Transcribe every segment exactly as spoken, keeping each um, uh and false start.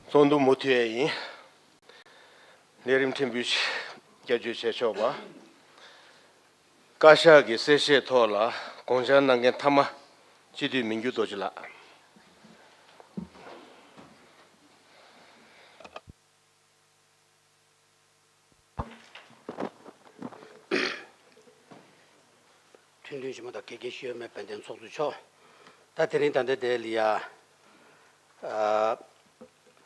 ཚོགས་འདུ་མུ་མཐུད་ཡིན། ལས་རིམ་ཕྲན་བུ་ཞིག་བསྐྱར་བཅོས་བྱས་ཆོག་པ། བཀའ་ཤག་གི་གསལ་བཤད་ཐོག་ལ་དགོངས་འཆར་གནང་མཁན་མཐའ་མ་སྤྱི་འཐུས་མི་འགྱུར་རྡོ་རྗེ་ལགས། ཁྲིན་ཏུན་ཆེན་མོ་དང་། དགེ་རྒན་ཞུ་ཡས་མེད་པའི་དཔལ་ལྡན་ཚོགས་གཙོ་མཆོག་ད་དེ་རིང་ད་ལྟ་དེ་ལ་ཡ། ཨ།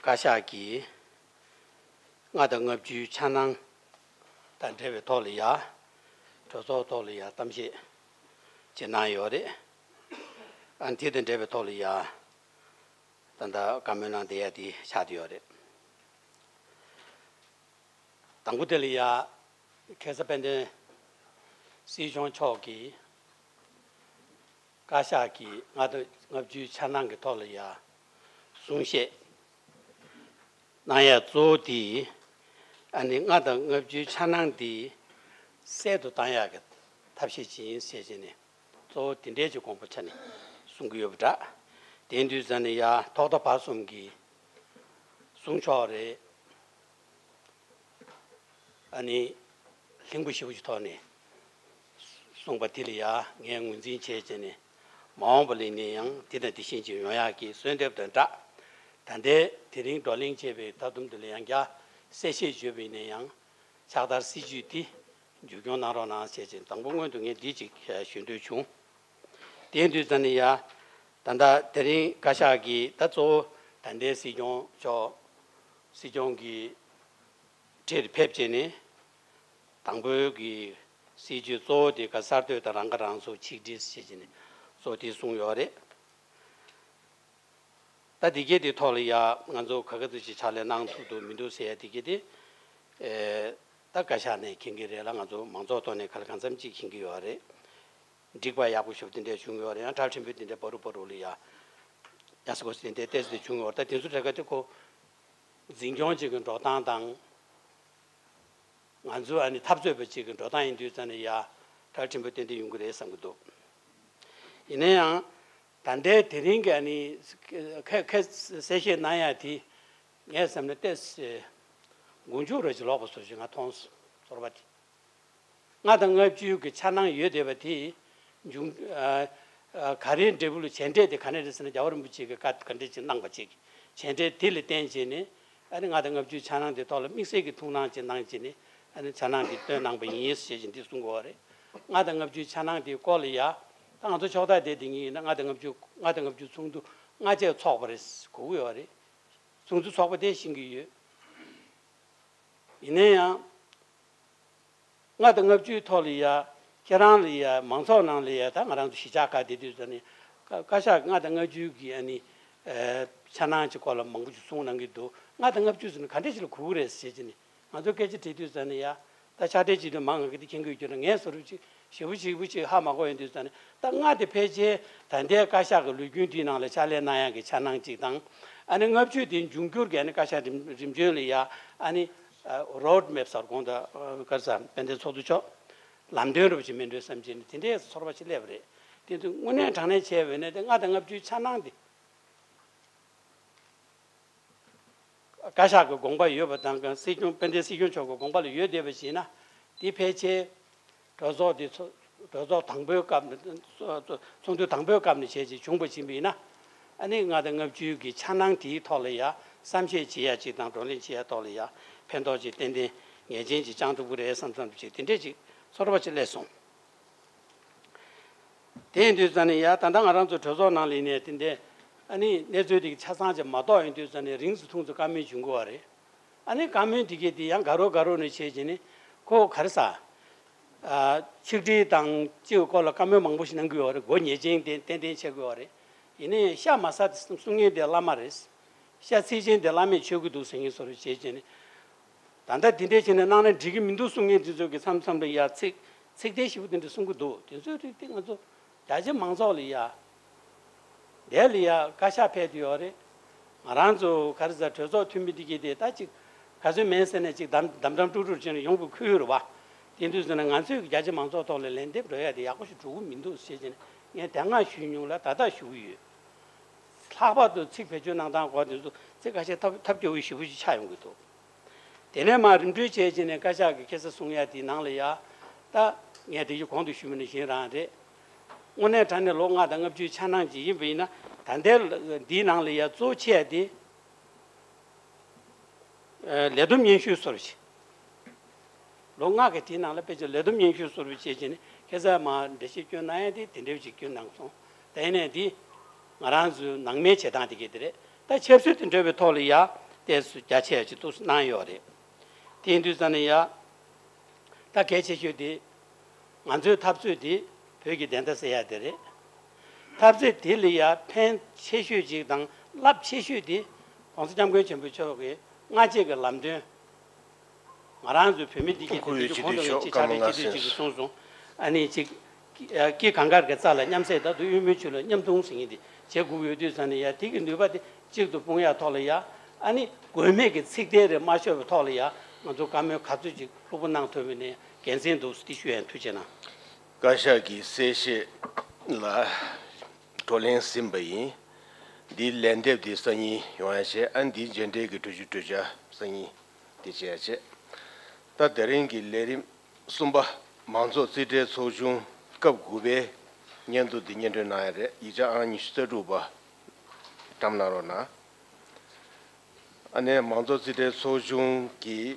བཀའ་ཤག་གིས་ལྔ་དང་ལྔ་བཅུའི་འཆར་སྣང་དང་འབྲེལ་བའི་ཐོག་ལ་ཡ། གྲོས་ཚོགས་ཐོག་ལ་ཡ་གཏམ་བཤད་ཅིག་གནང་ཡོད་རེད། ཨ། དེ་དང་འབྲེལ་བའི་ཐོག་ལ་ཡ། ད་ལྟ་བཀའ་མོལ་གནང་བསྡད་ཡ་དེ་ཆགས་བསྡད་ཡོད་རེད། དང་པོ་དེ་ལ་ཡ། ཁ་སང་དཔལ་ལྡན་སྲིད་སྐྱོང་མཆོག་གིས་བཀའ་ཤག་གིས་ལྔ་དང་ལྔ་བཅུའི་འཆར་སྣང་གི་ཐོག་ལ་ཡ་གསུང་བཤད་གནང་ཡ་གཙོ་བོ་དེ། ཨ་ནི་ལྔ་དང་ལྔ་བཅུའི་འཆར་སྣང་དེ་གསལ་དུ་བཏང་ཡ་གི་ཐབས་ཤེས་ཅིག་ཡིན་ཟེར་བྱས་ནས། གཙོ་བོ་དེ་འདྲའི་ཅིག་དགོངས་པ་ཆ་ནས་གསུང་གི་ཡོད་པ་འདྲ། དེ་ཡིན་དུས་ཙང་ནས་ཡ། ཐོག་མཐའ་བར་གསུམ་གྱི་གསུང་ཕྱོགས་རེད། ཨ་ནི་ལྷིང་པོ་ཞེ་པོ་ཅིག་ཐོག་ནས་གསུངས་པ་དེ་ལ་ཡ་ངས་ངོས་འཛིན་བྱས་བྱས་ནས། མ་འོངས་པ་ལ་ནས་ཡང་དེ་དང་དེ་བཞིན་ཅིག་ཡོང་ཡག་གི་གསོལ་འདེབས་དང་སྦྲགས། ད་ལྟའི་དེ་རིང་བགྲོ་གླེང་བྱས་པའི་མཐའ་སྡོམ་དེ་ལ་ཡང་བསྐྱར་གསལ་བཤད་བརྗོད་པ་ཡིན་ན་ཡང་། ཕྱག་བསྟར་སྲིད་བྱུས་དེ་མཇུག་སྐྱོང་གནང་རོགས་གནང་ཞེས་བྱས། དང་པོ་སྔོན་དུ་ངས་འདི་ཅིག་ཞུ་འདོད་བྱུང་། དེ་ཡིན་དུས་ཙང་ནས་ཡ། ད་ལྟ་དེ་རིང་བཀའ་ཤག་གིས་ད་གཙོ་བོ་ད་ལྟའི་སྲིད་སྐྱོང་མཆོག་སྲིད་སྐྱོང་གི་ཁྲིར་ཕེབས་བྱས་ནས། དང་པོའི་གི་སྲིད་བྱུས་གཙོ་བོ་དེ་ག་གསར་གཏོད་དང་རང་ཁ་རང་གསོ་ཆིག་སྒྲིལ་ཞེས་བྱས་ནས་གཙོ་བོ་དེ་གསུངས་ཡོད་རེད། ད་འདི་གའི་དེ་ཐོག་ལ་ཡ། ང་ཚོ་ག་ག་ཚོད་ཅིག་ཕྱག་ལས་གནང་ཐུབ་འདུག་མི་འདུག་ཟེར་ཡ་དེ་གའི་དེ། ཨེ། ད་བཀའ་ཤག་ནས་མཁྱེན་གྱི་རེད་ལ། ང་ཚོ་མང་ཚོགས་ཐོག་ནས་ག་ལ་གང་འཚམ་ཅིག་མཁྱེན་གྱི་ཡོད་རེད། འགྲིག་པ་ཡག་པོ་ཞིག་དེ་འདྲ་བྱུང་ཡོད་རེད། ཡང་གྲ་ཕྲན་བུ་དེ་འདྲ་བར་དུ་བར་དུ་ལ་ཡ། ཡ་སི་གོ་སི་དེ་འདྲ་ཏོག་ཙམ་དེ་བྱུང་ཡོད་རེད། ད་དེ་ཚོ་གྲས་ཀ་དེ་ཁོ་འཛིན་སྐྱོང་ཅིག་གི་འགྲོ་སྟངས་དང་། ང་ཚོ་ཨ་ནི་འཐབ་རྩོད་པ་ཅིག་གི་འགྲོ་སྟངས་ཡིན་དུས་ཙང་ནས་ཡ། གྲ་ཕྲན་བུ་ཏན་ཏན་ཡོང་གི་རེད་བསམ་གྱི་འདུག་ཡིན་ན་ཡང་། ད་ལྟའི་དེ་རིང་གི་ཨ་ནི་ཁ་ཁ་གསལ་བཤད་གནང་ཡ་དེ། ངས་བསམ་ན་ཏོག་ཙམ་མགོ་མཇུག་རོ་ཅིག་ལོག་པ་བཟོ་ཞིག་ང་མཐོང་སོང་། ཚོར་བ་དེ། ལྔ་དང་ལྔ་བཅུ་གི་འཆར་སྣང་ཡོད་བསྡད་པ་དེ། འབྱུང་། ཨ། ཨ། ག་རེའི་འབྲས་བུ་ལ་བྱས་འབྲས་དེ་ག་ནས་རེད་ཟེར་ན། རྒྱལ་བ་རིན་པོ་ཆེ་གིས་བཀའ་ག་འདྲ་ཅིག་གནང་པ་ཅིག་བྱས་འབྲས་དེ་ལ་བརྟེན་བྱས་ནས། ཨ་ནི་ལྔ་དང་ལྔ་བཅུའི་འཆར་སྣང་དེ་ཐོག་ལ་དམིགས་བསལ་གྱི་ཐུགས་སྣང་ཅིག་གནང་བྱས་ནས། ཨ་ནི་འཆར་སྣང་དེ་བཏོན་གནང་པ་ཡིན་ཞེས་བྱས་འདི་གསུང་གི་ཡོད་རེད། ལྔ་དང་ལྔ་བཅུའི་འཆར་སྣང་དེའི་སྐོར་ལ་ཡ། ད་ང་ཚོ་ཕྱོགས་མཐའ་དེ་དེ་ཉིད་ཡིན་ན། ལྔ་དང་ལྔ་བཅུ། ལྔ་དང་ལྔ་བཅུ་ཚོགས་འདུ་ལྔ་བཅས་ཚོགས་པ་རེད་གོ་གི་ཡོད་རེད། ཚོགས་འདུ་ཚོགས་པ་དེ་ཤེས་ཀྱི་ཡོད། ཡིན་ན་ཡང་། ལྔ་དང་ལྔ་བཅུའི་ཐོག་ལ་ཡ། ཁྱེད་རང་ལ་ཡ། མང་ཚོགས་ནང་ལ་ཡ། ད་ང་རང་ཚོ་གཞིས་ཆགས་ཁག་དེ་དུས་ཙམ་ནས། བཀའ་བཀའ་ཤག་ལྔ་དང་ལྔ་བཅུ་གི་ཨ་ནི། ཨ། འཆར་སྣང་གི་སྐོར་ལ་མང་པོ་ཞིག་གསུངས་གནང་གི་འདུག་ལྔ་དང་ལྔ་བཅུ་ཟེར་ན་ག་འདྲ་ཞིག་ལ་གོ་གི་རེད་ཟེར་བྱས་ནས་ང་ཚོ་སྐད་ཆ་དྲིས་དུས་ཙམ་ནས་ཡ། ད་ཕྱག་སྦྲེལ་བྱེད་དུས་མང་ང་གི་དེ་མཁྱེན་གྱི་ཡོད་རྒྱུ་ན། ངས་བཟོ་འདྲ་ཅིག་ཞེ་པོ་ཞེ་པོ་ཅིག་ཧ་མ་གོ་ཡོང་དུས་ཙམ་ནས། ད་ལྔ་དེ་ཕལ་ཆེར་ད་ལྟའི་བཀའ་ཤག་གི་ལོ་རྒྱུས་འདིའི་ནང་ལ་ཕྱག་ལས་གནང་ཡག་གི་འཆར་སྣང་གཅིག་དང་། ཨ་ནི་ལྔ་བཅུ་དེ་འབྱུང་འགྱུར་གྱི་ཨ་ནི་བཀའ་ཤག་རིམ་རིམ་བྱོན་ལ་ཡ། ཨ་ནི། ཨ། རོཌ་མེབ་ཟེར་དགོངས་དག་ཨ། ག་རེ་ཟེར། དཔལ་ལྡན་ཚོགས་གཙོ་མཆོག་ལམ་སྟོན་རོབ་ཅིག་མིན་འགྲོ་བསམ་བྱས་ནས་དེ་འདྲའི་ཚོར་བ་ཞིག་སླེབས་པ་རེད། དེ་ཚོ་དངོས་གནས་དྲང་གནས་བྱས་པ་ཡིན་ན། དེ་ལྔ་དང་ལྔ་བཅུའི་འཆར་སྣང་དེ། བཀའ་ཤག་གི་དགོངས་པ་ཡོད་པ་དང་། སྲིད་སྐྱོང་། དཔལ་ལྡན་སྲིད་སྐྱོང་མཆོག་གི་དགོངས་པ་ལ་ཡོད་བསྡད་པ་ཞིག་ན། དེ་ཕལ་ཆེར་གྲོས་ཚོགས་དེ་ཚོ། གྲོས་ཚོགས་དང་པོའི་སྐབས་ནས། ཚོགས་འདུ་དང་པོའི་སྐབས་ནས་བྱས་རྗེས་བྱུང་བ་ཡིན་པ་ཡིན་ན། ཨ་ནི་ལྔ་དང་ལྔ་བཅུའི་གི་འཆར་སྣང་དེའི་ཐོག་ལ་ཡ་བསམ་ཤེས་བྱེད་ཡ་ཅིག་དང་། བགྲོ་གླེང་བྱེད་ཡ་ཐོག་ལ་ཡ་ཕན་ཐོགས་ཅིག་ཏན་ཏན་ངེས་ཅན་ཅིག་བཅང་ཐུབ་ཀྱི་རེད་བསམ་བསམ་ཅིག་དེ་འདྲས་ཅིག་ཚོར་བ་ཅིག་སླེབས་སོང་། དེ་ཡིན་དུས་ཙང་ནས་ཡ། ད་ལྟ་ང་རང་ཚོ་གྲོས་ཚོགས་ནང་ལ་ཡིན་ནའི་དེ་འདྲའི་ཨ་ནི་གནས་ཚུལ་དེ་ཆ་ཚང་ཅིག་མ་རྟོགས་ཡོང་དུས་ཙང་ནས་རིང་ཙམ་ཐུང་ཙམ་བཀའ་མོལ་བྱུང་དགོས་པ་རེད། ཨ་ནི་བཀའ་མོལ་དེ་གས་དེ་ཡང་དགའ་རབ་དགའ་རབ་ནས་བྱས་བྱས་ནས། ཁོ་ག་རེ་ཟ། ཨ། ཆིག་སྒྲིལ་དང་གཅིག་གི་སྐོར་ལ་བཀའ་མོལ་མང་པོ་ཞིག་གནང་གི་ཡོད་རེད། མགོ་ཉེས་ཅན་དེ་ཏན་ཏན་ཆགས་ཀྱི་ཡོད་རེད། ཡིན་ནའི་ཤ་མ་ཟ་དེ་གསུང་མཁན་དེ་བླ་མ་རེད། ཤ་འཚིག་ཅན་དེ་བླ་མས་མཆོད་ཀྱི་འདུག་ཟེར་མཁན་བཟོ་འདྲ་བྱས་བྱས་ནས། ད་ལྟ་དེ་འདྲས་བྱས་ནས་གནང་ན་འགྲིག་གི་མི་འདུག་གསུང་མཁན་དེ་ཚོ་གི་མཚམས་མཚམས་ལ་ཡ་ཚིག་ཚིག་དེ་ཞེ་པོ་དེ་འདྲ་གསུང་གི་འདུག་དེ་ཚོའི་རིགས་དེ་ང་ཚོ་རྒྱ་ཆེ་མང་ཚོགས་ལ་ཡ། དེ་ལ་ཡ་བཀའ་ཤག་ཕེབས་ཡོད་རེད། ང་རང་ཚོ་ག་རེ་ཟ། གྲོས་ཚོགས་འཐུས་མི་འདི་གས་དེ་ད་ཅིག་ག་ཚོད་མིན་ཟེར་ནས་ཅིག་དམ་དམ་དྲག་དཀྲུག་དཀྲུག་བྱས་ནས་ཡོང་དགོས་ཁུལ་རེད་བ། དེ་འདུག་ཟེར་ན་ང་ཚོས་རྒྱ་ཆེ་མང་ཚོགས་ཐོག་ལ་ལན་འདེབས་འགྲོ་ཡ་དེ་ཡག་པོ་ཞིག་འགྲོ་གི་མི་འདུག་ཟེར་བྱས་ནས་ངས་དེ་སྔ་ཞུས་མྱོང་ལ་ད་ལྟ་ཞུ་གི་ཡོད། ལྷག་པར་དུ་ཚིག་བེད་སྤྱོད་གནང་སྟངས་སྐོར་དེ་ཚོ་ཚིག་ཁ་ཤས་ཐབས་ཐབས་སྐྱོ་བོ་ཞེ་པོ་ཞིག་ཆགས་ཡོང་གི་འདུག་དེ་ནས་མར་རིམ་གྲོ་བྱས་བྱས་ནས་བཀའ་ཤག་གིས་ཁ་སང་གསུང་ཡ་དེའི་ནང་ལ་ཡ། ད་ངས་དེ་བཞིན་གོང་དུ་ཞུས་པ་ནང་བཞིན་རང་རེད། དངོས་གནས་དྲང་གནས་ལོ་ལྔ་དང་ལྔ་བཅུའི་འཆར་སྣང་ཅིག་ཡིན་པ་ཡིན་ན། ད་ལྟའི་འདིའི་ནང་ལ་ཡ་གཙོ་ཆེ་བ་དེ། ལས་བསྡོམས་སྙན་ཞུ་བཟོ་འདྲ་ཞིག་ལོ་ལྔ་གི་དེའི་ནང་ལ་དཔེ་ཆ་ལས་བསྡོམས་སྙན་ཞུ་བཟོ་འདྲ་བྱས་བྱས་ནས་ཁ་སང་མར་འགྲེལ་བཤད་སྐྱོན་གནང་ཡ་དེ་དེ་འདྲ་ཞིག་སྐྱོན་གནང་སོང་། ད་ཡིན་ནའི་འདི་ང་རང་ཚོའི་ནང་མའི་བྱེད་སྟངས་དེ་ག་དེ་རེད། ད་ཆབ་སྲིད་དང་འབྲེལ་བའི་ཐོག་ལ་ཡ་ཏོག་ཙམ་རྒྱ་ཆེ་ཡ་ཅིག་ཏོག་ཙམ་གནང་ཡོད་རེད། དེ་ཡིན་དུས་ཙང་ནས་ཡ། ད་གལ་ཆེ་ཤོས་དེ། ང་ཚོའི་འཐབ་རྩོད་འདི་བོད་ཀྱི་བདེན་མཐའ་གསལ་ཡ་དེ་རེད། འཐབ་རྩོད་དེ་ལ་ཡ་ཕན་ཆེ་ཤོས་ཅིག་དང་རླབས་ཆེ་ཤོས་དེ། ༸གོང་ས་༸སྐྱབས་མགོན་ཆེན་པོ་མཆོག་གིས་སྔ་རྗེས་ཀྱི་ལམ་སྟོན། ང་རང་ཚོའི་བོད་མི་འདི་གི་སྐུ་ཡོད་དེ་སྤྱི་འཐུས་མཆོག་ཕྱག་ལས་སྐར་མ་ལྔ་ཅིག་ཅིག་གསུངས་སོང་། ཨ་ནི་ཅིག་སྐྱེ་གང་དཀར་གྱི་རྩ་ལ་མཉམ་བསྲེས། ད་དུང་གཡོ་སྨོན་ཆུ་ལ་མཉམ་འཐུང་ཟེར་མཁན་དེ་བྱེད་དགོས་ཀྱི་ཡོད་དུས་ཙང་ནས་ཡ། དེ་གི་ནུས་པ་དེ་གཅིག་ཏུ་སྤུངས་ཡ་ཐོག་ལ་ཡ། ཨ་ནི་དགོས་མེད་ཀྱི་ཚིག་དེ་རེ་མ་ཤོར་བའི་ཐོག་ལ་ཡ། ང་ཚོ་བཀའ་མོལ་ག་ཚོད་ཅིག་ལྷུག་པོ་གནང་ཐུབ་པ་ཡིན་ན་དགེ་མཚན་འདུག་ཟེར་དེ་ཞུ་ཡ་ཡིན། ཐུགས་རྗེ་གནང་། བཀའ་ཤག་གི་གསལ་བཤད་ལ་བགྲོ་གླེང་ཟིན་པ་ཡིན། འདིའི་ལན་འདེབས་དེ་སང་ཉིན་ཡོང་ཡ་བྱས། ཨ་ནི་འདིའི་མཇལ་འཕྲད་ཀྱི་གྲོས་ཆོད་གྲོས་འཆར་སང་ཉིན་དེ་བྱས་བྱས། ད་དེ་རིང་གི་ལས་རིམ་གསུམ་པ། མང་ཚོགས་རྩིས་ཁྲའི་ཚོགས་ཆུང་སྐབས་དགུ་པའི་སྙན་ཐོ་འདི་སྙན་སྒྲོན་གནང་ཡ་རེད། ཡིག་ཆ་ཨང་ཉི་ཤུ་རྩ་དྲུག་པ་བཀྲམ་གནང་རོགས་གནང་། ཨ་ནེ་མང་གཙོ་རྩིས་ཁྲའི་ཚོགས་ཆུང་གིས་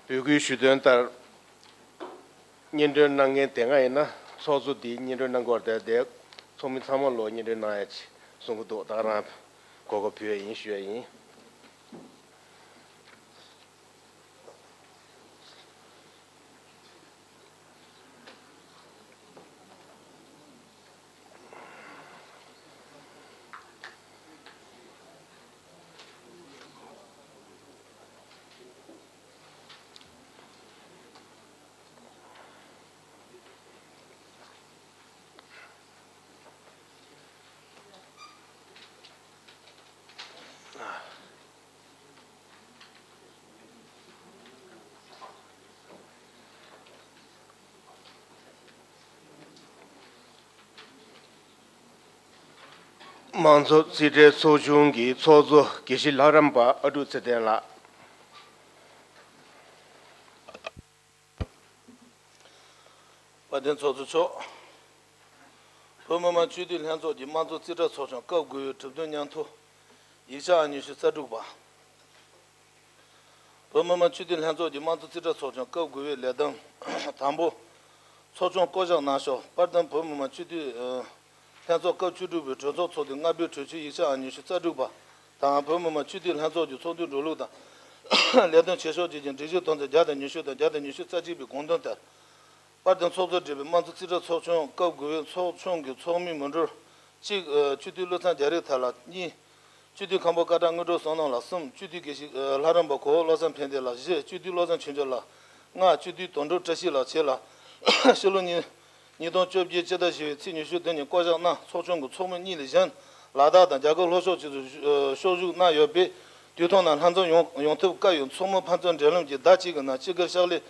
འབོད་སྐུལ་ཞུ་དོན་ལྟར། སྙན་སྒྲོན་གནང་མཁན་དེ་སྔ་ཡིན་ན་ཚོགས་གཙོ་དེས་སྙན་སྒྲོན་གནང་དགོས་རེད་དེ། ཚོགས་མི་ཚང་མ་ལོ་སྙན་སྒྲོན་གནང་ཡ་ཆེད་གསུང་གི་འདུག་ད་ག་རང་གོ་སྐབས་ཕུལ་ཡ་ཡིན་ཞུ་ཡ་ཡིན། མང་གཙོ་རྩིས་ཁྲའི་ཚོགས་ཆུང་གི་ཚོགས་གཙོ་དགེ་བཤེས་ལྷ་རམས་པ་ཨ་ཀྲུག་ཚེ་བརྟན་ལགས། དཔལ་ལྡན་ཚོགས་གཙོ་མཆོག་བོད་མི་མང་སྤྱི་འཐུས་ལྷན་ཚོགས་ཀྱི་དམངས་གཙོ་རྩིས་ཁྲ་ཚོགས་ཆུང་སྐབས་དགུ་པའི་གྲུབ་དོན་སྙན་ཐོ། ཡིག་ཆ་ཨང་ཉི་ཤུ་རྩ་དྲུག་པ། བོད་མི་མང་སྤྱི་འཐུས་ལྷན་ཚོགས་ཀྱི་དམངས་གཙོ་རྩིས་ཁྲ་ཚོགས་ཆུང་སྐབས་དགུ་པའི་ལས་བསྡོམས། དང་པོ། ཚོགས་ཆུང་བསྐོ་གཞག་གནང་ཕྱོགས། དཔལ་ལྡན་བོད་མི་མང་སྤྱི་འཐུས་ལྷན་ཚོགས་སྐབས་བཅུ་དྲུག་པའི་གྲོས་ཚོགས་ཚོགས་དུས་ལྔ་པའི་གྲོས་ཆོད་ཡིག་ཆ་ཨང་ཉི་ཤུ་རྩ་དྲུག་པ་དང་། བོད་མི་མང་སྤྱི་འཐུས་ལྷན་ཚོགས་ཀྱི་ཚོགས་འདུའི་འགྲོ་ལུགས་དང་ལས་དོན་བྱེད་ཕྱོགས་བཅས་ཀྱི་སྒྲིག་གཞི་དོན་ཚན་བརྒྱ་དང་ཉི་ཤུ་དང་བརྒྱ་དང་ཉི་ཤུ་རྩ་གཅིག་པའི་དགོངས་དོན་ལྟར། དཔལ་ལྡན་ཚོགས་གཙོ་མགྲིན་པའི་དམངས་གཙོ་རྩིས་ཁྲ་ཚོགས་ཆུང་སྐབས་དགུ་པའི་ཚོགས་ཆུང་གི་ཚོགས་མི་མི་འགྲོར་གཅིག་སྤྱི་འཐུས་བློ་བཟང་རྒྱ་རི་ཐར་ལགས། གཉིས། སྤྱི་འཐུས་ཁམས་པ་སྐར་གྲངས་དངོས་གྲུབ་བསོད་ནམས་ལགས། གསུམ། སྤྱི་འཐུས་དགེ་བཤེས་ལྷ་རམས་པ་གོ་བོ་བློ་བཟང་ཕན་བདེ་ལགས། བཞི། སྤྱི་འཐུས་བློ་བཟང་ཆོས་འབྱོར་ལགས། ལྔ། སྤྱི་འཐུས་དོན་གྲུབ་བཀྲ་ཤིས་ལགས་བཅས་ལ་ཕྱི་ལོ་ཉིས་ཉིས་སྟོང་བཅོ་བརྒྱད་སྤྱི་ཟླ་བཞི་པའི་ཚེས་ཉི་ཤུ་བདུན་ཉིན་བསྐོ་གཞག་གནང་། ཚོགས་ཆུང་གི་ཚོགས་མི་གཉིས་ལས་གཞན་ལ་དྭགས་དང་རྒྱ་གར་ལྷོ་ཕྱོགས་བཅས་སུ་ཤོག་ཞུགས་གནང་ཡོད་པས། དུས་ཐོག་ནང་ལྷན་འཛོམས་ཡོང་ཡོང་ཐབས་དཀའ་ཡོད་ཚོགས་མི་ཕན་ཚུན་འབྲེལ་ལམ་གྱིས་ཟླ་གཅིག་གི་ནང་སྤྱི་སྒེར་ཕྱག་ལས་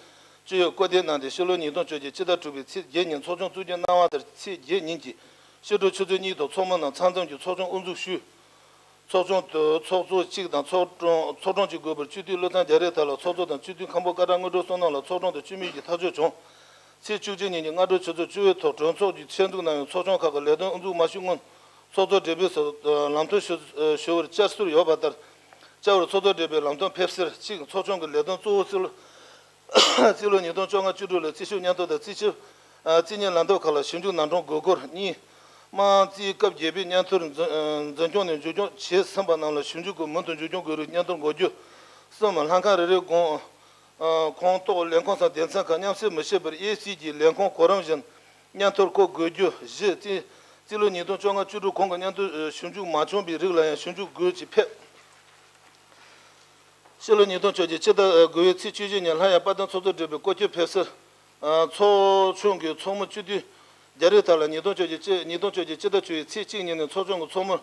སྤྱི་འོས་བསྐོ་འདེམས་གནང་སྟེ། ཕྱི་ལོ་ཉིས་སྟོང་བཅོ་བརྒྱད་སྤྱི་ཟླ་དྲུག་པའི་ཚེས་བརྒྱད་ཉིན་ཚོགས་ཆུང་བཙུགས་རྒྱུ་གནང་བ་ལྟར། ཚེས་བརྒྱད་ཉིན་གྱི་ཕྱི་དྲོ་ཆུ་ཚོད་གཉིས་ཐོག་ཚོགས་མི་རྣམས་ཚང་འཛོམས་ཀྱིས་ཚོགས་ཆུང་དབུ་འཛུགས་ཞུས། ཚོགས་ཆུང་དུ་ཚོགས་གཙོ་གཅིག་དང་ཚོགས་དྲུང་ཚོགས་དྲུང་གཅིག་དགོས་པར་སྤྱི་འཐུས་བློ་བཟང་རྒྱ་རི་ཐར་ལགས་ཚོགས་གཙོ་དང་། སྤྱི་འཐུས་ཁམས་པ་སྐར་གྲངས་དངོས་གྲུབ་བསོད་ནམས་ལགས་ཚོགས་དྲུང་དུ་བཅུད་མིན་གྱིས་ཐག་གཅོད་བྱུང་། ཚེས་བཅུ་གཅིག་ཉིན་གྱི་སྔ་དྲོ་ཆུ་ཚོད་བཅུ་པའི་ཐོག་གྲོས་ཚོགས་ཀྱིས་ཆེད་འཛུགས་གནང་བའི་ཚོགས་ཆུང་ཁག་གི་ལས་དོན་དབུ་འཛུགས་མ་ཞུས་སྔོན། ཚོགས་གཙོ་སྦྲེལ་པོས་ཟུར་ལམ་སྟོན་ཞུ་ཞུ་བར་བཅར་སྲོལ་ཡོད་པ་ལྟར། བཅར་བར་ཚོགས་གཙོ་སྦྲེལ་པོས་ལམ་སྟོན་ཕེབས་སར། གཅིག་ཚོགས་ཆུང་གི་ལས་དོན་གཙོ་བོ་སྲིད་ལོ་རྩིས་ལོ་ཉིས་སྟོང་བཅོ་ལྔ་བཅུ་དྲུག་ལོའི་རྩིས་ཞིབ་སྙན་ཐོ་དང་རྩིས་ཞིབ། རྩིས་གཉེར་ལམ་སྟོན་ཁག་ལ་ཞིབ་འཇུག་ནང་དོན་དགོས་སྐོར། གཉིས། དམངས་རྩིས་སྐབས་བརྒྱད་པའི་སྙན་ཐོར་འཛིན་འཛིན་སྐྱོང་ནས་འཛུགས་སྐྱོང་བྱས་ཟིན་པ་རྣམས་ལ་ཞིབ་འཇུག་སྐོར་མུ་མཐུད་འཛུགས་སྐྱོང་དགོས་རིགས་སྙན་ཐོར་འགོད་རྒྱུ། གསུམ། ལྷན་ཁང་རེ་རེའི་གོང་ཁོངས་གཏོགས་ལས་ཁུངས་སམ་སྡེ་ཚན་ཁག་མཉམ་བསྲེས་མི་བྱེད་པར་ཨེ་སི་ཀྱི་ལས་ཁུངས་གོ་རིམ་བཞིན་སྙན་ཐོར་བཀོད་དགོས་རྒྱུ། བཞི། རྩིས་རྩིས་ལོ་ཉིས་སྟོང་བཅོ་ལྔ་བཅུ་དྲུག་གོང་གི་སྙན་ཐོ་ཞིབ་འཇུག་མ་བྱུང་བའི་རིགས་ལ་ཡང་ཞིབ་འཇུག་དགོས་ཀྱི་ཕེབས། ཕྱི་ལོ་ཉིས་སྟོང་བཅོ་བརྒྱད་སྤྱི་ཟླ་དགུ་པའི་ཚེས་བཅུ་བཞི་ཉིན་སླར་ཡང་དཔལ་ལྡན་ཚོགས་གཙོ་སྦྲེལ་པོས་སྐོར་སྐྱོད་ཕེབས་སར། ཚོགས་ཆུང་གི་ཚོགས་མི་སྤྱི་འཐུས་རྒྱ་རི་ཐར་ལགས་ཉིས་སྟོང་བཅོ་བརྒྱད་ཉིས་སྟོང་བཅོ་བརྒྱད་སྤྱི་ཟླ་བཅུ་པའི་ཚེས་གཅིག་ཉིན་ནས་ཚོགས་ཆུང་གི་ཚོགས་མིར་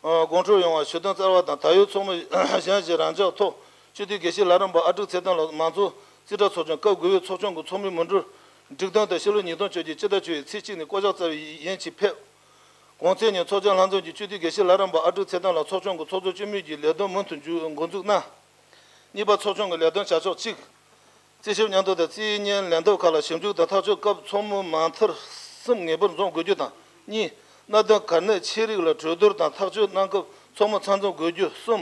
དགོངས་འཁྲོལ་ཡོང་བར་ཞུ་དོན་སྩལ་བ་དང་། ད་ཡོད་ཚོགས་མི་གཞན་ཞིག་རང་འཇགས་ཐོག་སྤྱི་འཐུས་དགེ་བཤེས་ལྷ་རམས་པ་ཨ་ཀྲུག་ཚེ་བརྟན་ལགས་མང་གཙོ་རྩིས་ཁྲ་ཚོགས་ཆུང་སྐབས་དགུ་པའི་ཚོགས་ཆུང་གི་ཚོགས་མི་མི་འགྲུལ་སྒྲིག་དོན་དང་ཕྱི་ལོ་ཉིས་སྟོང་བཅོ་བརྒྱད་སྤྱི་ཟླ་བཅུ་པའི་ཚེས་གཅིག་ནས་བསྐོ་གཞག་སྩལ་བའི་ཡན་ཆད་ཕེབས། གོང་ཚེས་ཉིན་ཚོགས་ཆེན་ལྷན་ཚོགས་ཀྱི་སྤྱི་འཐུས་དགེ་བཤེས་ལྷ་རམས་པ་ཨ་ཀྲུག་ཚེ་བརྟན་ལགས་ཚོགས་ཆུང་གི་ཚོགས་གཙོ་བཅུ་མེད་ཀྱི་ལས་དོན་མུ་མཐུད་མཇུག་འགོ་འཛུགས་གནང་། གཉིས་པ། ཚོགས་ཆུང་གི་ལས་དོན་བྱ་ཕྱོགས་གཅིག་རྩིས་ཞིབ་སྙན་ཐོ་དང་རྩིས་ཉན་ལན་འདེབས་ཁག་ལ་ཞིབ་འཇུག་དང་ཐག་གཅོད་སྐབས་ཚོགས་མི་མ་མཐར་གསུམ་ངེས་པར་འཛོམས་དགོས་རྒྱུ་དང་། གཉིས། གནད་དོན་གལ་གནད་ཆེ་རིགས་ལ་གྲོས་བསྡུར་དང་ཐག་གཅོད་གནང་སྐབས་ཚོགས་མི་ཚང་འཛོམས་དགོས་རྒྱུ། གསུམ།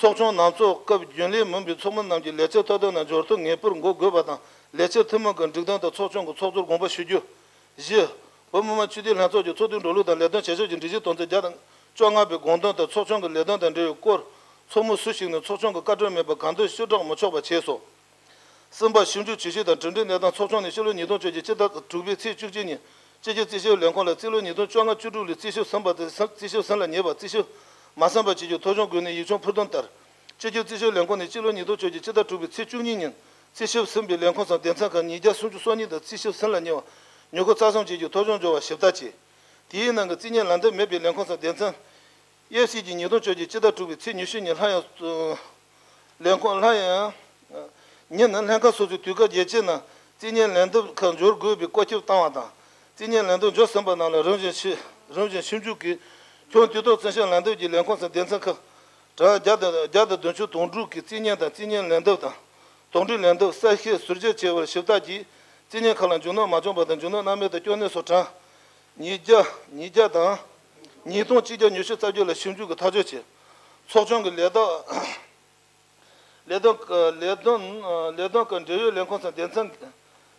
ཚོགས་ཆུང་ནང་ཚོགས་སྐབས་རྒྱུན་ལས་མིན་པའི་ཚོགས་མི་རྣམས་ཀྱིས་ལས་བྱེད་ཐོབ་ཐང་དང་འབྱོར་ཐོ་ངེས་པར་འགོད་དགོས་པ་དང་། ལས་བྱེད་ཐུན་མོང་གི་སྒྲིག་དོན་དང་ཚོགས་ཆུང་གི་ཚོགས་གཙོར་དགོངས་པ་ཞུ་རྒྱུ། བཞི། བོད་མི་མང་སྤྱི་འཐུས་ལྷན་ཚོགས་ཀྱི་ཚོགས་འདུའི་འགྲོ་ལུགས་དང་ལས་དོན་བྱེད་ཕྱོགས་ཀྱི་སྒྲིག་གཞི་དོན་ཚན་བརྒྱ་དང་བཅོ་ལྔ་པའི་དགོངས་དོན་དང་ཚོགས་ཆུང་གི་ལས་དོན་དང་འབྲེལ་བའི་སྐོར། ཚོགས་མི་སུ་ཞིག་ནས་ཚོགས་ཆུང་གི་བཀའ་འཁྲོལ་མེད་པར་གང་འདོད་ཤོད་གྲབས་མི་ཆོག་པ་བྱས་སོ། གསུམ་པ། ཞིབ་འཇུག་བྱེད་ཕྱོགས་དང་གྲུབ་འབྲས་གནས་སྟངས། ཚོགས་ཆུང་ནས་སྤྱི་ལོ་ཉིས་སྟོང་བཅོ་བརྒྱད་སྤྱི་ཟླ་དྲུག་པའི་ཚེས་བཅུ་གཅིག་ཉིན་སྤྱི་ཁྱབ་རྩིས་ཞིབ་ལས་ཁུངས་ལ་རྩིས་ལོ་ཉིས་སྟོང་བཅོ་ལྔ་བཅུ་དྲུག་ལོའི་རྩིས་ཞིབ་ཟིན་པ་དང་ཟིན་རྩིས་ཞིབ་ཟིན་ལ་ཉེ་བ། རྩིས་ཞིབ་མ་ཟིན་པ་བཅས་ཀྱི་ཐོ་གཞུང་བཀོད་ནས་ཡིག་ཆུང་ཕུལ་དོན་ལྟར། སྤྱི་ཁྱབ་རྩིས་ཞིབ་ལས་ཁུངས་ནས་སྤྱི་ལོ་ཉིས་སྟོང་བཅོ་བརྒྱད་སྤྱི་ཟླ་དྲུག་པའི་ཚེས་བཅུ་གཉིས་ཉིན་རྩིས་ཞིབ་ཟིན་པའི་ལས་ཁུངས་སམ་སྡེ་ཚན་ཁག་ཉིས་བརྒྱ་སུམ་ཅུ་སོ་གཉིས་དང་རྩིས་ཞིབ་ཟིན་ལ་ཉེ་བ། ཉོ་སྒོ་རྩ་གསུམ་བཅས་ཀྱི་ཐོ་གཞུང་འབྱོར་བ་ཞིབ་ལྟ་བྱས། དེའི་ནང་གི་རྩིས་ཉན་ལན་འདེབས་མེད་པའི་ལས་ཁུངས་སམ་སྡེ་ཚན། ཨེཕ་སི་ཀྱིས་ཉིས་སྟོང་བཅོ་བརྒྱད་སྤྱི་ཟླ་དྲུག་པའི་ཚེས་ཉི་ཤུ་ཉིན་སླར་ཡང་། ལས་ཁུངས་སླར་ཡང་། ཉིན་ནི་ལྷན་ཁག་སོ་སོའི་དུས་བཀག་རྒྱལ་སྤྱིའི་ནང་རྩིས་ཉན་ལན་འདེབས་ཁག་འབྱོར་དགོས་པའི་བཀོད་ཁྱབ་བཏང་བ་དང་། རྩིས་ཉན་ལན་འདེབས་འབྱོར་ཟིན་པ་རྣམས་ལ་རིམ་བཞིན་ཞིབ་རིམ་བཞིན་ཞིབ་འཇུག་གིས་ཁྱོན་དུས་ཐོག་རྩིས་ཞིབ་ལན་འདེབས་ཀྱི་ལས་ཁུངས་སམ་སྡེ་ཚན་ཁག་གྲངས་བརྒྱ་དང་བརྒྱ་དང་བདུན་ཅུ་དོན་དྲུག་གི་རྩིས་ཉན་དང་རྩིས་ཉན་ལན་འདེབས་དང་། དོན་འགྲུབ་ལན་འདེབས་གསལ་བཤད་ཟུར་བརྗེ་བྱས་པར་ཞིབ་ལྟ་གྱིས་རྩིས་ཉན་ཁག་ལ་འཇུག་སྣང་མ་བྱུང་པ་དང་འཇུག་སྣང་གནང་མེད་དུ་སྐྱོན་གནས་སོགས་གྲངས་ཉིས་བརྒྱ། ཉིས་བརྒྱ་དང་། ཉིས་སྟོང་གཅིག་བརྒྱ་ཉི་ཤུ་རྩ་བརྒྱད་ལ་ཞིབ་འཇུག་གིས་ཐག་གཅོད་བྱས། ཚོགས་ཆུང་གི་ལས་དོན། ལས་དོན། ལས་དོན། ལས་དོན་གྱི་འབྲེལ་ཡོད་ལས་ཁུངས་སམ་སྡེ་ཚན།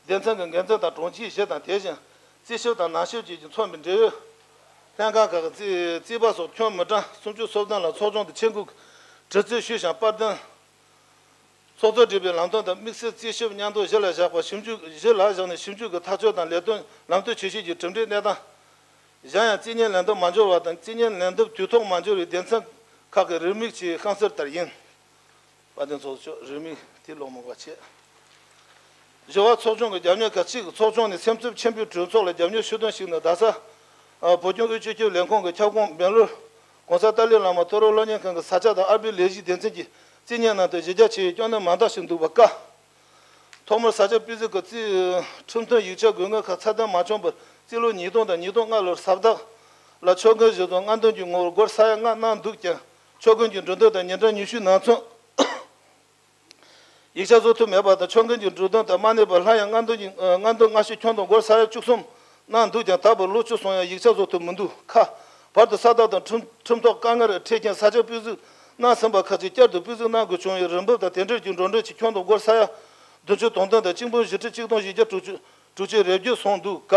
སྡེ་ཚན་གྱི་འགན་འཛིན་དང་དྲུང་ཆེ་བཞི་དང་དེ་བཞིན་རྩིས་ཞིབ་དང་ནང་ཞིབ་བཅས་ཀྱིས་མཚོན་པའི་འབྲེལ་ཡོད་ལྷན་ཁང་ཁག་གི་རྩིས་རྩིས་པ་སོགས་ཁྱོན་མི་གྲངས་སུམ་ཅུ་སོ་བདུན་ལ་ཚོགས་ཆུང་དུ་ཆེད་འགོད་དྲི་རྩད་ཞུས་ཤིང་པར་འདོན། ཚོགས་གཙོས་བསྒྲིགས་པའི་ལམ་སྟོན་དང་དམིགས་བསལ་རྩིས་ཞིབ་སྙན་ཐོ་གཞི་ལ་བཞག་པ་ཞིབ་འཇུག་གཞི་ལ་བཞག་ནས་ཞིབ་འཇུག་གི་ཐག་གཅོད་དང་ལས་དོན་ལམ་སྟོན་ཇི་བཞིན་གྱི་གྲུབ་འབྲས་གནས་སྟངས། གཞན་ཡང་རྩིས་ཉན་ལན་འདེབས་མ་འབྱོར་བ་དང་རྩིས་ཉན་ལན་འདེབས་དུས་ཐོག་མ་འབྱོར་བའི་སྡེ་ཚན་ཁག་གི་རིན་མེད་ཀྱི་རྐང་གསལ་ལྟར་ཡིན། དཔལ་ལྡན་ཚོགས་གཙོ་མཆོག་རིན་མེད་དེ་ལོག་མ་དགོས་པ་བྱས། བཞི་པ། ཚོགས་ཆུང་གི་རྒྱབ་གཉེར་ཁག་གཅིག་ཚོགས་ཆུང་ནས་སེམས་འཚབ་ཆེན་པོས་གྲོས་ཚོགས་ལ་རྒྱབ་གཉེར་ཞུ་དོན་ཞིག་ནི། རྡ་ས་བོད་སྐྱོང་ཨུད་སྤྱི་ཁྱབ་ལས་ཁུངས་ཀྱི་ཁྱབ་ཁོངས་སྦེང་ལོར་༸གོང་ས་ཏཱ་ལའི་བླ་མ་མཐོ་རིམ་སློབ་གཉེར་ཁང་གི་ས་ཆ་དང་ཨར་པའི་ལས་གཞིའི་སྡེ་ཚན་གྱི་རྩིས་ཉན་ནང་དུ་གཞི་རྒྱ་ཆེ་བའི་སྐྱོན་གནད་མང་དག་ཞིག་འདུག་པ་བཀག་ཐོག་མར་ས་ཆ་སྤུས་གཟུགས་ཀྱི་རྩིས་ཁྲིམས་མཐུན་ཡིག་ཆ་དགོས་ངེས་ཁག་ཚད་ལྡན་མ་བྱུང་བར་རྩིས་ལོ་ཉིས་སྟོང་དང་ཉིས་སྟོང་ལྔ་ལོར་ས་བདག་ལ་ཆོད་དོན་གཞིར་བཟུང་སྔ་འདོན་གྱི་ངོ་བོར་སྒོར་ས་ཡ་ལྔ་གནང་འདུག་ཀྱང་ཆོད་དོན་གྱི་འབྲུ་དོན་དང་ཉིན་གྲངས་ཉི་ཤུའི་ནང་ཚུན་ཡིག་ཆ་བཟོ་ཐུབ་མེད་པ་དང་ཆོད་དོན་གྱི་འབྲུ་དོན་དང་མ་གནས་པར་སླར་ཡང་སྔ་འདོན་གྱི་སྔ་འདོན་སྔ་ཕྱི་ཁྱོན་བསྡོམས་སྒོར་ས་ཡ་བཅུ་གསུམ་གནང་འདུག་ཀྱང་ད་བར་ལོ་བཅུ་སོང་ཡང་ཡིག་ཆ་བཟོ་ཐུབ་མི་འདུག་ཁ། བར་དུ་ས་བདག་དང་ཁྲིམས་ཁྲིམས་ཐོག་དཀའ་ངལ་འཕྲད་རྐྱེན་ས་ཆ་སྤུས་གཟུགས་གནང་ཟིན་པ་ཁག་ཅིག་བསྐྱར་དུ་སྤུས་གཟུགས་གནང་དགོས་བྱུང་བའི་རིན་འབབ་དང་དེ་འབྲེལ་གྱི་འགྲོ་གྲོན་གྱི་ཁྱོན་བསྡོམས་སྒོར་ས་ཡ་བདུན་ཅུ་དོན་བདུན་དང་གཅིག་འབུམ་བཞི་ཁྲི་གཅིག་སྟོང་བཞི་བརྒྱ་དྲུག་ཅུ་དྲུག་ཅུ་རེ་བརྒྱད་སོང་འདུག་ག་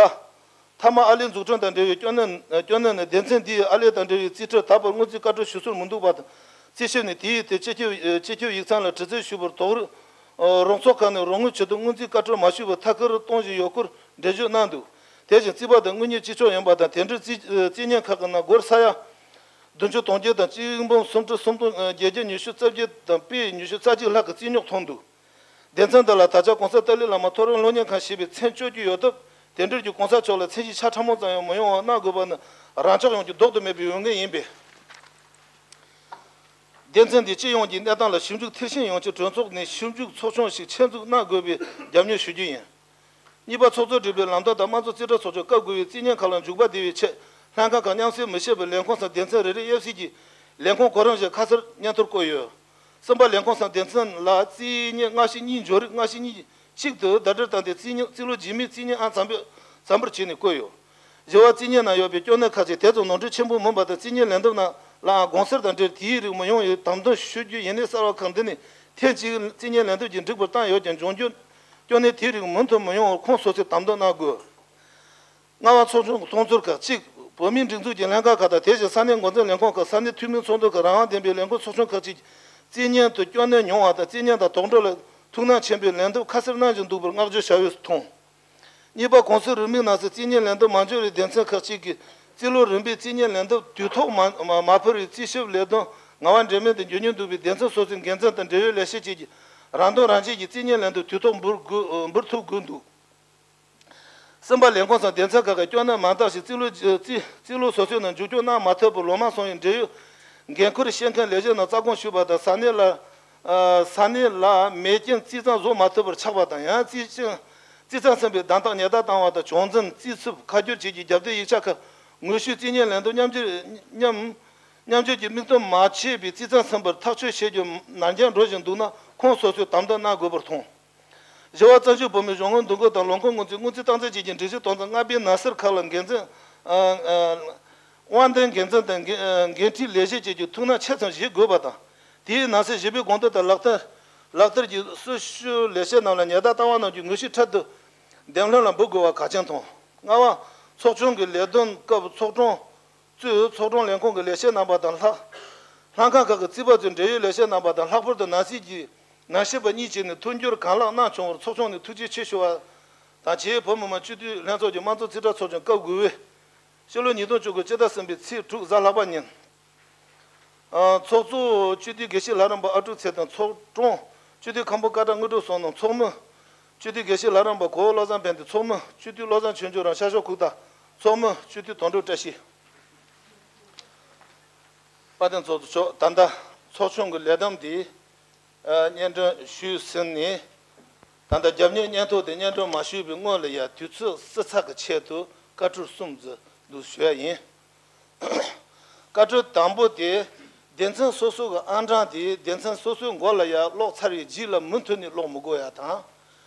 མཐའ་མ་ཨར་ལས་འཛུགས་སྐྲུན་དང་འབྲེལ་བའི་སྐྱོན་གནད་སྐྱོན་གནད་ནི་སྡེ་ཚན་འདིས་ཨར་ལས་དང་འབྲེལ་བའི་རྩིས་ཁྲར་ད་བར་སྔོན་རྩིས་བཀའ་འཁྲོལ་ཞུ་སྲོལ་མི་འདུག་པ་དང་རྩིས་ཞིབ་ནས་དེའི་ཐད་སྤྱི་ཁྱབ་སྤྱི་ཁྱབ་ཡིག་ཚང་ལ་དྲི་རྩད་ཞུས་པར་དོགས་རོགས་ཚོགས་ཁག་ནས་རོགས་དངུལ་ཆེད་དུ་སྔོན་རྩིས་བཀའ་འཁྲོལ་མ་ཞུས་པར་ཐད་ཀར་གཏོང་བཞིན་ཡོད་སྐོར་འགྲེལ་བརྗོད་གནང་འདུག་དེ་བཞིན་རྩིས་པ་དང་དངུལ་གཉེར་གཅིག་ལྕོགས་ཡིན་པ་དང་དེ་འབྲེལ་རྩིས་རྩིས་ཉན་ཁག་གི་ནང་སྒོར་ས་ཡ་བདུན་ཅུ་དོན་བརྒྱད་དང་གཅིག་འབུམ་སུམ་ཁྲི་སུམ་སྟོང་བརྒྱད་བརྒྱ་ཉི་ཤུ་རྩ་བརྒྱད་དང་པའི་ཉི་ཤུ་རྩ་གཅིག་ལྷག་གི་རྩིས་རྙོག་མཐོང་འདུག་སྡེ་ཚན་འདི་ལ་ད་ཆ་༸གོང་ས་ཏཱ་ལའི་བླ་མ་མཐོ་རིམ་སློབ་གཉེར་ཁང་ཞེས་པའི་མཚན་སྤྱོད་ཀྱི་ཡོད་སྟབས་དེ་འབྲེལ་གྱི་གོང་ས་མཆོག་ལ་མཚན་གཞི་ཆ་ཕྲ་མོ་ཙམ་ཡང་མི་ཡོང་བ་གནང་དགོས་པ་ནི་རང་ཅག་ཡོངས་ཀྱི་ལྡོག་ཏུ་མེད་པའི་འོས་འགན་ཡིན་པས། སྡེ་ཚན་འདིས་སྤྱི་ཡོངས་ཀྱི་གནས་སྟངས་ལ་ཞིབ་འཇུག་མཐིལ་ཕྱིན་ཡོང་ཆེད་གྲོས་ཚོགས་ནས་ཞིབ་འཇུག་ཚོགས་ཆུང་ཞིག་ཆེད་འཛུགས་གནང་དགོས་པའི་རྒྱབ་སྐྱོར་ཞུ་རྒྱུ་ཡིན། གཉིས་པ། ཚོགས་གཙོས་བསྒྲིགས་པའི་ལམ་སྟོན་དང་དམངས་གཙོ་རྩིས་ཁྲ་སོགས་ཀྱི་སྐབས་དགུ་པའི་རྩིས་ཉན་ཁག་ལ་འཇུག་པ་བདེ་བའི་ཆེད་ལྷན་ཁང་ཁག་མཉམ་བསྲེས་མི་བྱེད་པར་ལས་ཁུངས་སམ་སྡེ་ཚན་རེ་རེ་ཨེཕ་སི་ཀྱི་ལས་ཁུངས་གོ་རིམ་བཞིན་ཁ་གསལ་སྙན་ཐོར་བཀོད་ཡོད། གསུམ་པ། ལས་ཁུངས་སམ་སྡེ་ཚན་ལ་རྩིས་ཉན་སྔ་ཕྱི་གཉིས་འབྱོར་རིགས་སྔ་ཕྱི་གཉིས་གཅིག་ཏུ་ཟླ་སྒྲིལ་བཏང་སྟེ་རྩིས་ཉན་རྩིས་ལོ་རྗེས་མའི་རྩིས་ཉན་ཨང་ཙམ་པ་ཙམ་པར་བྱས་ནས་བཀོད་ཡོད། བཞི་པ། རྩིས་ཉན་ནང་ཡོད་པའི་སྐྱོན་གནད་ཁག་ཅིག་དེ་ཙམ་ནོར་འཁྲུལ་ཆེན་པོ་མིན་པ་དང་རྩིས་ཉན་ལན་འདེབས་ནང་ལའང་དགོངས་སེལ་དང་འབྲེལ་དེའི་རིགས་མི་ཡོང་བའི་དམ་དོན་ཞུ་རྒྱུ་ཡིན་ནས་གསར་བ་ཁག་འདི་ནས་ཐེངས་གཅིག་རྩིས་ཉན་ལན་འདེབས་ཀྱིས་འགྲིག་པར་བཏང་ཡོད་ཀྱང་འབྱུང་འགྱུར་སྐྱོན་གནད་དེའི་རིགས་མུ་མཐུད་མི་ཡོང་བར་ཁོང་སོ་སོས་དམ་དོན་གནང་དགོས། ལྔ་པ། ཚོགས་ཆུང་གི་མཐོང་ཚོར་ཁག་གཅིག་བོད་མིའི་སྒྲིག་འཛུགས་ཀྱི་ལྷན་ཁང་ཁག་དང་དེ་བཞིན་ས་གནས་འགོ་འཛིན་ལས་ཁུངས་ཁག་ས་གནས་འཐུས་མིའི་ཚོགས་འདུ་ཁག་རང་དབང་ལྡན་པའི་ལས་ཁུངས་ཚོགས་ཆུང་ཁག་ཅིག་རྩིས་ཉན་དུ་སྐྱོན་གནད་ཉུང་བ་དང་རྩིས་ཉན་དང་དོགས་འདྲི་ལ་ཐུགས་སྣང་ཆེན་པོས་ལན་འདེབས་ཁ་གསལ་གནང་བཞིན་འདུག་པར་བསྔགས་བརྗོད་བྱ་འོས་སུ་མཐོང་། གཉིས་པ། གོང་གསལ་རིན་མེད་ནང་གསེས་རྩིས་ཉན་ལན་འདེབས་མ་འབྱོར་བའི་སྡེ་ཚན་ཁག་ཅིག་གིས་རྩིས་ལོ་རིམ་པའི་རྩིས་ཉན་ལན་འདེབས་དུས་ཐོག་མ་མ་ཕུལ་བའི་རྩིས་ཞིབ་ལས་དོན་ངལ་བ་འབྲས་མེད་དུ་འགྱུར་ཉེན་འདུག་པས་སྡེ་ཚན་སོ་སོའི་འགན་འཛིན་དང་འབྲེལ་ཡོད་ལས་བྱེད་བཅས་ཀྱིས་རང་དོན་རང་གཅེས་ཀྱིས་རྩིས་ཉན་ལན་འདེབས་དུས་ཐོག་འབུལ་དགོས་འབུལ་ཐུབ་དགོས་འདུག་གསུམ་པ། ལས་ཁུངས་སམ་སྡེ་ཚན་ཁག་གི་སྐྱོན་གནད་མང་དག་ཞིག་རྩིས་ལོ་རྩིས་རྩིས་ལོ་སོ་སོའི་ནང་འཇུག་སྐྱོར་གནང་མ་ཐུབ་པར་ལོ་མང་སོང་བའི་འབྲེལ་ཡོད་འགན་ཁུར་བཞེས་མཁན་ལས་བྱེད་རྣམས་རྩ་དགོངས་ཞུས་པ་དང་ས་གནས་ལ་ས་གནས་ལ་མེད་རྐྱེན་རྩིས་གཙང་བཟོ་མ་ཐུབ་པར་ཆགས་པ་དང་ཡང་རྩིས་ཅན་རྩིས་གཙང་ཟིན་པའི་གདམ་ཐག་ཉེས་རྡུང་བཏང་བ་དང་བྱུང་འཛིན་རྩིས་ཚུབ་ཁ་བསྒྱུར་བཅས་ཀྱི་རྒྱབ་གཏད་ཡིག་ཆ་ཁག་ དངོས་ཤུགས་རྩིས་མཉམ་ལེན་དུ་མཉམ་སྤྱོད་མཉམ་མཉམ་སྤྱོད་ཀྱི་དམིགས་གཏད་མ་ཆད་པའི་རྩིས་ཚན་གསུམ་པར་ཐག་གཅོད་བྱེད་རྒྱུ་ནར་འགྱངས་འགྲོ་བཞིན་འདུག་ན། ཁོང་སོ་སོས་དམ་དུ་གནང་དགོས་པར་མཐོང་། བཞི་བ། བཙན་བྱོལ་བོད་མིའི་གཞུང་ངོས་འདུ་འགོད་དང་ལས་ཁུངས་སྔོན་རྩིས་སྔོན་རྩིས་སྟངས་འཛིན་བཅས་ཀྱི་སྒྲིག་གཞི་དོན་ཚན་ལྔ་པའི་ནང་གསེས་ཁག་ལ་འགན་འཛིན། ཨ་ཨ་དབང་ལྡན་འགན་འཛིན་དང་འགན་འཁྲིའི་ལས་བྱེད་བཅས་ཀྱི་ཐུགས་སྣང་ཆེ་ཙམ་བྱེད་དགོས་པ་དང་། དེའི་ནང་གསེས་བཞི་པའི་དགོངས་དོན་ལྟར་ལག་བསྟར་ལག་བསྟར་གྱི་སྲི་ཞུ་ལས་བྱེད་རྣམས་ལ་ཉེན་བརྡ་ལྟ་བ་རྣམས་ཀྱི་དངོས་གཞི་འཕྲལ་དུ་འདེམས་ལྷན་ལ་འབུལ་དགོས་པ་གལ་ཆེན་མཐོང་། ལྔ་བ། ཚོགས་ཆུང་གི་ལས་དོན་སྐབས་ཚོགས་དྲུང་གཙོས་ཚོགས་དྲུང་ལས་ཁུངས་ཀྱི་ལས་བྱེད་རྣམ་པ་དང་ལྷག་ལྷན་ཁང་ཁག་གི་རྩིས་པ་ཚོའི་འབྲེལ་ཡོད་ལས་བྱེད་རྣམ་པ་དང་ལྷག་པར་དུ་ནང་སྲིད་ཀྱི་ནང་ཞིབ་པ་གཉིས་བཅས་ནས་མཐུན་འགྱུར་གང་ལེགས་གནང་བྱུང་བར་ཚོགས་ཆུང་ནས་ཐུགས་རྗེ་ཆེ་ཞུ་བ་དང་། བྱེས་བོད་མི་མང་སྤྱི་འཐུས་ལྷན་ཚོགས་ཀྱི་དམངས་གཙོ་རྩིས་ཁྲ་ཚོགས་ཆུང་སྐབས་དགུ་པའི་ཕྱི་ལོ་ཉིས་སྟོང་བཅུ་དགུ་སྤྱི་ཟླ་གསུམ་པའི་ཚེས་དྲུག་གཟའ་ལྷག་པ་ཉིན། ཨ་ཚོགས་གཙོ་སྤྱི་འཐུས་དགེ་བཤེས་ལྷ་རམས་པ་ཨ་ཀྲུག་ཚེ་དང་། ཚོགས་དྲུང་སྤྱི་འཐུས་ཁམས་པ་སྐད་གྲགས་དངོས་གྲུབ་བསོད་ནམས། ཚོགས་མི་སྤྱི་འཐུས་དགེ་བཤེས་ལྷ་རམས་པ་གོ་བོ་བློ་བཟང་ཕན་བདེ། ཚོགས་མི་སྤྱི་འཐུས་བློ་བཟང་ཆོས་འབྱོར་རམ་ཤར་ཕྱོགས་ཁུག་རྟ། ཚོགས་མི་སྤྱི་འཐུས་དོན་གྲུབ་བཀྲ་ཤིས། དཔལ་ལྡན་ཚོགས་གཙོ་མཆོག་ད་ལྟ་ཚོགས་ཆུང་གི་ལས་བསྡོམས་འདི་ཨ་སྙན་སྒྲོན་ཞུས་ཟིན་ནས། ད་ལྟ་རྒྱབ་གཉེར་སྙན་ཐོ་དེ་སྙན་སྒྲོན་མ་ཞུས་པའི་སྔོན་ལ་ཡང་དུས་ཚོད་བསྲི་ཚགས་ཀྱི་ཆེད་དུ་བཀའ་འཁྲོལ་གསུམ་ཙམ་འདུག་ཞུ་ཡ་ཡིན། བཀའ་འཁྲོལ་དང་པོ་དེ། སྡེ་ཚན་སོ་སོ་གི་ཨང་གྲངས་དེ་སྡེ་ཚན་སོ་སོའི་མགོ་ལ་ཡར་ཀློག་ཚར་བའི་རྗེས་ལ་མུ་མཐུད་ནས་ཀློག་མི་དགོས་ཡ་དང་།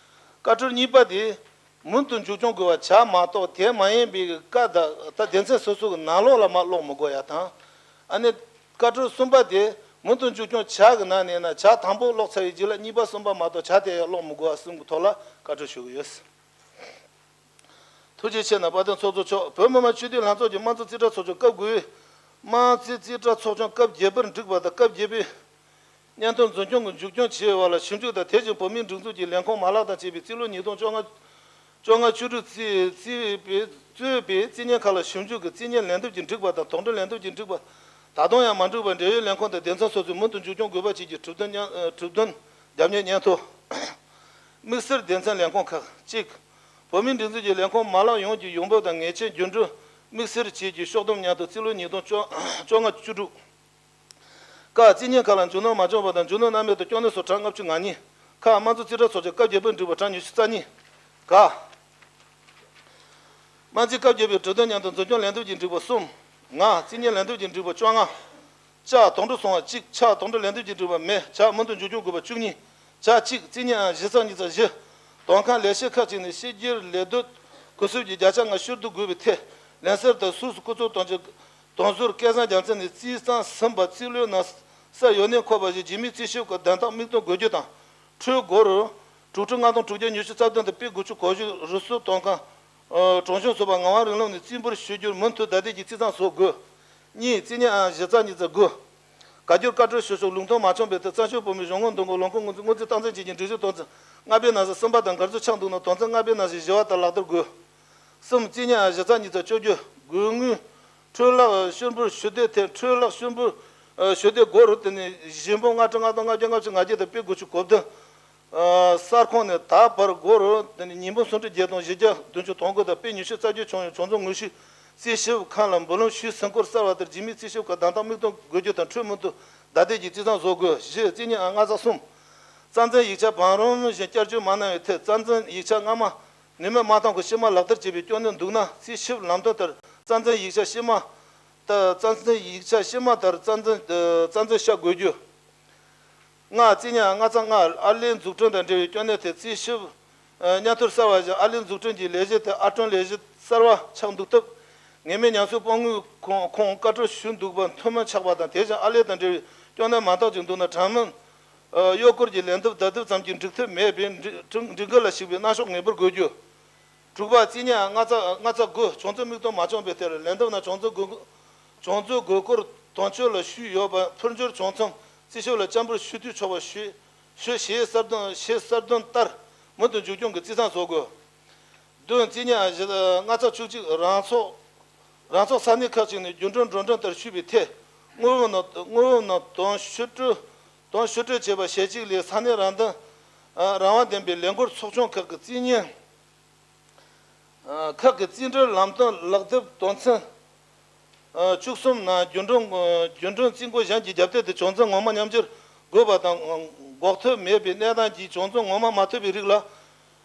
བཀའ་འཁྲོལ་གཉིས་པ་དེ། མུ་མཐུད་མཇུག་སྐྱོང་དགོས་པ་བྱ་མ་གཏོགས། དེ་མ་ཡིན་པའི་བཀའ་ད་ད་སྡེ་ཚན་སོ་སོ་གི་ནང་ལོགས་ལ་མར་ཀློག་མི་དགོས་ཡ་དང་། ཨ་ནི། བཀའ་འཁྲོལ་གསུམ་པ་དེ། མུ་མཐུད་མཇུག་སྐྱོང་བྱ་གི་ནང་ནས་ན་བྱ་དང་པོ་ཀློག་ཚར་བའི་རྗེས་ལ་གཉིས་པ་གསུམ་པ་མ་གཏོགས་བྱ་དེ་ཡང་ཀློག་མི་དགོས་པ་གསུམ་གྱི་ཐོག་ལ་བཀའ་འཁྲོལ་ཞུ་གི་ཡོད། ཐུགས་རྗེ་ཆེ་གནང་། དཔལ་ལྡན་ཚོགས་གཙོ་མཆོག་བོད་མི་མང་སྤྱི་འཐུས་ལྷན་ཚོགས་ཀྱི་དམངས་གཙོ་རྩིས་ཁྲ་ཚོགས་ཆུང་སྐབས་དགུ་པའི། དམངས་གཙོའི་རྩིས་ཁྲ་ཚོགས་ཆུང་སྐབས་བརྒྱད་པར་འགྲིག་པ་དང་། སྐབས་བརྒྱད་པའི་སྙན་ཐོ་འཛིན་སྐྱོང་གི་མཇུག་སྐྱོང་བྱས་པ་ལ་ཞིབ་འཇུག་དང་། དེ་བཞིན་བོད་མིའི་སྒྲིག་འཛུགས་ཀྱི་ལས་ཁུངས་མ་ལག་དང་བཅས་པའི་རྩིས་ལོ་ཉིས་སྟོང་བཅོ་ལྔ་བཅོ་ལྔ་བཅུ་དྲུག་རྩིས་རྩིས་པའི་གཙོས་པའི་རྩིས་བརྙན་ཁག་ལ་ཞིབ་འཇུག་གིས་རྩིས་མཉམ་ལེན་འདེབས་ཀྱིས་འགྲིག་པ་དང་། དོགས་འདྲི་ལེན་འདེབས་ཀྱིས་འགྲིག་པ། ད་དུང་ཡང་མ་འགྲིག་པར་འབྲེལ་ཡོད་ལས་ཁུངས་དང་སྡེ་ཚན་སོ་སོས་མུ་མཐུད་མཇུག་སྐྱོང་དགོས་པ་བཅས་ཀྱི་གྲུབ་དོན་མཉམ་གྲུབ་དོན་རྒྱབ་གཉེར་སྙན་ཐོ། དམིགས་བསལ་སྡེ་ཚན་ལས་ཁུངས་ཁག་གཅིག་བོད་མིའི་སྒྲིག་འཛུགས་ཀྱི་ལས་ཁུངས་མ་ལག་ཡོངས་ཀྱི་ཡོང་འབབ་དང་ངེས་ཅན་རྒྱུན་སྒྲོལ་དམིགས་བསལ་བཅས་ཀྱི་ཕྱོགས་བསྡོམས་སྙན་ཐོ། རྩིས་ལོ་ཉིས་སྟོང་བཅོ་ལྔ་བཅུ་དྲུག་ཀ་རྩིས་མཉམ་ཁག་ལ་རྒྱུ་ནོར་མ་བྱུང་བ་དང་། རྒྱུ་ནོར་སྣང་མེད་དུ་སྐྱོན་གནས་སོགས་གྲངས་ལྔ་བཅུ་ང་གཉིས། ཁག་དམངས་གཙོ་རྩིས་ཁྲ་ཚོགས་ཆུང་སྐབས་བརྒྱད་པར་འགྲིག་པ་གྲངས་ཉི་ཤུ་རྩ་གཉིས། ག་དམངས་རྩིས་སྐབས་བརྒྱད་པའི་གྲུབ་དོན་སྙན་ཐོ་འཛིན་སྐྱོང་ལེན་འདེབས་ཀྱིས་འགྲིག་པ་གསུམ། ང་རྩིས་མཉམ་ལེན་འདེབས་ཀྱིས་འགྲིག་པ་བཅོ་ལྔ། ཅ་དོགས་འདྲི་སོང་བ་གཅིག་ཆ་དོགས་འདྲི་ལེན་འདེབས་ཀྱིས་འགྲིག་པ་མེད། ཇ་མུ་མཐུད་མཇུག་སྐྱོང་དགོས་པ་བཅུ་གཉིས། ཇ་གཅིག་རྩིས་མཉམ་ཨང་བཞི་ཚེག་གཉིས་ཚེག་བཞི། དོན་ཁང་ལས་བྱེད་ཁག་ཅིག་ནས་ཕྱི་རྒྱལ་ལས་དོན་གོ་སྐབས་ཀྱི་བརྒྱ་ཆ་ལྔ་ཕྱིར་བསྡུ་དགོས་པའི་ཐད། ལན་གསར་དང་སུད་སི་སྐུ་ཚབ་དོན་གཅོད་དོན་ཟུར་སྐལ་བཟང་རྒྱལ་མཚན་ནས་རྩིས་གཙང་ཟིན་པ་རྩིས་ལོའི་ནང་གསལ་ཡོད་གནས་འཁོད་པ་བཞིན་རྗེས་མའི་རྩིས་ཞིབ་ཀྱི་བདམས་ཐག་དམིགས་གཏོང་དགོས་རྒྱུ་དང་། འཕྲུལ་སྒོར་དྲུག་ཁྲི་ལྔ་སྟོང་དྲུག་བརྒྱ་ཉི་ཤུ་རྩ་བདུན་དང་པའི་དགུ་བཅུ་གོ་བཞི་རུ་སུད་དོན་ཁང་། ཨ་དྲུང་ཆུང་ཟུར་པ་ངག་དབང་རིང་ལུགས་ནས་རྩིས་འབུལ་ཞུ་རྒྱུར་མུ་མཐུད་བདའ་འདེད་ཀྱིས་རྩིས་གཙང་བཟོ་དགོས། གཉིས་རྩིས་མཉམ་ཨང་བཞི་ཚེག་གཉིས་ཚེག་དགུ། བཀའ་འགྱུར་བཀའ་འཁྲོལ་ཞུ་ཕྱོགས་ལུགས་མཐུན་མ་བྱུང་བའི་ཐད་བཙན་བྱོལ་བོད་མིའི་གཞུང་ངོ་འདུ་འགོད་ལས་ཁུངས་སྔོན་རྩིས་སྔོན་རྩིས་སྟངས་འཛིན་བཅས་ཀྱི་སྒྲིག་གཞི་དོན་ཚན་ལྔ་པའི་ནང་གསེས་གསུམ་པ་དང་འགལ་ཚུལ་ཆགས་འདུག་ན། དོན་ཚན་ལྔ་པའི་ནང་གསེས་བཞི་པ་ལྟར་ལག་བསྟར་དགོས། གསུམ་རྩིས་མཉམ་ཨང་བཞི་ཚེག་གཉིས་ཚེག་བཅོ་བརྒྱད། དགོས་དངུལ། འཕྲོ་བརླག་ཕྱིར་འབུལ་ཞུ་དེ་ཐད། འཕྲོ་བརླག་ཕྱིར་འབུལ་ཞུ་དེ་སྒོར་དེ་ནས་བཞི་འབུམ་ལྔ་ཁྲི་ལྔ་སྟོང་ལྔ་བརྒྱ་ལྔ་བཅུ་ང་བརྒྱད་དང་པའི་དགུ་བཅུ་གོ་བདུན། ཨ་གསར་ཁང་ནས་ད་བར་སྒོར་དེ་ནས་ཉིས་འབུམ་སུམ་ཁྲི་བརྒྱད་སྟོང་བཞི་བརྒྱ་བདུན་ཅུ་དོན་དགུ་དང་པའི་ཉི་ཤུ་རྩ་བརྒྱད་བྱུང་ཡོད། བྱུང་ཚུལ་དངོས་གཞི་རྩིས་ཞིབ་ཁང་ལ་འབུལ་ལམ་ཞུས་ཟིན་སྐོར་གསལ་བ་ལྟར་རྗེས་མའི་རྩིས་ཞིབ་ཁག་བདམས་ཐག་དམིགས་གཏོང་དགོས་རྒྱུ་དང་། འཕྲོས་མུ་མཐུད་བདའ་འདེད་ཀྱིས་རྩིས་གཙང་བཟོ་དགོས། བཞི་རྩིས་མཉམ་ཨང་ལྔ་ཚེག་གསུམ། རྩ་འཛིན་ཡིག་ཆ་བང་རིམ་བཞིན་བསྐྱར་བཅོས་མ་གནང་བའི་ཐད་རྩ་འཛིན་ཡིག་ཆ་སྔ་མ་ནུས་མེད་མ་བཏང་གོང་ཕྱི་མ་ལག་བསྟར་བྱས་པའི་སྐྱོན་གནས་འདུག་ན། རྩིས་ཞིབ་ལམ་སྟོན་ལྟར་རྩ་འཛིན་ཡིག་ཆ་ཕྱི་མ་ལྟར་རྩ་འཛིན་ཡིག་ཆ་ཕྱི་མ་ལྟར་རྩ་འཛིན་རྩ་འཛིན་བྱ་དགོས་རྒྱུ། ལྔ་རྩིས་མཉམ་ལྔ་ཚེག་ལྔ། ཨར་ལས་འཛུགས་སྐྲུན་དང་འབྲེལ་བའི་སྐྱོན་གནས་ཐད་རྩིས་ཞིབ་སྙན་ཐོར་གསལ་བ་བཞིན་ཨར་ལས་འཛུགས་སྐྲུན་གྱི་ལས་གཞི་དེ་ཨར་སྐྲུན་ལས་གཞི་གསར་བ་ཆགས་འདུག་སྟབས། ངེས་མེད་ཉམས་གསོའི་དཔང་དངུལ་ཁོངས་ཁོངས་བཀའ་འཁྲོལ་ཞུས་འདུག་པ་ཐུན་མོང་ཆགས་པ་དང་། དེ་བཞིན་ཨར་ལས་དང་འབྲེལ་བའི་སྐྱོན་གནས་མང་དག་ཅིག་འདུག་ན། དྲང་སྨོས་གཡོག་སྐོར་གྱི་ལན་འདེབས་བདའ་འདེད་ཙམ་གྱིས་འགྲིག་ཐབས་མེད་པས་འགྲིག་འགྲིག་འགྲིག་གི་ལ་ཞུགས་པའི་གནང་ཕྱོགས་ངེས་པར་དགོས་རྒྱུ། དྲུག་པ་རྩིས་མཉམ་ལྔ་ཚེག་ལྔ་ཚེག་དགུ། བྱུང་ཚུལ་དམིགས་གཏོང་མ་བྱུང་བའི་ཐད་ལ་ལན་འདེབས་ནང་བྱུང་ཚུལ་དགོས་བྱུང་ཚུལ་དགོས་སྐོར་དོན་གཅོད་ལ་ཞུས་ཡོད་པ། ཕུལ་འབྱོར་བྱུང་མཚམས་རྩིས་ཞིབ་ལ་བཅའ་འབུལ་ཞུ་དུས་ཆོག་པ་ཞུས་ཞུས། ཞེས་གསལ་སྟོན་ཞེས་གསལ་སྟོན་ལྟར་མུ་མཐུད་མཇུག་སྐྱོང་གིས་རྩིས་གཙང་བཟོ་དགོས། བདུན་རྩིས་མཉམ་བཞི་ལྔ་ཚེག་བཅུ་གཅིག། རང་ཚོགས་རང་ཚོགས་ས་གནས་ཁག་ཅིག་ནས་རྒྱུན་སྒྲོལ་འགྲོ་གྲོན་ལྟར་ཞུས་པའི་ཐད། དངུལ་འབོར་ནང་དངུལ་འབོར་ནང་དོན་ཞུ་སྤྲོད་དོན་ཞུ་སྤྲོད་བྱས་པ་ཞལ་གཅིག་ལས་ས་གནས་རང་དོན་རང་དབང་ལྡན་པའི་ལས་འགུལ་ཚོགས་ཆུང་ཁག་གི་རྩིས་མཉམ། ཁག་གི་རྩིས་འབྲེལ་ལམ་སྟོན་ལག་དེབ་དོན་ཚན་བཅུ་གསུམ་ནང་རྒྱུན་སྒྲོལ་རྒྱུན་སྒྲོལ་རྩིས་འགོ་གཞན་གྱིས་རྒྱབ་གཏད་དེ་བྱུང་ཚུལ་ངོ་མ་མཉམ་སྦྱོར་དགོས་པ་དང་། འགོག་ཐབས་མེད་པའི་གནས་སྟངས་ཀྱིས་བྱུང་ཚུལ་ངོ་མ་མ་ཐོབ་པའི་རིགས་ལ།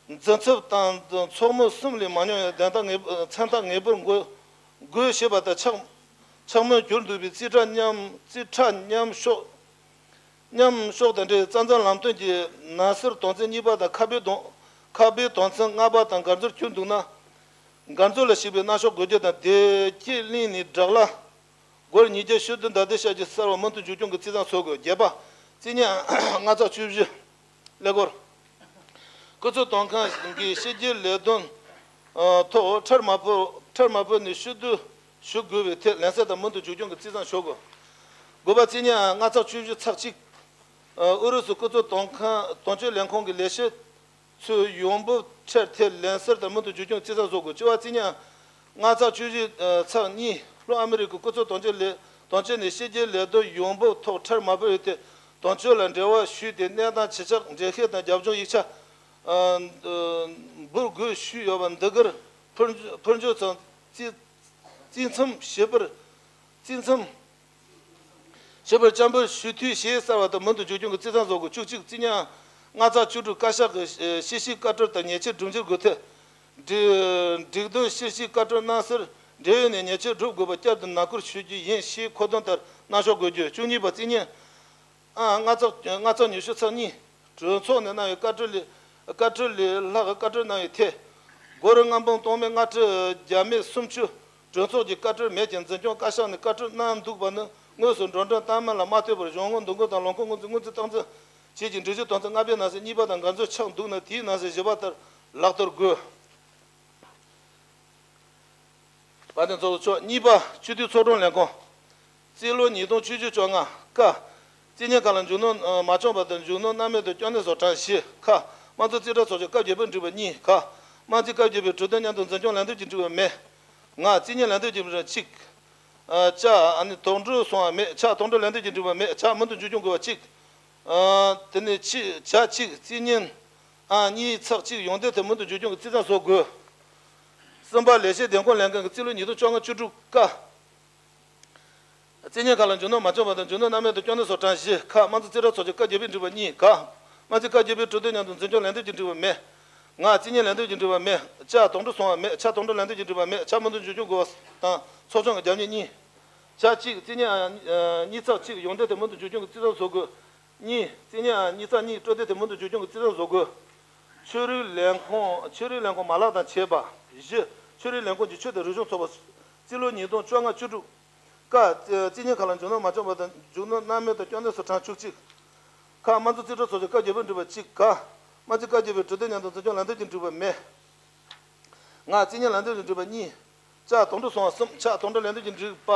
འཛིན་ཚབ་དང་ཚོགས་མི་གསུམ་ལས་མ་ཉུང་བའི་བདེན་མཐའ་ངེས་མཚན་རྟགས་ངེས་པར་འགོད་ དགོས་ཞེས་པ་དང་ཆགས་ཆགས་མོས་གྱུར་འདུག་པའི་རྩིས་ཁྲ་མཉམ་རྩིས་ཁྲ་མཉམ་ཤོག་མཉམ་ཤོག་དང་འབྲེལ་རྩ་འཛིན་ལམ་སྟོན་གྱི་ནང་གསེས་དོན་ཚན་གཉིས་པ་དང་ཁ་དཔེ་དོན་ཁ་དཔེ་དོན་ཚན་ལྔ་པ་དང་དགར་འཛུལ་གྱུར་འདུག་ན། དགར་འཛུལ་ལ་ཞུགས་པའི་སྣ་ཤོག་དགོས་རྒྱུ་དང་བདེ་སྐྱིད་གླིང་ནས་བསྒྲགས་གླ། སྒོར་ཉིས་བརྒྱ་ཤོག་བདུན་ཟླ་བདེ་ཤག་གི་གསར་བ་མུ་མཐུད་འཇུག་སྐྱོང་གི་རྩིས་ཐང་བཟོ་དགོས། བརྒྱད་པ། རྩིས་ཉིན་ལྔ་ཚེག་བཅུ་བཞི། ཀླད་ཀོར། སྐུ་ཚབ་དོན་ཁང་གི་ཕྱི་རྒྱལ་ལས་དོན་ཐོག་ཁྲལ་མ་ཕོད་ཁྲལ་མ་ཕོད་ནས་ཤོག་བསྡུ་ཞུ་དགོས་པའི་ཐད་ལན་གསལ་དང་མུ་མཐུད་འཇུག་སྐྱོང་གི་རྩིས་ཐང་ཞུ་དགོས། དགུ་པ། རྩིས་ཉིན་ལྔ་ཚེག་བཅུ་བཞི་ཚེག་གཅིག་ཨུ་རུ་སུ་སྐུ་ཚབ་དོན་ཁང་དོན་གཅོད་ལས་ཁུངས་ཀྱི་ལས་བྱེད་ཚོས་ཡོང་འབབ་ཁྲལ་ཐད་ལན་གསལ་དང་མུ་མཐུད་འཇུག་སྐྱོང་གི་རྩིས་ཐང་བཟོ་དགོས། བཅུ་པ། རྩིས་ཉིན་ལྔ་ཚེག་བཅུ་བཞི་ཚེག་གཉིས། ལྷོ་ཨ་མི་རི་ཀའི་སྐུ་ཚབ་དོན་གཅོད་ལས་དོན་གཅོད་ནས་ཕྱི་རྒྱལ་ལས་དོན་ཡོང་འབབ་ཐོག་ཁྲལ་མ་ཕོད་པའི་ཐད་དོན་གཅོད་ལ་འབྲེལ་བ་ཞུས་ཏེ་གནས་སྟངས་ཇི་ཆགས་འགྲེལ་བཤད་དང་རྒྱབ་ལྗོངས་ཡིག་ཆ་འབུལ་དགོས་ཞུས་ཡོད་པ་འདི་གར་ཕུལ་ཕུལ་འབྱོར་ཚང་རྩིས་རྩིས་མཚམས་ཞིབ་པར་རྩིས་མཚམས་ཞིབ་པར་བཅར་འབུལ་ཞུས་འཐུས་ཞེས་གསལ་བ་དང་མུ་མཐུད་འཇུག་སྐྱོང་གི་རྩིས་ཐང་བཟོ་དགོས། བཅུ་གཅིག། རྩིས་ཉིན་ལྔ་ཚེག་བཅུ་དྲུག་བཀའ་ཤག་གི་ཕྱིར་བཤིག་བཀའ་འཁྲོལ་དང་ཉེས་ཆད་སྒྲུབ་འགྱུར་དགོས་ཐད། སྒྲིག་སྒྲིག་དོན་ཕྱིར་བཤིག་བཀའ་འཁྲོལ་གནང་སར་འབྲེལ་ཡོད་ནས་ཉེས་ཆད་སྒྲུབ་དགོས་པ་བསྐྱར་དུ་ནང་བཀུར་ཞུ་རྒྱུ་ཡིན་ཞེས་མཁོ་འདོན་ལྟར་གནང་ཆོག་དགོས་རྒྱུ། བཅུ་གཉིས་པ། རྩིས་ཉིན་ཨང་ལྔ་ཚེག་ལྔ་ཚེག་ཉི་ཤུ་ཚེག་གཉིས། གྲོས་ཚོགས་ནས་གནང་བའི་བཀའ་འཁྲོལ་ལས་བཀའ་འཁྲོལ་ལས་ལྷག་བཀའ་འཁྲོལ་གནང་བའི་ཐད། སྒོར་ལྔ་འབུམ་སྟོང་མེད་ལྔ་ཁྲི་བརྒྱ་མེད་སུམ་ཅུ་གྲོས་ཚོགས་ཀྱི་བཀའ་འཁྲོལ་མེད་ཀྱང་འཛིན་སྐྱོང་བཀའ་ཤག་ནས་བཀའ་འཁྲོལ་གནང་འདུག་པ་ནི་དངོས་སུ་འགྲོ་གྲོན་བཏང་མིན་ལ་མ་ལྟོས་པར་གཞུང་དངུལ་འདུ་འགོད་དང་ལོ་འཁོར་སྔོན་རྩིས་སྔོན་རྩིས་སྟངས་འཛིན་བཅས་ཀྱི་སྒྲིག་གཞི་དོན་ཚན་ལྔ་པའི་ནང་གསེས་གཉིས་པ་དང་དགར་འཛུགས་ཆགས་འདུག་ན། དེའི་ནང་གསེས་བཞི་པ་ལྟར་ལག་བསྟར་དགོས། དཔལ་ལྡན་ཚོགས་གཙོ་མཆོག་གཉིས་པ། སྤྱི་འཐུས་ཚོགས་དྲུང་ལས་ཁུངས། རྩིས་ལོ་ཉིས་སྟོང་བཅུ་བཅུ་བཅོ་ལྔ་ཀ་རྩིས་ཉིན་ཁག་ལ་མཇུག་སྣོན་མ་བྱུང་བ་དང་མཇུག་སྣོན་སྣང་མེད་དུ་སྐྱོན་གནད་སོགས་གྲངས་བཞི་ཁ། དམངས་གཙོ་རྩིས་ཁྲ་ཚོགས་ཆུང་སྐབས་བརྒྱད་པའི་འགྲིག་པ་གཉིས་ཁ། དམངས་རྩིས་སྐབས་བརྒྱད་པའི་གྲོས་དོན་མཉམ་དུ་འཛིན་སྐྱོང་ལན་འདེབས་ཀྱི་འགྲིག་པ་མེད། ལྔ། རྩིས་ཉིན་ལན་འདེབས་ཀྱི་འགྲིག་པ་གཅིག་ཨ་ཅག་ཨ་ནི་དོགས་འདྲི་སོང་བ་མེད། ཆ་དོགས་འདྲི་ལན་འདེབས་ཀྱི་འགྲིག་པ་མེད། ཆ་མུ་མཐུད་འཇུག་སྐྱོང་དགོས་པ་གཅིག་ཨ་དེ་ནས་ཆི་ཆ་གཅིག་རྩིས་ཉིན་ཨང་གཉིས་ཚེག་གཅིག་ཡོང་དོན་ཐད་མུ་མཐུད་འཇུག་སྐྱོང་གི་རྩིས་ཐང་བཟོ་དགོས། གསུམ་པ། ལས་བྱེད་བདེ་འཁོད་ལས་འགན་གྱི་རྩིས་ལོ་ཉིས་སྟོང་བཅོ་ལྔ་བཅུ་དྲུག་ཀ་རྩིས་ཉིན་ཁག་ལ་མཇུག་སྣོན་མ་བྱུང་བ་དང་མཇུག་སྣོན་སྣང་མེད་དུ་སྐྱོན་གནད་སོགས་གྲངས་བཞི་ཁ། དམངས་གཙོ་རྩིས་ཁྲ་ཚོགས་ཆུང་སྐབས་བརྒྱད་པའི་འགྲིག་པ་གཉིས་ཁ། དམངས་རྩིས་སྐབས་བརྒྱད་པའི་གྲོས་དོན་མཉམ་དུ་འཛིན་སྐྱོང་ལན་འདེབས་ཀྱི་འགྲིག་པ་མེད། ལྔ། རྩིས་ཉིན་ལན་འདེབས་ཀྱི་འགྲིག་པ་མེད། ཆ་དོགས་འདྲི་སོང་བ་མེད། ཆ་དོགས་འདྲི་ལན་འདེབས་ཀྱི་འགྲིག་པ་མེད། ཆ་མུ་མཐུད་འཇུག་སྐྱོང་དགོས་པ་དང་ཚོགས་ཆུང་གི་རྒྱབ་གཉེར་གཉིས། ཆ་གཅིག་རྩིས་ཉིན་ཨང་གཉིས་ཚེག་གཅིག་ཡོང་དོན་ཐད་མུ་མཐུད་འཇུག་སྐྱོང་གི་རྩིས་ཐང་བཟོ་དགོས། གཉིས། རྩིས་ཉིན་ཨང་གཉིས་ཚེག་གཉིས་སྤྲོད་དོན་ཐད་མུ་མཐུད་འཇུག་སྐྱོང་གི་རྩིས་ཐང་བཟོ་དགོས། ཆོས་རིག་ལས་ཁུངས་ཆོས་རིག་ལས་ཁུངས་མ་ལག་དང་བཅས་པ། བཞི། ཆོས་རིག་ལས་ཁུངས་ཀྱི་ཆོས་དང་རིག་གཞུང་ཚོགས་པ། རྩིས་ལོ་ཉིས་སྟོང་བཅོ་ལྔ་བཅུ་དྲུག་ཀ་རྩིས་ཉིན་ཁག་ལ་མཇུག་སྣོན་མ་བྱུང་བ་དང་མཇུག་སྣོན་སྣང་མེད་དུ་སྐྱོན་གནད་སོགས་གྲངས་བཅུ་གཅིག་ཁ། དམངས་གཙོ་རྩིས་ཁྲ་ཚོགས་ཆུང་སྐབས་བརྒྱད་པའི་འགྲིག་པ་གཅིག་ཁ། དམངས་རྩིས་སྐབས་བརྒྱད་པའི་གྲོས་དོན་མཉམ་དུ་འཛིན་སྐྱོང་ལན་འདེབས་ཀྱི་འགྲིག་པ་མེད། ལྔ། རྩིས་ཉིན་ལན་འདེབས་ཀྱི་འགྲིག་པ་གཉིས། ཆ་དོགས་འདྲི་སོང་བ་གསུམ། ཆ་དོགས་འདྲི་ལན་འདེབས་ཀྱི་འགྲིག་པ་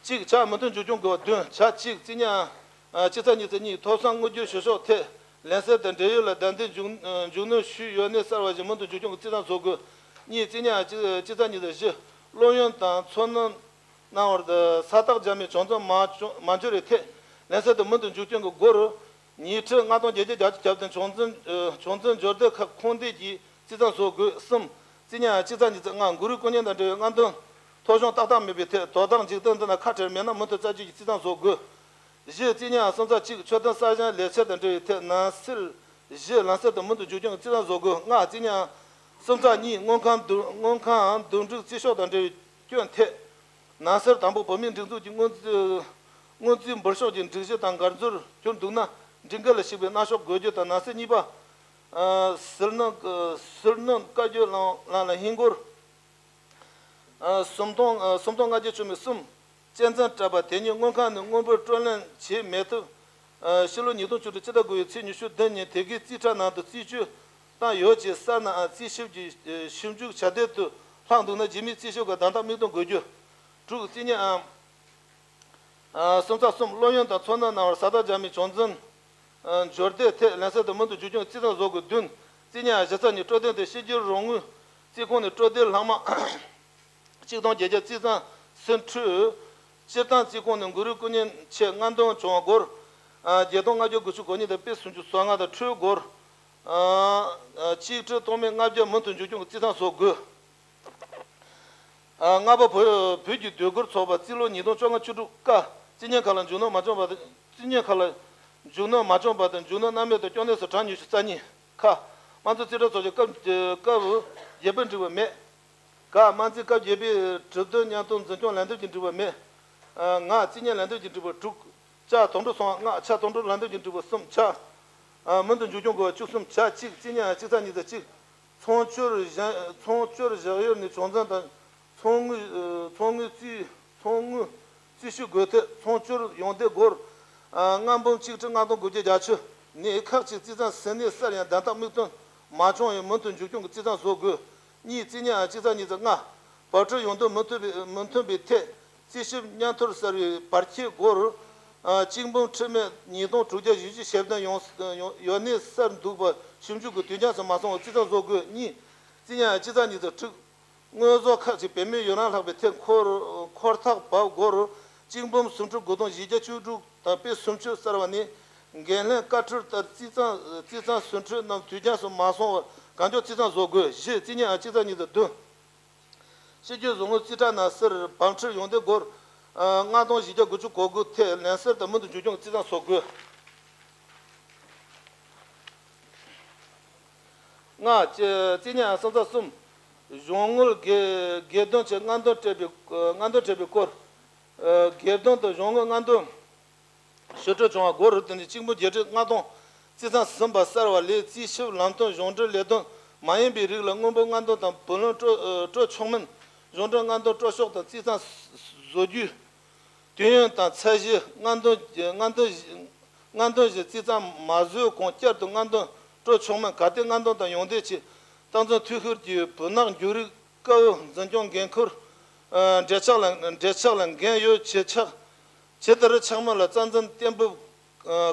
གཅིག་ཆ་མུ་མཐུད་འཇུག་སྐྱོང་དགོས་པ་བདུན། ཆ་གཅིག་རྩིས་ཉིན་ཨང་གཅིག་ཚེག་གཉིས་ཚེག་གཉིས་ཐོབ་བསམ་དངུལ་བརྗེ་ཞུ་ཕྱོགས་ཐད་ལན་གསལ་དང་འབྲེལ་ཡོད་ལ་བདའ་འདེད་མཇུག་མཇུག་སྣོན་ཞུས་ཡོད་གནས་གསལ་བ་ཞིག་མུ་མཐུད་འཇུག་སྐྱོང་གི་རྩིས་ཐང་བཟོ་དགོས། གཉིས། རྩིས་ཉིན་ཨང་གཅིག་གཅིག་ཚེག་གཉིས་ཚེག་བཞི་སློབ་ཡོན་དང་འཚོ་སྣོན་གནང་བར་ས་རྟགས་འཇལ་མིན་བྱང་འཛིན་མ་བྱུང་མ་འབྱོར་བའི་ཐད་ལན་གསལ་དང་མུ་མཐུད་འཇུག་སྐྱོང་གི་སྒོར་ཉིས་ཁྲི་ལྔ་སྟོང་བརྒྱད་བརྒྱ་བརྒྱད་ཅུ་གྱ་བདུན་བྱང་འཛིན་ཨ་བྱང་འཛིན་འབྱོར་ལྡན་ཁག་ཁུངས་འདེད་ཀྱིས་རྩིས་ཐང་བཟོ་དགོས། གསུམ། རྩིས་ཉིན་ཨང་གཅིག་ཚེག་གཉིས་ཚེག་ལྔ་འགོ་རིགས་སྐུ་ཉིན་དང་འབྲེལ་བའི་རྔམ་སྟོན་ཐོ་གཞུང་ཏག་ཏག་མེད་པའི་ཐད་དོ་བདག་འཇིག་རྟེན་འདི་ན་ཁ་བྲལ་མེད་ན་མུ་མཐུད་རྩ་བཅོས་ཀྱི་རྩིས་ཐང་བཟོ་དགོས། བཞི། རྩིས་ཉིན་ཨང་གསུམ་ཚེག་གཅིག་ཆོད་དོན་གསར་བཞེངས་ལས་འཆར་དང་འབྲེལ་བའི་ཐད་ནང་གསེས་བཞི་ལན་གསལ་དང་མུ་མཐུད་འཇུག་སྐྱོང་གི་རྩིས་ཐང་བཟོ་དགོས། ལྔ། རྩིས་ཉིན་ཨང་གསུམ་ཚེག་གཉིས་དངུལ་ཁང་བསྡུ་དངུལ་ཁང་བསྡུ་སྒྲིག་རྩིས་ཤོག་དང་འབྲེལ་བའི་སྐྱོན་ཐད། ནང་གསེས་དང་པོ་བོད་མིའི་སྒྲིག་འཛུགས་ཀྱི་སྔོན་རྩིས་སྔོན་རྩིས་འབུལ་ཤོག་གི་སྒྲིག་གཞི་དང་འགལ་འཛོལ་གྱུར་འདུག་ན་སྒྲིག་འགལ་ལ་ཞུགས་པའི་གནང་ཕྱོགས་འགོད་རྒྱུ་དང་། ནང་གསེས་གཉིས་པ། ཟུར་སྣོན་ཟུར་སྣོན་བཀའ་བརྒྱུད་ལམ་ལམ་ལ་ཧིན་སྒོར་སུམ་སྟོང་སུམ་སྟོང་ལྔ་བརྒྱ་བཅུ་མེད་གསུམ་གཅན་གཟན་གྲགས་པ་དེ་ཉིད་དངུལ་ཁང་ནས་དངུལ་འབོར་སྤྲོད་ལེན་བྱེད་མེད་སྟབས། ཕྱི་ལོ་ཉིས་སྟོང་བཅུ་དྲུག་སྤྱི་ཟླ་དགུ་པའི་ཚེས་ཉི་ཤུ་བདུན་ཉིན་དེ་གའི་རྩིས་ཁྲ་ནང་དུ་རྩིས་སྤྱོད་བཏང་ཡོད་ཅེས་གསལ་ནའང་རྩིས་ཞིབ་ཀྱི་ཞིབ་འཇུག་བྱ་དེབ་ཏུ་ལྷག་འདུག་ན་རྗེས་མའི་རྩིས་ཞིབ་ཁག་དམ་དྲག་མིག་སྟོན་དགོས་རྒྱུ། དྲུག། རྩིས་ཉིན་ཨང་གསུམ་ཚེག་གསུམ་སློབ་ཡོན་དང་འཚོ་སྣོན་གནང་བར་ས་རྟགས་འཇལ་མིན་བྱང་འཛིན་འབྱོར་ལྡན་ཐད་ལན་གསལ་དང་མུ་མཐུད་འཇུག་སྐྱོང་གི་རྩིས་ཐང་བཟོ་དགོས། བདུན། རྩིས་ཉིན་ཨང་བཞི་ཚེག་གཉིས་སྤྲོད་དོན་དེ་ཕྱི་རྒྱལ་རོགས་དངུལ་རྩིས་ཁང་ནས་སྤྲོད་དོན་ལྷག་མ་གཅིག་སྟོང་བརྒྱད་བརྒྱ་རྩིས་ཐང་སུ་འཕྲོད། སྤྱིར་བཏང་རྩིས་ཁོངས་ནས་འགོ་རིགས་སྐུ་ཉིན་ཆེད་མངགས་འདོན་བྱུང་བ་སྒོར་བརྒྱད་སྟོང་ལྔ་བརྒྱ་དགུ་བཅུ་གོ་གཉིས་དང་པེ་སོ་སུམ་ཅུ་སོ་ལྔ་དང་འཕྲོད་སྒོར་ཆིག་ཁྲི་སྟོང་མེད་ལྔ་བརྒྱ་མུ་མཐུད་འཇུག་སྐྱོང་གི་རྩིས་ཐང་བཟོ་དགོས། ལྔ་པ། བོད་བོད་ཀྱི་སྡོད་སྒོར་ཚོགས་པ་རྩིས་ལོ་ཉིས་སྟོང་བཅོ་ལྔ་བཅུ་དྲུག་ཀ་རྩིས་ཉིན་ཁག་ལ་མཇུག་སྣོན་མ་བྱུང་བ་དང་རྩིས་ཉིན་ཁག་ལ་མཇུག་སྣོན་མ་བྱུང་བ་དང་མཇུག་སྣོན་སྣང་མེད་དུ་སྐྱོན་གནས་སུ་གྲངས་ཉི་ཤུ་རྩ་གཉིས་ཁ། དམངས་གཙོ་རྩིས་ཁྲ་ཚོགས་ཆུང་སྐབས་སྐབས་བརྒྱད་པ་འགྲིག་པ་མེད། ཀ། དམངས་རྩིས་སྐབས་བརྒྱད་པའི་གྲུབ་དོན་མཉམ་དུ་འཛིན་སྐྱོང་ལན་འདེབས་ཀྱི་འབྲས་བུ་མེད། ཨ། ང་། རྩིས་མཉམ་ལན་འདེབས་ཀྱི་འབྲས་བུ་དྲུག་ཅ། དོན་གྲུབ་སོང་། ལྔ། ཆ། དོན་གྲུབ་ལན་འདེབས་ཀྱི་འབྲས་བུ་གསུམ་ཆ། ཨ། མུ་མཐུད་འཇུག་སྐྱོང་དགོས། བཅུ་གསུམ་ཆ། གཅིག་རྩིས་མཉམ་གཅིག་ཚེག་གཉིས་ཚེག་གཅིག་ཚོང་སྒྱུར་བཞག་ཚོང་སྒྱུར་བཞག་ཡུལ་ནས་བྱུང་འཛིན་དང་། ཚོང་དངུལ། ཚོང་དངུལ་རྩིས། ཚོང་དངུལ་རྩིས་ཞིབ་དགོས་ཐད། ཚོང་སྒྱུར་ཡོང་འདེད་སྒོར། ཨ། ལྔ་འབུམ་གཅིག་ཁྲི་ལྔ་སྟོང་དགུ་བརྒྱ་བརྒྱད་ཅུ། ནས་ཁག་གཅིག་རྩིས་ཚང་ཟིན་ནས་སར་ཡང་དན་རྟགས་དམིགས་འདོན་མ་བྱུང་བའི་མུ་མཐུད་འཇུག་སྐྱོང་གི་རྩིས་ཚང་བཟོ་དགོས། གཉིས་རྩིས་མཉམ་གཅིག་ཚེག་གཉིས་ཚེག་ལྔ། བར་སྤྲོད་ཡོང་འདོད་མི་མཐུན་པའི་མི་མཐུན་པའི་ཐད། རྩིས་ཞིབ་མཉམ་ཐོར་གསར་བའི་བར་ཁྱད་སྒོར། ཨ། གཅིག་འབུམ་ཁྲི་མེད་ཉིས་སྟོང་དྲུག་བརྒྱ་བཞི་བཅུ་ཞེ་བདུན་ཡོང་ཡོང་ཡོད་ནས་སར་འདུག་པ་ཞིབ་འཇུག་གི་དུས་འགྱངས་སུ་མ་སོང་བར་རྩིས་ཚང་བཟོ་དགོས། གཉིས་རྩིས་མཉམ་གཅིག་ཚེག་གཉིས་ཚེག་དྲུག་དངོས་ཟོག་ཁག་ཅིག་བེད་མེད་ཡོད་རང་ལྷག་པའི་ཐད་འཁོར་འཁོར་ཐག་བབས་སྒོར་གཅིག་འབུམ་སུམ་ཁྲི་དགུ་སྟོང་བཞི་བརྒྱ་བཅུ་དྲུག་དང་པའི་སུམ་ཅུ་གསར་བ་ནས་འགན་ལྷན་བཀའ་འཁྲོལ་ལྟར་རྩིས་ཚང་རྩིས་ཚང་སུམ་ཁྲི་རྣམས་དུས་འགྱངས་སུ་མ་སོང་བར་གང་མགྱོགས་རྩིས་ཚང་བཟོ་དགོས། བཞི་རྩིས་མཉམ་གཅིག་ཚེག་གཉིས་ཚེག་བདུན། སྤྱི་སྤྱོད་བཟོ་དངུལ་རྩིས་ཁྲ་ནང་གསེར་བམ་ཁྲི་ཡོང་འདེད་སྒོར། ཨ། ལྔ་སྟོང་བཞི་བརྒྱ་དགུ་བཅུ་གོ་དགུ་ཐད་ལན་གསེར་དང་མུ་མཐུད་འཇུག་སྐྱོང་གི་རྩིས་ཚང་བཟོ་དགོས། ལྔ། རྩིས་མཉམ་སུམ་ཚེག་གསུམ། གཞུང་དངུལ་སྒེར་སྒེར་དོན་ཆེད་སྔ་འདོན་སྤྲད་པའི་སྔ་འདོན་སྤྲད་པའི་སྐོར། ཨ། སྒེར་དོན་དུ་གཞུང་དངུལ་སྔ་འདོན་ཞུ་སྤྲོད་བྱུང་བ་སྒོར་དེ་ནས་གཅིག་འབུམ་བརྒྱད་ཁྲི་ལྔ་སྟོང་རྩིས་ཚང་ཟིན་པ་གསར་བ་ལས་རྩིས་ཞིབ་ལམ་སྟོན་གཞུང་འབྲེལ་ལས་དོན་མ་ཡིན་པའི་རིགས་ལ་དངུལ་འབོར་སྔ་འདོན་དང་བུ་ལོན་སྤྲོད་སྤྲོད་ཆོག་མིན། གཞུང་འབྲེལ་སྔ་འདོན་སྤྲོད་ཕྱོགས་དང་རྩིས་ཚང་བཟོ་རྒྱུའི་དུས་ཡུན་དང་ཚད་གཞི། སྔ་འདོན་སྔ་འདོན་སྔ་འདོན་གཞི་རྩིས་ཚང་མ་བཟོས་གོང་བསྐྱར་དུ་སྔ་འདོན་སྤྲོད་ཆོག་མིན། གལ་ཏེ་སྔ་འདོན་དང་ཡོང་འདེད་ཆེད་སྟངས་འཛིན་འཐུས་ཤོར་གྱི་བུན་ནག་འཇོག་རིགས་དཀའ་བའི་འཛིན་སྐྱོང་འགན་འཁུར། ཨ། འབྲེལ་ཆགས་ལ་འབྲེལ་ཆགས་ལ་འགན་ཡོད་ཆེད་ཆགས། ཇི་ལྟར་ཆགས་མིན་ལ་རྩ་འཛིན་གཏན་འབེབས་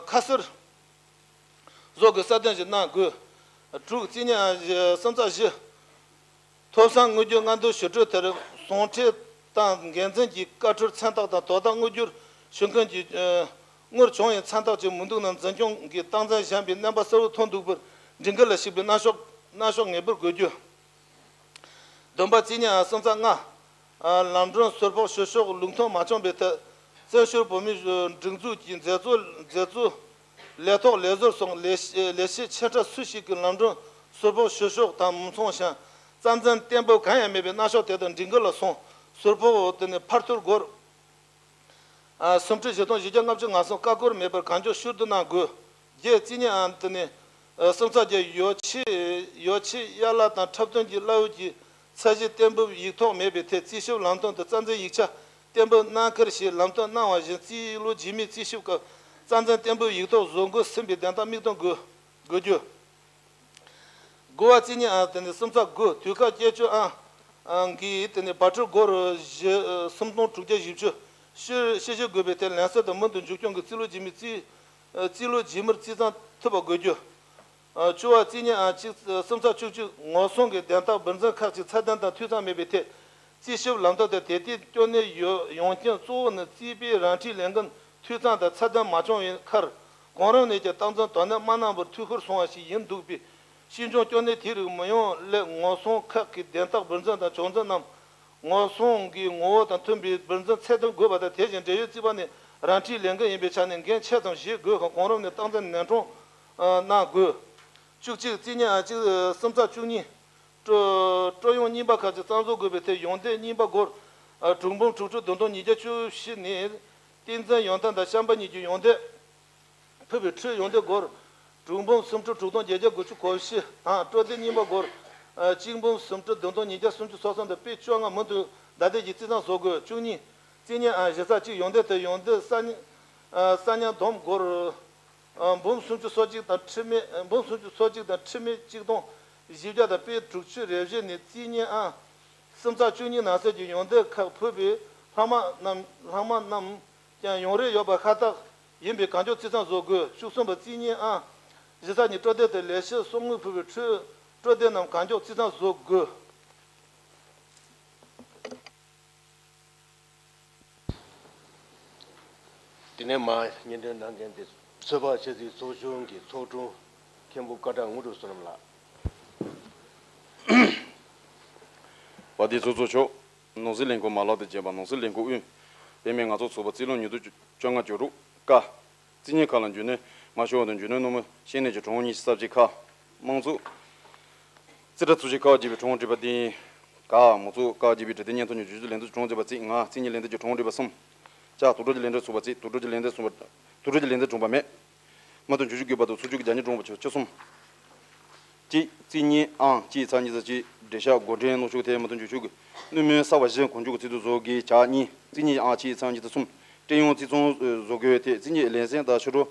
ཁ་གསལ་བཟོ་དགོས་གསལ་སྟོན་ཞིག་གནང་དགོས། དྲུག་རྩིས་མཉམ་སུམ་ཚེག་བཞི། ཐོབ་བསམ་དངུལ་བརྗོད་སྔ་འདོན་ཞུ་སྤྲོད་དེར་ཟུང་འབྲེལ་དང་འགན་འཛིན་གྱི་བཀའ་འཁྲོལ་མཚན་རྟགས་དང་དོ་བདག་དངུལ་བསྒྱུར་ཞུ་མཁན་གྱི་དངུལ་བྱུང་བའི་མཚན་རྟགས་ཀྱི་མི་འདུག་ན་འཛིན་སྐྱོང་གི་སྟངས་འཛིན་གཞན་པའི་རྣམ་པ་གསལ་བོ་མཐོང་འདུག་པར་སྒྲིག་འགལ་ལ་ཞུགས་པའི་རྣམ་གཞག་རྣམ་གཞག་ངེས་པར་དགོས་རྒྱུ། བདུན་པ་རྩིས་མཉམ་སུམ་ཚེག་ལྔ། ལམ་གྲོན་ཟུར་ཕོགས་ཞུ་ཕྱོགས་ལུགས་མཐུན་མ་བྱུང་བའི་ཐད། བཙན་བྱོལ་བོད་མིའི་སྒྲིག་འཛུགས་ཀྱི་མཛད་གཙོ་མཛད་གཙོ་ལས་ཐོག་ལས་ཟུར་སོགས་ལས་ལས་བྱེད་ཆེ་ཕྲ་སུ་ཞིག་གིས་ལམ་གྲོན་ཟུར་ཕོགས་ཞུ་ཕྱོགས་དང་མཚུངས་ཤིང་རྩ་འཛིན་གཏན་འབེབས་གང་ཡང་མེད་པའི་རྣམ་གཞག་དེ་དང་སྒྲིག་འགལ་ལ་སོང་། ཟུར་ཕོགས་དེ་ནི་ཕར་ཚུར་སྒོར། ཨ། སུམ་ཁྲི་བཞི་སྟོང་བཞི་བརྒྱ་ལྔ་བཅུ་ང་གསུམ་ཀ་སྐོར་མེད་པར་གང་མགྱོགས་ཕྱིར་བསྡུ་གནང་དགོས། བརྒྱད་རྩིས་མཉམ་དེ་ནི། ཨ། སུམ་ཚེག་བརྒྱད། ཡོ་ཆས་ཡོ་ཆས་ཡ་ལ་དང་འཁྲབ་སྟོན་གྱི་གླ་འོག་གི་ཚད་གཞི་གཏན་འབེབས་ཡིག་ཐོག་མེད་པའི་ཐད་རྩིས་ཞིབ་ལམ་སྟོན་དུ་རྩ་འཛིན་ཡིག་ཆ་གཏན་འབེབས་གནང་ཁུལ་ཞིག་ལམ་སྟོན་གནང་བ་བཞིན་རྩིས་ལོ་རྗེས་མའི་རྩིས་ཞིབ་སྐབས་རྩ་འཛིན་གཏན་འབེབས་ཡིག་ཐོག་བཟོ་འགོད་ཟིན་པའི་དོན་དག་དམིགས་འདོན་དགོས་དགོས་རྒྱུ། དགུ་བ་རྩིས་མཉམ་དེ་ནི་སུམ་ཚེག་དགུ། དུས་སྐབས་བཅད་གཅོད་ཨང་ཨང་གིས་དེ་ནི་བར་སྤྲོད་སྒོར་བཞི་སུམ་སྟོང་དྲུག་བརྒྱ་བཞི་བཅུ་ཕྱིར་ཕྱིར་བཞེས་དགོས་པའི་ཐད་ལན་གསལ་དང་མུ་མཐུད་འཇུག་སྐྱོང་གི་རྩིས་ལོ་རྗེས་མའི་རྩིས་རྩིས་ལོ་རྗེས་མར་རྩིས་ཚང་ཐུབ་པ་དགོས་རྒྱུ། བཅུ་བ་རྩིས་མཉམ་ཨང་གཅིག་སུམ་ཚེག་བཅུ་གཅིག་ངོ་སྲུང་གི་དན་རྟགས་འབུར་འཛིན་ཁག་ཅིག་ཚད་ལྡན་དང་འཐུས་ཚང་མེད་པའི་ཐད། རྩིས་ཞིབ་ལམ་སྟོན་དེ་དེ་དུས་སྐྱོ་གནས་ཡོ་ཡོང་རྐྱེན་གཙོ་བོ་ནི་རྩིས་པའི་རང་འཁྲིའི་ལས་འགན་འཐུས་ཚང་དང་ཚད་ལྡན་མ་བྱུང་བའི་ཁར་གོང་རིམ་ནས་ཀྱང་སྟངས་འཛིན་དོ་ནན་མ་གནང་བར་འཐུས་ཤོར་སོང་བ་ཞིག་ཡིན་འདུག་པས། ཕྱིས་འབྱུང་སྐྱོ་གནས་དེ་རིགས་མི་ཡོང་སླད་ངོ་སྲུང་ཁག་གི་དན་རྟགས་འབུར་འཛིན་དང་བྱུང་འཛིན་རྣམས་ངོ་སྲུང་གི་ངོ་བོ་དང་མཐུན་པའི་འབུར་འཛིན་ཚད་ལྡན་དགོས་པ་དང་། དེ་བཞིན་འབྲེལ་ཡོད་རྩིས་པ་ནས་རང་འཁྲིའི་ལས་འགན་ཡིན་པའི་ཆ་ནས་འགན་ཆེ་ཙམ་བཞེས་དགོས་ཁར་གོང་རིམ་ནས་སྟངས་འཛིན་ནན་སྲུང་གནང་དགོས། བཅུ་གཅིག་རྩིས་མཉམ་ཨང་གཅིག་སུམ་ཚེག་བཅུ་གཉིས། སྤྲོད་སྤྲོད་ཡོང་རྙིང་པ་ཁག་ཅིག་གཙང་བཟོ་དགོས་པའི་ཐད་ཡོང་འདེད་རྙིང་པ་སྒོར་དྲུག་འབུམ་དྲུག་ཁྲི་བདུན་སྟོང་ཉིས་བརྒྱ་བཅུ་བཞི་ནས་ཏིང་འཛིན་ཡོན་ཏན་དང་བྱམས་པ་གཉིས་ཀྱི་ཡོང་འདེད་ཕུལ་བའི་ཁྲོད་ཡོང་འདེད་སྒོར་དྲུག་འབུམ་སུམ་ཁྲི་དྲུག་སྟོང་བརྒྱད་བརྒྱ་དགུ་བཅུ་གོ་བཞི་དང་སྤྲོད་འདེད་རྙིང་པ་སྒོར་གཅིག་འབུམ་སུམ་ཁྲི་བདུན་སྟོང་ཉིས་བརྒྱ་སུམ་ཅུ་སོ་གསུམ་དང་དཔེ་བཅོ་ལྔ་མུ་མཐུད་བརྡ་དེབ་ཀྱི་རྩིས་ཐང་བཟོ་དགོས། བཅུ་གཉིས་རྩིས་མཉམ་ཨང་གཞི་རྩ་གཅིག་ཡོང་འདེད་དེ་ཡོང་འདེད་ས་ཉ་ས་ཉ་བསྡོམས་སྒོར། ཨ། འབུམ་སུམ་ཅུ་སོ་གཅིག་དང་ཁྲི་མེད། འབུམ་སུམ་ཅུ་སོ་གཅིག་དང་ཁྲི་མེད་གཅིག་སྟོང་བཞི་བརྒྱ་དང་པའི་དྲུག་ཅུ་རེ་བཞི་ནས་རྩིས་མཉམ་ཨང་སུམ་ཚེག་བཅུ་གཉིས་ནང་གསེས་ཀྱི་ཡོང་འདེད་ཁག་ཕུལ་བའི་ལྷག་མ་རྣམས་ལྷག་མ་རྣམས་ཀྱང་ཡོང་རེ་ཡོད་པ་ཤ་སྟག་ཡིན་པས་གང་མགྱོགས་རྩིས་ཐང་བཟོ་དགོས། བཅུ་གསུམ་པ་རྩིས་མཉམ་ཨང་གཞི་རྩ་གཉིས་སྤྲོད་དེབ་དེ་ལས་བྱེད་གསོག་དངུལ་ཕུལ་བའི་ཁྲོད་སྤྲོད་དེབ་རྣམས་གང་མགྱོགས་རྩིས་ཐང་བཟོ་དགོས། དེ་ནས་མར་སྙན་སྒྲོན་གནང་མཁན་དེ་ཚོད་དཔག་ཆེད་རྩིས་ཚོགས་ཆུང་གི་ཚོགས་དྲུང་མཁན་པོ་བཀའ་གྲགས་དངོས་གྲུབ་བསོད་ནམས་ལགས། དཔལ་ལྡན་ཚོགས་གཙོ་མཆོག་ནང་སྲིད་ལས་ཁུངས་མ་ལག་དང་བཅས་པ་ནང་སྲིད་ལས་ཁུངས་དབུས། དཔེ་མེད་ང་ཚོ་ཚོགས་པ་རྩིས་ལོ་ཉིས་སྟོང་བཅོ་ལྔ་བཅུ་དྲུག་ཀ་རྩིས་ཉིན་ཁག་ལ་འཇུ་ནོར་མ་ཤོར་བ་དང་འཇུ་ནོར་སྣུམ་བཤད་གནས་ཀྱི་གྲངས་འབོར་ཉི་ཤུ་རྩ་གཅིག་ཁག་དམངས་གཙོ་རྩིས་ཁྲ་ཚོགས་ཆུང་ཁག་བརྒྱུད་པའི་གྲངས་འབོར་འགྲུལ་པ་དེ་ཡིན། ཀ་མང་གཙོ་བཀའ་བརྒྱུད་པའི་དྲི་དེབ་སྙན་ཐོ་ཉིད་བརྗོད་བྱ་ལེགས་འདེབས་ཀྱི་གྲངས་བརྗོད་པ་གཅིག་ང་། རྩིས་གཉིས་ལེགས་འདེབས་ཀྱི་གྲངས་བསྒྲིགས་པ་གསུམ། ཅ་དོག་དྲུག་གི་ལེགས་འདེབས་ཚུགས་པ་གཅིག་དོག་དྲུག་གི་ལེགས་འདེབས་ཚུགས་པ། དོག་དྲུག་གི་ལེགས་འདེབས་བྱུང་བ་མེད། མི་དང་འགྱུར་ཕྱོགས་བརྒྱུད་པ་དང་ཚུར་ཕྱོགས་ཀྱི་བརྒྱ་ཉིད་གྲངས་བ་བཅུ་གསུམ། གཅིག་རྩིས་གཉིས་ཨང་གཅིག་ཚེག་གཉིས་ཚེག་གཅིག་འགྲེལ་བཤད་འགོད་འགྲེལ་གནང་ཕྱོགས་ཐད་མི་དང་འགྱུར་ཕྱོགས་ཀྱི་སྣོན་མེད་གསར་བ་བཞི་གང་མགྱོགས་ཀྱི་ཚིག་ཐོ་བཟོ་དགོས། ཅ་གཉིས་རྩིས་གཉིས་ཨང་གཅིག་ཚེག་གཉིས་ཚེག་གསུམ། སྤྲད་ཡོང་རྩིས་ཚང་བཟོ་དགོས་ཐད་རྩིས་གཉིས་ལེ་ཚན་དང་ཕྱི་དྲོ།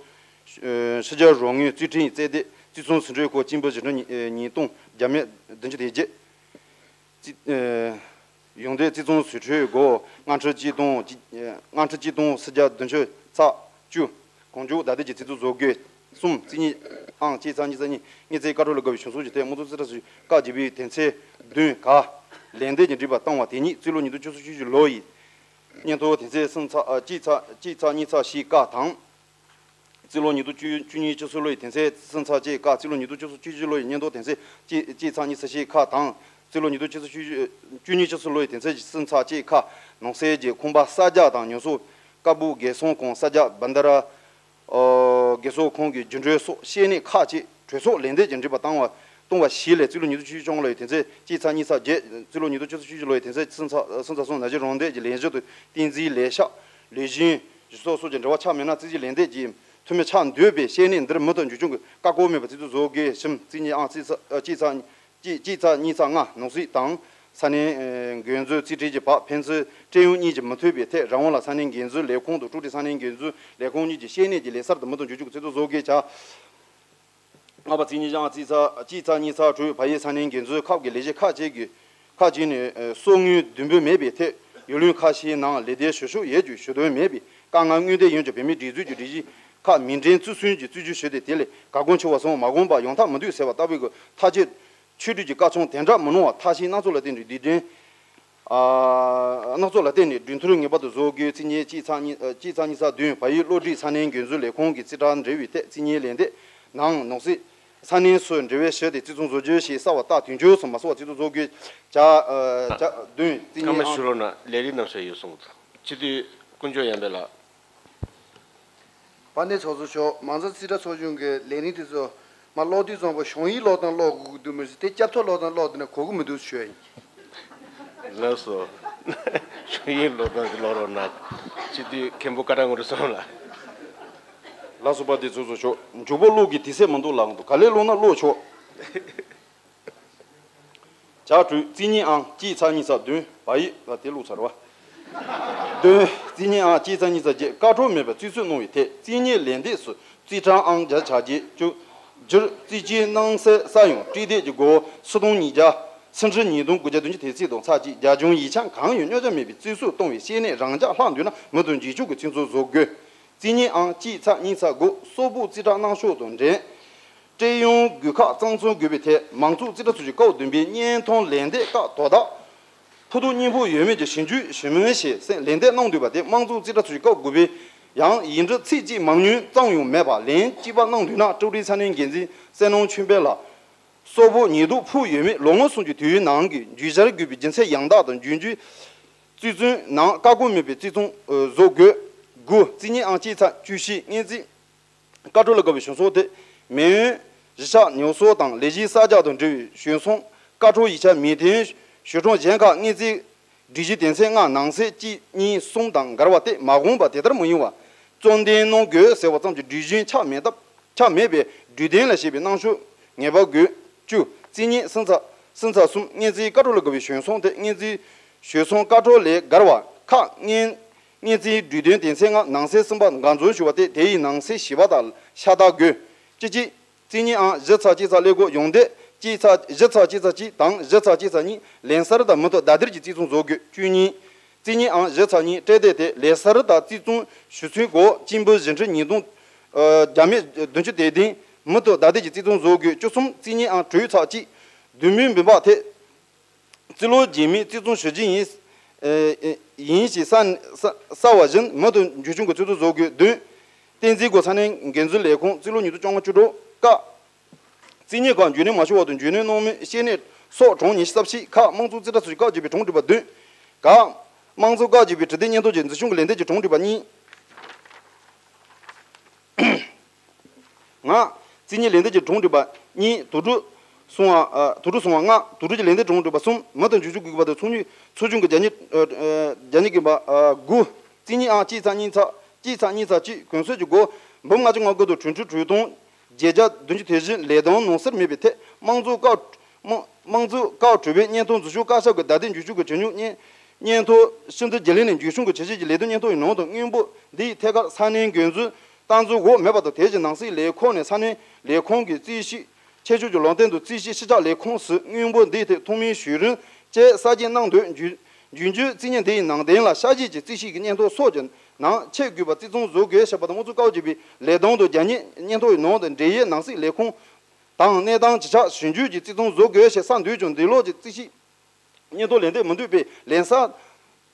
ཕྱི་རྒྱལ་རོགས་དངུལ་རྩིས་ཁྲིམས་རྩེ་དེ་རྩིས་ཚང་ཟིན་འཕྲོད་སྐོར་སྤྱི་འབུལ་བཞི་སྤྲོད་ཉིས་སྟོང་བརྒྱ་མེད་བདུན་ཅུ་དོན་བརྒྱད། རྩིས། ཡོང་འདོད་རྩིས་ཚང་ཟིན་འཕྲོད་སྒོ་ལྔ་ཁྲི་གཅིག་སྟོང་ལྔ་ཁྲི་གཅིག་སྟོང་ཕྱི་རྒྱལ་བདུན་ཅུ་ཚེག་བཅུ། གང་མགྱོགས་བདའ་འདེད་ཀྱི་ཚིག་ཐོ་བཟོ་དགོས། གསུམ་རྩིས་གཉིས་ཨང་གཅིག་ཚེག་གཉིས་ཚེག་གཉིས་དངུལ་རྩིས་བཀའ་འཁྲོལ་ལ་དགའ་བའི་བྱུང་སོང་གི་ཐད་དམངས་གཙོ་རྩིས་ཁྲ་ཚུད་བཀའ་བརྒྱུད་པའི་དོན་ཚན་བདུན་ག་ལན་འདེབས་ཀྱི་འགྲིག་པ་བཏང་བ་དེ་ཉིད་རྩིས་ལོ་ཉིས་སྟོང་བཅུ་གསུམ་བཅུ་བཞི་ལོ་ཡི་སྙན་ཐོ་དོན་ཚན་གསུམ་ཚེག་གཅིག་ཚེག་གཅིག་ཚེག་གཉིས་ཚེག་བཞི་ཀ་དང་། རྩིས་ལོ་ཉིས་སྟོང་བཅུ་གཉིས་བཅུ་གསུམ་ལོ་ཡི་དོན་ཚན་གསུམ་ཚེག་གཅིག་ཀ་རྩིས་ལོ་ཉིས་སྟོང་བཅུ་གསུམ་བཅུ་བཞི་ལོ་ཡི་སྙན་ཐོ་དོན་ཚན་གཅིག་གཅིག་ཚེག་གཉིས་ཚེག་བཞི་ཀ་དང་། རྩིས་ལོ་ཉིས་སྟོང་བཅུ་གསུམ་བཅུ་གཉིས་བཅུ་གསུམ་ལོ་ཡི་དོན་ཚན་གསུམ་ཚེག་གཅིག་ཀ་ནང་གསེས་ཀྱི་ཁང་པ་གསར་རྒྱག་དང་ཉམས་གསོ། ཀ་སྦུག་རྒན་གསོ་ཁང་གསར་རྒྱག་བན་དྷ་ར། རྒན་གསོ་ཁང་གི་རྒྱུན་གྲོན་སོགས་བཤེར་གནས་ཁག་ཅིག་གྲོས་ཚོགས་ལན་འདེབས་ཀྱི་འགྲིག་པ་བཏང་བ་བཏང་བ་བཞི་ལས་རྩིས་ལོ་ཉིས་སྟོང་བཅུ་གཅིག་ལོ་ཡི་དོན་ཚན་གཅིག་ཚེག་གཉིས་ཚེག་བརྒྱད། རྩིས་ལོ་ཉིས་སྟོང་བཅུ་གསུམ་བཅུ་བཞི་ལོ་ཡི་དོན་ཚན་གསུམ་ཚེག་གསུམ་ཚེག་གསུམ་ནང་བཞིན་རང་འདེམས་ཀྱི་ལས་གཞི་དང་བསྟན་འཛིན་ལས་ཤག་ལས་གཞི་གཞི་ཚོགས་སོགས་ཀྱི་འབྲེལ་བ་ཆགས་མེད་ན་རྩིས་ཀྱི་ལན་འདེབས་ཀྱི་འཐུས་མི་ཆགས་འདོད་པའི་བཤེར་གནས་འདིར་མུ་མཐུད་འཇུག་སྐྱོང་གི་བཀའ་བཀོད་མེད་པར་རྩིས་ཐོ་བཟོ་དགོས། གཞིམ་རྩིས་གཉིས་ཨང་གཅིག་ཚེག་གཅིག་ཚེག་གཅིག་གཅིག་ཚེག་གཉིས་ཚེག་ལྔ་ནང་གསེས་དང་ས་གནས་འགན་འཛིན་རྩིས་ཁྲིམས་ཀྱི་བར་ཕན་ཚུན་སྤྲད་ཡོང་གཉིས་ཀྱིས་མི་མཐུན་པའི་ཐད་རང་དབང་ལ་ས་གནས་འགན་འཛིན་ལས་ཁུངས་དང་ཀྲུའུ་ཀྲི་ས་གནས་འགན་འཛིན་ལས་ཁུངས་གཉིས་ཀྱིས་བཤེར་གནས་ཀྱི་ལས་སར་དུ་མུ་མཐུད་འཇུག་སྐྱོང་གི་ཚིག་ཐོ་བཟོ་དགོས། ཆ་ལྔ་པ་རྩིས་གཉིས་ཨང་གཅིག་ཚེག་གཅིག་ཚེག་གཉིས་ཚེག་དྲུག་བལ་ཡུལ་ས་གནས་འགན་འཛིན་ཁག་གི་ལས་བྱེད་ཁག་ཅིག་གིས་ཁག་ཅིག་ནས་གསོག་དངུལ་བསྡུ་འབུལ་མེད་པའི་ཐད་ཡུལ་ལུང་ཁ་ཤས་ནང་ལས་དོན་ཞུ་ཕྱོགས་ཡོད་ཀྱང་ཞུ་དོན་མེད་པས་དཀའ་ངལ་དངོས་འབྲེལ་ཡོད་ཀྱང་བོད་མིའི་སྒྲིག་འཛུགས་ཀྱི་སྒྲིག་གཞི་ཁག་མིང་འགྲན་རྩོད་གསུམ་གྱིས་རྩོད་བཅུད་ཞུས་ཏེ་དེ་ལས་ག་གོང་ཆེ་བ་སོང་མ་གོམས་པར་ཡོང་ཐབས་མི་འདུག་ཟེར་བ་ལྟ་བུའི་ཐག་གཅོད་ཆོས་སྒྲིག་གི་བཀའ་རྩོམ་དེ་འདྲ་མི་གནང་བར་ཐབས་ཤེས་སྣ་ཚོགས་ལ་བརྟེན་ནས་སྒྲིག་འགྲེམས། སྣ་ཚོགས་ལ་བརྟེན་ནས་གྲོས་བསྡུར་ངེས་པར་དུ་བཟོ་དགོས། རྩིས་གཉིས་གཅིག་ཚེག་གཉིས་གཅིག་ཚེག་གཉིས་ཚེག་བདུན་བལ་ཡུལ་གློག་སྒྲིག་ས་གནས་འགན་འཛིན་ལས་ཁུངས་ཀྱི་རྩིས་ཁྲ་འབྲེལ་བའི་ཐད་རྩིས་གཉིས་ལན་འདེབས་ནང་ནོག་སི་ས་གནས་སུ་འབྲེལ་བའི་ཞུ་དེ་རྩིས་ཚང་བཟོ་རྒྱུ་ཞེས་གསལ་བ་ལྟར་དུས་མཆོད་སུ་མ་སོང་བ་རྩིས་ཚང་བཟོ་དགོས། བྱ་བྱ་བདུན་རྩིས་ཨ་མ་གཉིས་ཨང་ཞུ་རོགས་གནང་། ལས་རིམ་རྣམས་སུ་ཡོད་གསུངས་འདུག་སྤྱི་འཐུས་དཀོན་མཆོག་ཡར་འཕེལ་ལགས། པ་ནས་ཚོགས་གཙོ་མཆོག་མང་གཙོ་རྩིས་ཁྲ་ཚོགས་ཆུང་གི་ལས་རིམ་དེ་ཚོ་མ་ཀློག་དུས་ཙམ་པ་གཞུང་ཡིག་ཀློག་སྟངས་ཀློག་དགོས་ཀྱི་འདུག་མི་ཟེར་དེ་སྐྱབས་ཐོ་ཀློག་སྟངས་ཀློག་དེ་ན་གོ་གི་མི་འདུག་ཞུ་ཡ་ཡིན། ལགས་སོ། གཞུང་ཡིག་ཀློག་སྟངས་ཀློག་རོགས་གནང་། སྤྱི་འཐུས་མཁན་པོ་ཀ་ཊ་ངོ་རི་སོང་ལ། ལགས་སོ་པ་དེ་ཚོ་ཚོ་ཆོག་མཇུག་པོ་ཀློག་གི་དུས་ཚོད་མི་འདུག་ལབ་འདུག་ག་ལེར་ཀློག་ན་ཀློག་ཆོག་བྱ་དྲུག་རྩིས་གཉིས་ཨང་གཅིག་ཚེག་གཉིས་ཚེག་བདུན་བ་ཡིག་ལ་དེ་ཀློག་ཚར་བ། བདུན་རྩིས་གཉིས་ཨང་གཅིག་ཚེག་གཉིས་ཚེག་བརྒྱད་བཀའ་འཁྲོལ་མེད་པར་རྩིས་སྤྲོད་གནང་བའི་ཐད་རྩིས་གཉིས་ལན་འདེབས་སུ་རྩིས་ཁྲ་ཨང་བརྒྱ་ཆ་བརྒྱད་བཅུ། བསྒྱུར་རྩིས་ཀྱི་གནང་སའི་ས་ཡོམ་སྤྲད་དེབ་ཀྱི་སྒོར་ཆིག་སྟོང་ཉིས་བརྒྱ་ཆིག་ཁྲི་ཉིས་སྟོང་དགུ་བརྒྱ་བདུན་ཅུ་དོན་གཅིག་དང་ཚེག་གཅིག་རྒྱབ་ལྗོངས་ཡིག་ཆ་གང་ཡང་གནོད་འཚེ་མེད་པའི་རྩིས་སྤྲོད་གཏོང་བའི་བཤེར་གནས་རང་འཇགས་ལྷག་འདུག་ན་མུ་མཐུད་རྗེས་ཕྱོགས་ཀྱི་ཚིག་མཛོད་བཟོ་དགོས། རྩིས་གཉིས་ཨང་གཅིག་ཚེག་གཉིས་ཚེག་དགུ་གསོག་ཕོགས་རྩིས་ཁྲ་གནང་ཕྱོགས་དང་འབྲེལ། སྤྲད་ཡོང་དགོས་ཁག་གཙང་བཙོང་དགོས་པའི་ཐད་མང་གཙོ་རྩིས་ཁྲ་ཚོགས་ཀྱི་སྐབས་བདུན་པའི་སྙན་ཐོ་ལན་འདེབས་སྐབས་དོ་བདག་ཕུ་ཐུག་སྙིང་ཕུགས་ཡོད་མེད་ཀྱི་ཞིབ་འཇུག་ཞུ་མོལ་ཞེས་ལན་འདེབས་གནང་འདུག་པ་དེ་དམངས་གཙོ་རྩིས་ཁྲ་ཚོགས་ཀྱི་སྐབས་དགུ་པའི་ཡང་ཡིག་འབྲུ་ཚིག་གཅིག་མང་ཉུང་ཙམ་ཡང་མེད་པར་ལན་གཅིག་པ་གནང་འདུག་ན་ཀྲུའུ་ཀྲི་ས་གནས་འགན་འཛིན་བསོད་ནམས་ཆོས་འཕེལ་ལ། གསོག་ཕོགས་ཉེས་གཏུག་ཕུལ་ཡོད་མེད་ལོ་ངོ་གསུམ་གྱི་དུས་ཡུན་ནང་གི་བརྗོད་བྱར་དགོས་པའི་རྒྱུ་མཚན་ཡང་དག་དང་རྒྱུན་གྱི་རྩིས་ཚང་ནང་བཀའ་བཀོད་མེད་པའི་རྩིས་ཚང་བཟོ་དགོས། དགུ་རྩིས་གཉིས་ཨང་གཅིག་ཚེག་བཅུ་བཞི་སྙན་རྩིས་བཀའ་འཁྲོལ་ལ་དགའ་བའི་གཞུང་སོགས་ཏེ་མེ་ཡོན་གཞིས་ཆགས་ཉོ་སོགས་དང་ལས་གཞི་གསར་རྒྱག་དང་འབྲེལ་བའི་ཞོལ་གསུམ་བཀའ་འཁྲོལ་ཡིག་ཆ་མི་དོན་ཞོལ་གྲངས་གཞན་ཁག་སྙན་རྩིས་སྒྲིག་གཞི་དོན་ཚན་ལྔ་ནང་གསེས་གཅིག་གཉིས་གསུམ་དང་འགལ་བ་སྟེ་མ་འོངས་པ་དེ་ལྟར་མི་ཡོང་བ། གཙོ་འདོན་གནང་དགོས་ཟེར་བ་ཙམ་གྱི་སྒྲིག་གཞི་ཆགས་མེད་སྟབས་ཆགས་མེད་པའི་སྒྲིག་དོན་ལ་བཞེས་པའི་གནང་ཕྱོགས་ངེས་པར་དགོས། བཅུ་རྩིས་གཉིས་གསུམ་ཚེག་གསུམ་ཚེག་གསུམ་སྙན་རྩིས་བཀའ་འཁྲོལ་ལ་དགའ་བའི་ཞོལ་གསུམ་དེ་སྙན་རྩིས་ཞོལ་གསུམ་བཀའ་འཁྲོལ་ལས་འགལ་བ་ཁག་སྙན་སྙན་རྩིས་སྒྲིག་དོན་དོན་ཚན་ལྔ་ནང་གསེས་གསུམ་པ་འགལ་འཛོལ་ཞུ་བ་སྟེ་དེ་ཡི་ནང་གསེས་བཞི་པ་དང་ཤ་སྟག་དགོས། བཅུ་གཅིག་རྩིས་གཉིས་ཨང་བཞི་ཚེག་གཅིག་ཚེག་ཀླད་ཀོར་ཡོང་འདོད་གཅིག་ཚེག་བཞི་ཚེག་གཅིག་ཚེག་གཅིག་དང་བཞི་ཚེག་གཅིག་ཚེག་གཉིས་ལན་གསར་དང་མུ་མཐུད་བརྡ་སྤྲོད་ཀྱི་རྩིས་ཚང་བཟོ་དགོས། བཅུ་གཉིས་རྩིས་གཉིས་ཨང་བཞི་ཚེག་གཉིས་སྤྲད་དེ་དེ་ལན་གསར་དང་རྩིས་ཚང་ཞུ་ཚུལ་སྐོར་སྤྱི་འབུལ་བཞི་ཁྲི་ཉིས་སྟོང་རྒྱ་མི་བདུན་ཅུ་དོན་བདུན་མུ་མཐུད་བརྡ་སྤྲོད་ཀྱི་རྩིས་ཚང་བཟོ་དགོས། བཅུ་གསུམ་རྩིས་གཉིས་ཨང་དྲུག་ཚེག་གཅིག་བསྡུ་མིན་འབུལ་འབག་ཐད། རྩིས་ལོ་རྗེས་མའི་རྩིས་ཚང་ཞུ་རྒྱུ་ཡིན། ཨེ་ཨེ་ཡིན་ཞེས་གསལ་གསལ་གསལ་བ་བཞིན་མུ་མཐུད་འཇུག་སྐྱོང་གི་ཚིག་ཐོ་བཟོ་དགོས། བདུན། བསྟན་འཛིན་སྒོ་ས་གནས་འགན་འཛིན་ལས་ཁུངས་རྩིས་ལོ་ཉིས་སྟོང་བཅོ་ལྔ་བཅུ་དྲུག་སྐབས། རྩིས་གཉིས་ཁག་འཇུས་ནོན་མ་བྱུང་བ་དང་འཇུས་ནོན་གནང་མིན་བཤེར་གནས་སོགས་གྲངས་ཉི་ཤུ་རྩ་བཞི་ཁག་དམངས་གཙོ་རྩིས་ཁྲ་ཚོགས་ཀྱི་བཀའ་བརྒྱུད་པའི་གྲངས་བསྒྲིགས་པ་བདུན། ག་དམངས་གཙོ་བཀའ་བརྒྱུད་པའི་དྲི་དེབ་སྙན་ཐོ་བཅས་འཛིན་སྐྱོང་གི་ལས་དོན་གྱི་གྲངས་བསྒྲིགས་པ་གཉིས། ལྔ། རྩིས་གཉིས་ལས་དོན་གྱི་གྲངས་སྒྲིག་པ་གཉིས། དོག་དྲུག་སོང་བ། ཨ། དུག་སྦྲུལ་སོང་བ་ལྔ། དུག་སྦྲུལ་གྱི་ལན་ལྡན་གྲངས་འགྲིག་པ་གསུམ། མུ་མཐུད་འཇུག་རྒྱུ་དགོས་པ་དང་ཚོགས་གཉིས་ཚོགས་ཆུང་གི་རྒྱ་སྙིགས། ཨ། ཨ། རྒྱ་སྙིགས་དགོས་པ། ཨ། དགུ། རྩིས་རྙིང་ཨང་གཅིག་ཚེག་གཉིས་ཚེག་གཅིག་ཚེག་གཉིས་ཚེག་གཅིག་གོན་སྲོལ་གྱི་སྒོ། འབུམ་ལྔ་བཅུ་ང་དགུ་དང་དྲུག་ཁྲི་དྲུག་སྟོང་བརྒྱད་བརྒྱ་བདུན་ཅུ་དོན་བཞི་ལས་དོན་ནང་གསེས་མེད་པའི་ཐད། དམངས་གཙོ་བཀའ། དམངས། དམངས་གཙོ་བཀའ་གྲུབ་པའི་སྙན་ཐོ་འཛུལ་ཞུགས་བཀའ་ཤག་གི་བརྡ་དོན་བསྒྱུར་བཅོས་ཀྱི་ཇུས་ཉོག་སྙན། སྙན་ཐོ་ཕྱིར་འཐེན་བརྒྱུད་ལེན་ནས་འགྱུར་བྱུང་གི་ཇུས་གཞི་གི་ལས་དོན་སྙན་ཐོ་ཡི་ནང་དུ་སྔོན་འབོད་འདིའི་ཐད་ཀར་ས་གནས་འགན་འཛིན་རྟགས་འཛིན་འོག་མེད་པ་དང་། དེ་བཞིན་ནང་སྲིད་ལས་ཁུངས་ནས་ས་གནས་ལས་ཁུངས་ཀྱི་རྩིས་ཞིབ་ཆེད་སྤྱོད་ཀྱི་ལུང་བསྟན་དང་རྩིས་ཞིབ་ཕྱི་བསྐྱར་ལས་ཁུངས་སུ་སྔོན་འབོད་འདིའི་ཐད་ཐོག་མའི་ཞུས་རིན་བཅས་གསར་བརྗེ་གནང་དོན་བརྗོད། རྒྱུན་སྤྱོད་རྩིས་རྙིང་འདི་ཡི་ནང་དོན་ལ་ཤར་གཞས་ཀྱི་རྩིས་ཞིབ་ཀྱི་སྙན་ཐོ་སོགས་ཀྱི་ནང་ཆེད་དགོས་པ་རྩིས་མཚོན་བཟོ་དགོས་ཞེས་པ་དང་། དམངས་གཙོ་བཀའ་བརྒྱུད་པའི་ལས་དོན་དང་རྒྱ་སྙིགས་སྙན་ཐོ་ཡི་ནང་དུ་འབྲེལ་ཡོད་ནང་སྲིད་ལས་ཁུངས་དང་གནས་སྟངས་ཇི་ཆགས་ཞིབ་འཇུག་གིས་རྩིས་མཚོན་བཟོ་དགོས་ཞེས་གསལ་འདུག་ཀྱང་། འདི་ལོ་གྱི་རྩིས་ཞིབ་སྙན་ཐོ་ལན་འདེབས་མི་འདུག་པས། ལན་གསར་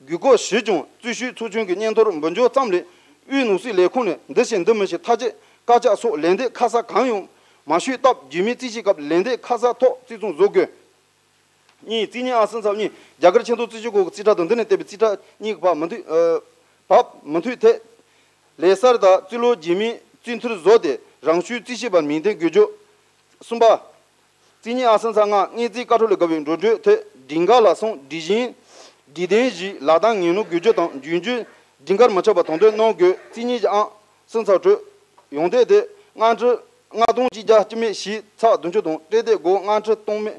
དགོས་སྐོར་ཞུས་ཀྱང་། རྩིས་ཞིབ་ཚོགས་ཆུང་གིས་སྙན་ཐོར་འབུལ་འཇོག་ཙམ་ལས། དབུས་ནང་སྲིད་ལས་ཁུངས་ནས་འདི་བྱེད་འདི་མི་བྱེད་ཐག་བཅད་བཀའ་ཁྱབ་སོགས་ལན་འདེབས་ཁ་གསལ་གང་ཡང་མ་ཞུས་སྟབས། རྒྱུས་མེད་རྩིས་ཞིབ་སྐབས་ལན་འདེབས་ཁ་གསལ་ཐོག་རྩིས་མཚོན་བཟོ་དགོས། གཉིས། རྩིས་རྙིང་ཨང་གསུམ་ཚབ་གཉིས། རྒྱ་གར་ཆེས་མཐོའི་རྩིས་ཞིབ་ཁང་གི་རྩིས་ཁྲ་དང་འདི་ནས་བཏོན་པའི་རྩིས་ཁྲ་གཉིས་ཀྱི་བབ་མི་མཐུན། ཨ། བབ་མི་མཐུན་ཐད། ལས་གསར་དང་རྩིས་ལོ་རྗེས་མའི་རྩིས་ཐོར་བཟོ་སྟེ་རང་ཤུགས་རྩིས་ཞིབ་པར་མིང་འདོན་དགོས་རྒྱུ། གསུམ་པ། རྩིས་རྙིང་ཨང་གསུམ་ཚབ་ལྔ། དངུལ་རྩིས་བཀའ་འཁྲོལ་ལས་བརྒལ་བའི་འགྲོ་གྲོན་ཐད་སྒྲིག་འགལ་ལ་སོགས་སྒྲིག་གཞི། སྒྲིག་དོན་བཞིའི་ལག་བསྟར་ངེས་ལུགས་དགོས་རྒྱུ་དང་། རྒྱུན་སྤྱོད་སྒྲིག་འགལ་མི་ཆགས་པར་དང་དོད་གནང་དགོས། རྩིས་རྙིང་ཨང་གསུམ་ཚབ་དྲུག། ཡོངས་འདེད་དེ་དངུལ་ཁྲི་ལྔ་སྟོང་གཅིག་བརྒྱ་བཅུ་མེད་བཞི་ཚེག་བདུན་ཅུ་དང་། སྤྲད་དེ་སྒོར་དངུལ་ཁྲི་སྟོང་མེད་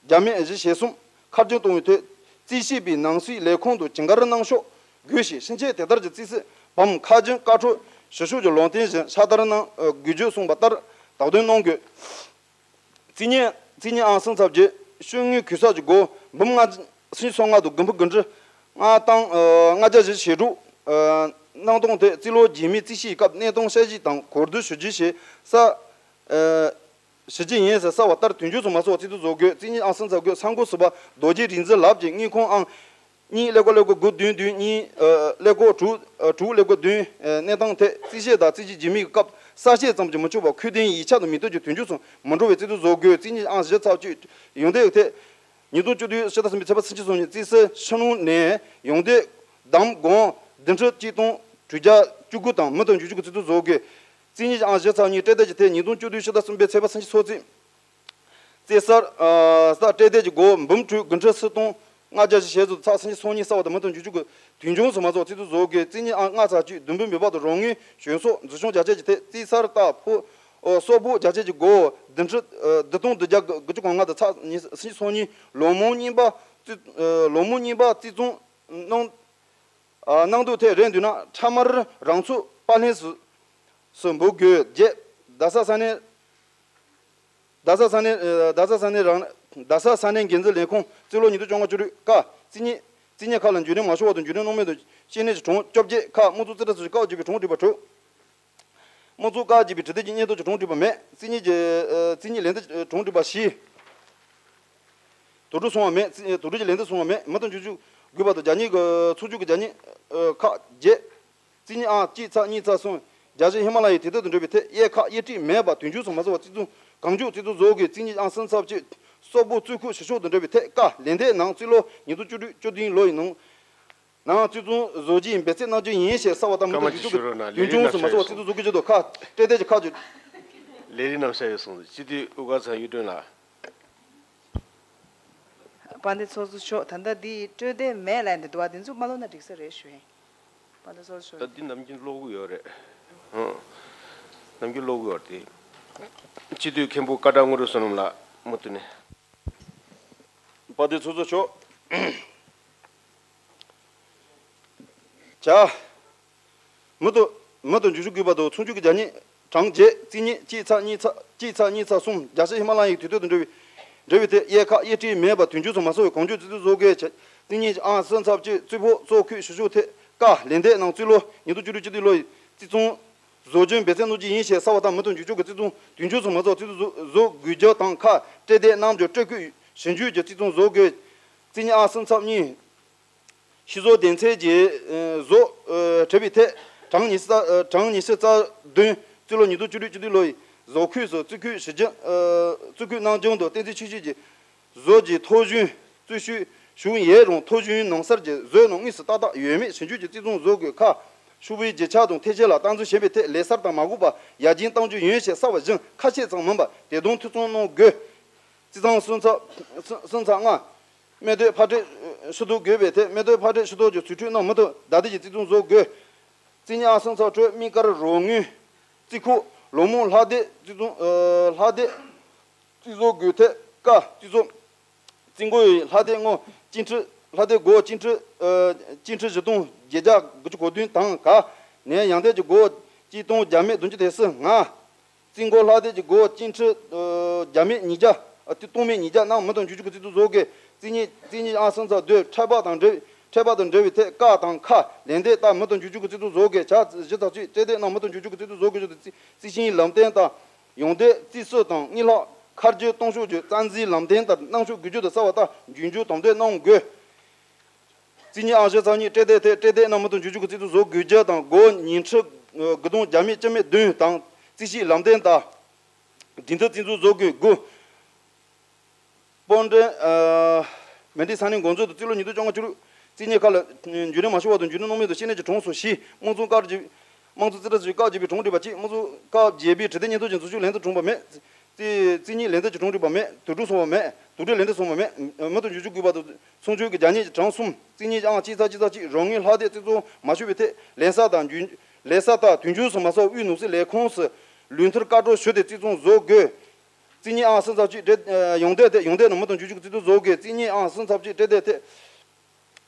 བརྒྱ་མེད་བཞི་ཞེ་གསུམ་ཁ་སྐྱོན་གཏོང་བའི་ཐད། རྩིས་ཞིབ་པས་ནང་སྲིད་ལས་ཁུངས་དང་བྱིངས་འགལ་གནང་ཆོག་དགོས་ཞེས། ཕྱིན་ཆད་དེ་ལྟར་གྱི་རྩིས་སྲིད་བམ་ཁ་རྒྱུན་བཀའ་འཁྲོལ་ཞུ་ཕྱོགས་ཀྱི་ལུང་བསྟན་བཞིན་ཕྱག་བསྟར་གནང་དགོས་རྒྱུ་གསུངས་པ་ལྟར་དག་དོན་གནང་དགོས། རྩིས་རྙིང་། རྩིས་རྙིང་ཨང་གསུམ་ཚབ་བརྒྱད། ཤོག་ངོས་གུས་གསབ་ཀྱི་སྒོར་འབུམ་ལྔ་བཅུ་སོ་ལྔ་དང་དགུ་འབུམ་དགུ་ཁྲི་ལྔ་སྟོང་ལྔ་བརྒྱ་བཞི་ཞེ་དྲུག་གནང་སྟངས་ཐད། རྩིས་ལོ་རྗེས་མའི་རྩིས་ཞིབ་སྐབས་གནས་སྟངས་དཔྱད་ཞིབ་དང་གོ་བསྡུར་ཞུ་རྒྱུ་ཞེས་གསལ། ཞུ་རྒྱུ་ཡིན་ཟེར་གསལ་བ་ལྟར་དོན་འཁྱོལ་སོང་མ་སོང་བ་རྩིས་ཐོ་བཟོ་དགོས། རྩིས་རྙིང་ཨང་གསུམ་ཚབ་བརྒྱད་ས་འགོ་ཟུར་པ་རྡོ་རྗེ་རིག་འཛིན་ལགས་ཀྱིས་དངུལ་ཁང་ཨང་གཉིས་ཀླད་ཀོར་ཀླད་ཀོར་དགུ་བདུན་བདུན་གཉིས་ཀླད་ཀོར་དྲུག་དྲུག་ཀླད་ཀོར་བདུན་གནས་སྟངས་ཐད་རྩིས་ཞིབ་དང་རྩིས་ཞིབ་རྗེས་མའི་སྐབས་གསལ་བཤད་ཙམ་གྱིས་མི་ཆོག་པར་ཁུངས་ལྡན་ཡིག་ཆ་དང་མིང་འདོན་གྱིས་དོན་འཁྱོལ་སོང་མི་འགྲོ་བའི་རྩིས་ཐོ་བཟོ་དགོས། རྩིས་རྙིང་ཨང་བཞི་ཚབ་གཅིག་ཡོངས་འདེད་ཐད། ཉིས་སྟོང་བཅུ་བདུན་ཕྱི་ཟླ་གསུམ་པའི་ཚེས་པ་ཚེས་ཉི་ཤུ་སོང་ཉིན་རྩིས་སྲིད་ཕྱི་ནང་ནས་ཡོངས་འདེད་བདམས་སྒོར་བདུན་ཁྲི་གཅིག་སྟོང་དྲུག་བརྒྱ་བཅུ་དགུ་དང་མུ་མཐུད་འཇུག་རྒྱུ་གི་རྩིས་ཐོ་བཟོ་དགོས། རྩིས་རྙིང་ཨང་བཞི་ཚབ་གཉིས་སྤྲད་དེ་ཀྱི་ཐད། ཉིས་སྟོང་བཅུ་བདུན་ཕྱི་ཟླ་གསུམ་པའི་ཚེས་པ་ཚེས་ཉི་ཤུ་སོང་ཚེས། རྩིས་གསར། ཨ། གསར་སྤྲད་དེ་ཀྱི་སྒོར་འབུམ་དྲུག་དགུ་ཁྲི་སུམ་སྟོང་ལྔ་བརྒྱ་བཞི་ཞེ་ཙམ་ཚེས་ཉི་ཤུ་སོང་ཉིན་གསལ་བ་དང་མུ་མཐུད་འཇུག་རྒྱུ་གི་དོན་འཁྱོལ་སོང་མ་སོང་བ་རྩིས་ཐོ་བཟོ་དགོས། རྩིས་རྙིང་ཨང་ལྔ་ཚབ་གཅིག་བསྡུ་འབུལ་འབུལ་བ་དང་རང་དངུལ་གཞན་སོགས་འཛུགས་སྐྱོང་རྒྱ་སྐྱེད་ཀྱི་ཐད། རྩིས་གསར་རྟགས་ཕོགས། ཨོ། སོགས་ཕོགས་རྒྱ་སྐྱེད་ཀྱི་སྒོར་བདུན་ཁྲི། ཨ། བདུན་སྟོང་བདུན་བརྒྱ་དགུ་བཅུ་གོ་ལྔ་དང་ཚེས་ཉི་ཤུ་སོང་ཉིན་ལོ་མང་རྙིང་པ་རྩིས། ཨ། ལོ་མང་རྙིང་པ་རྩིས་མཚོན་གནང་། ཨ། གནང་འདུག་ཐད་རེད་འདུག་ན་འཕྲལ་མར་རང་ཚུགས་པར་ལེན་སུ་སུ་འབུལ་དགོས། བརྒྱད། རྡ་ས་ས་གནས། རྡ་ས་ས་གནས། ཨ། རྡ་ས་ས་གནས་རང་། རྡ་ས་ས་གནས་འགན་འཛིན་ལས་ཁུངས། རྩིས་ལོ་ཉིས་སྟོང་བཅོ་ལྔ་བཅུ་དྲུག་ཀ། རྩིས་རྙིང་། རྩིས་རྙིང་ཁག་ལ་འགྱུར་ལྡོག་མ་བྱུང་བ་དང་འགྱུར་ལྡོག་གནང་མེད་དུ་ཕྱིན་ནས་ཀྱི་གྲངས་བཅོ་བརྒྱད་ཀ། དམངས་གཙོ་རྩིས་ཁྲ་ཚོས་བཀའ་བརྒྱུད་པའི་གྲངས་འགྲིག་པ་དྲུག་དམངས་གཙོ་བཀའ་བརྒྱུད་པའི་དྲི་དེབ་ཀྱི་སྙན་ཐོ་གྱི་གྲངས་འགྲིག་པ་མེད། རྩིས་རྙིང་གི། ཨ། རྩིས་རྙིང་ལན་འདེབས་གྲངས་འགྲིག་པ་བཞི། དུག་སྦྲུལ་སོང་བ་མེད། རྩིས། དུག་སྦྲུལ་གྱི་ལན་འདེབས་སོང་བ་མེད། མུ་མཐུད་འཇུག་རྒྱུ་དགོས་པ་དང་རྒྱ་སྙིགས་ཀྱི་ཚོགས་ཆུང་གི་རྒྱ་སྙིགས་ཁག་བརྒྱད། རྩིས་རྙིང་ཨང་གཅིག་ཚབ་གཉིས་ཚབ་གསུམ། རྒྱ་ཆེའི་ཧི་མ་ལ་ཡའི་དུས་སྟོན་དང་འབྲེལ་བའི་ཐད་དབྱེ་ཁག་དབྱེ་ཁྲིད་མེད་པར་དོན་འཁྱོལ་སོང་མ་སོང་བ་རྩིས་མཚོན་གང་མགྱོགས་རྩིས་ཐོ་བཟོ་དགོས། རྩིས་རྙིང་ཨང་གསུམ་ཚབ་གཅིག་སོག་པོ་རྩིས་ཁུངས་ཞིབ་ཕྱོགས་དང་འབྲེལ་བའི་ཐད་ཀ། ལན་འདེབས་ནང་རྩིས་ལོ་ཉིས་སྟོང་བཅུ་དྲུག་བཅུ་བདུན་ལོ་ཡི་ནང་། ནང་རྩིས་མཚོན་བཟོ་རྒྱུའི་འབད་བརྩོན་གནང་རྒྱུ་ཡིན་ཞེས་གསལ་བ་དང་མུ་མཐུད་འཇུག་རྒྱུ་དོན་འཁྱོལ་སོང་མ་སོང་བ་རྩིས་ཐོ་བཟོ་དགོས་ཀྱི་འདུག་ཁག་སྤྲད་དེ་ཀྱི་ཁག་ཅིག་ལས་རིམ་རྣམས་ཤར་ཡོད་གསུངས། སྤྱི་འཐུས་དབུ་དཀར་ཚེ་དབང་གཡུ་སྒྲོན་ལགས། དཔལ་ལྡན་ཚོགས་གཙོ་མཆོག་ད་ལྟ་འདི་སྤྲོད་དེ་མེད་ལབ་འདི་འདུག་བ། འདི་ཚོ་མ་ལོག་ན་འགྲིག་ས་རེད་ཞུ་ཡིན། དཔལ་ལྡན་ཚོགས་གཙོ་མཆོག་ད་འདི་ནམ་རྒྱུན་ཀློག་གི་ཡོད་རེད། ཨང་། ནམ་རྒྱུན་ཀློག་གི་ཡོད་རེད་དེ། སྤྱི་འཐུས་མཁན་པོ་ཀ་བྲག་དངོས་གྲུབ་བསོད་ནམས་ལགས་མུ་མཐུད་ནས། དཔལ་ལྡན་ཚོགས་གཙོ་མཆོག་བྱ། མུ་མཐུད། མུ་མཐུད་འཇུག་རྒྱུ་དགོས་པ་དང་ཚོགས་ཆུང་གི་རྒྱ་སྙིགས་གྲངས་བརྒྱད། རྩིས་རྙིང་གཅིག་ཚབ་གཉིས་ཚབ། གཅིག་ཚབ་གཉིས་ཚབ་གསུམ། རྒྱ་ཆེའི་ཧི་མ་ལ་ཡའི་དུས་སྟོན་དང་འབྲེལ་བའི། འབྲེལ་བའི་ཐད་དབྱེ་ཁག་དབྱེ་ཁྲིད་མེད་པར་དོན་འཁྱོལ་སོང་མ་སོང་བའི་གང་མགྱོགས་རྩིས་ཐོ་བཟོ་དགོས། རྩིས་རྙིང་ཨང་གསུམ་ཚབ་གཅིག་རྩིས་ཕོགས་རྩིས་ཁུངས་ཞིབ་ཕྱོགས་ཐད་ཀ། ལན་འདེབས་ནང་རྩིས་ལོ་ཉིས་སྟོང་བཅུ་དྲུག་བཅུ་བདུན་ལོ་ཡི་རྩིས་མཚོན་བཟོ་རྒྱུའི་འབད་བརྩོན་གནང་རྒྱུ་ཡིན་ཞེས་གསལ་བ་དང་མུ་མཐུད་འཇུག་རྒྱུ་གི་རྩིས་མཚོན་དོན་འཁྱོལ་སོང་མ་སོང་བ་རྩིས་ཐོ་བཟོ་དགོས་རྒྱུ་དང་ཁག་སྤྲད་དེ་གནང་རྒྱུ་སྤྲོད་ཁུངས་ཞིབ་འཇུག་གི་རྩིས་མཚོན་བཟོ་དགོས། རྩིས་རྙིང་ཨང་གསུམ་ཚབ་གཉིས། ཕྱིར་བཟོ་དོན་ཚན་གྱི་བཟོ་བྲིས་པའི་ཐད་གྲངས་ཉི་ཤུ་རྩ། གྲངས་ཉི་ཤུ་རྩ་བདུན། རྩིས་ལོ་ཉིས་སྟོང་བཅུ་དྲུག་བཅུ་བདུན་ལོ་ཡི་བཟོ་ཁུངས་སུ་རྩིས་ཁུངས་ཞིབ་འཇུག་རྩིས་ཁུངས་གནང་རྐྱང་དང་བསྟན་འཛིན་ཆོས་སྐྱིད་ཀྱིས་བཟོ་གི་ཐོ་གཞུང་རྩིས་ཞིབ་ཞུ་ཡས་རུང་ཐོ་གཞུང་ནང་གསར་གྱི་བཟོས་ནང་དངོས་སུ་ཏག་ཏག་ཡོད་མེད་ཞིབ་འཇུག་གི་རྩིས་མཚོན་བཟོ་དགོས། ཁག་ཤོག་བུའི་རྒྱུ་ཆ་དང་ཐེལ་ཆེན་ལ་སྟངས་འཛིན་བྱེད་པའི་ཐད་ལས་གསར་དང་མ་འགོག་པར་ཡར་རྒྱས་གཏང་རྒྱུ་ཡིན་ཞེས་གསལ་བ་བཞིན་ཁ་ཤས་ཙམ་མིན་པར་དེ་དོན་ཐུགས་བསམ་གནང་དགོས། རྩིས་ཚང་སོན་ཚབ་སོན་ཚབ་ལྔ། སྨད་སྡོད་ཕར་སྤྲད་ཞུ་གཏུག་དགོས་པའི་ཐད། སྨད་སྡོད་ཕར་སྤྲད་ཞུ་གཏུག་གི་རྩིས་སྤྲོད་རྣམས་མུ་མཐུད་བདའ་འདེད་ཀྱིས་རྩིས་ཚང་བཟོ་དགོས། རྩིས་གཉིས་ཨང་སོན་ཚབ་ཁྲོད་དམིགས་བཀར་རོགས་དངུལ་རྩིས་ཁུངས་ལོ་མང་ལྷག་བསྡད་རྩིས་ཚང་ལྷག་བསྡད་རྩིས་བཟོ་དགོས་ཐད། ཀ་རྩིས་ཚང་རྩིས་འགོ་ཡི་ལྷག་བསྡད་སྔོན་སྤྱི་འཕྲུལ་ལྷག་བསྡད་སྒོར་སྤྱི་འཕྲུལ་སྤྱི་འཕྲུལ་བཞི་སྟོང་བརྒྱད་བརྒྱ་དགུ་བཅུ་གོ་བདུན་དང་། ག་ནས་ཡང་བསྡད་ཀྱི་སྒོར་གཅིག་སྟོང་བརྒྱ་མེད་བདུན་ཅུ་དོན་ལྔ། རྩིས་འགོ་ལྷག་བསྡད་ཀྱི་སྒོར་སྤྱི་འཕྲུལ་བརྒྱ་མེད་ཉིས་བརྒྱ། ཨ་ཏི་སྟོང་མེད་ཉིས་བརྒྱ་རྣམས་མུ་མཐུད་འཇུག་འཇུག་གི་རྩིས་ཐོ་བཟོ་དགོས། རྩིས་གཉིས་རྩིས་གཉིས་ཨང་སོན་ཚབ་བདུན་འཕྲལ་པ་དང་འབྲེལ་འཕྲལ་པ་དང་འབྲེལ་བའི་ཐད། ཀ་དང་ཁ་ལན་འདེབས་ལྟར་མུ་མཐུད་འཇུག་འཇུག་གི་རྩིས་ཐོ་བཟོ་དགོས། བྱ་བཞི་ཚབ་གཅིག་སྤྲད་འདེད་རྣམས་མུ་མཐུད་འཇུག་འཇུག་གི་རྩིས་ཐོ་བཟོ་དགོས་ཞུ་དུ། རྩིས་རྩིས་ཞིང་ལམ་སྟོན་ལྟར་ཡོང་འདེད་རྩིས་སོ་དང་གཉིས་ལྷག་ཁ་རྒྱུན་གཏོང་ཕྱོགས་ཀྱི་རྩ་འཛིན་ལམ་སྟོན་ལྟར་གནང་ཕྱོགས་དགོས་རྒྱུ་དང་གསལ་བ་ལྟར་རྒྱུན་འཇུག་དམ་དོད་གནང་དགོས། རྩིས་གཉིས་ཨང་བཞི་ཚབ་གཉིས་སྤྲད་དེ་ཐད་སྤྲད་དེ་རྣམས་མུ་མཐུད་འཇུག་འཇུག་གི་རྩིས་ཐོ་བཟོ་དགོས་རྒྱུ་དང་། སྒོར་ཉིས་ཁྲི་དགུ་སྟོང་བརྒྱ་མེད་བཅུ་མེད་བདུན་དང་རྩིས་ཞིབ་ལམ་སྟོན་དང་སྒྲིག་མཐུན་རྩིས་ཐོ་བཟོ་དགོས། དགུ། སྤོ་འདྲེན་མི་འདྲའི་ས་གནས་འགོ་འཛུགས་དང་རྩིས་ལོ་ཉིས་སྟོང་བཅོ་ལྔ་བཅུ་དྲུག་རྩིས་གཉིས་ཁག་ལ་འཇུག་གནས་མ་ཞུ་བར་དུ་འཇུག་གནས་གནང་མེད་དུ་ཤེས་ནས་ཀྱི་གྲངས་སུ་བཞི། དམངས་གཙོ་བཀའ་བརྒྱུད་དམངས་གཙོ་རྩིས་ཁྲ་ཚོས་བཀའ་བརྒྱུད་པའི་གྲངས་སྒྲིག་པ་གཅིག་དམངས་གཙོ་བཀའ་བརྒྱུད་པའི་ཁྲི་སྟེགས་སྙན་ཐོ་ཅན་ཚོགས་ཞུགས་ལན་དུ་གྲངས་པ་མེད། རྩིས་རྩིས་གཉིས་ལན་འདེབས་ཀྱི་གྲངས་སྒྲིག་པ་མེད། དུག་སྦྲུལ་སོང་བ་མེད། དུག་སྦྲུལ་ལན་འདེབས་སོང་བ་མེད། མུ་མཐུད་འཇུག་འཇུག་དགོས་པ་དང་ཚོགས་ཆུང་གི་རྒྱ་ཉེ་གྲངས་གསུམ། རྩིས་གཉིས་ཨང་གཅིག་ཚབ་གཅིག་རོགས་དངུལ་ལྷག་བསྡད་རྩིས་ཚང་མ་ཞུས་པའི་ཐད་ལན་གསར་དང་རྒྱུན་ལན་གསར་དང་དུས་མཇུག་སུ་མ་སོགས་དབུས་ནོར་སྲིད་ལས་ཁུངས་སུ་ལུས་མཐུན་བཀའ་འཁྲོལ་ཞུས་ཏེ་རྩིས་ཚང་བཟོ་དགོས། རྩིས་གཉིས་ཨང་གསུམ་ཚབ་གཅིག་སྤྲད་ཡོང་འདེད་ཐད་ཡོང་འདེད་ནང་མུ་མཐུད་འཇུག་འཇུག་རྩིས་ཐོ་བཟོ་དགོས། རྩིས་གཉིས་ཨང་གསུམ་ཚབ་གཅིག་སྤྲད་འདེད་ཐད་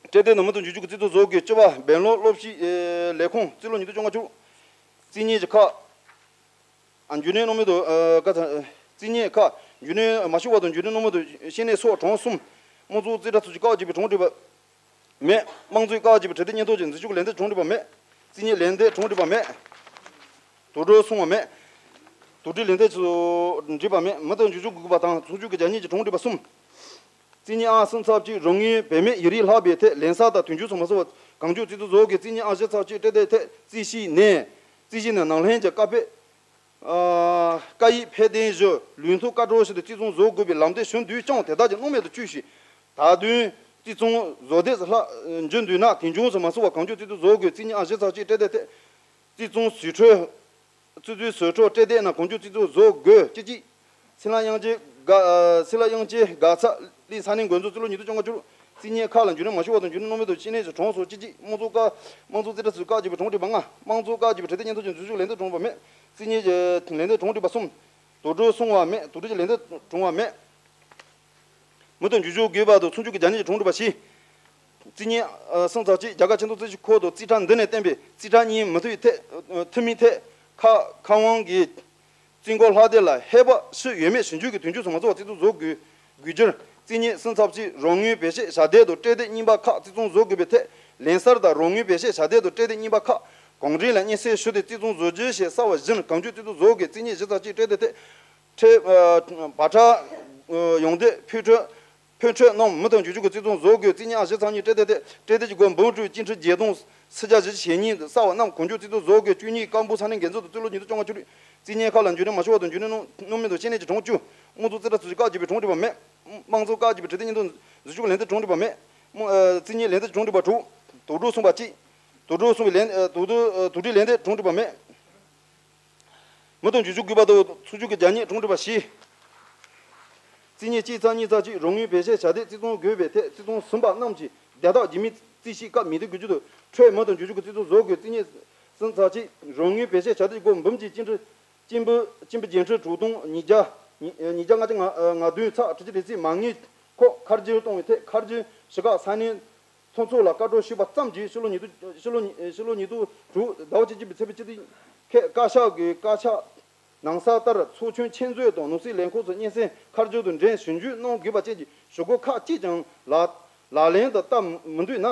སྤྲད་འདེད་ནང་མུ་མཐུད་འཇུག་འཇུག་རྩིས་ཐོ་བཟོ་དགོས། བཅུ་པ་སྦེལ་ལོང་སློབ་སྤྱི་ལས་ཁུངས་རྩིས་ལོ་ཉིས་སྟོང་བཅོ་ལྔ་བཅུ། རྩིས་གཉིས་ཀྱི་ཁག་ཨ་འཇུག་གནས་གནང་མི་དང་། ཨ་ཀ་ཚ། རྩིས་གཉིས་ཁག་འཇུག་གནས་མ་ཞུ་བར་དུ་འཇུག་གནས་གནང་མི་དང་ཤེས་ནས་སོགས་གྲངས་གསུམ། དམངས་གཙོ་རྩིས་ཁྲ་ཚོགས་ཀྱི་བཀའ་བརྒྱུད་པའི་གྲངས་སྒྲིག་པ་མེད། དམངས་གཙོའི་བཀའ་བརྒྱུད་པའི་ཁྲི་སྟེགས་སྙན་ཐོ་ཅན་འཛུལ་ཞུགས་ལན་འདེབས་གྲངས་སྒྲིག་པ་མེད། རྩིས་གཉིས་ལན་འདེབས་གྲངས་སྒྲིག་པ་མེད། དུག་སྦྲུལ་སོང་བ་མེད། དུག་སྦྲུལ་ལན་འདེབས་སུ་འགྲིག་པ་མེད། མུ་མཐུད་འཇུག་འཇུག་དགོས་པ་དང་ཚོགས་ཞུགས་ཀྱི་རྒྱ་ཉེ་གི་གྲངས་སྒྲིག་པ་གསུམ། རྩིས་གཉིས་ཨང་གསུམ་ཚབ་གཅིག་རོགས་དངུལ་བེད་མེད་ཡུན་རིང་ལྷག་པའི་ཐད་ལན་གསར་དང་དུས་མཇུག་སུ་མ་སོང་བར་གང་མགྱོགས་རྩིས་ཐོ་བཟོ་དགོས། རྩིས་གཉིས་ཨང་བཞི་ཚབ་གཅིག་སྤྲད་དེ་ཐད་རྩིས་ཞིབ་ནས། རྩིས་ཞིབ་ནས་ནང་ལྷན་གྱི་བཀའ་ཕེབས། ཨ་བཀའ་ཡིག་ཕེབས་བསྟན་བཞིན་ལུས་མཐུན་བཀའ་འཁྲོལ་ཞུས་ཏེ་རྩིས་ཚང་བཟོ་དགོས་པའི་ལམ་སྟོན་ཞུ་དུས་ཀྱང་དེ་དག་ཀྱང་གནང་མེད་དུ་བཅུག་ཞིང་། ད་དུང་རྩིས་ཚང་བཟོ་འདེབས་སུ་ལྷག་འཇུག་འདུག་ན་དུས་མཇུག་སུ་མ་སོང་བར་གང་མགྱོགས་རྩིས་ཐོ་བཟོ་དགོས། རྩིས་གཉིས་ཨང་བཞི་ཚབ་གཅིག་སྤྲད་དེ་ཐད། རྩིས་ཚང་ཟུར་འཕྲོས། རྩིས་ཚང་ཟུར་འཕྲོས་སྤྲད་དེ་ན་གང་མགྱོགས་རྩིས་ཐོ་བཟོ་དགོས། བཅུ་གཅིག་སྲིད་བློན་དབྱངས་ཅན་དགའ་སྲིད་བློན་དབྱངས་ཅན་དགའ་ཚ་གླིང་ས་གནས་འགོ་འཛུགས་རྩིས་ལོ་ཉིས་སྟོང་བཅོ་ལྔ་བཅུ། རྩིས་གཉིས་ཁག་ལ་འཇུག་གནས་མ་ཞུ་བར་དུ་འཇུག་གནས་གནང་མེད་དུ་ཤེས་ནས་སུ་གྲངས་སུ་བཅུ་གཅིག་དམངས་གཙོ་བཀའ་དམངས་གཙོ་རྩིས་ཁྲ་ཚོགས་བཀའ་བརྒྱུད་པའི་གྲངས་སྒྲིག་པ་ལྔ། དམངས་གཙོ་བཀའ་བརྒྱུད་པའི་ཁྲི་སྟེགས་སྙན་ཐོ་ཅན་འཛུལ་ཞུགས་ལན་འདེབས་གྲངས་པ་མེད། རྩིས་གཉིས་ཀྱི་ལན་འདེབས་གྲངས་སྒྲིག་པ་གསུམ། དུག་སྦྲུལ་སོང་བ་མེད། དུག་སྦྲུལ་གྱི་ལན་འདེབས་གྲངས་པ་མེད། མུ་མཐུད་འཇུག་འཇུག་དགོས་པ་དང་ཚོགས་ཞུགས་ཀྱི་རྒྱ་ཉེ་གི་གྲངས་སྒྲིག་པ་བཞི། རྩིས་གཉིས་ཨང་གསུམ་ཚབ་གཅིག་རྒྱ་གར་ཆེས་མཐོ་རྩིས་ཞིབ་ཁང་དུ་རྩིས་ཁྲ་འདི་ནས་བསྟན་པའི་རྩིས་ཁྲ་གཉིས་མི་མཐུན་པའི་ཐད་མཐུན་མིན་ཐད་ཁ་ཁ་དབང་གིས་རྩིས་འགོ་ལྷག་བསྡད་ལ་ཧེ་བག་ཞིག་ཡོད་མེད་ཞིབ་འཇུག་གིས་དུས་མཇུག་སུ་མ་རྫོགས་པར་རྩིས་ཐོ་བཟོ་དགོས་དགོས་རྒྱུར། རྩིས་གཉིས་གསུམ་ཚབ་གཅིག་རོགས་དངུལ་བེད་སྤྱོད་བྱ་འདོད་དང་སྤྲད་འདོད་གཉིས་པ་ཁག་རྩིས་ཚང་བཟོ་དགོས་པའི་ཐད་ལན་གསར་དང་རོགས་དངུལ་བེད་སྤྱོད་བྱ་འདོད་དང་སྤྲད་འདོད་གཉིས་པ་ཁག་གང་རིགས་ལ་སྙན་སེང་ཞུས་ཏེ་རྩིས་ཚང་བཟོ་རྒྱུ་ཞེས་གསལ་བ་བཞིན་གང་མགྱོགས་རྩིས་ཐོ་བཟོ་དགོས། རྩིས་གཉིས་བཞི་ཚབ་གཅིག་སྤྲད་འདོད་ཐད། ཁྲལ། ཨ་བར་ཁྲལ། ཨ་ཡོང་འདོད་ཕོགས་འཕྲོད། ཕོགས་འཕྲོད་རྣམས་མུ་མཐུད་འཇུག་འཇུག་གི་རྩིས་ཚང་བཟོ་དགོས། རྩིས་གཉིས་ཨང་བཞི་ཚབ་གཉིས་སྤྲད་འདོད་ཐད། སྤྲད་འདོད་ཀྱི་སྒོར་འབུམ་དྲུག་སྤྱི་ཁྲི་བརྒྱད་སྟོང་སུམ་བརྒྱ་བཞི་བཅུ་ཞེ་གཉིས་གསལ་བ་རྣམས་གང་མགྱོགས་རྩིས་ཐོ་བཟོ་དགོས། བཅུ་གཉིས་ཀ་སྦུག་ས་གནས་འགན་འཛིན་དུ་རྩིས་ལོ་ཉིས་སྟོང་བཅོ་ལྔ་བཅུ་དྲུག་རྩིས་གཉིས་ཁག་ལ་འཇུག་གནས་མ་ཞུ་བར་དུ་འཇུག་གནས་གནང་མི་དང་ཤེས་ནས་ཀྱི་གྲངས་བཅུ། དམངས་གཙོ་རྩིས་ཁྲ་ཚོགས་ཀྱི་བཀའ་བརྒྱུད་པའི་གྲངས་སྒྲིག་པ་མེད། དམངས་གཙོ་བཀའ་བརྒྱུད་པའི་ཁྲི་སྟེགས་སྙན་ཐོ་འཛུལ་ཞུགས་ལན་འདེབས་གྲངས་སྒྲིག་པ་མེད། དམངས་ཨ་རྩིས་གཉིས་ལན་འདེབས་གྲངས་སྒྲིག་པ་དྲུག་དུག་སྦྲུལ་སོང་བ་གཅིག་དུག་སྦྲུལ་སོང་བའི་ལན་ཨ་དུག་སྦྲུལ་ཨ་དུག་སྦྲུལ་ལན་འདེབས་གྲངས་སྒྲིག་པ་མེད། མུ་མཐུད་འཇུག་འཇུག་དགོས་པ་དང་ཚོགས་ཞུགས་ཀྱི་རྒྱ་ཉེ་གྲངས་སྒྲིག་པ་བཞི། རྩིས་གཉིས་གཅིག་ཚབ་གཉིས་ཚབ་གཅིག་རོགས་དངུལ་བེད་སྤྱོད་བྱ་འདོད་རྩིས་ཚང་དགོས་པའི་ཐད་རྩིས་ཚང་ཟིན་པ་རྣམས་ཀྱི་བརྒྱ་ཐག་རྒྱུས་མེད་རྩིས་ཞིབ་སྐབས་མི་བསྡུ་དགོས་རྒྱུ་དང་ཁྲལ་མུ་མཐུད་འཇུག་འཇུག་གི་རྩིས་ཚང་བཟོ་དགོས། རྩིས་གཉིས་གསུམ་ཚབ་གཅིག་རོགས་དངུལ་བེད་སྤྱོད་བྱ་འདོད་སྒོར་འབུམ་གཅིག་སྤྱི་ཁྲི་སྤྱི་འབུ་སྤྱི་འབུ་བརྒྱད་ཁྲི་དྲུག་སྟོང་ཉིས་བརྒྱ་ཉིས་བརྒྱ་ལྔ་བཅུ་ང་ང་བདུན་ཚེག་ཁྲི་སྤྱི་ལེགས་རྩིས་མ་དངུལ་ཁོ་ཁ་སྒྱུར་གཏོང་བའི་ཐད་ཁ་སྒྱུར་ཞུ་ཁག་ས་གནས་ཚོགས་གཙོ་ལ་བཀའ་འཁྲོལ་ཞུས་པ་ཙམ་གྱིས་ཕྱི་ལོ་ཉིས་སྟོང་ཕྱི་ལོ་ཕྱི་ལོ་ཉིས་སྟོང་དྲུག་ཟླ་བ་བཅུ་གཅིག་པའི་ཚེས་པ་བཅུ་བདུན་ཁའི་བཀའ་ཤག་གི་བཀའ་ཤག་ནང་གསལ་ལྟར་ཚོགས་ཆུང་ཆེད་འཛུལ་དང་ནོར་སྲིད་ལས་ཁུངས་སུ་སྙན་སེང་ཁ་སྒྱུར་དང་འབྲེལ་ཞིབ་འཇུག་གནང་དགོས་པ་བཅས་ཀྱི་ཞུ་སྒོ་ཁག་གཅིག་ཀྱང་ལག་ལག་ལེན་དུ་བསྟར་མི་འདུག་ན།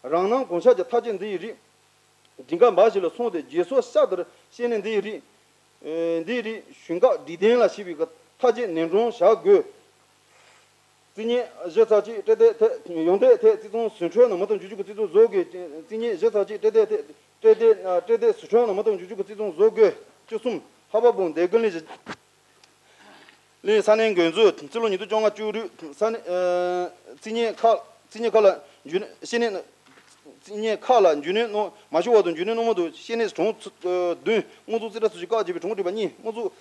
རང་སྣང་གང་ཤར་གྱི་ཐག་གཅོད་འདི་ཡི་རིགས་སྒྲིག་འགལ་འབའ་ཞིག་ལ་སོང་སྟེ་རྗེས་སོར་བསྐྱར་དུ་བཤད་ནས་འདི་ཡི་རིགས་འདི་ཡི་རིགས་ཞུ་འགག་སྒྲིག་དོན་ལ་ཞིབ་པའི་ཐག་གཅོད་ནན་དྲོངས་བྱ་དགོས། རྩིས་གཉིས་བཞི་ཚབ་གཅིག་སྤྲད་དེ་ཐད་ཡོང་དེ་ཐད་རྩིས་ཚང་ཟིན་འཕྲོས་ནང་མུ་མཐུད་འཇུག་འཇུག་གི་རྩིས་ཚང་བཟོ་དགོས། རྩིས་གཉིས་བཞི་ཚབ་གཅིག་སྤྲད་དེ་ཐད་སྤྲད་དེ་སྤྲད་དེ་ཟིན་འཕྲོས་ནང་མུ་མཐུད་འཇུག་འཇུག་གི་རྩིས་ཚང་བཟོ་དགོས། བཅུ་གསུམ་ལྷག་པར་དུ་འདས་ཀུན་ལས་ལས་ས་གནས་འགོ་འཛུགས་རྩིས་ལོ་ཉིས་སྟོང་བཅོ་ལྔ་བཅུ་དྲུག་ས་གནས་རྩིས་གཉིས་ཁག་རྩིས་གཉིས་ཁག་ལ་འཇུག་ཤེས་ནས་རྩིས་གཉིས་ཁག་ལ་འཇུག་གནས་གནང་མ་ཞུ་བར་དུ་འཇུག་གནས་གནང་མུ་མཐུད་ཤེས་ནས་གྲངས་བདུན། དམངས་གཙོ་རྩིས་ཁྲ་ཚོགས་ཀྱི་བཀའ་བརྒྱུད་པའི་གྲངས་སྒྲིག་པ་གཉིས། དམངས་གཙོ་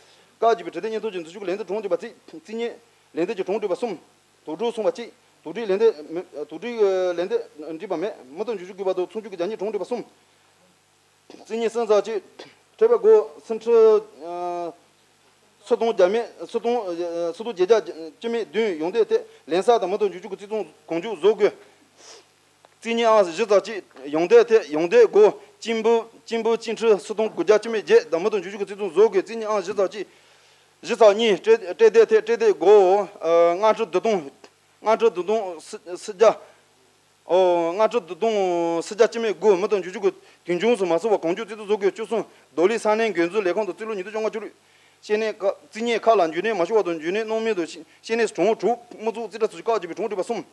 བཀའ་བརྒྱུད་པའི་ཁྲི་སྟེགས་སྙན་ཐོ་ཅན་འཛུལ་ཞུགས་ལན་འདེབས་གྲངས་སྒྲིག་པ་གཅིག་རྩིས་གཉིས། ལན་འདེབས་ཀྱི་གྲངས་འགྲིག་པ་གསུམ། དུག་སྦྲུལ་སོང་བ་གཅིག། དུག་སྦྲུལ་ལན་འདེབས་མི་དུག་སྦྲུལ་ལན་འདེབས་འགྲིག་པ་མེད། མུ་དང་འཇུག་འཇུག་དགོས་པ་དང་ཚོགས་འཇུག་གི་བརྒྱ་ཉིད་གྲངས་འགྲིག་པ་གསུམ། རྩིས་གཉིས་སུམ་རྩ་གཅིག། ཕྲད་པའི་སྒོ་སུམ་ཁྲི་སུམ་སྟོང་བརྒྱ་མེད་སུམ་སྟོང་སུམ་སྟོང་བརྒྱད་བརྒྱ་བཅུ་མེད་བདུན། ཡོན་ཏན་ཐད་ལན་གསར་དང་མུ་དང་འཇུག་འཇུག་གི་རྩིས་མཚུངས་གང་མགྱོགས་བཟོ་དགོས། རྩིས་གཉིས་ཨང་བཞི་ཚེག་གཅིག། ཡོན་ཏན་ཐད་ཡོན་ཏན་སྒོ་གཅིག་འབུམ་གཅིག་འབུམ་གཅིག་ཁྲི་སུམ་སྟོང་དགུ་བརྒྱ་བཅུ་མེད་བརྒྱད་དང་མུ་དང་འཇུག་འཇུག་གི་རྩིས་མཚུངས་བཟོ་དགོས། རྩིས་གཉིས་ཨང་བཞི་ཚེག་གཅིག། བཞི་ཚེག་གཉིས། ཕྲད་ཕྲད་ཐད་ཕྲད་ཐད་སྒོ་ལྔ་ཁྲི་བདུན་སྟོང་ལྔ་ཁྲི་བདུན་སྟོང་སུམ་བརྒྱ། ཨོ། ལྔ་ཁྲི་བདུན་སྟོང་སུམ་བརྒྱ་བཅུ་མེད་དགུ། མུ་དང་འཇུག་འཇུག་གི་དུས་མཚུངས་སུ་མ་སོང་བ་གང་མགྱོགས་རྩིས་མཚུངས་བཟོ་དགོས། བཅུ་གསུམ། རྡོ་ལི་ས་གནས་འགན་འཛིན་ལས་ཁང་དུ་རྩིས་ལོ་ཉིས་སྟོང་བཅོ་ལྔ་བཅུ་དྲུག། བཤེར་གནས་ཁག་རྩིས་གཉིས་ཁག་ལ་འཇུག་གནས་མ་ཞུ་བར་དུ་འཇུག་གནས་གནང་མིན་དུ་བཤེར་གནས་སུ་གྲངས་དྲུག། དམངས་གཙོ་རྩིས་ཁྲ་ཚོས་བཀག་བྱས་པའི་གྲངས་འགྲིག་པ་གསུམ།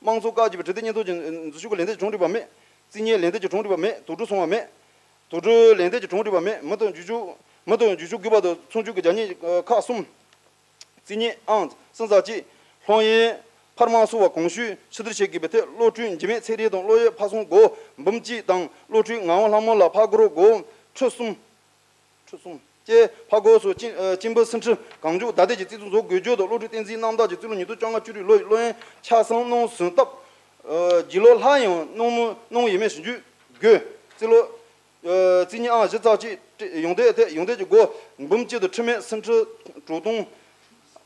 དམངས་གཙོ་བཀག་བྱས་པའི་དྲི་རྟགས་སྙན་ཐོ་གྱི་འཛུལ་ཞུགས་ཀྱི་ལན་འདེབས་ཀྱི་གྲངས་འགྲིག་པ་མེད། རྩིས་གཉིས་ལན་འདེབས་ཀྱི་གྲངས་འགྲིག་པ་མེད། དུག་སྦྲུལ་སོང་བ་མེད། དུག་སྦྲུལ་ལན་འདེབས་ཀྱི་གྲངས་འགྲིག་པ་མེད། མུ་དང་འཇུག་འཇུག་མུ་དང་འཇུག་འཇུག་དགོས་པ་དང་ཚོགས་འཇུག་གི་བརྒྱ་ཉིད་ཁག་གསུམ། རྩིས་གཉིས་ཨང་སུམ་རྩ་གཅིག། སློབ་ཡོན་འཕར་མ་སོགས་པ་གང་ཤུགས་ཕྱིར་བསྡུ་བྱེད་དགོས་པའི་ཐད་སློབ་ཕྲུག་འཇིགས་མེད་ཚེ་རིང་དང་སློབ་ཡོན་ཕར་སོང་སྒོར་འབུམ་གཅིག་དང་སློབ་ཕྲུག་ངག་དབང་ལྷ་མོ་ལ་ཕར་སྒོར་སྒོར་ཁྲི་གསུམ། ཁྲི་གསུམ་བཅས་ཕར་སྒོར་སོགས་གཅིག་གཅིག་འབུམ་སུམ་ཁྲི་གང་མགྱོགས་བདའ་འདེད་ཀྱིས་རྩིས་མཚུངས་བཟོ་དགོས་རྒྱུ་དང་སློབ་ཕྲུག་བསྟན་འཛིན་རྣམ་དག་གིས་རྩིས་ལོ་ཉིས་སྟོང་བཅོ་ལྔ་བཅུ་དྲུག་ལོའི་སློབ་ཡོན་ཆ་ཚང་གནང་ཟིན་སྟབས། རྒྱུས་ལོན་སླར་ཡང་གནང་མུས་གནང་ཡོད་མེད་ཞིབ་འཇུག་དགོས། རྩིས་ལོ། རྩིས་གཉིས་ཨང་བཞི་ཚེག་གཅིག། ཡོན་ཏན་ཐད་ཡོན་ཏན་གྱི་སྒོར་འབུམ་གཅིག་དང་ཁྲི་མེད་སུམ་ཁྲི་དྲུག་སྟོང་།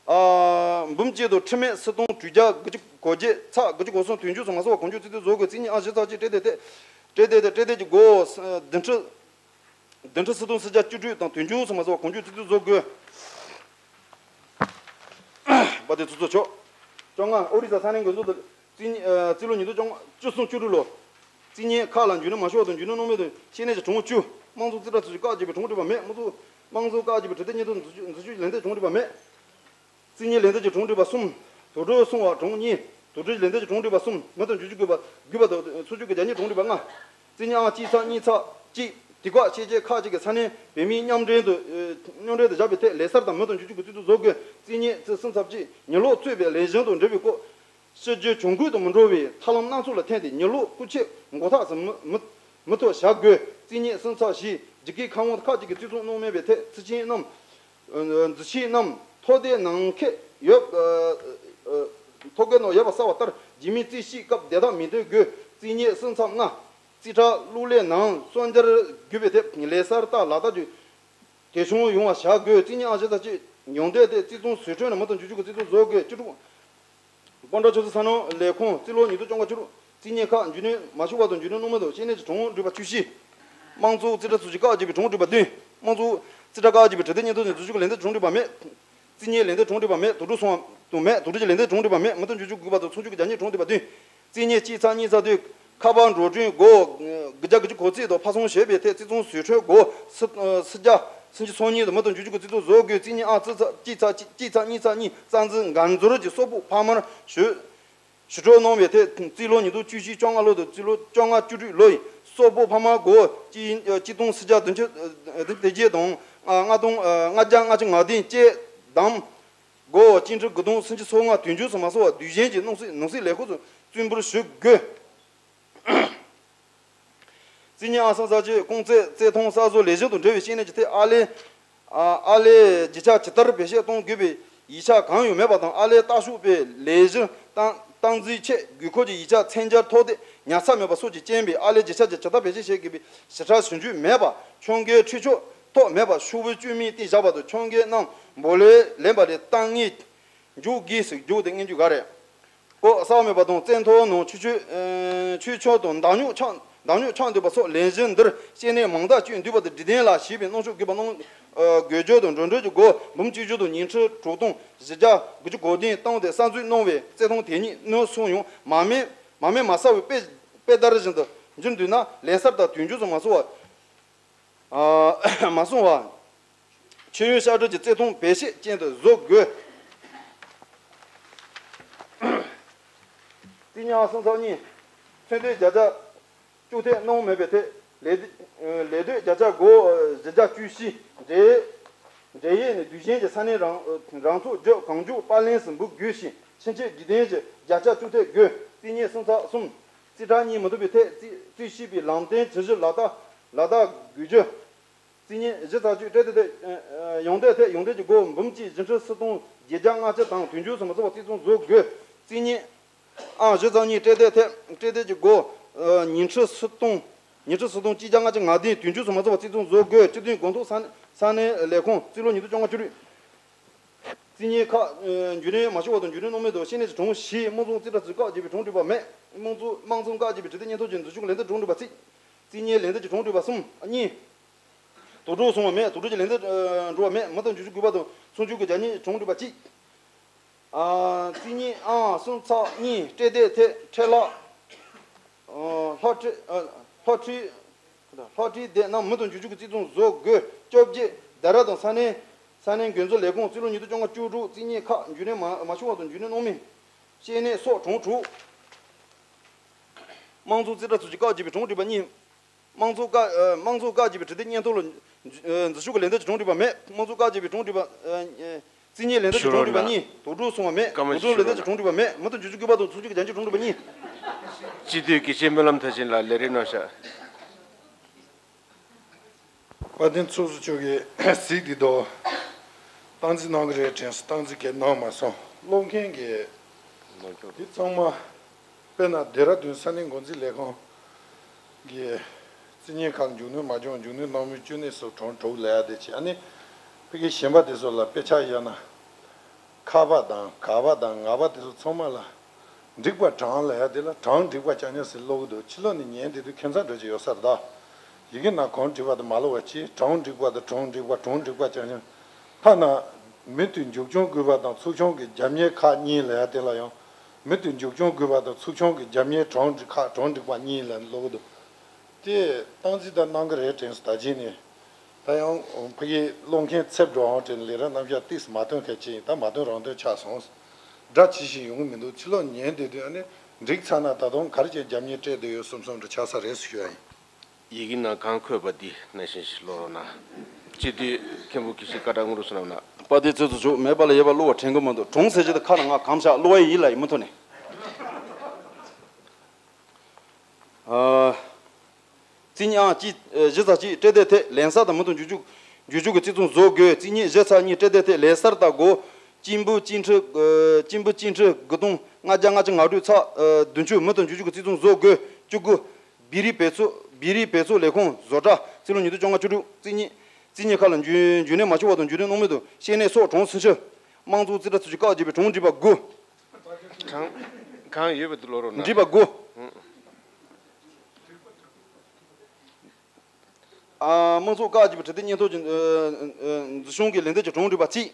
ཨ། འབུམ་གཅིག་དང་ཁྲི་མེད་སུམ་སྟོང་དྲུག་བརྒྱ་དགུ་བཅུ་གོ་བརྒྱད་ཚེག་དགུ་བཅུ་གོ་གསུམ་དོན་བཅུ་སོགས་མ་སོང་བ་གང་མགྱོགས་རྩིས་མཚུངས་བཟོ་དགོས། རྩིས་གཉིས་ཨང་བཞི་ཚེག་གཅིག། ཕྲད་ཐད་ཕྲད་ཐད་ཕྲད་ཐད་ཀྱི་སྒོར་བདུན་ཁྲི། བདུན་ཁྲི་སུམ་སྟོང་སུམ་བརྒྱ་བཅུ་དྲུག་དང་དོན་བཅུ་སོགས་མ་སོང་བ་གང་མགྱོགས་རྩིས་མཚུངས་བཟོ་དགོས། པ་དེ་ཚོ་ཚོ་ཆོག་བཅོ་ལྔ། ཨོ་རི་ས་ས་གནས་འགོ་འཛུགས་དང་རྩིས་རྩིས་ལོ་ཉིས་སྟོང་བཅོ་ལྔ་བཅུ་གསུམ་བཅུ་དྲུག་ལོ། རྩིས་གཉིས་ཁག་ལ་འཇུག་གནས་མ་ཞུ་བར་དུ་འཇུག་གནས་གནང་མིན་དུ་བཤེར་གནས་ཀྱི་གྲངས་བཅུ། དམངས་གཙོ་རྩིས་ཁྲ་ཚོས་བཀག་བྱས་པའི་གྲངས་འགྲིག་པ་མེད། དམངས་གཙོ་དམངས་གཙོ་བཀག་བྱས་པའི་དྲི་རྟགས་སྙན་ཐོ་འཛུལ་ཞུགས་ལན་འདེབས་གྲངས་འགྲིག་པ་མེད། རྩིས་གཉིས་ལན་འདེབས་ཀྱི་གྲངས་འགྲིག་པ་གསུམ། དུག་སྦྲུལ་སོང་བ་གྲངས་གཉིས། དུག་སྦྲུལ་ལན་འདེབས་ཀྱི་གྲངས་འགྲིག་པ་གསུམ། མུ་དང་འཇུག་འཇུག་དགོས་པ་དགོས་པ་དང་ཚོགས་འཇུག་གི་བརྒྱ་ཉིད་གྲངས་འགྲིག་པ་ལྔ། རྩིས་གཉིས་ཨང་གཅིག་ཚེག་གཉིས་ཚེག་གཅིག། དུས་བཀག་ཤེས་བྱའི་ཁག་ཅིག་གི་ས་གནས་བོད་མིའི་མཉམ་འབྲེལ་དུ་མཉམ་འབྲེལ་དུ་བཞག་པའི་ཐད་ལས་གསར་དང་མུ་དང་འཇུག་འཇུག་གི་རྩིས་ཐོ་བཟོ་དགོས། རྩིས་གཉིས་ཚེག་གསུམ་ཚེག་གཅིག། ཉི་གློག་གཙོས་པའི་ལས་གཞན་དང་འབྲེལ་བའི་སྐོར། ཕྱི་རྒྱལ་གྱོང་གུད་དུ་མི་འགྲོ་བའི་ཐབས་ལམ་སྣ་ཚོགས་ལ་བརྟེན་ཏེ་ཉི་གློག་སྐུ་ཆས་མགོ་ཐག་ཙམ་མི་མི་མི་ཐོགས་བཞག་དགོས། རྩིས་གཉིས་གསུམ་ཚེག་བཞི། རྒྱུ་སྐར་ཁང་བ་ཁག་ཅིག་གི་རྩིས་ཐོ་གནང་མེད་པའི་ཐད་རྩིས་ཆེན་རྣམས། འཛུལ་ཞུགས་རྣམས་ཐོ་དེབ་ནང་འཁོད་ཡོད། ཐོ་གའི་ནང་ཡོད་པ་གསལ་བ་ལྟར་རྒྱུས་མེད་རྩིས་ཞིབ་སྐབས་བདེ་ཐང་མིན་འདོན་དགོས། རྩིས་གཉིས་གསུམ་ཚེག་ལྔ། རྩིས་ཁྲ་གློག་ཀླད་ནང་གསོག་འཇོག་དགོས་པའི་ཐད་ལས་གསར་དང་ལག་བསྟར་གྱི་གྲོན་ཆུང་ཡོང་བ་བྱ་དགོས། རྩིས་གཉིས་ཨང་བཞི་ཚེག་གཅིག། ཡོན་ཏན་ཐད་རྩིས་མཚུངས་བཟོ་སྐྲུན་ནང་མུ་དང་འཇུག་འཇུག་གི་རྩིས་མཚུངས་བཟོ་དགོས། བཅུ་དྲུག། སྤོན་ཊ་ཆུ་ཚོད་ས་གནས་ལས་ཁུངས་རྩིས་ལོ་ཉིས་སྟོང་བཅོ་ལྔ་བཅུ་དྲུག། རྩིས་གཉིས་ཁག་འཇུག་གནས་མ་ཞུ་བར་དུ་འཇུག་གནས་གནང་མིན་དུ་བཤེར་གནས་ཀྱི་གྲངས་འགྲིག་པ་བཅུ་བཞི། དམངས་གཙོ་རྩིས་ཁྲ་ཚོས་བཀག་བྱས་པའི་གྲངས་འགྲིག་པ་བདུན། དམངས་གཙོ་རྩིས་ཁྲ་བཀག་བྱས་པའི་དྲི་རྟགས་སྙན་ཐོ་ནས་འཛུལ་ཞུགས་ལན་འདེབས་གྲངས་འགྲིག་པ་མེད། རྩིས་གཉིས་ལན་འདེབས་གྲངས་འགྲིག་པ་མེད། དུག་སྦྲུལ་སོང་བ་དང་མེད། དུག་སྦྲུལ་གྱི་ལན་འདེབས་གྲངས་འགྲིག་པ་མེད། མུ་དང་འཇུག་འཇུག་དགོས་པ་དང་ཚོགས་འཇུག་གི་བརྒྱ་ཉིད་གྲངས་འགྲིག་པ་བདུན། རྩིས་གཉིས་གཅིག་ཚེག་གཉིས་ཚེག་བདུན། ཁ་པར་འགྲོ་གྲོན་སྒོར་དགུ་བརྒྱ་དགུ་བཅུ་གོ་གཅིག་དང་ཕར་ཚུར་བྱས་པའི་ཐད་རྩིས་མཚུངས་བཟོ་སྐྲུན་སྒོར་སུམ་སུམ་བརྒྱ་སུམ་ཅུ་སོ་གཉིས་དང་མུ་དང་འཇུག་འཇུག་གི་རྩིས་མཚུངས་བཟོ་དགོས། རྩིས་གཉིས་ཨང་གཅིག་ཚེག་གཅིག་ཚེག་གཅིག་ཚེག་གཉིས་ཚེག་གཉིས། རྩ་འཛིན་འགན་འཛོལ་གྱི་སོག་པོ་ཕ་མར་ཞུ་ཞུ་སྤྲོད་གནང་བའི་ཐད་རྩིས་ལོ་ཉིས་སྟོང་བཅུ་བཞི་བཅོ་ལྔ་ལོ་དང་རྩིས་ལོ་བཅོ་ལྔ་བཅུ་དྲུག་ལོ་ཡི་སོག་པོ་ཕ་མ་སྒོར་གཅིག་གཅིག་སྟོང་སུམ་བརྒྱ་བདུན་ཅུ་དོན་བརྒྱད་དང་ལྔ་སྟོང་ལྔ་བརྒྱ་ལྔ་བཅུ་ང་བདུན་བཅས་དང་། སྒོར་གཅིག་ཁྲི་དགུ་སྟོང་སུམ་ཅུ་སོ་ལྔ་དོན་བཅུ་སོགས་མ་སོང་བ་དུས་གཞན་གྱི་ནང་སྲིད་ནང་སྲིད་ལས་ཁུངས་སུ་བཙུན་འབུལ་ཞུ་དགོས། རྩིས་གཉིས་ཨང་སུམ་ཚེག་གཅིག། རྐང་རྩེད་རྩེད་ཐང་གསར་བཟོ་ལས་གཞི་དང་འབྲེལ་བའི་བཤེར་གནས་ཀྱི་ཐད་ཨར་ལས། ཨར་ལས་རྒྱུ་ཆ་ཇི་ལྟར་བེད་སྤྱོད་གཏོང་དགོས་པའི་ཡིག་ཆ་གང་ཡང་མེད་པ་དང་། ཨར་ལས་ལྟ་ཞོག་པའི་ལས་གཞི་སྟངས་སྟངས་འཛིན་ཆེད་དགོས་མཁོ་གྱི་ཡིག་ཆ་མཚོན་བྱེད་ཐོ་དེབ་ཉར་ཚགས་མེད་པ་སོགས་ཀྱི་རྐྱེན་པས་ཨར་ལས་རྒྱུ་ཆ་ཇི་ལྟར་བེད་སྤྱོད་བྱེད་དགོས་པའི་ཞིབ་ཕྲ་ཞིབ་འཇུག་མེད་པ། ཁྱོན་གྱི་ཁྲིད་ཕྱོགས་ཐོག་མེད་པ། ཤོག་བུ་བཅོས་མིན་བཏོན་བཞག་པ་དང་། ཁྱོན་གྱི་རྣམས་འབོར་ལས་ལེན་པ་ལས་བཏང་ངེས་འཇུག་དགོས་སུ་འཇུག་དེ་ངེས་འཇུག་ག་རེད། སྐོར་གསར་མེད་པ་དང་། བཙན་ཐོག་ནང་ཆོས་ཆོས་ཆོས་ཕྱོགས་དང་མདའ་སྨྱུག་ཆག་མདའ་སྨྱུག་ཆག་འདུག་པ་སོགས་ལས་གཞི་འདིར་བཤེར་གནས་མང་དག་བསྐྱོན་འདུག་པ་དང་། སྒྲིག་ལྡན་ལ་ཞེས་པའི་གནང་ཕྱོགས་དགོས་པ་གནང་དགོས་རྒྱུ་དང་འགྲོ་གྲོན་གྱི་སྒོར་འབུམ་གཅིག་བཅུ་དང་ཉིས་ཁྲི་དྲུག་སྟོང་བཞི་བརྒྱ་དགུ་བཅུ་གོ་བདུན་བཏང་སྟེ་གསར་འཛུགས་གནང་བའི་རྩེད་ཐང་དེ་ཉིད་ནུས་སོང་ཡང་མ་རྨས་མ་རྨས་མ་སོན་པའི་དཔེ་དཔེ་ལྟར་བཞིན་དུ་འགྱུར་འདུག་ན་ལན་གསར་དང་དོན་འཁྱོལ་སོང་མ་སོང་བ། ཨ། མ་སོང་བ། མཆོད་ཡོན་གཤགས་སྦྲུལ་གྱི་རྩེད་ཐང་བེད་སྤྱོད་ཅན་དུ་བཟོ་དགོས། རྩིས་གཉིས་ཨང་སུམ་ཚེག་གཉིས། ཚོན་མདོག་བརྒྱ་ཆ་བཅུ་ཐེར་གནང་མེད་པའི་ཐད་ལས་ལས་དོད་བརྒྱ་ཆ་སྒོར་བཞི་བརྒྱ་བཅུ་བཞི། འབྲེལ་འབྲེལ་ཡོད་ནས་དུས་གཞན་གྱི་ས་གནས་རང་རང་ཚུགས་བརྒྱུད་གང་མགྱོགས་པར་ལེན་སུ་འབུལ་དགོས་ཤིང་ཕྱིན་ཆད་རྒྱུན་ལྡན་གྱི་བརྒྱ་ཆ་བཅུ་ཐེར་དགོས། རྩིས་གཉིས་སུམ་ཚེག་གསུམ། རྩིས་ཁྲ་གཉིས་མི་ཐུབ་པའི་ཐད་རྩིས་རྩིས་ཞིབ་པའི་ལམ་སྟོན་ཇི་བཞིན་ལག་བསྟར་ལག་བསྟར་དགོས་རྒྱུ། རྩིས་གཉིས་གཞི་རྩ་བཅུད་སྤྲད་དེ་ཡོང་དེ་ཐད་ཡོང་དེ་གྱི་སྒོར་འབུམ་གཅིག་བཞི་ཁྲི་སུམ་སྟོང་ བརྒྱད་བརྒྱ་ལྔ་བཅུ་དང་དོན་བཅུ་སོགས་མ་ཚང་བ་རྩིས་མཚུངས་བཟོ་དགོས། རྩིས་གཉིས། ཨང་བཞི་ཚེག་གཉིས་སྤྲད་དེ་ཐད་སྤྲད་དེ་གི་སྒོ། ཉིན་ཁྲི་སུམ་སྟོང་། ཉིན་ཁྲི་སུམ་སྟོང་གཅིག་བརྒྱ་ལྔ་བཅུ་ང་བདུན་དོན་བཅུ་སོགས་མ་ཚང་བ་རྩིས་མཚུངས་བཟོ་དགོས། སྤྱི་བདུན་དགོན་ཐོག་ས་ས་གནས་ལས་ཁུངས་རྩིས་ལོ་ཉིས་སྟོང་བཅོ་ལྔ་བཅུ་དྲུག་རྩིས་གཉིས་ཁག་རྒྱུན་ལས་མ་ཞུ་བར་དུ་རྒྱུན་ལས་གནང་མུས་སུ་བཤེར་གནས་ཀྱི་གྲངས་བཞི། དམངས་སྲུང་རྩིས་ཁྲ་ཚོས་བཀག་བྱས་པའི་གྲངས་འགྲིག་པ་མེད། དམངས་གཙོ་དམངས་གཙོ་བཀག་བྱས་པའི་དྲི་དེབ་སྙན་ཐོ་གྱི་འཛུལ་ཞུགས་ལན་འདེབས་གྲངས་འགྲིག་པ་གཅིག་རྩིས་གཉིས་ལན་འདེབས་ཀྱི་གྲངས་འགྲིག་པ་གསུམ། གཉིས། དོགས་གྲངས་སོང་བ་མེད། དོགས་གྲངས་ཀྱི་ལན་འདེབས་འགྲོ་བ་མེད། མུ་མཐུད་འགྱུར་བཅོས་དགོས་པ་དང་སྲུང་སྐྱོབ་ཀྱི་རྒྱ་ཉེས་གྲངས་འགྲིག་པ་གཅིག་རྩིས་གཉིས་ཨང་གསུམ་ཚེག་གཉིས་སྤྲད་དེ་ཐད་ཁྲལ་ལག་ལྷག་ཁྲི་ལྷག་ཁྲི་ལྷག་ཁྲིའི་སྡེ་རྣམས་མུ་མཐུད་འགྱུར་བཅོས་ཀྱི་རྩིས་མཚུངས་བཟོ་དགོས། བཅོ་བརྒྱད། རྡ་ར་དང་ས་གནས་ས་གནས་འགན་འཛིན་ལས་ཁུངས་རྩིས་ལོ་ཉིས་སྟོང་བཅོ་ལྔ་བཅུ་དྲུག་རྩིས་གཉིས་ཁག་རྒྱུན་ལས་མ་མ་ཞུ་བར་དུ་རྒྱུན་ལས་གནང་མུས་བཤེར་གནས་སོགས་གྲངས་དྲུག་དམངས་གཙོ་རྩིས་ཁྲ་ཚོས་བཀག་བྱས་པའི་གྲངས་འགྲིག་པ་གཉིས། དམངས་གཙོ་བཀག་ཨ། དམངས་གཙོ་བཀག་བྱས་པའི་དྲི་དེབ་སྙན་ཐོ་ལ་འཛུལ་ཞུགས་ཀྱི་ལན་འདེབས་ཀྱི་གྲངས་འགྲིག་པ་མེད། དམངས་གཙོ་བཀག་བྱས་པའི་གྲངས་འགྲིག་པ་ཨ། རྩིས་གཉིས་ལན་འདེབས་ཀྱི་གྲངས་འགྲིག་པ་གཉིས། དོགས་གྲངས་སོང་བ་མེད། དོགས་གྲངས་ལན་འདེབས་ཀྱི་གྲངས་འགྲིག་པ་མེད། མུ་མཐུད་འགྱུར་བཅོས་དགོས་པ་དང་སྲུང་སྐྱོབ་ཀྱི་རྒྱ་ཉེས་གྲངས་འགྲིག་པ་གཉིས། སྤྱི་འཐུས་དགེ་བཤེས་སྨོན་ལམ་མཐར་ཕྱིན་ལགས་ལས་རིམ་གནང་ཤག་དཔལ་ལྡན་ཚོགས་གཙོ་མཆོག་གིས་གཟིགས་འདི་དོ། སྟངས་འཛིན་གནང་གི་རེད་དྲན་སོང་། སྟངས་འཛིན་གྱིས་གནང་མ་སོང་། ཀློག་མཁན་གྱིས་འདི་ཚང་མ། དཔེར་ན་ལྡེ་ར་ལྡུན་ས་གནས་འགོ་འཛིན་ལས་ཁང་གི་རྩིས་གཉིས་ཁག་མཇུག་སྣོན་མ་བྱུང་། མཇུག་སྣོན་གནང་མུས་བཅོ་ལྔ་སོགས་གྲངས་དྲུག་ལབ་ཡ་དེ་བྱས། ཨ་ནི་ཕ་གི་གཞན་པ་དེ་ཚོ་ལ་དཔེ་ཆ་བཞག་ན། ཁ་པ་དང་ག་པ་དང་ང་པ་དེ་ཚོ་ཚང་མ་ལ་འགྲིག་པ་གྲངས་ལབ་ཡ་དེ་ལ་གྲངས་འགྲིག་པ་རྐྱང་རྐྱང་ཟེར་ཀློག་གི་འདུག་ཕྱི་ལོགས་ནས་ཉན་བསྡད་དུས་ཁྱད་མཚར་འདྲ་ཅིག་ཡོད་ས་རེད་ད། ཡི་གེ་ནང་གང་བྲིས་པ་དེ་མ་ཀློག་པ་བྱས། གྲངས་འགྲིག་པ་དང་གྲངས་འགྲིག་པ་གྲངས་འགྲིག་པ་རྐྱང་རྐྱང་། ཐ་ན་མུ་མཐུད་མཇུག་སྐྱོང་དགོས་པ་དང་ཚུགས་ཆུང་གི་རྒྱབ་གཉེར་ཁག་གཉིས་ལབ་ཡ་དེ་ལ་ཡང་། མུ་མཐུད་མཇུག་སྐྱོང་དགོས་པ་དང་ཚུགས་ཆུང་གི་རྒྱབ་གཉེར་གྲངས་འགྲིག་ཁག་གྲངས་འགྲིག་པ་གཉིས་ལབ་ཀློག་གི་འདུག་དེ་སྟངས་འཛིན་ད་གནང་གི་རེད་དྲན་སོང་། ད་རྗེས་ནས་ད་ཡང་ཕ་གིའི་ཀློག་མཁན་ཚེ་སྒྲོན་དབང་དྲན་ལས་ར་རྣམ་གཞག་ཏིས་མ་སྟོན་མཁན་ཅིག་ཡིན། ད་མ་སྟོན་རང་སྟོན་ཆགས་སོང་། སྒྲ་ཇི་བཞིན་ཡོང་གི་མི་འདུག་ཕྱི་ལོགས་ཉན་བསྡད་དུས་ཨ་ནི་འགྲིག་ཚར་ན་ད་དུང་ག་རེ་བྱས་རྒྱབ་གཉེར་སྤྲད་བསྡད་ཡོད་བསམ་བསམ་འདྲ་ཆགས་ས་རེད་ཟེར་ཞུ་ཡ་ཡིན། ཡི་གེ་ནང་གང་འཁོད་པ་འདི་ནང་བཞིན་ཞིག་ཀློག་རོགས་གནང་། སྤྱི་འཐུས་མཁན་པོ་དགེ་བཤེས་སྐལ་གྲགས་དངོས་གྲུབ་བསོད་ནམས་ལགས། དཔལ་ལྡན་ཚོགས་གཙོ་མཆོག་མེད་པ་ལ་ཡོད་པ་བླུག་པ་དྲན་གི་མི་འདུག་གྲངས་ཟེར་གྱི་དེ་ཁ་ནང་ང་གང་བཞག་ཀློག་པ་ཡིན་ལ་ཡིན་མུ་མཐུད་ནས། ཨ། རྩིས་གཉིས་ཨང་གཅིག་བཞི་ཚེག་གཅིག་སྤྲད་དེ་ཐད་ལན་གསར་དང་མུ་མཐུད་འགྱུར་བཅོས་འགྱུར་བཅོས་ཀྱི་རྩིས་མཚུངས་བཟོ་དགོས། རྩིས་གཉིས་བཞི་ཚེག་གཉིས་སྤྲད་དེ་ཐད་ལན་གསར་དང་སྒོ། གཅིག་འབུམ་གཅིག་ཁྲི་ཨ། གཅིག་འབུམ་གཅིག་ཁྲི་དགུ་སྟོང་ལྔ་བརྒྱ་ལྔ་བཅུ་ང་དྲུག་ཚེག་ཨ། བདུན་ཅུ་མུ་མཐུད་འགྱུར་བཅོས་ཀྱི་རྩིས་མཚུངས་བཟོ་དགོས། བཅུ་དགུ། བོད་རིགས་བེད་སྤྱོད་བོད་རིགས་བེད་སྤྱོད་ལས་ཁུངས་བཟོ་གྲྭ་རྩིས་ལོ་ཉིས་སྟོང་བཅོ་ལྔ་བཅུ་དྲུག་རྩིས་གཉིས་རྩིས་གཉིས་ཁག་ལ་རྒྱུན་རྒྱུན་ལས་མ་ཞུ་བར་དུ་རྒྱུན་ལས་གནང་མུས་སུ་བཤེར་གནས་སོགས་གྲངས་སུམ་ཅུ། དམངས་གཙོ་རྩིས་ཁྲ་ཚོས་བཀག་བྱས་པའི་གྲངས་འགྲིག་པ་དགུ། གྲངས་གང་ཡོད་པ་དེ་ཀློག་རོགས་གནང་། འགྲིག་པ་དགུ། ཨ། དམངས་གཙོ་བཀག་བྱས་པའི་དྲི་དེབ་སྙན་ཐོ་གྱི་ཨ། ཨ། འཛུལ་ཞུགས་ཀྱི་ལན་འདེབས་ཀྱི་གྲངས་འགྲིག་པ་གཅིག་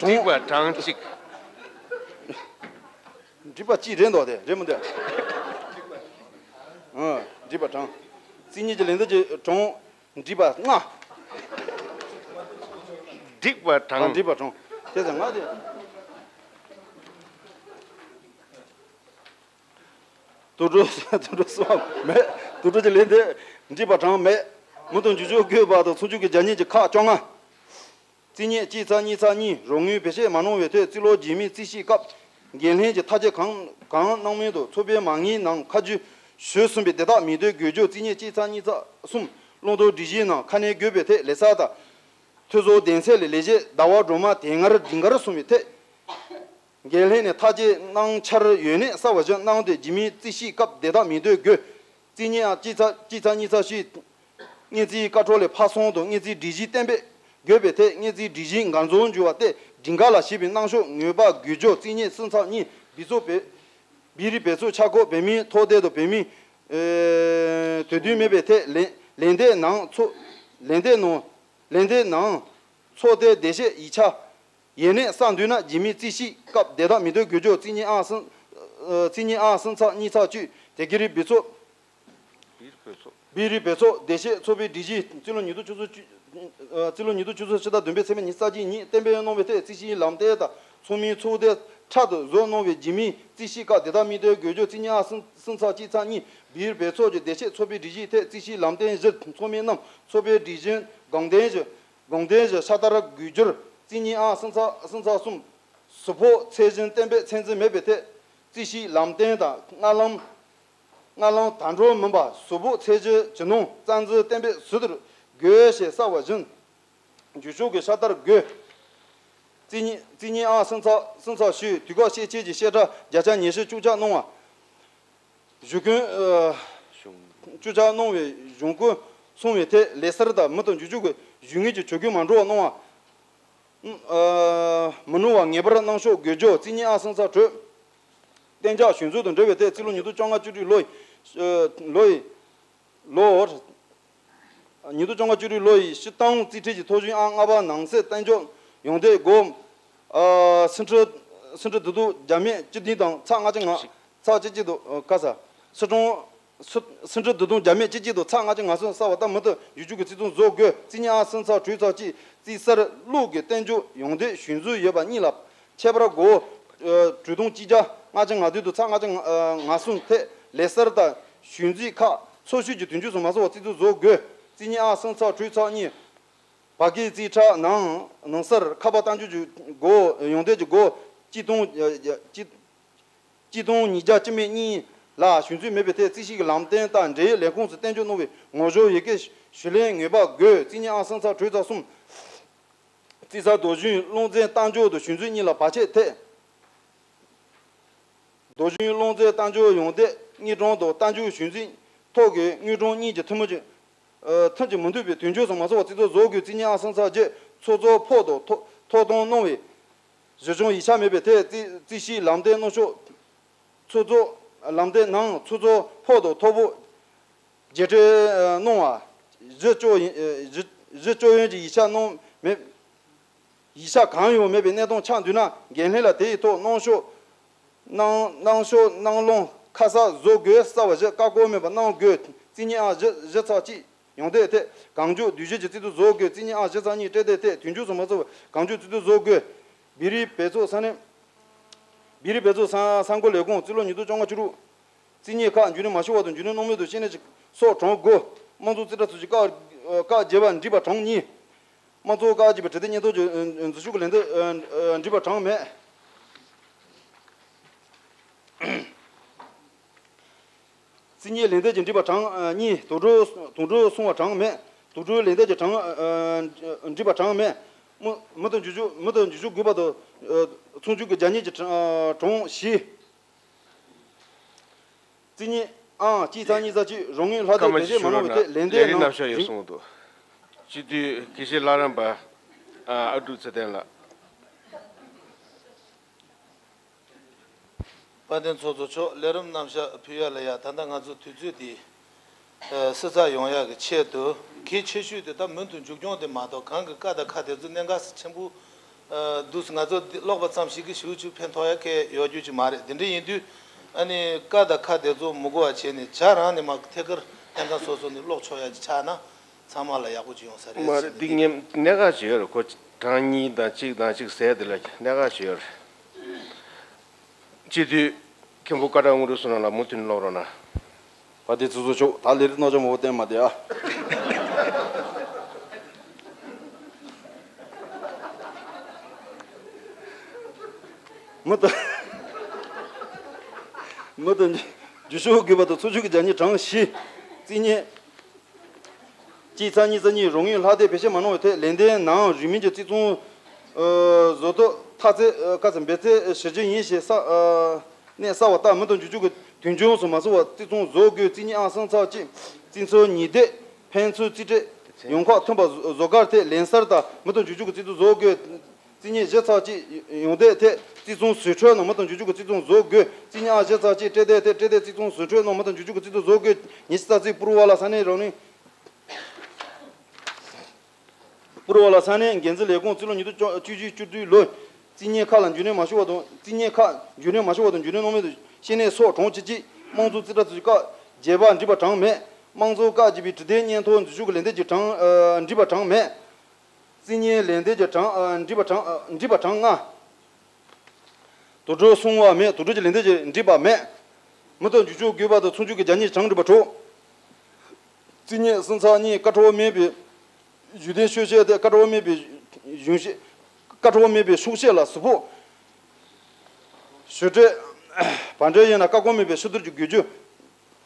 འགྲིག་པ་གྲངས་གཅིག་འགྲིག་པ་གཅིག་རེད་འདུག་དེ་རེད་མི་འདུག་ཨ། འགྲིག་པ་གྲངས། རྩིས་གཉིས་ཀྱི་ལན་འདེབས་ཀྱི་གྲངས་འགྲིག་པ་ལྔ། འགྲིག་པ་ཨ། གྲངས། འགྲིག་པ་གྲངས། དེ་ཚེ་ལྔ་དེ། དོགས་གྲངས་དོགས་གྲངས་སོང་བ་མེད། དོགས་གྲངས་ཀྱི་ལན་འདེབས་འགྲིག་པ་གྲངས་མེད། མུ་མཐུད་འགྱུར་བཅོས་དགོས་པ་དང་སྲུང་སྐྱོབ་ཀྱི་རྒྱ་གཉེར་གྱི་ཁག་བཅོ་ལྔ། རྩིས་གཉིས་གཅིག་ཚེག་གཉིས་ཚེག་གཉིས་རོགས་དངུལ་བེད་སྤྱོད་མ་གནང་བའི་ཐད་རྩིས་ལོ་རྗེས་མའི་རྩིས་ཞིབ་སྐབས་འགན་ལྷན་གྱིས་ཐག་བཅད་གང་གང་གནང་མིན་དུ་ཚོགས་པའི་མ་དངུལ་ནང་ཁ་མཆུ་ཞུས་ཟིན་པའི་དེ་དག་མི་སྡོད་དགོས་རྒྱུ། རྩིས་གཉིས་གཅིག་ཚེག་གཉིས་ཚེག་གསུམ་བླང་དོར་སྒྲིག་གཞིའི་ནང་ཁ་སྣོན་དགོས་པའི་ཐད་ལས་སར་དང་། འཐུས་ཚབ་གདན་སའི་ལས་བྱེད་ཟླ་བ་སྒྲོལ་མ་དེ་སྔར་སྒྲིག་འགལ་སོང་བའི་ཐད། འགན་ལྷན་ནས་ཐག་བཅད་གནང་འཆར་ཡོད་ནས་གསར་བ་ཞིག་གནང་སྟེ་རྗེས་མའི་རྩིས་ཞིབ་སྐབས་དེ་དག་མི་སྡོད་དགོས། རྩིས་གཉིས་ཨང་གཅིག་ཚེག་གཅིག་ཚེག་གཉིས་ཚེག་བཞི། སྔོན་རྩིས་བཀའ་འཁྲོལ་ལས་ཕར་སོང་དང་སྔོན་རྩིས་སྒྲིག་གཞི་གཏན་འབེབས་དགོས་པའི་ཐད་སྔོན་རྩིས་སྒྲིག་གཞི་འགལ་འཛོལ་འགྱུར་བ་སྟེ་སྒྲིག་འགལ་ལ་བྱེད་པའི་གནང་ཕྱོགས་ངོས་འབག་དགོས་རྒྱུ། རྩིས་གཉིས་གསུམ་ཚེག་གཉིས་བོད་སོག་བོད་བོད་རིགས་བོད་སོག་ཆ་བགོས་བོད་མིའི་ཐོབ་ཐང་དང་བོད་མིའི་ཨེ་དོ་དམ་མེད་པའི་ཐད་ལན་ལན་འདེབས་ནང་ཚོགས་ལན་འདེབས་ནང་ལན་འདེབས་ནང་ཚོགས་ཐེངས་བདེ་བཤད་ཡིག་ཆ། ཡས་ནས་གསར་འདོན་ན་རྗེས་མའི་རྩིས་ཞིབ་སྐབས་དེ་དག་མི་སྡོད་དགོས་རྒྱུ། རྩིས་གཉིས་ཨང་གསུམ། ཨ། རྩིས་གཉིས་ཨང་གསུམ་ཚེག་གཉིས་ཚེག་བཅུ། དེ་གའི་རིགས་བོད་སོག་བོད་རིགས་བོད་སོག་བོད་རིགས་བོད་སོག་བདེ་བཤད་ཚོགས་པའི་སྒྲིག་གཞི་རྩིས་ལོ་ཉིས་སྟོང་བཅུ་གསུམ། ཨ། རྩིས་ལོ་ཉིས་སྟོང་བཅུ་གསུམ་ཕྱི་ཟླ་བདུན་པའི་ཚེས་པ་ཉི་ཤུ་རྩ་གཅིག་ཉིན་གཏན་འབེབས་གནང་བའི་ཐད་རྩིས་ཞིབ་ལམ་སྟོན་དང་ཚང་མའི་ཚོགས་ཐེངས་ཕྲག་ཏུ་བཟོ་གནང་བའི་རྗེས་མའི་རྩིས་ཞིབ་སྐབས་དེ་དག་མི་སྡོད་དགོས་རྒྱུ། རྩིས་གཉིས་ཨང་གསུམ་གསུམ་ཚེག་གཅིག་ཚེག་གཉིས་བོད་རིགས་བོད་སོག་གི་བདེ་བཤད་ཚོགས་པའི་སྒྲིག་གཞིའི་ཐད་རྩིས་ཞིབ་ལམ་སྟོན་བཞི། ཚོགས་མི་རྣམས་ཚོགས་པའི་སྒྲིག་གཞིའི་དགོངས་དོན་བཞིན། དགོངས་དོན་བཞིན་ཤ་སྟག་དགོས་རྒྱུར། རྩིས་གཉིས་ཨང་གསུམ་ཚེག་གསུམ་ཚེག་གསུམ། ཟུར་ཕོགས་ཚད་གཞི་གཏན་འབེབས་ཚད་འཛིན་མེད་པའི་ཐད། རྩིས་ཞིབ་ལམ་སྟོན་དང་སྔ་ལམ། སྔ་ལམ་ད་དྲོ་མིན་པར་ཟུར་ཕོགས་ཚད་གཞི་ཇི་ནང་རྩ་འཛིན་གཏན་འབེབས་ཟུར་དུ་དགོས་ཞེས་གསལ་བ་བཞིན། རྒྱུ་ཕྱོགས་ཀྱི་ཤ་སྟག་དགོས། རྩིས་གཉིས་རྩིས་གཉིས་ཨང་སུམ་ཚག་སུམ་ཚག་ཞུས། དུས་བཀག་ཤས་ཆད་ཀྱི་བཤད་གྲྭ་བརྒྱ་ཆ་ཉི་ཤུ་བཅུ་ཆ་གནང་བ། ཞུ་སྐྱོན་ཨ། བཅུ་ཆ་གནང་བའི་གཞུང་བཀོད་སོང་བའི་ཐད་ལས་གསར་དང་མུ་མཐུད་འཇུག་འཇུག་གི་ཞུ་ངེས་ཀྱི་ཆོད་སྐྱོན་མ་འགྲོ་བ་གནང་བ། ཨ། མི་གནང་བ་ངེས་པར་གནང་ཕྱོགས་དགོས་རྒྱུ། རྩིས་གཉིས་ཨང་སུམ་ཚག་དྲུག་གཏན་འཇགས་གཞུང་འཛུགས་དང་འབྲེལ་བའི་ཐད་རྩིས་ལོ་ཉིས་སྟོང་བཅོ་ལྔ་བཅུ་དྲུག་ལོའི་ཨ། ལོའི་ལོ། ཉིས་སྟོང་བཅོ་ལྔ་བཅུ་དྲུག་ལོ་ཡི་སྤྱི་བཏང་རྩིས་ཁྲའི་ཐོ་གཞུང་ཨང་ལྔ་པ་ནང་གསེས་བསྟན་འཇོག་ཡོང་དེ་སྒོ། ཨ། སུམ་ཁྲི་སུམ་ཁྲི་བདུན་སྟོང་བརྒྱ་མེད་བཅུ་བདུན་དང་ཚག་ལྔ་བཅུ་ང་ཚག་བཅུ་གཅིག་དང་ཀ་ས། སུམ་ཁྲི་སུམ་ཁྲི་བདུན་སྟོང་བརྒྱ་མེད་བཅུ་གཅིག་དང་ཚག་ལྔ་བཅུ་ང་གསུམ་གསར་བ་དང་མུ་མཐུད་ཡུལ་ཆུ་གི་རྩིས་ཐོ་བཟོ་དགོས། རྩིས་གཉིས་ཨང་སུམ་ཚག་དྲུག་ཚག་གཅིག་རྩིས་གསར་ལུགས་ཀྱི་བསྟན་འཇོག་ཡོང་དེ་གཞུང་འཛུགས་ཡོད་པ་གཉིས་ལ། ཁྱད་པར་སྒོ། ཨ། དྲུག་སྟོང་གཅིག་བརྒྱ་ལྔ་བཅུ་ང་བདུན་དང་ཚག་ལྔ་བཅུ་ང་གསུམ་ཐད་ལས་གསར་དང་གཞུང་འཛིན་ཁག་འཚོ་བཅུད་ཀྱི་དོན་འཁྱོལ་སོང་མ་སོང་བར་རྩིས་ཐོ་བཟོ་དགོས། རྩིས་གཉིས་ཨང་སུམ་ཚག་དྲུག་ཚག་གཉིས། བར་བརྒལ་རྩིས་ཁྲ་ནང་ནང་གསར་ཁ་པར་བསྟན་འཇོག་གི་སྒོ་ཡོང་དེ་གི་སྒོ་གཅིག་སྟོང་གཅིག་གཅིག་སྟོང་ཉིས་བརྒྱ་བཅུ་མེད་གཉིས་ལ་གཞུང་འཛུགས་མེད་པའི་ཐད་རྩིས་ཞིབ་ཀྱི་ལམ་སྟོན་དང་འབྲེལ་ཡོད་ལས་ཁུངས་སུ་བསྟན་འཇོག་གནང་བའི་ངོ་སྦྱོར་ཡི་གེ་ཞུ་ལན་ངེས་པར་དགོས། རྩིས་གཉིས་ཨང་སུམ་ཚག་དྲུག་ཚག་གསུམ། རྩིས་གསར་རྡོ་གཞུང་སློང་རྫས་བཏང་འཇོག་དང་གཞུང་འཛུགས་གཉིས་ལ་བར་ཆད་ཐད། རྡོ་གཞུང་སློང་རྫས་བཏང་འཇོག་ཡོང་དེ་དངུལ་གྲངས་དང་བཏང་འཇོག་གཞུང་འཛུགས་ཐོག་གི་དངུལ་གྲངས་གཉིས་ཀྱི་ཐུན་མོང་གི་ཨ། ཐུན་གྱི་མི་འདུས་པའི་དོན་འཁྱོལ་སོང་མ་སོང་བར་རྩིས་ཐོ་བཟོ་དགོས། རྩིས་གཉིས་ཨང་སུམ་ཚག་བརྒྱད་ཚོགས་གཙོ་ཕོགས་དང་ཐོ་ཐོ་དང་གནང་བའི་གཞི་བྱང་ཡིག་ཆ་མེད་པའི་ཐད་རྩིས་རྩིས་ཞིབ་ལམ་སྟོན་གནང་ཕྱོགས། ཚོགས་གཙོ་ལམ་སྟོན་ནང་ཚོགས་གཙོ་ཕོགས་དང་ཐོ་ཕོགས་རྒྱས་སྤྲོས་གནང་བ། གཞི་བཅོ་ཡིན་གཞི་གཞི་བཅོ་ཡོན་གྱི་ཡིག་ཆ་གནང་མེད། ཡིག་ཆ་གང་ཡང་མེད་པའི་གནས་སྟངས་ཆགས་འདུག་ན་འགན་ལྷན་ལ་དེ་ཡི་ཐོག་གནང་ཕྱོགས། གནང་གནང་ཕྱོགས་གནང་ལུང་ཁ་གསལ་བཟོ་དགོས། གསར་བ་བཞི་བཀག་འགོག་མེད་པར་གནང་དགོས། རྩིས་གཉིས་ཨང་བཞི་བཞི་ཚག་གཅིག་ཡོང་དེ་ཐད་གང་མགྱོགས་བསྡུས་བཞེས་ཀྱི་རྩིས་ཐོ་བཟོ་དགོས། རྩིས་གཉིས་ཨང་བཞི་ཚག་གཉིས་སྤྲད་དེ་ཐད་དོན་འཁྱོལ་སོང་མ་སོང་བར་གང་མགྱོགས་རྩིས་ཐོ་བཟོ་དགོས། བོད་རིགས་བེད་ཚོགས་ས་གནས། བོད་རིགས་བེད་ཚོགས་ས་ས་འགོ་ལས་ཁུངས་རྩིས་ལོ་ཉིས་སྟོང་བཅོ་ལྔ་བཅུ་དྲུག་རྩིས་གཉིས་ཁག་འཇུ་ནུས་མ་ཤོར་བ་དང་འཇུ་ནུས་གནང་མུས་དང་ཤེས་ནས་ཀྱི་སོགས་གྲངས་དགུ། དམངས་གཙོ་རྩིས་ཁྲ་ཚོ་ཆུ་ཀ་ཀ་བརྒྱད་པ་འགྲིག་པ་གྲངས་གཉིས། དམངས་གཙོ་ཀ་བརྒྱད་པའི་དྲི་དེབ་སྙན་ཐོ་གྱི་འཛུལ་ཞུགས་ཀྱི་ལན་འདེབས་འགྲིག་པ་གྲངས་མེད། རྩིས་གཉིས་ལན་འདེབས་ཀྱི་འགྲིག་པ་གྲངས་གཉིས། དོགས་འགྲོ་དོགས་འགྲོ་སོང་བ་གྲངས་མེད། དོགས་འགྲོའི་ལན་འདེབས་ཀྱི་གྲངས་འགྲིག་པ་གྲངས་མེད། མུ་མུ་མཐུད་འཇུ་ཞུགས་མུ་མཐུད་འཇུ་ཞུགས་དགོས་པ་དང་ཚོགས་ཆུང་གི་རྒྱ་ཉེ་གྱི་གྲངས་བཞི། རྩིས་གཉིས་ཨང་གཅིག་ཚག་གཉིས་ཚག་གཅིག་རང་ངོས་ལྷ་སྐལ་བེད་སྤྱོད་མ་གནང་བའི་ཐད་ལན་འདེབས་གནང་ཞིང་། སྤྱི་འཐུས་དགེ་བཤེས་ལྷ་རམས་པ་ཨ་ཀྲུག་ཚེ་བརྟན་ལགས། དཔལ་ལྡན་ཚོགས་གཙོ་མཆོག་ལས་རིམ་རྣམ་གཞག་ཕུལ་ཡ་ལ་ཡ། ད་ལྟ་ང་ཚོ་དུས་ཚོད་འདི་ཨ་བསྲི་ཚགས་ཡོང་ཡག་གི་ཆེད་དུ་གལ་ཆེ་ཤོས་དེ་ད་མུ་མཐུད་མཇུག་སྐྱོང་དེ་མ་གཏོགས་གང་གི་བཀའ་དང་ཁ་དེ་ཚོ་གནད་འགག་ཆེན་པོ་ཨ་འདུག་ང་ཚོ་འདི་ཀློག་པ་ཙམ་ཞིག་གིས་ཞེ་པོ་ཅིག་ཕན་ཐོགས་ཡ་གལ་ཡོད་རྒྱུ་ཅིག་མ་རེད། དེ་འདྲ་ཡིན་དུས་ཨ་ནི་བཀའ་དང་ཁ་དེ་ཚོ་མི་གོ་བ་བྱས་ནས་བྱ་རང་ནས་མ་ཐད་ཀར་གནད་འགག་སོ་སོ་ནས་ཀློག་ཆོག་ཡ་ཅིག་ཆགས་ན་ཚང་མ་ལ་ཡག་པོ་ཅིག་ཡོང་ས་རེད། མ་རེད། འདི་ངས་གནད་འགག་ཅིག་ཡོད་རེད། ཁོ་གྲངས་གཉིས་དང་གཅིག་དང་གཅིག་ཟེར་དེ་ལ་གནད་འགག་ཅིག་ཡོད་རེད། སྤྱི་འཐུས་མཁན་པོ་སྐད་གྲགས་དངོས་གྲུབ་བསོད་ནམས་ལགས་མུ་མཐུད་ནས་ཀློག་རོགས་གནང་། དཔལ་ལྡན་ཚོགས་གཙོ་མཆོག་ད་ལས་རིམ་གནང་ཆོག་མང་པོ་བསྟན་མ་བསྡད་ཨ། མུ་མཐུད་མུ་མཐུད་འཇུ་ཞུགས་དགོས་པ་དང་ཚོགས་ཆུང་གི་རྒྱ་ཉེ་གྲངས་བཞི། རྩིས་གཉིས། གཅིག་ཚག་གཉིས་ཚག་གཉིས་རང་ངོས་ལྷག་བསྡད་བེད་སྤྱོད་མ་གནང་བའི་ཐད་ལན་འདེབས་ནང་རིང་མིན་གྱི་རྩིས་ཚང་ཨ་བཟོ་ཐབས་མཐའ་ཚད་ཨ་བཀག་ཚད་འབད་ཚད་གཞི་རྒྱུ་ཡིན་ཞེས་ས་ཨ་གནས་གསར་བ་ལྟར་མུ་མཐུད་འཇུ་ཞུགས་ཀྱི་དོན་འཁྱོལ་སོང་མ་སོང་བར་རྩིས་ཚང་བཟོ་དགོས། རྩིས་གཉིས་ཨང་གསུམ་ཚག་གཅིག་རྩིས་ཚང་ཉིས་ལྡེབ་ཕན་ཚུན་རྩིས་སྤྲོད་ཡོང་ཁག་མཐུན་པ་བཟོ་བཟོ་གར་ཐད་ལན་གསར་དང་མུ་མཐུད་འཇུ་ཞུགས་ཀྱི་རྩིས་ཚང་བཟོ་དགོས། རྩིས་གཉིས་བཞི་ཚག་གཅིག་ཡོང་ལྡེབ་ཐད་རྩིས་ཚང་ཟུར་འཕྲོད་ནང་མུ་མཐུད་འཇུ་ཞུགས་ཀྱི་རྩིས་ཚང་བཟོ་དགོས། རྩིས་གཉིས་ཨང་བཞི་ཚག་གཅིག་སྤྲད་ལྡེབ་ཐད་སྤྲད་ལྡེབ་རྩིས་ཚང་ཟུར་འཕྲོད་ནང་མུ་མཐུད་འཇུ་ཞུགས་ཀྱི་རྩིས་ཚང་བཟོ་དགོས། ཉི་ཤུ་རྩ་གཅིག་པུར་བ་ལ་ས་གནས་རང་ནས། པུར་བ་ལ་ས་གནས་འགན་འཛིན་ལས་ཁུངས་རྩིས་ལོ་ཉིས་སྟོང་བཅུ་བཅུ་བཅུ་བདུན་ལོའི་རྩིས་གཉིས་ཁག་ལ་འཇུ་ནུས་མ་ཤོར་བ་དང་རྩིས་གཉིས་ཁག་འཇུ་ནུས་མ་ཤོར་བ་དང་འཇུ་ནུས་གནང་མེད་དུ་ཤེས་ནས་སོགས་གྲངས་བཅུ་གཅིག་དམངས་གཙོ་རྩིས་ཁྲ་ཚོས་ཀ་བརྒྱད་པ་འགྲིག་པ་གྲངས་མེད། དམངས་གཙོ་ཀ་བརྒྱད་པའི་དྲི་དེབ་སྙན་ཐོ་འཛུལ་ཞུགས་ཀྱི་ལན་འདེབས་ཀྱི་གྲངས་ཨ་འགྲིག་པ་གྲངས་མེད། རྩིས་གཉིས་ལན་འདེབས་ཀྱི་གྲངས་ཨ་འགྲིག་པ་གྲངས་ཨ་འགྲིག་པ་གྲངས་ལྔ། དོགས་འགྲོ་སོང་བ་མེད། དོགས་འགྲོ་གྱི་ལན་འདེབས་ཀྱི་འགྲིག་པ་མེད། མུ་མཐུད་འཇུ་ཞུགས་དགོས་པ་དང་ཚོགས་ཆུང་གི་རྒྱ་ཉེ་གྲངས་འགྲིག་པ་དྲུག་རྩིས་གཉིས་གསུམ་ཚག་གཉིས་བཀའ་ཁྲ་བོ་མེད་པའི་བཞུགས་གདན་ཤོག་ཆས་དེ་བཀའ་ཁྲ་བོ་མེད་པའི་གཞུང་ཤེས། བཀའ་ཁྲ་བོ་མེད་པའི་ཤོག་ཆས་ལ་ཟུར་ཕོག་ཞུ་སྤྲོད། བར་འབྲེལ་ཡིན་ན་བཀའ་ཁོངས་མེད་པའི་ཕྱི་བསྡུར་གྱི་དགོས་རྒྱུ།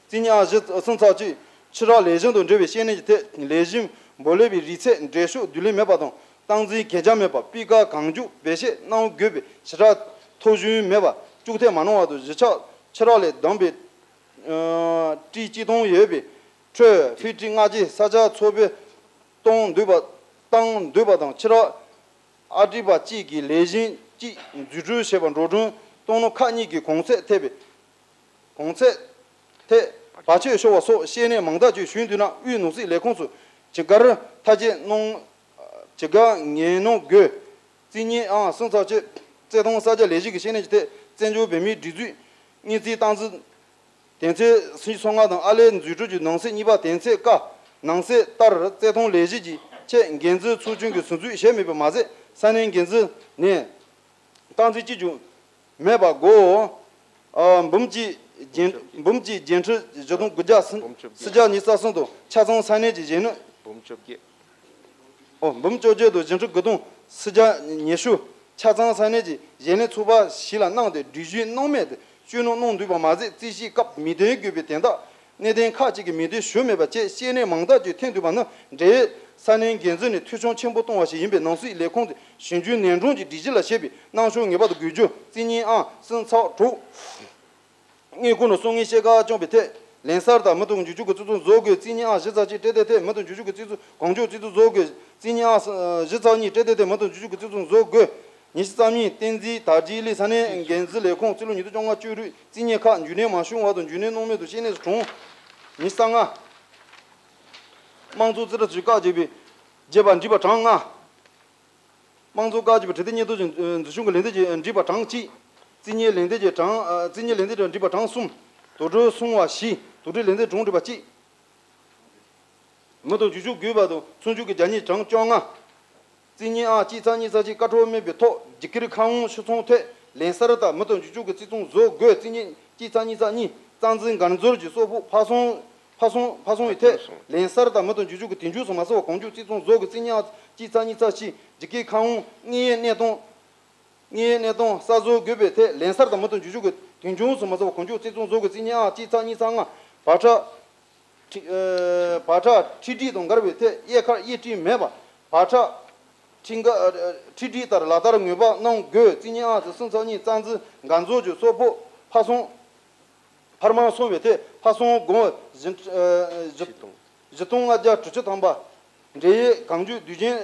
རྩིས་གཉིས་ཨང་བཞི་གསུམ་ཚག་གཅིག་ཕྱི་བསྒྲགས་ལས་གཞི་དང་འབྲེལ་བའི་ཤེས་ནས་ཀྱི་ཐད་ལས་གཞི་འབོར་ལས་པའི་རིས་ཚད་འགྲེལ་ཤོག་བསྡུ་ལེན་མེད་པ་དང་ སྟངས་འཛིན་གན་རྒྱ་མེད་པར་སྤུས་ཀ་གང་མགྱོགས་འབད་བཤད་གནང་དགོས་པའི་ཞེ་དྲག་ཐོ་གཞུང་མེད་པར་བཅུག་ཐབས་མ་གནང་བར་དུ་གཞིས་ཆགས་ཆུ་རགས་ལས་བསྡོམས་པའི་ཨ་ཊི་གཅིག་སྟོང་ཡོད་པའི་ཁྲོད་ཕི་ཊི་ལྔ་བརྒྱའི་ས་ཆ་འཚོ་སྦས་གཏོང་འདོད་པ་གཏོང་འདོད་པ་དང་ཆུ་རགས་ཨ་ཊི་པ་གཅིག་གི་ལས་གཞི་གཅིག་འཛུགས་སྐྲུན་བྱས་པ་འགྲོ་གྲོན་གཏོང་ནོ་ཁག་གཉིས་ཀྱི་གོང་ཚད་ཐེབས་པའི་གོང་ཚད་ཐད་བར་ཆད་ཤོར་བ་སོགས་བཤད་གནས་མང་དག་ཅིག་ཞུས་འདུག་ན་དབུས་ནོར་སྲིད་ལས་ཁུངས་སུ་ཇི་གར་ཐག་བཅད་གནང་ཇི་གར་ངེས་གནང་དགོས། རྩིས་གཉིས་ཨང་གསུམ་ཚག་བཅད་རྩེ་ཐང་ས་ཆ་ལས་གཞི་གི་བཤད་གནས་ཀྱི་ཐད་བཙན་བྱོལ་བོད་མིའི་སྒྲིག་འཛུགས་དངུལ་རྩིས་སྟངས་འཛིན་དོན་ཚན་སུམ་ཅུ་སོ་ལྔ་དང་ཨར་ལས་འཛུགས་སྐྲུན་གྱི་ནང་གསེས་གཉིས་པ་དོན་ཚན་ཀ་ནང་གསལ་ལྟར་རྩེ་ཐང་ལས་གཞི་གྱི་ཆེད་འགན་འཛིན་ཚོགས་ཆུང་གི་ཟུར་འཛུགས་བྱས་མེད་པ་མ་ཟད་ས་གནས་འགན་འཛིན་ནས་སྟངས་འཛིན་གཅིག་ཀྱང་མེད་པ་གོ། ཨ་འབུམ་གཅིག་རྒྱན་འབུམ་གཅིག་རྒྱན་ཁྲི་བཞི་སྟོང་དགུ་བརྒྱ་སུམ་སུམ་བརྒྱ་ཉི་ཤུ་རྩ་གསུམ་དང་ཆ་ཚང་ས་གནས་ཀྱི་གཞོན་ནུ་འབུམ་བཅོ་བརྒྱད། ཨོ་འབུམ་བཅོ་བརྒྱད་དང་རྒྱན་ཁྲི་དགུ་སྟོང་སུམ་བརྒྱ་ཉི་ཤུ་ཆ་ཚང་ས་གནས་ཀྱི་གཞོན་ནུ་ཚོགས་པ་ཞིག་ལ་གནང་སྟེ་སྒྲིག་གཞི་སྣང་མེད་དུ་བཅོས་གནང་གནང་འདུག་པ་མ་ཟད་རྩིས་ཞིབ་སྐབས་མི་འདོན་དགོས་པའི་དོན་དག་གནད་དོན་ཁག་ཅིག་གི་མི་འདོན་ཞུ་མེད་པ་བཅས་བཤད་གནས་མང་དག་ཅིག་ཐོན་འདུག་པ་ནི་འབྲེལ་ཡོད་ས་གནས་འགན་འཛིན་ནས་ཐེ་ཚོམ་ཆེན་པོ་བཏང་བ་ཞིག་ཡིན་པས་ནང་སྲིད་ལས་ཁུངས་ཀྱི་ཞིབ་འཇུག་ནན་དྲོང་གི་སྒྲིག་གཞི་ལ་བཞེས་པའི་གནང་ཕྱོགས་ངེས་པར་དུ་དགོས་རྒྱུ་རྩིས་གཉིས་ཨང་གསུམ་ཚག་དྲུག་དངུལ་ཁང་ནས་གསུང་ངེས་ཤེས་ཀ་བཅངས་པའི་ཐད་ལན་གསར་དང་མུ་མཐུད་མཇུག་སྐྱོང་གི་རྩིས་ཚོགས་བཟོ་དགོས། རྩིས་གཉིས་ཨང་བཞི་ཚག་གཅིག་སྤྲད་དེ་ཐད་མུ་མཐུད་མཇུག་སྐྱོང་གི་རྩིས་ཚོགས་གང་མགྱོགས་རྩིས་ཚོགས་བཟོ་དགོས། རྩིས་གཉིས་ཨང་བཞི་ཚག་གཉིས་སྤྲད་དེ་ཐད་མུ་མཐུད་མཇུག་སྐྱོང་གི་རྩིས་ཚོགས་བཟོ་དགོས། ཉི་ཤུ་རྩ་གཉིས་བསྟན་འཛིན་དར་རྒྱས་གླིང་ས་གནས་འགན་འཛིན་ལས་ཁུངས་རྩིས་ལོ་ཉིས་སྟོང་བཅོ་ལྔ་བཅུ་དྲུག་རྩིས་གཉིས་ཁག་མཇུག་སྣོན་མ་བྱུང་བར་དུ་མཇུག་སྣོན་གནང་མེད་དུ་བཤད་གནས་སུ་གྲངས་ཉི་ཤུ་རྩ་ལྔ། དམངས་གཙོ་རྩིས་ཁྲ་ཚུད་བཀག་བྱས་པའི་བརྗེད་པ་འགྲིག་པ་གྲངས་ལྔ། དམངས་གཙོ་བཀའ་བརྒྱུད་པའི་ཁྲི་སྟེགས་སྙན་ཐོ་ཅན་འཛུགས་སྐྱོང་གི་ལས་དོན་གྱི་འགྲིག་པ་གྲངས་གཅིག་རྩིས་གཉེར་ལས་དོན་གྱི་གྲངས་རྩིས་གཉེར་ལས་དོན་གྱི་འགྲིག་པ་གྲངས་གསུམ། དོ་གྲུབ་སྲུང་བ་བཞི། དོ་གྲུབ་ལས་དོན་གྲངས་འགྲིག་པ་གཅིག་མུ་མཐུད་མཇུག་སྐྱོང་དགོས་པ་དང་ཚོགས་འཇུག་གི་རྒྱ་ཉེས་གྲངས་བཅོ་ལྔ། རྩིས་གཉེར་ཨང་གཅིག་ཚག་གཉིས་ཚག་གཅིག་བཀའ་འཁྲོལ་མེད་པའི་ཐོག་རྒྱ་སྐྱེད་ཁ་དབང་ཕྱིར་ཚོང་ཐད་ལན་གསར་དང་མུ་མཐུད་མཇུག་སྐྱོང་གི་རྩིས་ཚོགས་བཟོ་དགོས། རྩིས་གཉེར་གཅིག་ཚག་གཉིས་ཚག་གཉིས་རྩ་འཛིན་འགན་འཛོལ་གྱི་སོག་པོ་ཕ་སོང་ཕ་སོང་ཕ་སོང་བའི་ཐད་ལན་གསར་དང་མུ་མཐུད་མཇུག་སྐྱོང་གི་དོན་འཁྱོལ་སོང་མ་སོང་བ་གང་མགྱོགས་རྩིས་ཚོགས་བཟོ་དགོས། རྩིས་གཉེར་ཨང་གཅིག་ཚག་གཉིས་ཚག་གཅིག་རྒྱ་སྐྱེད་ཁ་དབང་དངོས་ཡོད་གནས་སྟངས་དངོས་ཡོད་གནས་སྟངས་གསར་བཟོ་དགོས་པའི་ཐད་ལན་གསར་དང་མུ་མཐུད་མཇུག་སྐྱོང་གི་དོན་འཁྱོལ་སོང་མ་སོང་བ་གང་མགྱོགས་རྩིས་ཚོགས་བཟོ་དགོས། རྩིས་གཉེར་ཨང་གཅིག་ཚག་གཉིས་ཚག་ལྔ་བར་ཁྲག་ཁྲི་ཨ་བར་ཁྲག་ཁྲི་སྒྲིག་དང་འགལ་བའི་ཐད་དབྱེ་ཁག་དབྱེ་ཁྲིད་མེད་པ། བར་ཁྲག་ཁྲི་འགའ་ཨ་ཁྲི་སྒྲིག་ལྟར་ལག་བསྟར་ངེས་པར་གནང་དགོས། རྩིས་གཉིས་ཨང་གསུམ་ཚག་གཉིས་རྩ་འཛིན་འགན་འཛོལ་གྱི་སོག་པོ་ཕ་སོང་འཕར་མ་སོང་བའི་ཐད་ཕ་སོང་དགོངས་བཞི་ཨ་བཞི་བཞི་སྟོང་ལྔ་བརྒྱ་དྲུག་ཅུ་ཐམ་པ། འབྲེལ་ཡོད་གང་མགྱོགས་དུས་ཆེན་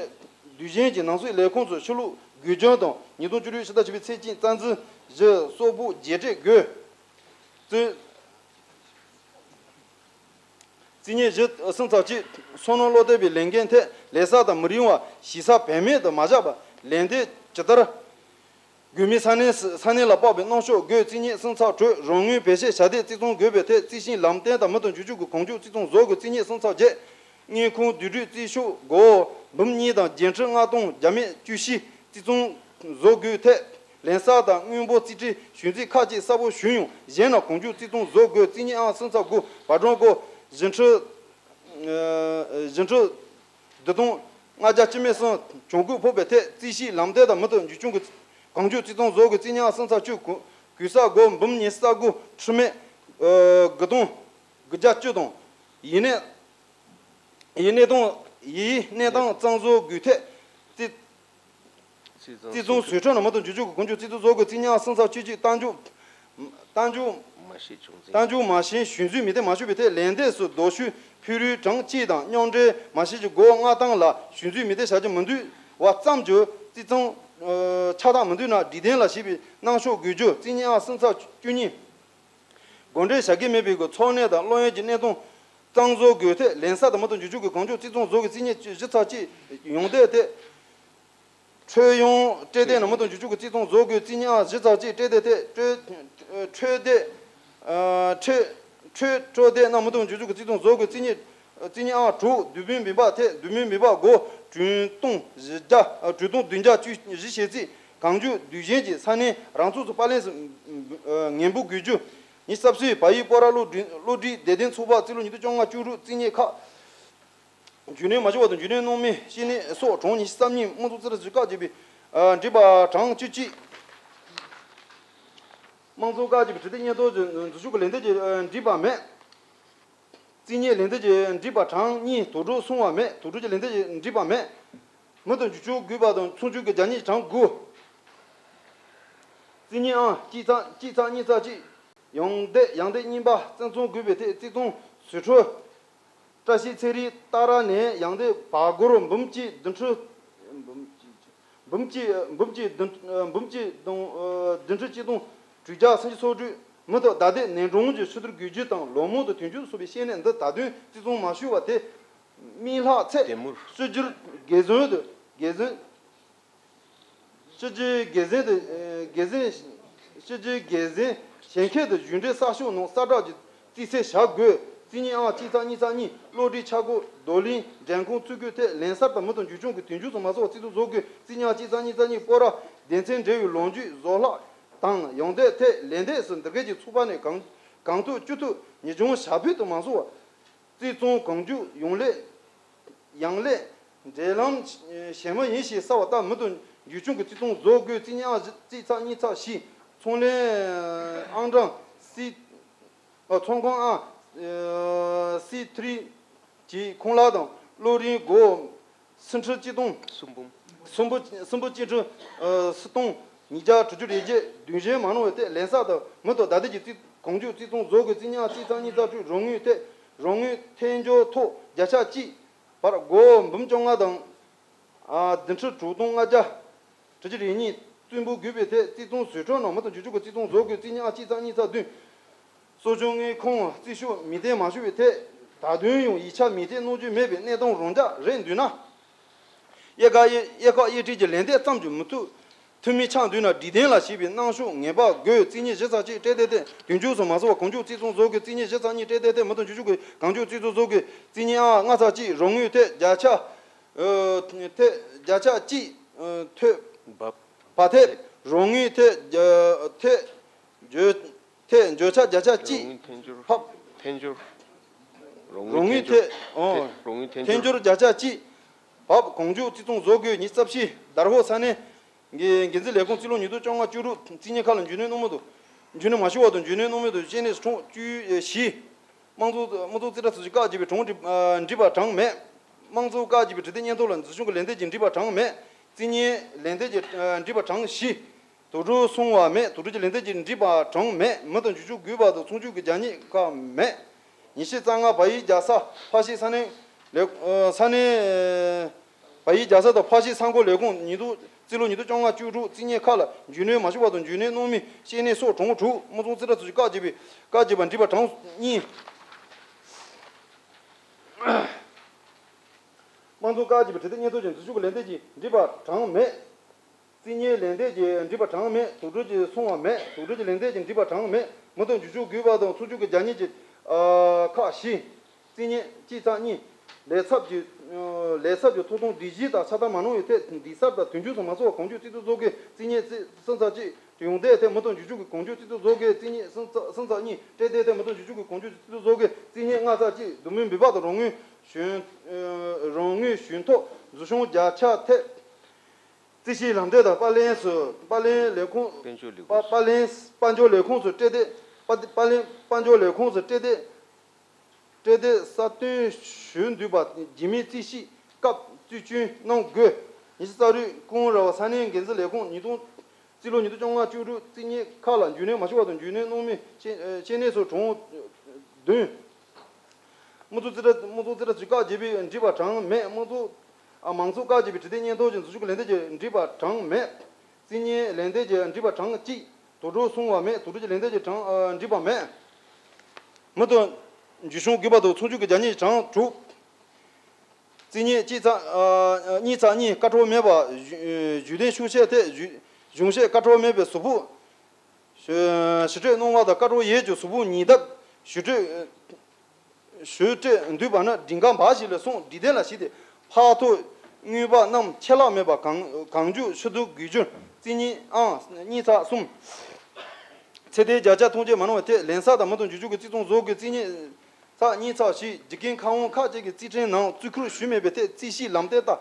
དུས་ཆེན་གྱི་ནང་སྲིད་ལས་ཁུངས་སུ་ཕྱི་ལུགས་དགོས་འབྱུང་དང་ཉིས་སྟོང་བཅུ་དྲུག་ཕྱི་ཟླ་བཞི་པའི་ཚེས་གཅིག་རྩ་འཛིན་བཞི་སོག་པོ་རྒྱས་སྤྲོས་དགོས། རྩིས་རྩིས་གཉེར་བཞི་གསུམ་ཚག་གཅིག་སོ་ནམ་བློ་གཏད་པའི་ལས་འགན་ཐད་ལས་ས་དང་མི་རིང་བ་གཞིས་ས་བེད་མེད་དུ་མ་བཞག་པར་ལས་དོན་ཇི་ལྟར་དགོས་མིན་ས་གནས་ས་གནས་ལ་དཔག་པའི་གནང་ཕྱོགས་དགོས། རྩིས་གཉེར་གསུམ་ཚག་དྲུག་རང་ངོས་བེད་སྤྱོད་བྱ་དེ་རྩིས་ཚང་དགོས་པའི་ཐད་རྩིས་ཞིབ་ལམ་སྟོན་དང་མུ་མཐུད་མཇུག་སྐྱོང་གི་གང་མགྱོགས་རྩིས་ཚང་བཟོ་དགོས། རྩིས་གཉེར་གསུམ་ཚག་བརྒྱད་དངུལ་ཁང་བསྡུ་སྒྲིག་རྩིས་ཤོག་སྒོར་འབུམ་གཉིས་དང་བརྒྱད་ཁྲི་ལྔ་སྟོང་བརྒྱ་མེད་བཅུ་བཞི་རྩིས་ཚང་བཟོ་དགོས་ཐད་ལན་གསར་དང་དངུལ་འབོར་རྩིས་ཁྲའི་གཞུང་ཚིག་ཁག་ཅིག་གསལ་པོ་ཞུས་ཡང་གཞན་རྣམས་གང་མགྱོགས་རྩིས་ཚང་བཟོ་དགོས། རྩིས་གཉེར་ཨང་གསུམ་ཚག་དགུ་བར་གྲངས་སྒོར་བཞི་ཁྲི་ཨ་བཞི་ཁྲི་བདུན་སྟོང་ལྔ་བརྒྱ་བཅུ་མེད་གསུམ་གྱོང་གུན་ཕོག་པའི་ཐད་རྩིས་ཞིབ་ལམ་སྟོན་དང་མུ་མཐུད་མཇུག་སྐྱོང་གི་གང་མགྱོགས་རྩིས་ཚང་བཟོ་དགོས། རྩིས་གཉེར་ཨང་གསུམ་ཚག་བཅུ་གུ་གུན་གསར་སྒོར་འབུམ་ཉི་ཤུ་རྩ་དགུ་ཁྲི་མེད་ཨ་དགུ་སྟོང་དགུ་བརྒྱ་བཅུ་དང་ཡིན་ནས་ཡིན་གནས་སྟངས་ཡིན་གནས་སྟངས་གཙང་བཟོ་དགོས་ཐད་རྩིས་རྩིས་ཚང་བཟོ་འཕྲོ་ནང་མུ་མཐུད་མཇུག་སྐྱོང་གི་གང་མགྱོགས་རྩིས་ཚང་བཟོ་དགོས། རྩིས་གཉེར་ཨང་གསུམ་ཚག་བཅུ་གཅིག་གཏན་འཇགས་གཏན་འཇགས་མ་བྱས་བྱུང་ཚེ་གཏན་འཇགས་མ་བྱས་གཞི་འཛུགས་མི་དེ་མ་བྱུང་བའི་ཐད་ལས་དོན་སུ་རྡོ་ཤུལ་ཕུལ་རུའི་གྲངས་གཅིག་དང་མཉམ་འབྲེལ་མ་བྱས་ཀྱི་སྒོར་མངའ་ཐང་ལ་གཞི་འཛུགས་མི་དེ་བྱ་རྒྱུ་མི་འདུག་བ་ཙམ་གྱི་རྩིས་ཚང་ཨ་ཆགས་སྟངས་མི་འདུག་ན་སྒྲིག་དོན་ལ་བྱས་པའི་གནང་ཕྱོགས་དགོས་རྒྱུ། རྩིས་གཉེར་ཨང་གསུམ་ཚག་བཅུ་གཉིས། དགོངས་འགྲེལ་བྱ་དགོས་མེད་པའི་གི་འཚོ་གནས་དང་སློབ་ཡོན་གྱི་གནས་སྟངས་གཙང་བཟོ་དགོས་ཐད་ལན་གསར་དང་མུ་མཐུད་མཇུག་སྐྱོང་གི་གང་མགྱོགས་རྩིས་ཚང་བཟོ་དགོས། རྩིས་གཉེར་བཞི་ཚག་གཅིག་ཡོང་འདོད་ཐད་ཁྲོད་གཡོག་སྤྲོད་དེ་ནང་མུ་མཐུད་མཇུག་སྐྱོང་གི་རྩིས་ཚང་བཟོ་དགོས། རྩིས་གཉེར་ཨང་བཞི་ཚག་གཅིག་སྤྲོད་དེ་ཐད་ཁྲོད་ཁྲོད་སྡེ་ཨ་ཁྲོད་ཁྲོད་སྤྲོད་དེ་ནང་མུ་མཐུད་མཇུག་སྐྱོང་གི་རྩིས་ཚང་བཟོ་དགོས། རྩིས་གཉེར་རྩིས་གཉེར་ཨང་དྲུག་བསྡུ་སྤུས་མིན་པ་ཐད་བསྡུ་སྤུས་མིན་པ་སྒོར་དྲུག་སྟོང་བཞི་བརྒྱ་ཨ་དྲུག་སྟོང་བདུན་བརྒྱ་བཅུ་བཞི་བྱས་རྩིས་གང་མགྱོགས་དུས་ཆེན་གྱི་ས་གནས་རང་ཚུགས་སུ་པར་ལེན་སུ་ངན་པ་དགོས་རྒྱུ། ཉི་ཤུ་རྩ་བཞི་བལ་ཡུལ་སྤོ་ར་གློག་འདྲེན་གློག་འདྲེན་བདེ་ལྡན་ཚོགས་པ་རྩིས་ལོ་ཉིས་སྟོང་བཅོ་ལྔ་བཅུ་དྲུག་རྩིས་གཉེར་ཁག་མཇུག་སྣོན་མ་བྱུང་བར་དུ་མཇུག་སྣོན་གནང་མིན་བཤད་གནས་སོགས་གྲངས་ཉི་ཤུ་རྩ་གཉིས། དམངས་གཙོ་རྩིས་ཁྲ་ཚུད་བཀག་བྱས་པའི་ཨ་འགྲིག་པ་གྲངས་བཅུ་གཅིག་དམངས་གཙོ་བཀའ་བརྒྱུད་པའི་ཁྲི་སྟེགས་སྙན་ཐོ་གྱི་འཛུལ་ཞུགས་ཀྱི་ལས་དོན་གྱི་འགྲིག་པ་མེད། རྩིས་གཉེར་ལས་དོན་གྱི་འགྲིག་པ་གྲངས་གཉིས། དོ་གྲུབ་སྲུང་བ་མེད། དོ་གྲུབ་ཀྱི་ལས་དོན་གྱི་འགྲིག་པ་མེད། མི་དང་རྒྱུ་ཕྱོགས་དགོས་པ་དང་མཚོན་བྱེད་ཀྱི་རྒྱ་སྙིགས་གྲངས་དགུ། རྩིས་རྙིང་ཨང་གཅིག་ཚེག་གཅིག་ཚེག་གཉིས་ཚེག་གཅིག་ཡང་འདས་ཡང་འདས་རྙིང་པ་བཙན་ཚོང་དགོས་པའི་ཐད་རྩིས་ཚང་བཟོ་འཕྲུལ། བཀྲ་ཤིས་ཚེ་རིང་སྟག་ར་ནས་ཡང་འདས་བར་སྒོར་འབུམ་གཅིག་བདུན་ཁྲི། འབུམ་གཅིག་འབུམ་གཅིག་འབུམ་གཅིག་བདུན་འབུམ་གཅིག་དང་བདུན་ཁྲི་གཅིག་དང་དྲུག་བརྒྱ་སུམ་ཅུ་སོ་དྲུག་མི་ཐོག་བརྡ་དེབ་ནས་གྲོང་གི་ཕྱི་དར་དགོས་རྒྱུ་དང་ལོ་མང་དུ་དོན་འཁྱོལ་སོགས་པའི་བཤད་གནས་འདི་ད་དུང་བརྩི་སྲུང་མ་ཞུས་པ་དེ། སྨིན་ལྷག་ཚེ་ལྡེ་མུར། ཕྱི་རྒྱལ་དགེ་ཟོན་དུ་དགེ་ཟོན། ཕྱི་རྒྱལ་དགེ་ཟོན་དུ་དགེ་ཟོན། ཕྱི་རྒྱལ་དགེ་ཟོན་གཞན་ཁྱད་དུ་བཞུགས་འབྲེལ་གསར་ཤོག་ནང་གསལ་བསྒྲགས་ཀྱི་རྩིས་ཚད་བཞག་དགོས། རྩིས་རྙིང་ཨང་གཅིག་ཚེག་གཉིས་ཚེག་གཉིས་གློག་འཕྲིན་ཆས་གོས་རྡོ་གླིང་འགྲེམས་ཁང་ཚུད་སྐུད་ཐད་ལན་གསར་དང་མི་དང་རྒྱུ་ཆུང་གི་དོན་འཁྱོལ་སོགས་མ་སོགས་རྩིས་ཐོ་བཟོ་དགོས། རྩིས་རྙིང་ཨང་གཅིག་ཚེག་གཉིས་ཚེག་གཉིས་སྤོ་ར་སྡེ་ཚན་འབྲེལ་ཡོད་ལོ་རྒྱུས་བཟོ་ལྷག་དང་ཡང་འདས་ཐད་ལན་འདས་སུ་འདི་གའི་ཚོགས་པ་ནས་གང་གང་ཐུབ་ཅི་ཐུབ་ཉིན་ཆུང་ཞག་ཕུད་དུ་མ་སོང་བ། རྩིས་ཚང་གང་མགྱོགས་ཡོང་སླད། ཡང་སླད། འབྲེལ་ལམ་ཞན་མ་ཡིན་ཞེས་གསལ་བ་ལྟར་མི་དང་རྒྱུ་ཆུང་གི་རྩིས་ཚང་བཟོ་དགོས། རྩིས་རྙིང་ཨང་གཅིག་ཚེག་གཉིས་ཚེག་བཞི། ཚོང་ལས་ཨང་གྲངས་སི། ཨ་ཚོང་ཁང་ཨང་སི་ཐི་རི་གྱི་ཁང་གླ་དང་གློག་རིན་སྒོར་སུམ་ཁྲི་གཅིག་སྟོང་། སུམ་འབུམ། སུམ་འབུམ་སུམ་འབུམ་གཅིག་ཁྲི་ཨ་སུམ་སྟོང་ཉིས་བརྒྱ་དྲུག་ཅུ་རེ་བརྒྱད་བདུན་བཞི་མ་གནང་བའི་ཐད་ལན་གསར་དང་མི་ཐོག་བརྡ་དེབ་ཀྱི་རྩིས་གང་མགྱོགས་རྩིས་ཚང་བཟོ་དགོས། རྩིས་རྙིང་ཨང་གཅིག་ཚེག་གཉིས་ཚེག་དྲུག་རོགས་དངུལ་ཐད་རོགས་དངུལ་ཐད་འབྱོར་ཐོག་བརྒྱ་ཆ་གཅིག་བར་སྒོར་འབུམ་བཅོ་ལྔ་དང་ཨ་བདུན་ཁྲི་དྲུག་སྟོང་ལྔ་བརྒྱ་དྲུག་ཅུ་རེ་གཉིས་བཙུན་པོ་དགོས་པའི་ཐད་རྩིས་ཚང་བཟོ་འཕྲུལ་ནང་མི་དང་རྒྱུ་ཆུང་གི་རྩིས་ཚང་བཟོ་དགོས། རྩིས་རྙིང་ཨང་གཅིག་ཚེག་གཉིས་ཚེག་བདུན། གསོ་སྐྱོང་དངུལ་ཁང་རྩིས་ཞུ་མིང་བཏོན་མ་ཞུ་བའི་ཐད་ད་དུང་ཡང་ཡིག་ཆ་མིང་བཏོན་གནང་རྒྱུ་མེད་པའི་གནས་སྟངས་རང་འཇགས་རེད་འདུག་ན། དབྱེ་ཁག་དབྱེ་དབྱེ་ཁག་དབྱེ་ཁྲིད་ཀྱི་ལན་འདེབས་ཙམ་གྱིས་མི་ཐུབ། འཐུས་མི་ཆགས་འདུག་ན་སྒྲིག་དོན་ལ་ཞིབ་པའི་གནང་ཕྱོགས་ངེས་པར་དགོས། རྩིས་རྙིང་བཞི་ཚེག་གཅིག་སྤྲད་དེ་ཐད་དོན་འཁྱོལ་སོགས་མ་སོང་བ་གང་མགྱོགས་རྩིས་ཚང་བཟོ་དགོས། རྩིས་རྙིང་བཞི་ཚེག་གཉིས་སྤྲད་དེ་ཐད་མི་དང་རྒྱུ་ཆུང་གི་གང་མགྱོགས་རྩིས་ཚང་བཟོ་དགོས། རྩིས་རྙིང་ཨང་ལྔ་ཚེག་གཅིག་རོགས་དངུལ་ཐད་བརྒྱ་ཆ་ཨ་ཐད་བརྒྱ་ཆ་གཅིག་ཨ་ཐོད་བབ། བ་ཐད་རོགས་དངུལ་ཐད་བརྒྱ་ཐད་འགྱོད་ཐད་འགྱོད་ཆ་བརྒྱ་ཆ་གཅིག་རོགས་དངུལ་ཐད་འགྱོར་ཕབ། ཐད་འགྱོར། རོགས་དངུལ་རོགས་དངུལ་ཐད་འགྱོར་ཐད་ཨོ་ཐད་རོགས་དངུལ་ཐད་ཐད་འགྱོར། འགྱོར་བརྒྱ་ཆ་གཅིག་བབ་གང་མགྱོགས་རྩིས་ཚང་བཟོ་དགོས། ཉི་ཤུ་རྩ་བཞི་དར་ཧོ་ས་གནས་འགན་འཛིན་ལས་ཁུངས་རྩིས་ལོ་ཉིས་སྟོང་བཅོ་ལྔ་བཅུ་དྲུག་རྩིས་རྙིང་ཁག་ལ་འཇུག་གནོན་གནང་མི་དང་། འཇུག་གནོན་མ་ཞུ་བ་དང་འཇུག་གནོན་གནང་མི་དང་བཅས་ནས་གྲངས་བཅུ་བཞི། དམངས་གཙོ་དམངས་གཙོ་རྩིས་ཁྲ་ཚོས་བཀག་བྱས་པའི་གྲངས་འགྲིག་ཨ་འགྲིག་པ་གྲངས་མེད། དམངས་གཙོ་བཀག་བྱས་པའི་དྲི་དེབ་སྙན་ཐོ་ལ་འཛུལ་ཞུགས་ཀྱི་ལན་འདེབས་ཀྱི་འགྲིག་པ་གྲངས་མེད། རྩིས་རྙིང་ལན་འདེབས་ཀྱི་ཨ་འགྲིག་པ་གྲངས་བཞི། དུག་སྦྲུལ་སོང་བ་མེད། དུག་སྦྲུལ་གྱི་ལན་འདེབས་ཀྱི་འགྲིག་པ་གྲངས་མེད། མི་དང་རྒྱུ་ཆུང་དགོས་པ་དང་ཚོང་བྱེད་ཀྱི་རྒྱ་སྙིགས་ཁག་མེད། ཉི་ཤུ་རྩ་ལྔ་བལ་ཡུལ་རྒྱལ་ས་ཕ་ཤི་ས་གནས་ལས་ཨ་ས་གནས་བལ་ཡུལ་རྒྱལ་ས་དང་ཕ་ཤི་ས་འགོ་ལས་ཁུངས་ཉིས་སྟོང་རྩིས་ལོ་ཉིས་སྟོང་བཅོ་ལྔ་བཅུ་དྲུག་རྩིས་རྙིང་ཁག་ལ་འཇུག་གནོན་མ་ཞུ་བ་དང་འཇུག་གནོན་གནང་མི་བཅས་ནས་སོགས་གྲངས་དྲུག་དམངས་གཙོ་རྩིས་ཁྲ་ཚོས་བཀག་བྱས་པའི་བཀག་བྱས་པ་འགྲིག་པ་གྲངས་གཉིས། དམངས་གཙོ་བཀག་བྱས་པའི་དྲི་དེབ་སྙན་ཐོ་ཅན་འཛུལ་ཞུགས་ཀྱི་ལན་འདེབས་ཀྱི་འགྲིག་པ་གྲངས་མེད། རྩིས་རྙིང་ལན་འདེབས་ཀྱི་འགྲིག་པ་གྲངས་མེད། དུག་སྦྲུལ་གྱི་སོང་བ་མེད། དུག་སྦྲུལ་གྱི་ལན་འདེབས་ཀྱི་འགྲིག་པ་གྲངས་མེད། མི་དང་རྒྱུ་ཆུང་དགོས་པ་དང་ཚོང་བྱེད་ཀྱི་རྒྱ་སྙིགས་ཀྱི་ཨ་ཁག་བཞི། རྩིས་རྙིང་གཅིག་ཚེག་གཉིས། ལས་ཚབ་ཀྱི་ཨ་ལས་ཚབ་ཀྱི་ཐོབ་ཐང་སྒྲིག་གཞི་ལྟར་ཆགས་སྡང་མ་གནང་བའི་ཐད་འགྲིག་གསར་དང་དོན་འཁྱོལ་སོགས་མ་སོང་བ་གང་མགྱོགས་རྩིས་ཐོ་བཟོ་དགོས། རྩིས་རྙིང་གསུམ་ཚེག་གཅིག་ཡོང་འདས་ཐད་མི་དང་རྒྱུ་ཆུང་གི་གང་མགྱོགས་རྩིས་ཐོ་བཟོ་དགོས། རྩིས་རྙིང་གསུམ་ཚེག་གསུམ་ཚེག་གཉིས་སྤྲད་འདས་ཐད་མི་དང་རྒྱུ་ཆུང་གི་གང་མགྱོགས་རྩིས་ཐོ་བཟོ་དགོས། རྩིས་རྙིང་ལྔ་ཚེག་གཅིག་བསྡུ་མིན་འབུལ་བ་དང་རོགས་དངུལ་ཞུན་ཨ་རོགས་དངུལ་ཞུན་ཐོག་འཛུལ་ཞུགས་བརྒྱ་ཆ་ཐད། རྩིས་ཞིབ་ལམ་སྟོན་དང་པར་ལེན་སུ་པར་ལེན་ལས་ཁུངས་དཔལ་འབྱོར་ལས་པ་ཁུངས་པར་ལེན་དཔལ་འབྱོར་ལས་ཁུངས་སུ་སྤྲད་དེ་པ་པར་ལེན་དཔལ་འབྱོར་ལས་ཁུངས་སུ་སྤྲད་དེ་སྤྲད་དེ་གསལ་སྟོན་ཞུ་འདུག་པ་རྒྱུས་མེད་རྩིས་ཞིབ་སྐབས་བརྩི་བཅོས་གནང་དགོས། ཉི་ཤུ་རྩ་དྲུག་ཀོང་ར་བ་ས་གནས་འགན་འཛིན་ལས་ཁུངས་ཉིས་སྟོང་རྩིས་ལོ་ཉིས་སྟོང་བཅོ་ལྔ་བཅུ་དྲུག་རྩིས་རྙིང་ཁག་ལ་འཇུག་གནོན་མ་ཞུ་བ་དང་འཇུག་གནོན་གནང་མི་བཅས་ཨ་བཅས་ནས་སོགས་གྲངས་བདུན། དམངས་གཙོ་རྩིས་ཁྲ་དམངས་གཙོ་རྩིས་ཁྲ་ཚོས་བཀག་བྱས་པའི་འགྲིག་པ་གྲངས་མེད། དམངས་གཙོ་ཨ་མང་ཚོགས་བཀག་བྱས་པའི་དྲི་དེབ་སྙན་ཐོ་ཅན་འཛུལ་ཞུགས་ཀྱི་ལན་འདེབས་ཀྱི་འགྲིག་པ་གྲངས་མེད། རྩིས་རྙིང་ལན་འདེབས་ཀྱི་འགྲིག་པ་གྲངས་གཅིག་དུག་སྦྲུལ་སོང་བ་མེད། དུག་སྦྲུལ་གྱི་ལན་འདེབས་ཀྱི་གྲངས་ཨ་འགྲིག་པ་མེད། མི་དང་རྒྱུ་ཆུང་དགོས་པ་དང་ཚོང་བྱེད་ཀྱི་རྒྱ་སྙིགས་གྲངས་དྲུག་རྩིས་རྙིང་གཅིག་ཚེག་ཨ་གཉིས་ཚེག་གཉིས་བཀའ་འཁྲོལ་མེད་པ་བཞུ་བཞུགས་གདན་ཤོག་ཆས་ཐད་བཞུ་གཞུང་བཞེས་བཀའ་འཁྲོལ་མེད་པའི་གཟུགས་ཕུད། ཞུ་ཞུ་སྤྲོད་གནང་བ་དང་བཀའ་འཁྲོལ་ཡས་ཀྱི་གཟུགས་ཕུད་ཉིས་ལྡབ་ཞུ་སྤྲོད་ཞུ་སྤྲོད་འདུས་པ་ན་སྒྲིག་འགལ་འབའ་ཞིག་ལ་སོང་སྒྲིག་དོན་ལ་གཞིགས་ཏེ་ཕག་ཐོག་དངུལ་འབག་རྣམས་ཆད་ལྷག་མེད་པར་གང་གང་མགྱོགས་ཕྱིར་བསྡུ་དགོས་རྒྱུར་རྩིས་རྙིང་ཨང་གཉིས་ཚེག་གསུམ། ཚེག་དེའི་བརྒྱ་ཆ་ཐམས་ཅད་མ་གནང་བའི་ཐད་ལན་གསར་དང་མི་དང་རྒྱུ་ཆུང་གི་རྩིས་ཚང་བཟོ་དགོས། རྩིས་རྙིང་ཚེག་གཉིས་ཚེག་བཞི་སྒྲིག་འགལ་ཁང་དབང་ཁག་ཅིག་གི་རྩིས་ཁྲའི་ནང་བརྩི་བཀུར་ཞུས་མེད་པའི་ཐད་རྩིས་ཞིབ་ལམ་སྟོན་དང་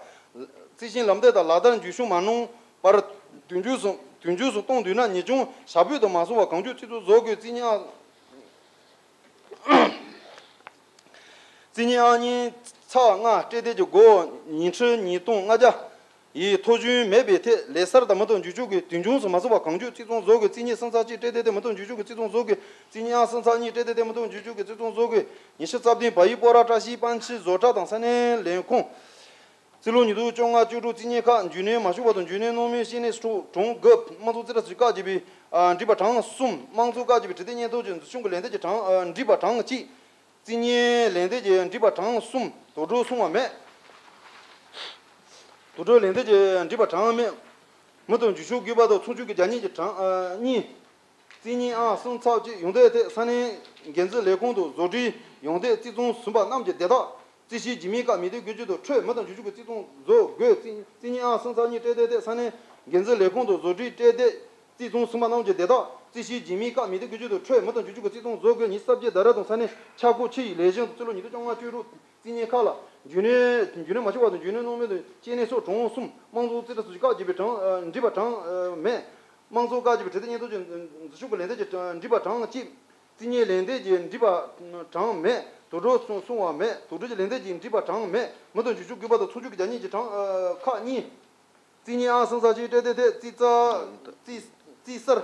རྩིས་ཞིབ་ལམ་སྟོན་དང་ལག་བསྟར་འཇུ་བྱུང་མ་གནང་བར་དོན་འཁྱོལ་སོང་དོན་འཁྱོལ་སོང་གཏོང་འདུག་ན་ཉིན་གུང་ཞག་ཕུད་དུ་མ་སོང་བར་གང་མགྱོགས་རྩིས་ཐོ་བཟོ་དགོས། རྩིས་རྙིང་ཨང་རྩིས་རྙིང་ཨང་གཉིས་ཚེག་ལྔ་སྤྲད་དེ་ཀྱི་སྒོ་ཉིན་ཁྲི་ཉིས་སྟོང་ལྔ་བརྒྱ། ཡི་ཐོ་གཞུང་མེད་པའི་ཐད་ལས་གསར་དང་མི་དང་འགྱུར་ཕྱོགས་ཀྱི་དུས་འཁྱོངས་སུ་མ་སོང་བར་གང་མགྱོགས་རྩིས་ཚང་བཟོ་དགོས། རྩིས་གཉིས་གསུམ་ཚར་གཅིག་སྤྲད་དེ་དེ་མི་དང་འགྱུར་ཕྱོགས་ཀྱི་རྩིས་ཚང་བཟོ་དགོས། རྩིས་གཉིས་ཨང་གསུམ་ཚར་གཉིས་སྤྲད་དེ་དེ་མི་དང་འགྱུར་ཕྱོགས་ཀྱི་རྩིས་ཚང་བཟོ་དགོས། ཉི་ཤུ་རྩ་བདུན་བལ་ཡུལ་སྤོ་ར་བཀྲ་ཤིས་པཎ་ཆེན་བཟོ་གྲྭ་དང་ས་གནས་ལས་ཁུངས། རྩིས་ལོ་ཉིས་སྟོང་བཅོ་ལྔ་བཅུ་དྲུག་རྩིས་གཉིས་ཁག་འཇོན་ནུས་མ་ཞུགས་པ་དང་འཇོན་ནུས་སྣང་མེད་བཤེས་གཉེན་སོགས་གྲངས་དགུ། དམངས་གཙོ་རྩིས་ཁྲ་ཚོས་བཀའ་བརྒྱུད་པའི་ཨ་འདྲིས་པ་གྲངས་གསུམ། དམངས་གཙོ་བཀའ་བརྒྱུད་པའི་དྲི་དེབ་སྙན་ཐོ་བཅས་འཛུལ་ཞུགས་ཀྱི་ལན་འདེབས་ཀྱི་གྲངས་ཨ་འདྲིས་པ་གྲངས་གཅིག་རྩིས་གཉིས་ལན་འདེབས་ཀྱི་འདྲིས་པ་གྲངས་གསུམ། དོགས་འདྲི་སོང་བ་མེད། དོགས་འདྲི་ལན་འདེབས་ཀྱི་འདྲིས་པ་གྲངས་མེད། མི་དང་འགྱུར་ཕྱོགས་དགོས་པ་དང་ཚོགས་ཆུང་གི་རྒྱ་སྙིང་གི་གྲངས་ཨ་གཉིས། རྩིས་གཉིས་ཨང་གསུམ་ཚར་གཅིག་ཡོང་འདོད་ཐད་ས་གནས་འགན་འཛིན་ལས་ཁུངས་དང་བཟོ་སྐྲུན་ཡོང་འདོད་རྩིས་ཚང་ཟིན་པ་རྣམས་ཀྱི་བརྡས་རྟགས་རྩིས་གཞིའི་རྒྱུས་མེད་ཀྱི་མི་སྡེ་བགོ་བཤའ་དང་འཕྲོད་མི་དང་འགྱུར་ཕྱོགས་ཀྱི་རྩིས་ཚང་བཟོ་དགོས། རྩིས་རྩིས་གཉིས་ཨང་གསུམ་ཚར་གཉིས་སྤྲད་འདོད་ཐད་ས་གནས་འགན་འཛིན་ལས་ཁུངས་དང་བཟོ་སྐྲུན་སྤྲད་འདོད་རྩིས་ཚང་ཟིན་པ་རྣམས་ཀྱི་བརྡས་རྟགས་རྩིས་གཞིའི་རྒྱུས་མེད་ཀྱི་མི་སྡེ་བགོ་བཤའ་དང་འཕྲོད་མི་དང་འགྱུར་ཕྱོགས་ཀྱི་རྩིས་ཚང་བཟོ་དགོས། ཉི་ཤུ་རྩ་བརྒྱད་ཟླ་ར་དང་ས་གནས་ཆག་སྒོ་ཆུ་ཡི་ལས་གཞི་དང་རྩིས་ལོ་ཉིས་སྟོང་བཅོ་ལྔ་བཅུ་དྲུག་རྩིས་གཉིས་ཁག་ལ་འཇོན་ནུས་འཇོན་ནུས་མ་ཞུགས་པ་དང་འཇོན་ནུས་སྣང་མེད་དང་བཤེས་གཉེན་སོགས་གྲངས་གསུམ། དམངས་གཙོ་རྩིས་ཁྲ་ཚོས་བཀའ་བརྒྱུད་པའི་གྲངས་ཨ་འདྲིས་པ་གྲངས་ཨ་མེད། དམངས་གཙོ་བཀའ་བརྒྱུད་པའི་དྲི་དེབ་སྙན་ཐོ་བཅས་འཛུལ་ཞུགས་ཀྱི་ལན་འདེབས་ཀྱི་འདྲིས་པ་གྲངས་གཅིག་རྩིས་གཉིས་ལན་འདེབས་ཀྱི་འདྲིས་པ་གྲངས་མེད། དོགས་འདྲི་སོང་སོང་བ་མེད། དོགས་འདྲི་གྱི་ལན་འདེབས་ཀྱི་འདྲིས་པ་གྲངས་མེད། མི་དང་འགྱུར་ཕྱོགས་དགོས་པ་དང་ཚོགས་ཆུང་གི་རྒྱ་སྙིང་གི་གྲངས་ཨ་ཁག་གཉིས། རྩིས་གཉིས་ཨང་གསུམ་ཚར་གཅིག་སྤྲད་དེ་ཐད་རྩིས་རྩ་རྩིས་རྩིས་གསར་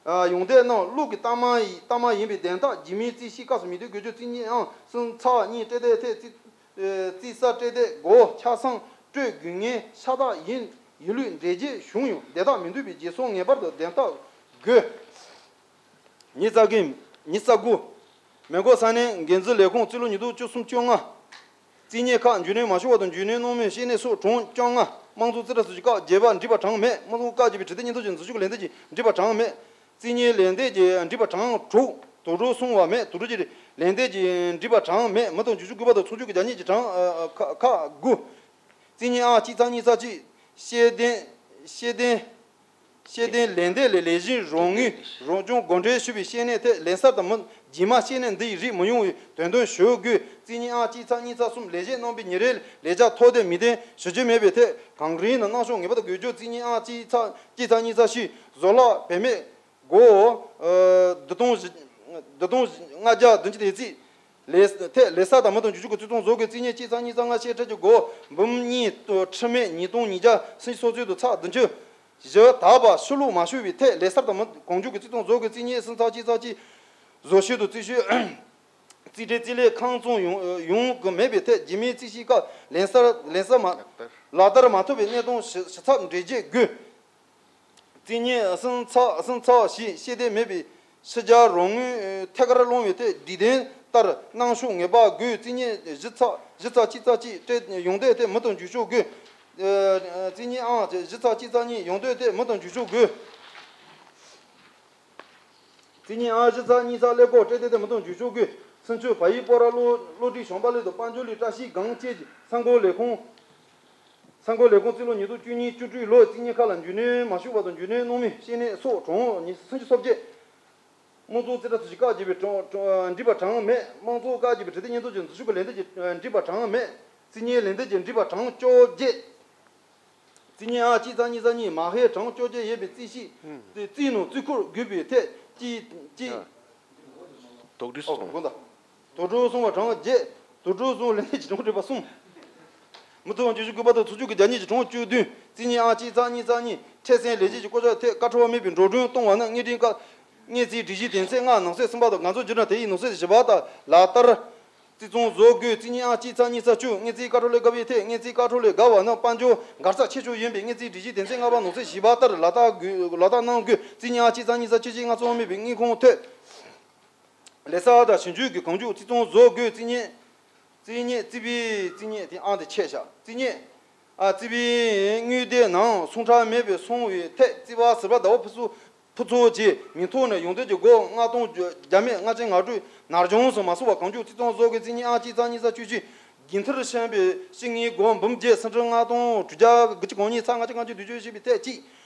ཨ་ཡོང་འདོད་རྣམས་གློག་གི་རྟགས་མ་ཡི་རྟགས་མ་ཡིན་པའི་བརྡས་རྟགས་རྒྱུས་མེད་རྩིས་གཞིའི་སྐབས་སུ་མི་སྡེ་བགོ་བཤའ། རྩིས་གཉིས་ཨང་གསུམ་ཚར་གཉིས་སྤྲད་དེ་ཐད་རྩིས་རྩིས་གསར་སྤྲད་དེ་སྒོ་ཆ་ཚང་སྤྲོད་དགོས་ངེས་ཤ་སྟག་ཡིན། ཡིན་ལུགས་འགྲེལ་བརྗོད་བྱུང་ཡང་བརྡས་རྟགས་མི་འདུག་པས་རྗེས་སོར་ངེས་པར་དུ་བརྡས་རྟགས་དགོས། ཉི་ཤུ་རྩ་བརྒྱད། ཉི་ཤུ་རྩ་དགུ། མེ་འཁོར་ས་གནས་འགན་འཛིན་ལས་ཁུངས་རྩིས་ལོ་ཉིས་སྟོང་བཅུ་གསུམ་བཅོ་ལྔ། རྩིས་གཉིས་ཁག་འཇོན་ནུས་མ་ཞུགས་པ་དང་འཇོན་ནུས་སྣང་མེད་བཤེས་གཉེན་སོགས་གྲངས་བཅོ་ལྔ། དམངས་གཙོ་རྩིས་ཁྲ་ཚོས་བཀའ་བརྒྱུད་པའི་འདྲིས་པ་གྲངས་མེད། དམངས་གཙོ་བཀའ་བརྒྱུད་པའི་དྲི་དེབ་སྙན་ཐོ་བཅས་འཛུལ་ཞུགས་ཀྱི་ལན་འདེབས་ཀྱི་འདྲིས་པ་གྲངས་མེད། རྩིས་གཉིས་ལན་འདེབས་ཀྱི་འདྲིས་པ་གྲངས་དྲུག་དོགས་འདྲི་སོང་བ་མེད། དོགས་འདྲི་གྱི་ལན་འདེབས་ཀྱི་འདྲིས་པ་གྲངས་མེད། མི་དང་འགྱུར་ཕྱོགས་དགོས་པ་དང་ཚོགས་ཆུང་གི་རྒྱ་སྙིང་གི་གྲངས་ཨ་ཁག་ཁག་དགུ། རྩིས་གཉིས་ཨང་གཅིག་ཚར་གཉིས་ཚར་གཅིག་ཤེས་ལྡན་ཤེས་ལྡན། ཤེས་ལྡན་ལས་སྡེ་ལས་ལས་གཞི་རང་ངོས་རང་སྐྱོང་འགོ་འདྲེན་ཞུས་པའི་བཤེས་གཉེན་ཐད་ལན་གསར་དང་མི་རྗེས་མ་བཤེས་གཉེན་འདི་ཡི་རིགས་མི་ཡོང་བའི་དོན་དོན་ཞུ་དགོས། རྩིས་གཉིས་ཨང་གཅིག་ཚར་གཉིས་ཚར་གསུམ་ལས་བྱེད་རྣམ་པའི་ཉིན་རེའི་ལས་བྱ་ཐོ་དེབ་མིག་སྟོན་ཞུ་རྒྱུ་མེད་པའི་ཐད་གང་རིང་ནང་གནང་ཤོག་ངེས་པར་དུ་དགོས་རྒྱུ། རྩིས་གཉིས་ཨང་གཅིག་ཚར་གཅིག་ཚར་གཉིས་ཚར་བཞི་བཟོ་ལག་བེད་མེད་སྒོ་བདུན་སྟོང་བདུན་སྟོང་ལྔ་བརྒྱ་བདུན་ཅུ་དེ་རྩིས། ལས་ཐད་ལས་གསར་དང་མི་དང་འགྱུར་ཕྱོགས་ཀྱི་རྩིས་ཚང་བཟོ་དགོས། རྩིས་གཉིས་གཅིག་ཚར་གཉིས་ཚར་ལྔ་བཤད་ཁྲིད་ཀྱི་སྒོ་འབུམ་གཉིས་ཁྲི་མེད་ཉིས་སྟོང་ཉིས་བརྒྱ་སུམ་ཅུ་སོ་གཅིག་དང་ཚེག་བདུན་ཅུ། བཞི་དག་པ་ཕྱིར་ལོག་མ་ཞུས་པའི་ཐད་ལས་གསར་དང་མི་གང་མགྱོགས་ཀྱི་རྩིས་ཚང་བཟོ་དགོས། རྩིས་གཉིས་གསུམ་ཚར་གཅིག་ཚར་གཅིག་བཟོ་ཞིབ་དང་རྩིས་ཞིབ་རྩིས་ཁྲའི་རྩིས་ལས་ཁང་ཚང་ཡོང་ཡོང་གི་མེད་པའི་ཐད་རྒྱུས་མེད་རྩིས་ཞིབ་སྐབས་ལན་གསར་ལན་གསར་མ་ལག་བསྟར་མ་ཐུབ་པའི་གནད་དོན་ཞིབ་ཞིབ་ཚགས་འགྲེལ་བརྗོད་དགོས། རྩིས་གཉིས་གསུམ་ཚར་གསུམ་ཚར་བཞི་ཤེས་ལྡན་མེད་པའི་ཕྱི་རྒྱལ་རང་ངོས་ཐད་ཀར་སློང་བའི་ཐད་སྒྲིག་དོན་ལྟར་གནང་ཤོག་ངེས་པར་དགོས། རྩིས་གཉིས་བཞི་ཚར་བཞི་ཚར་གཅིག་ཚར་གཅིག་སྤྲད་ཡོང་འདོད་ཐད་མི་དང་འགྱུར་ཕྱོགས་དགོས། རྩིས་གཉིས་ཨང་བཞི་ཚར་གཅིག་ཚར་གཉིས་ཡོང་འདོད་ཐད་མི་དང་འགྱུར་ཕྱོགས་དགོས། རྩིས་གཉིས་ཨང་བཞི་ཚར་གཉིས་ཚར་ཀླད་ཀོར་སྤྲད་འདོད་ཐད་མི་དང་འགྱུར་ཕྱོགས་དགོས། སུམ་ཅུ་བལ་ཡུལ་སྤོ་ར་གློག་གློག་སྒྲིག་བྱང་པ་ལས་དང་དཔལ་འབྱོར་ལས་བཀྲ་ཤིས་སྒང་བཅས་ཀྱི་ས་འགོ་ལས་ཁུངས། ས་འགོ་ལས་ཁུངས་རྩིས་ལོ་ཉིས་སྟོང་བཅུ་གཉིས་བཅུ་དྲུག་ལོའི་རྩིས་གཉིས་ཁག་ལ་འཇོན་ནུས་མ་ཞུགས་པ་དང་འཇོན་ནུས་སྣང་མེད་བཤེས་གཉེན་སོགས་གྲངས་ཉི་ཤུ་སུམ་ཅུ་སོ་བརྒྱད། དམངས་གཙོ་རྩིས་ཁྲ་ཚོས་བཀའ་བརྒྱུད་པའི་གྲངས་གྲངས་འདྲིས་པ་གྲངས་མེད། དམངས་གཙོ་བཀའ་བརྒྱུད་པའི་དྲི་དེབ་སྙན་ཐོ་བཅས་འཛུལ་ཞུགས་ཀྱི་ལན་འདེབས་ཀྱི་འདྲིས་པ་གྲངས་མེད། རྩིས་གཉིས་ལན་འདེབས་ཀྱི་འདྲིས་པ་གྲངས་བཅོ་བརྒྱད། རྩིས་གཉིས་ཨང་གཅིག་ཚར་གཉིས་ཚར་གཉིས་མ་ཧེ་གྲངས་བཅོ་བརྒྱད་ཡོད་པའི་རྩིས་ཤིག་རྩིས་ནང་རྩིས་འཁོར་དགོས་པའི་ཐད་གཅིག་གཅིག་དོགས་འདྲི་སོང་། དོགས་འདྲི་སོང་བ་གྲངས་བརྒྱད། དོགས་འདྲི་སོང་ལན་གྱི་གྲངས་དྲི་བ་གསུམ། མི་ཚོགས་འགྱུར་ཕྱོགས་དགོས་པ་དང་ཚོགས་ཆུང་གི་རྒྱ་སྙིང་གི་གྲངས་བཅུ་བདུན། རྩིས་གཉིས་ཨང་གཅིག་ཚར་གཉིས་ཚར་གཉིས་འཕྲལ་སེལ་ལས་བྱེད་ཀྱི་བསྐོ་བཞག་ཐད་བཀའ་ཁྲོལ་བ་མེད་པའི་འགྲོ་གྲོན་གཏོང་བ་ནི་དངུལ་འབྲེལ་ཀ་དངུལ་རྩིས་སྒྲིག་གཞིའི་དོན་ཚན་ལྔ་ནང་གསེས་གསུམ་པ་དང་ང་ཚོ་བརྒྱུད་ནས་དེ་ཡི་ནང་གསེས་བཞི་པ་དང་ལག་བསྟར། རྩིས་ཚང་བཟོ་དགོས། རྩིས་གཉིས་ཨང་གཅིག་ཚར་གཉིས་ཚར་བཅུ། དངུལ་རྩིས་བཀའ་ཁྲོལ་ལས་བརྒལ་བ་ནི་དཔལ་འབྱོར་འགག་རྩ་ཆེ་ཤོས་ཡིན་པས་དངུལ་རྩིས་སྒྲིག་གཞིའི་དོན་ཚན་ལྔ་པ་ནང་གསེས་བཞི་པ་ལྟར་ལག་བསྟར་དགོས་ལག་བསྟར་གནང་དགོས། རྩིས་གཉིས་ཨང་གཅིག་ཚར་གཉིས་ཚར་བཅུ་གཅིག་ལྔ་ཚང་མེད་པའི་དངུལ་ཁང་ཐོབ། ལས་གསར་དང་ཞིབ་འཇུག་གི་གང་མགྱོགས་རྩིས་ཚང་བཟོ་དགོས། རྩིས་གཉིས། རྩིས་གཉིས་རྩིས་པའི་རྩིས་གཉིས་དེ་ཨང་དེ་ཆད་བཞག་རྩིས་གཉིས། ཨ་རྩིས་པའི་དངུལ་དེབ་ནང་སོང་ཁྲ་མེད་པའི་སོང་བའི་ཐད་རྩིས་པ་ཟུར་པ་ཟླ་བ་ཕུན་ཚོགས་ཕུན་ཚོགས་ཀྱི་མིང་ཐོག་ནས་ཡོང་འདོད་ཀྱི་སྒོར་ལྔ་སྟོང་བརྒྱ་མེད་ལྔ་བརྒྱ་ང་དྲུག་ནར་འགྱངས་སུ་མ་སོང་བར་གང་མགྱོགས་རྩིས་ཚང་བཟོ་དགོས། རྩིས་གཉིས་ཨང་གཅིག་ཚར་གཉིས་ཚར་བཅུ་གཅིག་རྒྱུན་མཐུད་བྱས་པའི་ཕྱི་དངུལ་སྒོར་འབུམ་བརྒྱད་སུམ་ཁྲི་ལྔ་སྟོང་དྲུག་བརྒྱ་དགུ་བཅུ་གོ་གཉིས་ཚར་ལྔ་བརྒྱ་ལྔ་བཅུ་བདུན་ཅུ་བྱས་པའི་ཐད་གཅིག་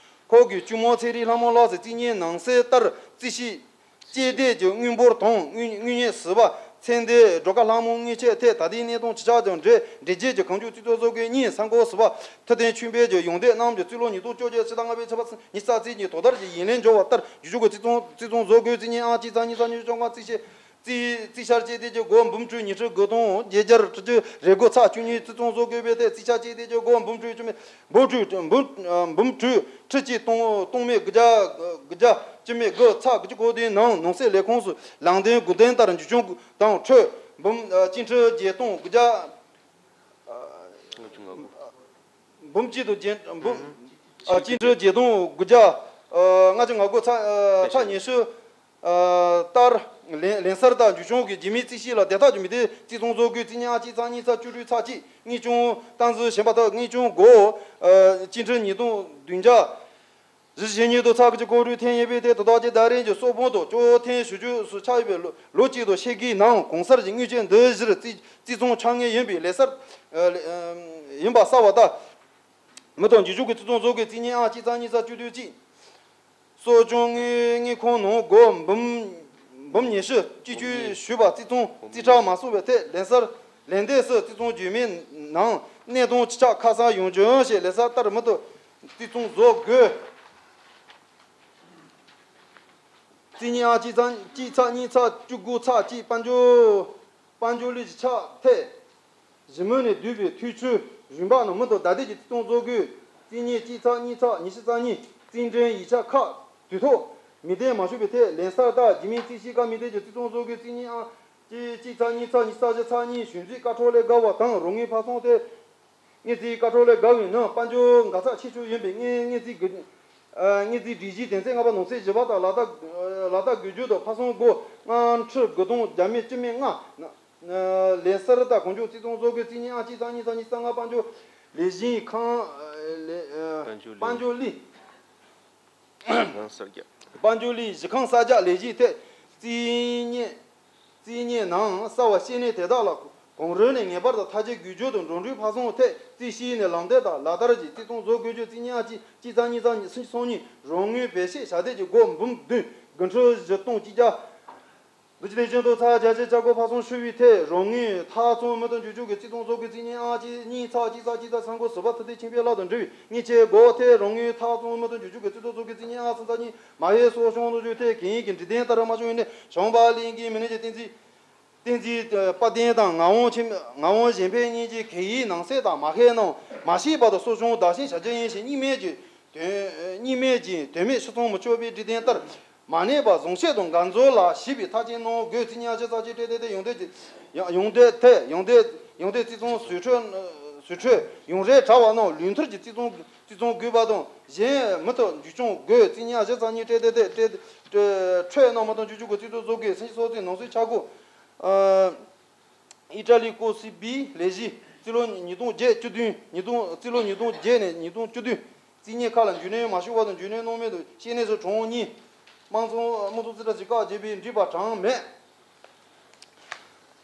ཁོག་གི་གཅུང་མོ་ཚེ་རིང་ལྷ་མོ་ལགས་སུ་རྩིས་གཉིས་ནང་གསེས་ལྟར་རྩིས་ཞིབ། སྤྱི་བདེ་གྱི་དངུལ་འབོར་དང་དངུལ་དངུལ་གཉེར་ཟུར་པ་ཚེ་འདས་སྒྲོལ་དཀར་ལྷ་མོ་དངུལ་ཆད་ཐད་ད་ལྟའི་གནས་སྟངས་ཇི་ཆགས་ཀྱང་འབྲེལ་འབྲེལ་རྒྱས་ཀྱི་གང་མགྱོགས་རྩིས་ཐོ་བཟོ་དགོས། གཉིས་ས་འགོ་ཟུར་པ་ཐུབ་བསྟན་ཆོས་འཕེལ་གྱི་ཡོང་འདོད་རྣམས་ཀྱི་རྩིས་ལོ་ཉིས་སྟོང་བཅོ་བརྒྱད་ཕྱི་ཟླ་ལྔ་པའི་ཕྱི་ཚེས་ཉི་ཤུ་རྩ་གཅིག་ཉིན་དོ་བདག་གི་ཡིག་ལན་འབྱོར་བ་ལྟར་རྒྱུ་ཕྱོགས་ཀྱི་རྩིས་ཚང་རྩིས་ཚང་བཟོ་དགོས། རྩིས་གཉིས་ཨང་གཅིག་ཚར་གཉིས་ཚར་ཉི་ཤུ་བཅོ་ལྔ་རྩིས་བཤེར། རྩིས་རྩིས་ཆར་བཅད་དེ་གི་སྒོར་འབུམ་ཁྲི་ཉི་ཁྲི་དགུ་སྟོང་བརྒྱད་བརྒྱ་དྲུག་ཅུ་རེ་དགུ་ཚེག་བཅུ་གཉིས་རྩིས་ཚོང་བཟོ་དགོས་པའི་ཐད་རྩིས་ཆར་བཅད་དེ་གི་སྒོར་འབུམ་ཁྲི་བཅུ་མེད་འབུམ་ཁྲི་འབུམ་འབུམ་ཁྲི་ཁྲི་གཅིག་སྟོང་སྟོང་མེད་དགུ་བརྒྱ་དགུ་བརྒྱ་བཅུ་མེད་དགུ་ཚེག་དགུ་བཅུ་གོ་བདུན་ནང་ནང་སྲིད་ལས་ཁུངས་སུ་ལམ་སྟོན་དགོས་དོན་ལྟར་འཇུ་སྐྱོང་དང་འཕྲོད་འབུམ་གཅིག་ཁྲི་བརྒྱད་སྟོང་དགུ་བརྒྱ་འབུམ་གཅིག་དང་བརྒྱད་འབུམ་ཨ་གཅིག་ཁྲི་བརྒྱད་སྟོང་དགུ་བརྒྱ་ཨ་ལྔ་བཅུ་ང་དགུ་ཚེག་ཨ་ཚེག་ཉི་ཤུ་ཨ་ལྟར་ལེན་ལེན་གསར་དང་འཇུ་སྐྱོང་གི་རྒྱུ་མིའི་རྩིས་གཞི་ལ་དེ་དག་གི་མི་སྡེ་རྩིས་ཚོང་བཟོ་དགོས། རྩིས་གཉིས་ཨང་གཅིག་ཚེག་གཉིས་ཚེག་བཅུ་དྲུག་ཚེག་གཅིག་དངུལ་སྐྱོང་སྟངས་འཛིན་ཞིབ་པ་དག་དངུལ་སྐྱོང་སྒོར་ཨ་གཅིག་ཁྲི་ཉིས་སྟོང་བདུན་བརྒྱ་བཞི་བཅུ་ཞེ་གཉིས་དང་ཚེག་དགུ་བཅུ་གོ་དྲུག་ཐོན་ཡོད་པའི་ཐད་དོ་བདག་གིས་ཟླ་རིམ་གྱི་གསོལ་ཕོགས་དང་སྤྱོད་ཐེངས་ཞུ་རྒྱུ་སུ་ཆགས་ཡོད་པའི་ལོ་ལོ་གཅིག་དང་ཕྱེད་ཀའི་ནང་གོང་གསལ་གྱི་དངུལ་ཆད་འདི་གཞིར་རྩིས་རྩིས་ཚོང་ཆ་ངེས་ཡིན་པའི་ལས་གསར་ཨ་ཡིན་པ་གསལ་བ་དང་། མི་དང་འཇུ་སྐྱོང་གི་རྩིས་ཚོང་བཟོ་དགོས། རྩིས་གཉིས་ཨང་གཅིག་ཚེག་གཉིས་ཚེག་བཅུ་དྲུག་གཅིག་གསོ་སྐྱོང་དངུལ་དངུལ་ཁང་ནང་སྒོར་འབུམ་འབུམ་ཉི་ཤུ་གཅིག་གཅིག་ཞུས་པ་རྩིས་ཚོང་རྩིས་ཁྲ་མ་སོང་བའི་ཐད་ལེན་གསར་ལེན་འདེད་སུ་རྩིས་ཚོང་བརྒྱུད་མིའི་ནང་གནས་སྟངས་ཅི་ཆགས་ཁ་གསལ་ཡོང་རྒྱུ་ཞེས་ལས་གསར་ལྟར་མི་དང་རྩིས་ཚོང་བཟོ་དགོས། རྩིས་གཉིས་ཨང་གཅིག་ཚེག་གཅིག་ཚེག་གཉིས་ཚེག་བཅུ་དགུ་ཚེག་གཅིག་དཔལ་འབྱོར་དཔལ་འབྱོར་ལས་ཀྱི་ཆ་ཐད་ཞི་མོལ་ནས་བསྡུས་པའི་ཐུགས་ཆུ་རིམ་པ་ནང་མི་དང་བདའ་སྡོད་ཀྱི་རྩིས་ཚོང་བཟོ་དགོས། རྩིས་གཉིས་གཅིག་ཚེག་གཉིས་ཚེག་ཉི་ཤུ་རྩ་གཉིས་རྩིས་འབྲེལ་ཡིག་ཆ་ཁག་དུས་ཐོག་མི་བདེ་མ་བྱུང་བའི་ཐད་ལེན་གསར་དང་རྒྱུ་མིའི་རྩིས་གཞི་ཀ་མི་བདེ་ཀྱི་རྩིས་ཚོང་བཟོ་དགོས། རྩིས་གཉིས་ཨང་གཅིག་གཅིག་ཚེག་གཉིས་ཚེག་ཉི་ཤུ་རྩ་བཞི་ཚེག་གཉིས་གཞུང་རྩིས་བཀའ་འཁྲོལ་ལས་བརྒལ་བ་དང་རོགས་དངུལ་ཕར་ཚུར་ཐད། དངུལ་རྩིས་བཀའ་འཁྲོལ་ལས་བརྒལ་བའི་ནང་དཔལ་འབྱོར་འགག་རྩ་ཆེ་ཤོས་ཡིན་པའི་དངུལ་དངུལ་རྩིས་དགོས་ཨ་དངུལ་རྩིས་སྒྲིག་གཞིའི་དོན་ཚན་ལྔ་པ་ནང་གསེས་བཞི་པ་དང་ལག་བསྟར་ཨ་ལག་བསྟར་དགོས་རྒྱུ་དང་ཕར་ཚུར་སྒོར་ལྔ་ཁྲི་དགུ་སྟོང་བརྒྱ་མེད་བཅུ་མེད་ལྔ། ཨ་ལས་གསར་དང་གོང་བརྗོད་རྩིས་ཚོང་བཟོ་དགོས། རྩིས་གཉིས་ཨང་གཅིག་ཚེག་གཉིས་ཚེག་ཉི་ཤུ་རྩ་ལྔ་དཔལ་འབྱོར་ལས་གཞིའི་ཁང་ཨ་ལས་ཨ་དཔལ་འབྱོར་དཔལ་འབྱོར་ལས་གཞི་ཁང་གསར་རྒྱག་དཔལ་འབྱོར་ལས་གཞི་ཁང་གསར་རྒྱག་ལས་གཞིའི་ཐད་རྩིས་གཉེར་རྩིས་གཉེར་ནང་གསར་བ་བཤེར་གནས་དེ་དག་ལ་གོང་རོལ་ནས་ངེས་པར་དུ་ཐག་གཅོད་དགོས་རྒྱུ་དང་འགྲོ་གྲོན་ཕར་ཚུར་ཐད་རྩིས་ཞིབ་ནས་ལམ་སྟོན་དང་ལག་བསྟར་གྱི་རྩིས་ཚོང་བཟོ་དགོས་རྒྱུ། རྩིས་གཉིས་ཨང་གཅིག་གཅིག་ཚེག་གཉིས་ཚེག་ཉི་ཤུ་རྩ་གཉིས་རོགས་དངུལ་བེད་སྤྱོད་བྱ་དེ་ཀྱི་སྒོར་འབུམ་བདུན་དགུ་ཁྲི་བཞི་སྟོང་གཅིག་བརྒྱ། འདུ་བྱེད་ལས་ཅན་དུ་ཚ་བརྒྱ་ཆ་བརྒྱ་སྒོར་ཕར་ཚུར་ཤུ་བའི་ཐད་རོགས་དངུལ་ཐག་ཚོང་མི་དང་འཇུག་ཆུ་གི་རྩིས་ཚོང་བཟོ་དགོས། རྩིས་གཉིས་ཨང་གཅིག་གཉིས་ཚེག་གཅིག་ཚེག་གཅིག་ཚེག་ཚང་སྒོ་ཟུར་པ་ཐུབ་བསྟན་ཁྱིམ་པའི་བླ་དང་འབྲེལ་བའི་དངུལ་ཆད་སྒོར་ཐད་རོགས་དངུལ་ཐག་ཚོང་མི་དང་འཇུག་ཆུ་གི་རྩིས་ཚོང་བཟོ་དགོས། རྩིས་གཉིས་ཨང་སུམ་ཚེག་གཉིས་མ་ཧེ་སོགས་ཤོང་ནོར་བཅུད་ཐད་གན་ཡིག་གི་འབྲི་དོན་ལྟར་མ་བྱུང་བའི་གནས་གཞོན་པ་ལྷན་རྒྱས་མི་སྣ་གྱི་བསྟན་འཛིན་བསྟན་འཛིན་དཔལ་ལྡན་དང་ངག་དབང་ཆེན་ངག་དབང་གཞན་ཕན་གཉིས་ཀྱི་གན་ཡིག་ནང་གསེས་དག་མ་ཧེ་ནང་མ་ཤེས་པ་དང་སོགས་བྱུང་བདག་གཞན་བྱ་རྒྱུ་ཡིན་ཞེས་གཉིས་མེད་ཀྱི་དོན་གཉིས་མེད་ཀྱི་དོན་མེད་ཕྱིར་ཚོང་མི་ཆོག་པའི་འབྲི་དོན་ལྟར། མ་གནས་པ་བཟང་སྤྱོད་དང་འགལ་འཛོལ་ལ་ཞིབ་པའི་ཐག་གཅོད་གནང་དགོས། རྩིས་གཉིས་ཨང་གཅིག་ཚེག་གཅིག་སྤྲད་དེ་དེ་ཡོང་འདོད་ཀྱི་ཡོང་འདོད་དེ་ཡོང་འདོད་ཡོང་འདོད་རྩིས་ཚོང་ཟོལ་འཕྲོས་ཟོལ་འཕྲོས་ཡོང་རེ་དྲག་པ་རྣམས་ལུས་མཐུན་གྱི་རྩིས་ཚོང་རྩིས་ཚོང་དགོས་པ་དང་གཞན་མི་དང་འཇུ་སྐྱོང་དགོས། རྩིས་གཉིས་ཨང་གཅིག་ཚེག་གཉིས་སྤྲད་དེ་དེ་སྤྲད་འཕྲོས་གནང་མ་དང་འཇུ་སྐྱོང་དགོས། རྩིས་ཚོང་བཟོ་དགོས། སུམ་ཅུ་སོ་གཅིག་ནང་གསེས་ཆ་དགུ། ཨི་ཊ་ལི་ཀོ་སི་བིའི་ལས་གཞི་རྩིས་ལོ་ཉིས་སྟོང་བརྒྱད་བཅུ་བདུན་ཉིས་སྟོང་རྩིས་ལོ་ཉིས་སྟོང་བརྒྱད་ནས་ཉིས་སྟོང་བཅུ་བདུན། རྩིས་གཉེར་ཁག་ལ་འཇུས་ནོར་མ་ཞུགས་པ་དང་འཇུས་ནོར་གནང་མེད་དུ་བཤེར་གནས་སུ་གྲངས་གཉིས། དམངས་ཚོང་དམངས་ཚོང་རྩིས་ཁྲ་བཞི་ཀ་བརྒྱབ་པའི་འགྲིག་པ་གྲངས་མེད།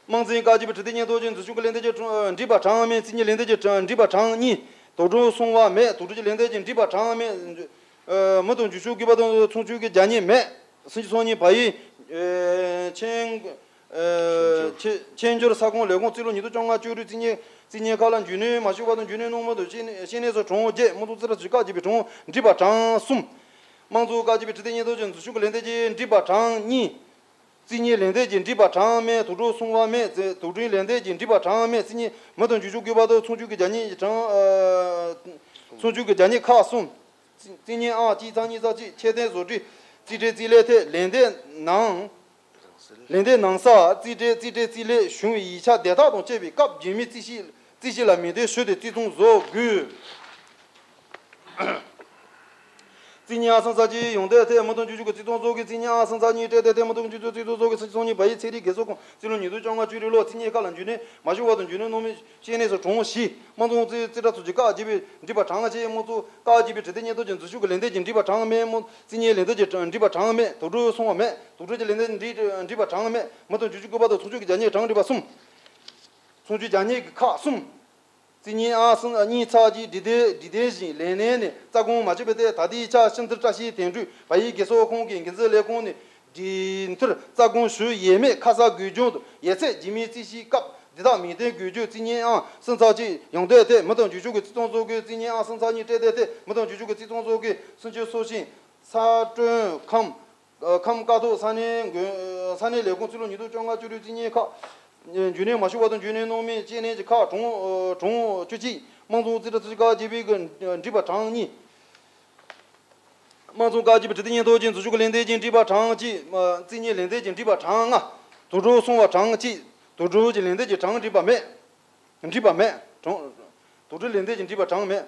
དམངས་འཛིན་བཀའ་བརྒྱུད་པའི་དྲི་དེབ་སྙན་ཐོ་ཅན་འཛུལ་ཞུགས་ཀྱི་ལན་འདེབས་ཀྱི་གྲངས་འགྲིག་པ་གྲངས་མེད། རྩིས་གཉེར་ལན་འདེབས་ཀྱི་གྲངས་འགྲིག་པ་གྲངས་གཉིས། དོགས་འདྲི་གསུང་བ་མེད། དོགས་འདྲི་གྱི་ལན་འདེབས་ཀྱི་འགྲིག་པ་གྲངས་མེད། མི་དང་འཇུ་སྐྱོང་དགོས་པ་དང་ཚོང་བཅུད་ཀྱི་རྒྱ་སྙན་མེད། སུམ་ཅུ་སོ་གཉིས་བ་ཡི་ཆེན། ཨེ་ཆེ་ཆེས་མཐོའི་ས་ཁོངས་ལས་ཁུངས་རྩིས་ལོ་ཉིས་སྟོང་བཅོ་ལྔ་བཅུ་དྲུག་རྩིས་གཉེར་རྩིས་གཉེར་ཁག་ལ་འཇུས་ནོར་མ་ཞུགས་པ་དང་འཇུས་ནོར་གནང་མེད་དུ་བཤེར་གནས་བཤེར་གནས་སུ་གྲངས་བརྒྱད། དམངས་ཚོང་རྩིས་ཁྲ་བཞི་ཀ་བརྒྱབ་པའི་གྲངས་འགྲིག་པ་གྲངས་གསུམ། དམངས་ཚོང་བཀའ་བརྒྱུད་པའི་དྲི་དེབ་སྙན་ཐོ་ཅན་འཛུལ་ཞུགས་ཀྱི་ལན་འདེབས་ཀྱི་འགྲིག་པ་གྲངས་གཉིས། རྩིས་གཉེར་ལན་འདེབས་ཀྱི་འགྲིག་པ་གྲངས་མེད། དོགས་འདྲི་གསུང་བ་མེད། དོགས་འདྲི་ལན་འདེབས་ཀྱི་འགྲིག་པ་གྲངས་མེད། རྩིས་གཉེར་མི་དང་འཇུ་སྐྱོང་དགོས་པ་དང་ཚོང་བཅུད་ཀྱི་རྒྱ་སྙན་གྱི་གྲངས་ཨ་ཚོང་བཅུད་ཀྱི་རྒྱ་སྙན་ཁག་གསུམ། རྩིས་གཉེར་ཨང་གཅིག་ཚེག་གཉིས་ཚེག་གཅིག་ཁྱད་ལྡན་བཟོ་སྒྲིག་རྩིས་ཁྲའི་རྩིས་ལས་ཐད་ལན་འདེབས་ནང་། ལན་འདེབས་ནང་གསལ་རྩིས་ཁྲའི་རྩིས་ཁྲའི་རྩིས་ལས་བྱུང་བའི་ཡིག་ཆ་དེ་དག་དང་བཅས་པའི་སྐབས་རྒྱུས་མེད་རྩིས་གཞི་རྩིས་གཞི་ལ་མིང་འདོན་ཞུས་ཏེ་རྩིས་ཚོང་བཟོ་དགོས། རྩིས་གཉེར་ཨང་སུམ་ཚེག་གཅིག་ཡོང་འདོད་ཐད་མི་དང་འཇུ་སྐྱོང་གི་རྩིས་ཚོང་བཟོ་དགོས། རྩིས་གཉེར་ཨང་སུམ་ཚེག་གཉིས་སྤྲད་དེ་ཐད་མི་དང་འཇུ་སྐྱོང་རྩིས་ཚོང་བཟོ་དགོས། སུམ་ཅུ་སོ་གཉིས་བ་ཡི་ཚན་རིག་དགེ་ཚོགས་ཁང་རྩིས་ལོ་ཉིས་སྟོང་བཅོ་ལྔ་བཅུ་དྲུག་ལོ། རྩིས་གཉེར་ཁག་ལ་འཇུས་ནས་མ་ཞུགས་པ་དང་འཇུས་ནས་གནང་མེད་བཤེར་གནས་སུ་གྲངས་བཞི། དམངས་ཚོང་རྩིས་རྩིས་ཁྲ་ཚོ་གཅིག་བཀག་བརྒྱབ་པའི་འགྲིག་པ་གྲངས་གཅིག་དམངས་ཚོང་བཀག་བརྒྱབ་པའི་དྲི་དེབ་སྙན་ཐོ་ཅན་འཛུལ་ཞུགས་ཀྱི་ལན་འདེབས་ཀྱི་འགྲིག་པ་གྲངས་མེད། རྩིས་གཉེར་ལན་འདེབས་ཀྱི་འགྲིག་པ་གྲངས་མེད། དོགས་འདྲི་གསུང་བ་མེད། དོགས་འདྲི་གྱི་ལན་འདེབས་འགྲིག་འགྲིག་པ་གྲངས་མེད། མི་དང་འཇུ་སྐྱོང་དགོས་པ་དང་ཚོང་བཅུད་ཀྱི་རྒྱ་སྙན་གྲངས་འགྲིག་པ་གསུམ། ཚོང་བཅུད་རྒྱ་སྙན་གྱི་ཁག་གསུམ། རྩིས་གཉེར་ཨང་སུམ་གཉིས་ཚེག་གཅིག་འབྲི་དེབ་འབྲི་དེབ་བཞིན་ལས་གནས་ནས་རྩ་དགོངས་མ་བྱས་པའི་ཐད་ད་ལྟའི་ཆར་ཕྱི་འཐུར་བཀྲ་ཤིས་དོན་གྲུབ་བ་ཡི་དགེ་ཚོགས་ཁང་གི་འགན་འཛིན་ལས་ཁུངས་ནས་འབྲི་འཐུར་རྩ་དགོངས་ཞུ་ཡས་མས་ཁ་གསལ་དགོས་འབྱུང་དུ་ཡས་ཚད་རྒྱུས་མེད་རྩིས་གཞིའི་སྐབས་འདི་དག་མིང་བཏོན་དགོས་རྒྱུ། རྩིས་གཉེར་ཨང་སུམ་ཚེག་གཅིག་ཡོང་འདོད་ཐད་མི་དང་འཇུ་སྐྱོང་གི་རྩིས་ཚོང་བཟོ་དགོས། རྩིས་གཉེར་ཨང་སུམ་ཚེག་གཉིས་སྤྲད་འདོད་ཐད་མི་དང་འཇུ་སྐྱོང་གི་རྩིས་ཚོང་བཟོ་དགོས། སུམ་ཅུ་སོ་གཅིག་ཚ་དྲོན་ཁམས། ཁམས་ཀ་ཐོག་ས་གནས་མགོན་ས་གནས་ལས་ཁུངས་ཕྱི་ལོ་ཉིས་སྟོང་བཅོ་ལྔ་བཅུ་དྲུག་བརྩི་མཁན་ཁག་འཇུ་ནན་མ་ཞུ་བར་དུ་འཇུ་ནན་གནང་མེད་བཅད་ནན་གྱི་ཁག་གྲངས་གྲངས་བཅུ་གཅིག་དམངས་གཙོ་རྩིས་ཁྲ་ཚོས་བཀའ་བརྒྱབ་པའི་གི་འགྲིག་པ་གྲངས་གཉིས། དམངས་གཙོ་བཀའ་བརྒྱུད་པའི་ཁྲི་སྟེང་ཉེན་རྟོག་ཅན་འཛུལ་ཞུགས་ཀྱི་ལན་འདེབས་ཀྱི་འགྲིག་པ་གྲངས་གཅིག་དམངས་རྩིས་ཉེས་ལན་འདེབས་ཀྱི་འགྲིག་པ་གྲངས་ལྔ། དུག་སྦྲུལ་སྲུང་བ་གྲངས་གཅིག་དུག་སྦྲུལ་གྱི་ལན་འདེབས་ཀྱི་གྲངས་འགྲིག་པ་མེད། འགྲིག་པ་མེད། གྲངས། དུག་སྦྲུལ་ལན་འདེབས་ཀྱི་འགྲིག་པ་གྲངས་མེད།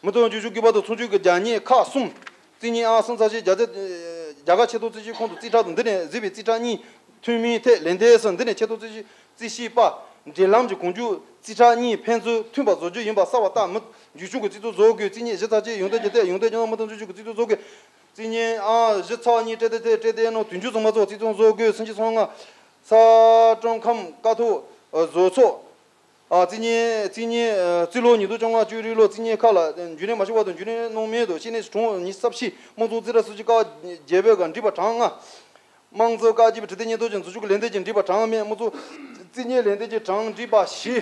མི་ཐོག་འཇུག་ཞུགས་དགོས་པ་དང་ཚོགས་ཆུང་གི་རྒྱ་ཉེས་ཁག་གསུམ། རྩིས་ཉེས་ཨང་སུམ་ཚ་ཞིག་རྒྱ་རྒྱ་གར་ཆེས་མཐོ་རྩིས་ཞིབ་ཁང་དུ་རྩིས་ཁྲ་དང་འདི་ནས་གཟིགས་པའི་རྩིས་ཁྲ་གཉིས་མཐུན་མིན་ཐད་ལན་འདེབས་སུ་འདི་ནས་ཆེས་མཐོ་རྩིས་ཞིབ་རྩིས་ཞིབ་པ་འབྲེལ་ལམ་གྱི་གོང་བརྗོད་རྩིས་ཁྲ་གཉིས་ཕན་ཚུན་མཐུན་པ་བཟོ་རྒྱུ་ཡིན་པ་གསལ་བ་ལྟར་མི་འཇུག་ཞུགས་ཀྱི་རྩིས་ཐོ་བཟོ་དགོས། རྩིས་ཉེས་བཞི་ཚ་གཅིག་ཡོང་འདོད་ཀྱི་ཐད་ཡོང་འདོད་ཀྱི་ནང་མི་ཐོག་འཇུག་ཞུགས་ཀྱི་རྩིས་ཐོ་བཟོ་དགོས། རྩིས་ཉེས་ཨང་བཞི་ཚ་གཉིས་སྤྲད་དེ་ཐད་སྤྲད་དེ་ནང་དོན་འཁྱོལ་ཚང་མ་ཚོགས་རྩིས་ཐོ་བཟོ་དགོས། སུམ་ཅུ་སོ་ལྔ། ས་ཀྲང་ཁམས་ཀ་ཐོག་བཟོ་ཚོགས། ཨ། རྩིས་ཉེས་རྩིས་ཉེས་རྩིས་ལོ་ཉིས་སྟོང་བཅོ་ལྔ་བཅུ་དྲུག་ལོ་རྩིས་ཉེས་ཁག་ལ་འཇུ་ནན་མ་ཞུ་བར་དུ་འཇུ་ནན་གནང་མེད་དུ་བཤེར་ནས་གྲངས་ཉི་ཤུ་རྩ་བཞི། དམངས་གཙོ་རྩིས་ཁྲ་སུ་ཅི་བཀའ་བརྒྱབ་པའི་གི་འགྲིག་པ་གྲངས་ལྔ། དམངས་གཙོ་བཀའ་བརྒྱུད་པའི་ཁྲི་སྟེང་ཉེན་རྟོག་ཅན་འཛུལ་ཞུགས་ཀྱི་ལན་འདེབས་ཀྱི་འགྲིག་པ་གྲངས་མེད། དམངས་གཙོ་རྩིས་ཉེས་ལན་འདེབས་ཀྱི་གྲངས་འགྲིག་པ་བཞི།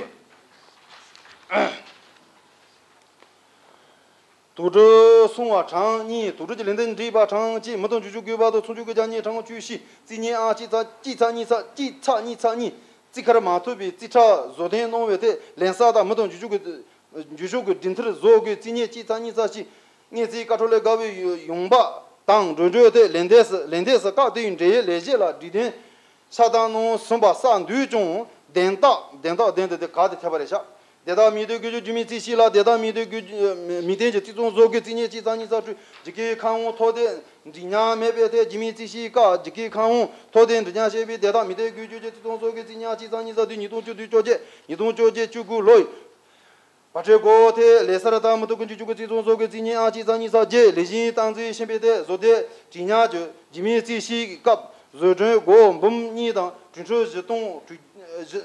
དུག་སྦྲུལ་སྲུང་བ་གྲངས་གཉིས། དུག་སྦྲུལ་གྱི་ལན་འདེབས་འགྲིག་པ་གྲངས་གཅིག་མི་ཐོག་འཇུག་ཞུགས་དགོས་པ་དང་ཚོགས་ཆུང་གི་རྒྱ་ཉེས་གྲངས་བཅུ་བཞི། རྩིས་ཉེས་ཨང་གཅིག་ཚ་གཅིག་ཚ་གཉིས་ཚ་གཅིག་ཚ་གཉིས་ཚ་གཉིས། རྩིས་ཁར་མ་ཐུག་པའི་རྩིས་ཁྲ་བཟོ་འཐེན་གནང་བའི་ཐད་ལན་གསར་དང་མི་ཐོག་འཇུག་ཞུགས་ཀྱི་འཇུག་ཞུགས་ཀྱི་སྒྲིག་མཐུན་བཟོ་དགོས། རྩིས་ཉེས་གཅིག་ཚ་གཉིས་ཚ་གཅིག་སྔོན་རྩིས་བཀའ་འཁྲོལ་ལས་བརྒལ་བའི་ཡོང་འབབ་དང་འགྲོ་གྲོན་ཐད་ལན་འདེབས་སུ་ལན་འདེབས་སུ་བཀག་དེ་ཡི་འབྲེལ་ཡོད་ལས་གཞི་ལ་སྒྲིག་དོན་ཆ་ཚང་གནང་ཟིན་པ་གསལ་འདུག་ཀྱང་བདེན་རྟགས་བདེན་རྟགས་བདེན་དེ་དེ་ག་དེ་ཐེབས་པ་རེད་ཤག་བདེ་ཐང་མི་སྡེ་བགོ་བཤའ་རྒྱུ་མིའི་རྩིས་ཞིབ་ལ་བདེ་ཐང་མི་སྡེ་བགོ་བཤའ་མི་སྡེ་གྱི་རྩིས་ཚང་བཟོ་དགོས། རྩིས་ཉེས་གཅིག་ཚ་གཉིས་ཚ་དྲུག་རྒྱ་སྐྱེད་ཁམས་དབང་ཐོབ་ཐང་འགྲིག་མྱོང་མེད་པའི་ཐད་རྒྱུ་མིའི་རྩིས་ཞིབ་སྐབས་རྒྱ་སྐྱེད་ཁམས་དབང་ཐོབ་ཐང་འགྲིག་མྱོང་བྱས་པའི་བདེ་ཐང་མི་སྡེ་བགོ་བཤའ་གྱི་རྩིས་ཚང་བཟོ་དགོས། རྩིས་ཉེས་གཅིག་ཚ་གཉིས་ཚ་དྲུག་ཉིས་སྟོང་བཅུ་དྲུག་བཅོ་བརྒྱད་ཉིས་སྟོང་བཅོ་བརྒྱད་བཅུ་དགུ་ལོའི་བར་ཁྲལ་དགོས་ཐད་ལས་གསར་དང་མི་ཐོག་གི་འཇུག་ཞུགས་ཀྱི་རྩིས་ཚང་བཟོ་དགོས། རྩིས་ཉེས་ཨང་གཅིག་ཚ་གཉིས་ཚ་བརྒྱད་ལས་གཞི་སྟངས་འཛིན་ཤེས་པའི་ཐད་བཟོ་ཐད་འགྲིག་མྱོང་གི་རྒྱུ་མིའི་རྩིས་ཞིབ་སྐབས་བཟོ་སྐྲུན་སྒོར་འབུམ་གཉིས་དང་གྲོས་འཕྲུལ་བཞི་སྟོང་དྲུག་བཞི།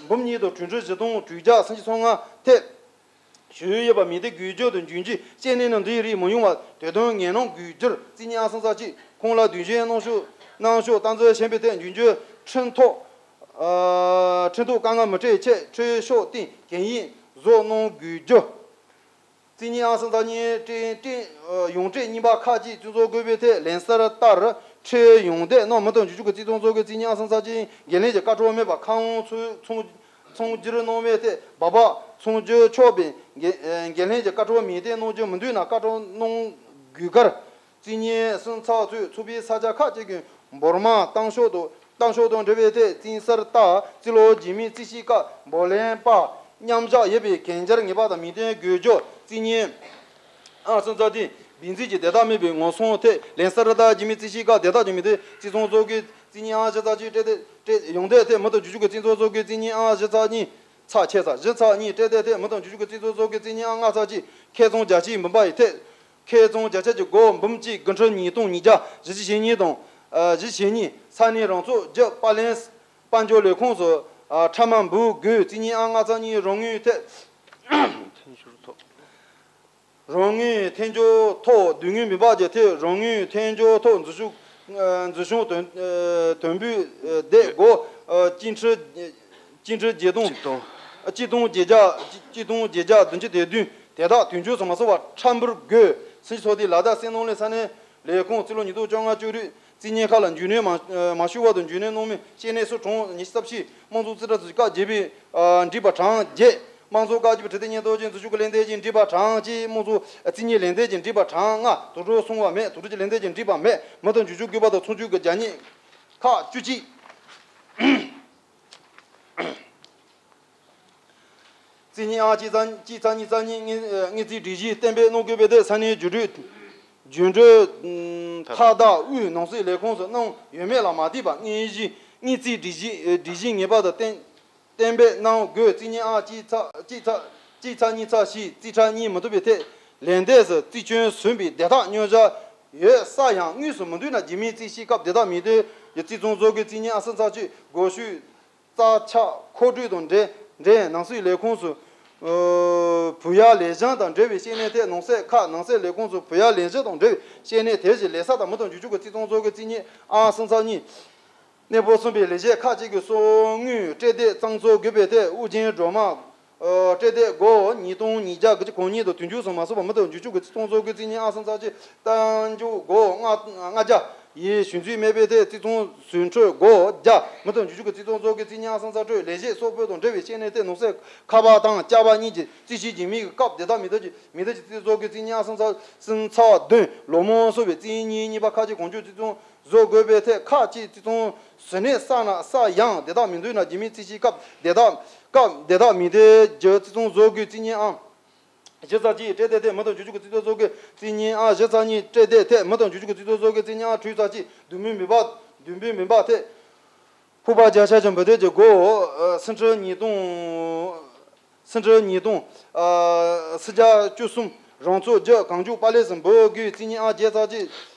འབུམ་གཉིས་དང་གྲོས་འཕྲུལ་བཞི་སྟོང་དྲུག་བརྒྱ་སུམ་ཅུ་སོ་ལྔ་ཐེབས། ཞུ་ཡོད་པ་མི་སྡེ་བགོ་བཤའ་དང་འཇུག་འཇུག་བཤེར་ནས་ནང་འདི་རིགས་མ་ཡོང་བར་དོ་དམ་ངན་ནང་འགུལ་རྒྱུར་རྩིས་ཉེས་ཨང་སུམ་ཚ་གཅིག་ཁོང་ལ་དོན་གཞན་གནང་ཕྱོགས་གནང་ཕྱོགས་སྟངས་འཛིན་ཞན་པའི་ཐད་འཇུག་འཇུག་ཁྲིམས་ཐོག་ཁྲིམས་ཐོག་དཀའ་ངལ་མི་འཕྲད་ཆེད་ཁྲིམས་ཕྱོགས་སྟེང་གན་ཡིག་བཟོ་གནང་དགོས་རྒྱུ། རྩིས་ཉེས་ཨང་སུམ་ཚ་གཉིས་སྤྲད་སྤྲད་ཡོངས་སྤྲད་རྙིང་པ་ཁག་ཅིག་བཙུན་བཟོ་དགོས་པའི་ཐད་ལན་གསར་ལྟར་ཁྲིམས་ཡོངས་བསྡད་གནང་མི་དང་འཇུག་འཇུག་གི་རྩིས་ཐོ་བཟོ་དགོས། རྩིས་ཉེས་ཨང་སུམ་ཚ་གཅིག་འགན་ལེན་གྱི་བཀའ་འཁྲོལ་མེད་པར་ཁམས་དབང་ཚོས་ཚོང་ཚོང་སྒྱུར་གནང་བའི་ཐད་སྦག་སྦག་ཚོང་སྒྱུར་ཆོག་པའི་འགན་འགན་ལེན་གྱི་བཀའ་འཁྲོལ་མིན་ཐད་གནང་རྒྱུ་མི་འདུག་ན་བཀའ་འཁྲོལ་གནང་དགོས་ཁར། རྩིས་ཉེས་སུམ་ཚ་ཚོས་ཚུགས་པའི་ས་ཆ་ཁག་ཅིག་གི་འབོར་མང་གཏང་ཕྱོགས་དང་གཏང་ཕྱོགས་དང་འབྲེལ་བའི་ཐད་རྩིས་གསར་ལྟར་རྩིས་ལོ་རྗེས་མའི་རྩིས་ཞིབ་སྐབས་འབོར་ལེན་པ་མཉམ་བཞག་ཡོད་པའི་གན་རྒྱར་ངེས་པར་དུ་མིང་འདོན་དགོས་རྒྱུ། རྩིས་ཉེས་ཨང་སུམ་ཚ་དེ་བིང་ཚིག་གི་བདེ་ཐང་མེད་པའི་ངོ་སྲུང་ཐད་ལན་གསར་ལྟར་རྗེས་མའི་རྩིས་ཞིབ་སྐབས་བདེ་ཐང་གི་མིང་འདོན་རྩིས་ཚང་བཟོ་དགོས། རྩིས་ཉེས་ཨང་བཞི་ཚ་གཅིག་སྤྲད་དེ་སྤྲད་ཡོངས་བསྡད་ཐད་མི་དང་འཇུག་འཇུག་གི་རྩིས་ཚང་བཟོ་དགོས། རྩིས་ཉེས་ཨང་བཞི་ཚ་གཉིས། ཚ་ཆེ་ས་བཞི་ཚ་གཉིས་སྤྲད་དེ་ཐད་མི་དང་འཇུག་འཇུག་གི་རྩིས་ཚང་བཟོ་དགོས། རྩིས་ཉེས་ཨང་ལྔ་ཚ་གཅིག་ཁེ་བཟང་བརྒྱ་ཆའི་འབུམ་པ་ཡི་ཐད། ཁེ་བཟང་བརྒྱ་ཆ་གཅིག་སྒོར་འབུམ་གཅིག་དགུ་ཁྲི་ཉིས་སྟོང་ཉིས་བརྒྱ་བཞི་བཅུ་ཞེ་གཉིས་དང་། ཨ། བཞི་བཅུ་ཞེ་གཉིས། ས་གནས་རང་ཚུགས་བརྒྱུད་པར་ལེན་དཔལ་འབྱོར་ལས་ཁུངས་སུ། ཨ། ཁྲལ་མ་འབུལ་དགོས། རྩིས་ཉེས་ཨང་ལྔ་ཚ་གཉིས་རང་ངོས་ཐད། རང་ངོས་ཐད་འཇོག་ཐོག་དོན་དངོས་མིན་པ་བརྒྱུད་ཐད་རང་ངོས་ཐད་འཇོག་ཐོག་འཛུལ་ཞུགས། ཨ། འཛུལ་ཞུགས་དོན་ཨ། དོན་འབུལ་ཨ། དེ་སྒོ་ཨ། སྤྱི་ཁྲི་སྤྱི་ཁྲི་བརྒྱད་སྟོང་གཅིག་སྟོང་གཅིག་སྟོང་བརྒྱད་བརྒྱ་གཅིག་སྟོང་བརྒྱད་བརྒྱ་བདུན་ཅུ་དོན་བདུན་དེ་དག་དོན་འཁྱོལ་སོང་མ་སོང་བར་ཁྲལ་འབུལ་དགོས། སུམ་ཅུ་སོ་བདུན་ལ་དྭགས་བསོད་ནམས་གླིང་ས་གནས་ལས་ཁུངས་རྩིས་ལོ་ཉིས་སྟོང་བཅོ་ལྔ་བཅུ་དྲུག་རྩིས་ཉེས་ཁག་ལ་འཇུ་ནན་མ་མ་ཞུ་བར་དུ་འཇུ་ནན་གནང་མི་བཤེར་ནས་སུ་གྲངས་ཉི་ཤུ་རྩ་བཞི། དམངས་གཙོ་རྩིས་ཁྲ་ཚོས་བཀའ་བརྒྱབ་པའི་ཨ། འགྲིག་པ་གྲངས་བརྒྱད། དམངས་གཙོ་བཀའ་བརྒྱུད་པའི་ཁྲི་སྟེང་ཉེན་རྟོག་ཅན་འཛུལ་ཞུགས་ཀྱི་ལན་འདེབས་ཀྱི་འགྲིག་པ་གྲངས་གཅིག་དམངས་གཙོ་རྩིས་ཉེས་ལན་འདེབས་ཀྱི་འགྲིག་པ་གྲངས་ལྔ། དུག་སྦྲུལ་སྲུང་བ་མེད། དུག་སྦྲུལ་གྱི་ལན་འདེབས་ཀྱི་འགྲིག་པ་མེད། མི་དང་འཇུག་འཇུག་དགོས་པ་དང་ཚོགས་ཆུང་གི་རྒྱ་ཉེས་ཁག་བཅུ་གཅིག་རྩིས་ཉེས་ཨང་གཅིག་ཚ་གཅིག་ཚ་གཉིས་ཚ་གཉིས་སྔོན་སྔོན་རྩིས་སྒྲིག་གཞི་གཏན་འབེབས་གནང་དགོས་པའི་ཐད་ས་གནས་རྒྱུན་གྲོས་རྒྱུན་གྲོས་མཐའ་དག་དབུས་ནང་སྲིད་ལས་ཁུངས་སུ་གནང་ཡོད་མེད་ལ་མ་ལྟོས་པར་སྔོན་གཞིའི་སྔོན་རྩིས་སྒྲིག་གཞི་སྒྲིག་གཞི་ངེས་པར་དུ་གཏན་གཏན་འབེབས་གནང་དགོས། རྩིས་ཉེས་ཨང་གཅིག་ཚ་གཅིག་ཚ་གཅིག་ཚ་གཉིས་ཚ་བཞི་རྩིས་ཁྲ་གཉིས་མི་ཐུབ་པའི་ཐད་ལན་འདེབས་སུ་རྩིས་སྐྱོན་ཟིན་པའི་བདེ་ཐག་སྙོལ་བྱ་ཡོད་ས་ཡང་དངོས་སུ་མི་འདུག་ན་རྗེས་མའི་རྩིས་ཞིབ་སྐབས་བདེ་ཐག་མི་འདོན་གྱི་རྩིས་ཚང་བཟོ་དགོས། རྩིས་ཉེས་ཨང་སུམ་ཚ་གཅིག་གོ་ཤུལ་རྩ་ཆག་མཁོ་སྤྲོད་དང་འབྲེལ་འབྲེལ་ནང་སྲིད་ལས་ཁུངས་སུ་བུ་ཡ་ལས་བྱང་དང་འབྲེལ་བའི་བཤེར་ནས་ཐད་ནང་སྲིད་ཁག་ནང་སྲིད་ལས་ཁུངས་སུ་བུ་ཡ་ལས་བྱང་དང་འབྲེལ་བའི་བཤེར་ནས་དེ་བཞིན་ལས་ས་དང་མི་དང་འཇུག་འཇུག་གི་རྩིས་ཚང་བཟོ་དགོས། རྩིས་ཉེས་ཨང་སུམ་ཚ་གཉིས། གནས་སྤོ་གསུམ་པའི་ལས་བྱེད་ཁག་ཅིག་གི་གསང་དངུལ་སྤྲད་དེ་གཙང་བཟོ་དགོས་པའི་ཐད་དབུ་ཅན་སྒྲོལ་མ་སྤྲད་དེ་སྒོར་ཉིས་སྟོང་ཉིས་བརྒྱ་དགུ་བཅུ་གོ་གཉིས་དང་དོན་འཁྱོལ་སོང་མ་སོང་བར་མི་དང་འཇུག་འཇུག་གི་རྩིས་ཚང་བཟོ་དགོས། རྩིས་ཉེས་ཨང་སུམ་ཚ་གཅིག་གཏན་འཇོག་སྒོར་ལྔ་ལྔ་བརྒྱ་ ཡིས་གཞི་འཛུལ་མེད་པའི་ཐད་བརྩི་སྲུང་ཟོན་འཕྲོད་སྒོ་བརྒྱ། མི་དང་རྒྱུ་ཆུ་གི་བརྩི་སྲུང་ཚོགས་ཀྱི་རྩིས་གཉིས་ཨང་སང་ཚ་སྤྲོད་ལས་བྱེད་སོག་པོ་དང་འབྲེལ་བའི་བཤེས་གཉེན་ཐད་ནོར་སྲིད་ཁ་པར་དང་བཅའ་བ་གཉིས་ཀྱི་རྩིས་གཞི་རྒྱུན་མི་གི་སྐབས་དེ་དག་མི་དག་གི་མི་དག་གི་བརྩི་སྲུང་ཚོགས་ཀྱི་རྩིས་གཉིས་ཨང་སང་ཚ་སང་ཚ་བདུན། ལོ་མང་སོ་བའི་རྩིས་གཉིས་གཉིས་པ་ཁག་ཅིག་གོང་ཆུ་བརྩི་སྲུང་བཟོ་དགོས་པའི་ཐད་ཁག་ཅིག་བརྩི་སྲུང་ཟོན་གནས་ས་ན་ས་ཡང་དེ་དག་མི་འདུག་ན་རྒྱུན་མི་རྩིས་གཞི་སྐབས་དེ་དག་སྐབས་དེ་དག་མི་དག་གི་བརྩི་སྲུང་ཚོགས་ཀྱི་རྩིས་གཉིས་ཨང་བཞི་ཚ་གཅིག་སྤྲད་དེ་ཐད་མི་དང་རྒྱུ་ཆུ་གི་རྩིས་སྲུང་ཚོགས་ཀྱི་རྩིས་གཉིས་ཨང་བཞི་ཚ་གཉིས་སྤྲད་དེ་ཐད་མི་དང་རྒྱུ་ཆུ་གི་རྩིས་སྲུང་ཚོགས་ཀྱི་རྩིས་གཉིས་ཨང་དྲུག་ཚ་གཅིག་བདུན་པའི་མི་འབབ་བདུན་པའི་མི་འབབ་ཐད། ཕུག་པ་བརྒྱ་ཆ་ཆ་འབུལ་དེ་གི་སྒོ། སེང་ཁྲི་ཉིས་སྟོང་། སེང་ཁྲི་ཉིས་སྟོང་། སུམ་བརྒྱ་བཅུ་གསུམ་རང་ཚོགས་རྒྱུ་གང་མགྱོགས་པ་ལས་སུ་འབུལ་དགོས། རྩིས་གཉིས་ཨང་བརྒྱད་ཚ་གཅིག་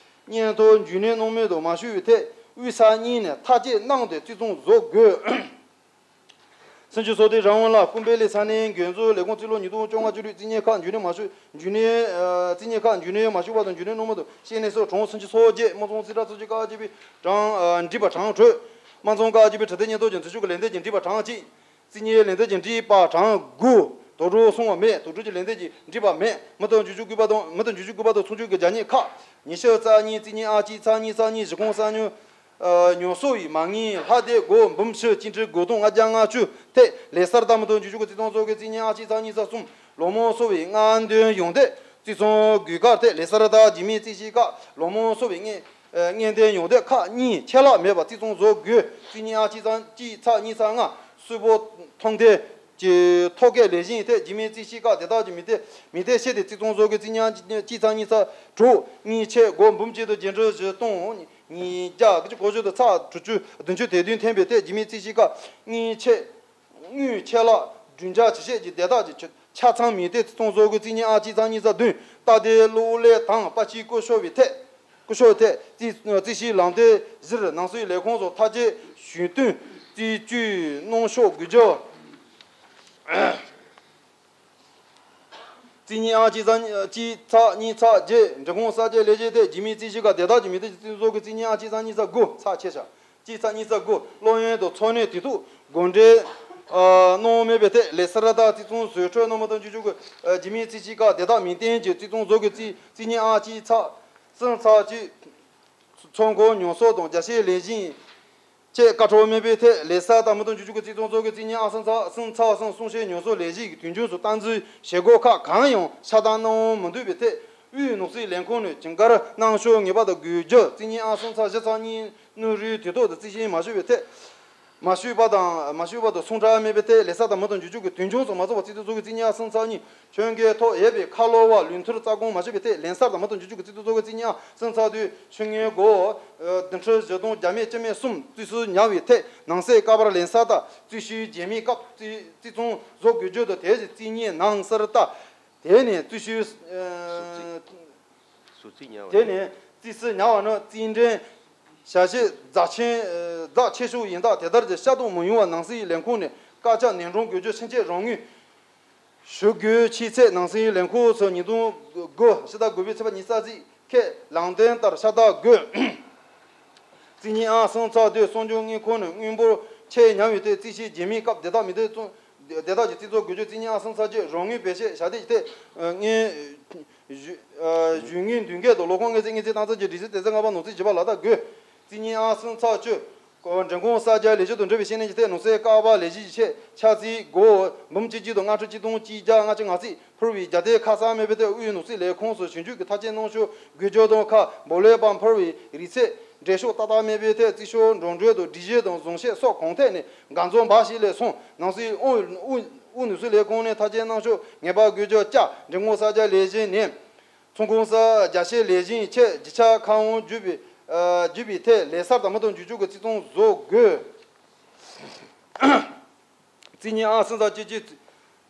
སྙན་ཐོ་འབྱོར་ནས་གནང་མེད་དུ་མ་ཞུས་པའི་ཐད་དབུས་ས་གཉིས་ནས་ཐག་བཅད་གནང་སྟེ་བརྩི་སྲུང་བཟོ་དགོས། སེང་ཆུ་སོག་སྡེ་རང་དབང་ལ་སྐུ་འབུལ་ལས་ས་གནས་འགན་གཙོ་ལས་ཁུངས་རྩིས་ལོ་ཉིས་སྟོང་བཅོ་ལྔ་བཅུ་དྲུག་རྩིས་གཉིས་ཁག་འབྱོར་ནས་མ་ཞུ་འབྱོར་ནས་རྩིས་གཉིས་ཁག་འབྱོར་ནས་མ་ཞུ་བ་དང་འབྱོར་ནས་གནང་མེད་དུ་བཤེས་གཉེན་སོགས་གྲངས་སུམ་ཅུ་སོ་བརྒྱད། དམངས་ཚོང་རྩིས་ཁྲ་ཚོ་གཅིག་ཀ་གཅིག་པའི་གྲངས་འགྲིག་པ་གྲངས་དྲུག་དམངས་ཚོང་ཀ་གཅིག་པའི་ཁྲི་སྟེགས་ཉེན་རྟོག་ཅན་འཛུལ་ཞུགས་ཀྱི་ལས་འདེབས་ཀྱི་འགྲིག་པ་གྲངས་གཅིག་རྩིས་གཉིས་ལས་འདེབས་ཀྱི་འགྲིག་པ་གྲངས་དགུ། དོགས་འདྲི་སོང་བ་མེད། དོགས་འདྲི་གྱི་ལས་འདེབས་ཀྱི་འགྲིག་པ་མེད། མི་དང་རྒྱུ་ཆུ་སྐུད་པ་དང་མི་དང་རྒྱུ་ཆུ་སྐུད་པ་དང་ཚོང་ཆུ་གི་རྒྱ་སྙིགས་ཁག་ཉི་ཤུ་རྩ་གཉིས་རྩིས་གཉིས་ཨང་གཅིག་ཚ་གཉིས་ཚ་གཉིས་གཞི་ཁོངས་ས་ཉོ་ཉོ་སོ་ཡི་མ་དངུལ་ལྷག་སྡེ་སྒོར་འབུམ་ཕྱེད་གཅིག་ཁྲི་དགུ་སྟོང་ལྔ་བརྒྱ་ལྔ་བཅུ་ཐད་ལས་གསར་དང་མི་དང་རྒྱུ་ཆུ་གི་རྩིས་སྲུང་ཚོགས་ཀྱི་རྩིས་གཉིས་ཨང་གཅིག་ཚ་གཉིས་ཚ་གསུམ། ལོ་མང་སོ་བའི་སྔ་འདོན་ཡོང་འདོད་རྩིས་སྲུང་དགོས་སྐབས་ཐད་ལས་གསར་དང་རྒྱུན་མི་རྩིས་གཞི་ཁག་ལོ་མང་སོ་བའི་སྔ་སྔ་འདོན་ཡོང་འདོད་ཁག་གཉིས་ཆད་ལྷག་མེད་པར་རྩིས་སྲུང་བཟོ་དགོས། རྩིས་གཉིས་ཨང་གཅིག་ཚ་གཅིག་ཚ་གཉིས་ཚ་ལྔ། སུད་བོ་ཐོང་ཐེ་གི་ཐོ་གའི་ལས་གཞི་ཐད་རྒྱུན་མི་རྩིས་གཞི་ཁག་དེ་དག་གི་མི་སྡེ་མི་སྡེ་ཤེས་ཏེ་རྩིས་སྲུང་བཟོ་དགོས། རྩིས་གཉིས་ཨང་གཅིག་ཚ་གཉིས་ཚ་དྲུག་གཉིས་ཆད་སྒོར་འབུམ་གཅིག་དང་བརྒྱད་ཁྲི་བཞི་སྟོང་ཉིས་བརྒྱ་དགུ་བཅུ་གོ་བཞི་དང་ཚེག་དྲུག་ཅུ་བདུན་ཅུ་དོན་བདུན་ཐོན་པའི་ཐད་རྒྱུན་མི་རྩིས་གཞི་ཁག་གཉིས་ཆད། དངུལ་ཆད་ལྷག་བསྒྲུབ་བྱ་ཇི་བྱས་ཀྱི་དེ་དག་གི་ཆ་ཆ་ཚང་མི་སྡེ་རྩིས་སྲུང་བཟོ་དགོས། རྩིས་གཉིས་ཨང་གཅིག་ཚ་གཉིས་ཚ་བདུན། རྟ་སྡེ་གློག་ལས་དང་པ་ཕྱིའི་སྐུ་ཞབས་པའི་ཐད། སྐུ་ཞབས་ཐད་རྩིས་རྩིས་གཞིའི་ལམ་སྟོན་གཞིར་ནང་སྲིད་ལས་ཁུངས་སོགས་ཐག་བཅད་ཞུས་དོན་རྩིས་སྤྱོད་གནང་ཕྱོགས་དགོས་རྒྱུ། རྩིས་གཉིས་ཨང་གཅིག་ཚ་གཅིག་ཚ་གཉིས་ཚ་བརྒྱད། འབྲི་གུང་གསར་བརྗེ་ལས་བྱེད་ཐད་རྒྱུན་མི་རྩིས་གཞི་ཁག་དེ་དག་གི་མི་སྡེ་རྩིས་སྲུང་བཟོ་དགོས། རྩིས་གཉིས་ཨང་གཅིག་ཚ་གཉིས་ཚ་དགུ་ཚེག་ཆེ་ཆ། གཅིག་ཚ་གཉིས་ཚ་དགུ། སློབ་ཡོན་དང་འཚོ་གནས་དེ་དུས་དགོངས་འགྲེལ་གནང་མེད་པའི་ཐད་ལས་གསར་དང་རྩིས་སྲུང་བཟོ་འཕྲོད་གནང་མི་དང་རྒྱུ་ཆུ་གི་རྒྱུན་མི་རྩིས་གཞི་ཁག་དེ་དག་མིང་བསྟན་གྱི་རྩིས་སྲུང་བཟོ་དགོས། རྩིས་རྩིས་གཉིས་ཨང་གཅིག་ཚ་གསུམ་ཚ་གཅིག། ཚོང་ཁང་ཉོ་སོགས་དང་རྒྱ་ཆེའི་ལས་གཞི་བཅས་བཀའ་ཁྲོལ་མེད་པའི་ཐད་ལས་གསར་དང་མི་དང་རྒྱུ་ཆུ་གི་རྩིས་སྲུང་བཟོ་དགོས། རྩིས་གཉིས་ཨང་གསུམ་ཚ་གསུམ་ཚ་གསུམ། གསུང་བཤད་ཉོ་སོགས་ལས་གཞི་གི་དུས་མཚུངས་སུ་སྟངས་འཛིན་བྱེད་སྒོ་ཁག་གང་ཡང་ཆགས་སྡང་གནང་མི་འདོད་པའི་ཐད་དབུས་ནོར་སྲིད་ལས་ཁུངས་ནས་ཇི་ལྟར་གནང་ཕྱོགས་ངེས་པར་དུ་དགོས་རྒྱུ། རྩིས་གཉིས་ཨང་གསུམ་ཚ་བཞི་ཚ་གཉིས། དངུལ་རིན་དུས་ཐོག་ཏུ་རྩིས་ཞིབ་མ་ཞུས་པའི་ཐད། མ་ཞུས་པ་དང་མ་ཞུས་པ་དང་ཟུང་འབྲེལ་མེད་པའི་ཐད་ལས་གསར་དང་མི་དང་རྒྱུ་ཆུ་གི་དུས་མཚུངས་སུ་མ་རྫོགས་པར་རྩིས་སྤྲོད་བཟོ་དགོས། རྩིས་གཉིས་ཨང་གསུམ་ཚ་གཉིས། ཁྱོན་གྱི་ཐོག་ཡོད་པའི་ཁ་ལོ་བ་ལུས་མཐུན་རྩ་དགོངས་མ་ཞུས་པའི་ཐད་ལན་གསར་དང་མི་དང་རྒྱུ་ཆུ་གི་རྩིས་སྤྲོད་བཟོ་དགོས། རྩིས་གཉིས་ཨང་གསུམ་ཚ་བདུན། ཆུ་ངན་སྒོར་བདུན་ཁྲི་བཞི་སྟོང་བརྒྱ་མེད་བཅུ་མེད་གསུམ་རྩིས་སུ་ཉར་བའི་ཐད་ནང་གསེས་ཀ་བར་ལན་གསར་དང་རྩིས་ཞུའི་རྗེས་མའི་སྐབས་རྩིས་རྩིས་ཚང་བཟོ་དགོས་རྒྱུ་དང་དེ་བཞིན་རྩིས་གཉིས་ནང་གསར་དང་དེ་ནས་རྩིས་ཞུའི་ཟུར་རྩིས། ཟུར་རྩིས་ཉར་བ་དེ་ནས་རྩིས་སུ་ཉར་བ་ནི་རྩིས་འབྲེལ་བྱ་བྱེད་རྫ་ཆེན་རྫ་ཆེ་ཤོས་ཡིན་སྟབས་དེ་ལྟར་གྱི་ཤ་སྟག་མི་ཡོང་བར་ནང་སྲིད་ལས་ཁུངས་ནས་བཀའ་རྒྱ་ནན་སྲུང་དགོས་རྒྱུ་ཕྱིན་ཆད་རང་ངོས་ཞུ་དགོས། ཕྱི་ཚེས་ནང་སྲིད་ལས་ཁུངས་སུ་ཉིས་སྟོང་དགུ་ཕྱི་ཟླ་དགུ་པའི་ཚེས་པ་ཉི་ཤུ་རྩ་གཅིག་ཁས་ལམ་སྟོན་ལྟར་ཤ་སྟག་དགོས། རྩིས་གཉིས་ཨང་གསུམ་ཚ་དོན་གསོག་འཇོག་དངུལ་ཁང་ནས་དངུལ་འབོར་ཆེད་ཉར་བའི་ཐད་རྩིས་ཞིབ་རྗེས་མའི་སྐབས་དེ་དག་མི་སྡེ་བཙོང་དེ་དག་གི་རྩིས་ཚོགས་དགོས་རྒྱུ། རྩིས་གཉིས་ཨང་གསུམ་ཚ་བརྒྱད། རང་ངོས་བེད་སྤྱོད་བྱ་དེ་ཐད་དངོས་གཞུང་དངུལ་འདུས་འགེལ་དང་ལོ་འཁོར་དངོས་རྫས་དངོས་རྫས་སྟངས་འཛིན་གྱི་སྒྲིག་གཞི་དེ་ཚེ་ལྔ་པ་ནང་རྩིས་བྱེད་པ་ལག་བསྟར་དགོས། རྩིས་གཉིས་ཨང་གསུམ་ཚ་བཅུ། འབྲིང་ཁུངས་གསར་རྒྱག་ལས་གཞི་དང་འབྲེལ་བའི་བཤེར་གནས་ཀྱི་ཐད་ནང་གསེས་ཀ་བ་ལས་གཞི་ཡི་ཆེད་ཆ་རྩིས་སྒོར་འབུམ་གཅིག་གཅིག་དང་ལྔ་ཁྲི་གཅིག་སྟོང་གཅིག་བརྒྱ་ལྔ་བཅུ་ང་གཅིག་ཕུལ་བའི་རྒྱ་སྟེང་ཁ་གསལ་མེད་པའི་ཐད་དབུས་ནོར་སྲིད་ལས་ཁུངས་སུ་ཞིབ་འཇུག་གི་ཐག་བཅད་གནང་ཕྱོགས་དགོས་རྒྱུ་དང་ཁ་འབོར་ལས་པར་ཕུལ་བའི་རིགས་ཚད་འགྲེལ་ཤོག་ཏག་ཏག་མེད་པའི་ཐད་རྩིས་ཤོག་འགྲོ་གྲོན་དང་སྒྲིག་གཞི་དང་བཟང་བཤད་སོགས་གང་ཐད་ནས་འགལ་འཛོམས་འབའ་ཞིག་ལས་བྱུང་ནང་སྲིད་དབུས་དབུས་དབུས་ནོར་སྲིད་ལས་ཁུངས་ནས་ཐག་བཅད་གནང་ཕྱོགས་ངེས་པར་དགོས་རྒྱུ་བཅའ། འབྲིང་ཁུངས་གསར་རྒྱག་ལས་གཞི་ནས། ཚོང་ཁང་གསར་རྒྱག་ཆེད་ལས་གཞིའི་ཆེད་བརྒྱ་ཆ་ཁ་དབང་བརྒྱུད་པའི་ཨ་བརྒྱུད་པའི་ཐད་ལས་གསར་དང་མི་དང་རྒྱུ་ཆུ་གི་རྩིས་ཚང་བཟོ་དགོས། རྩིས་གཉིས་ཨང་གསུམ་ཚ་གཅིག་གཅིག་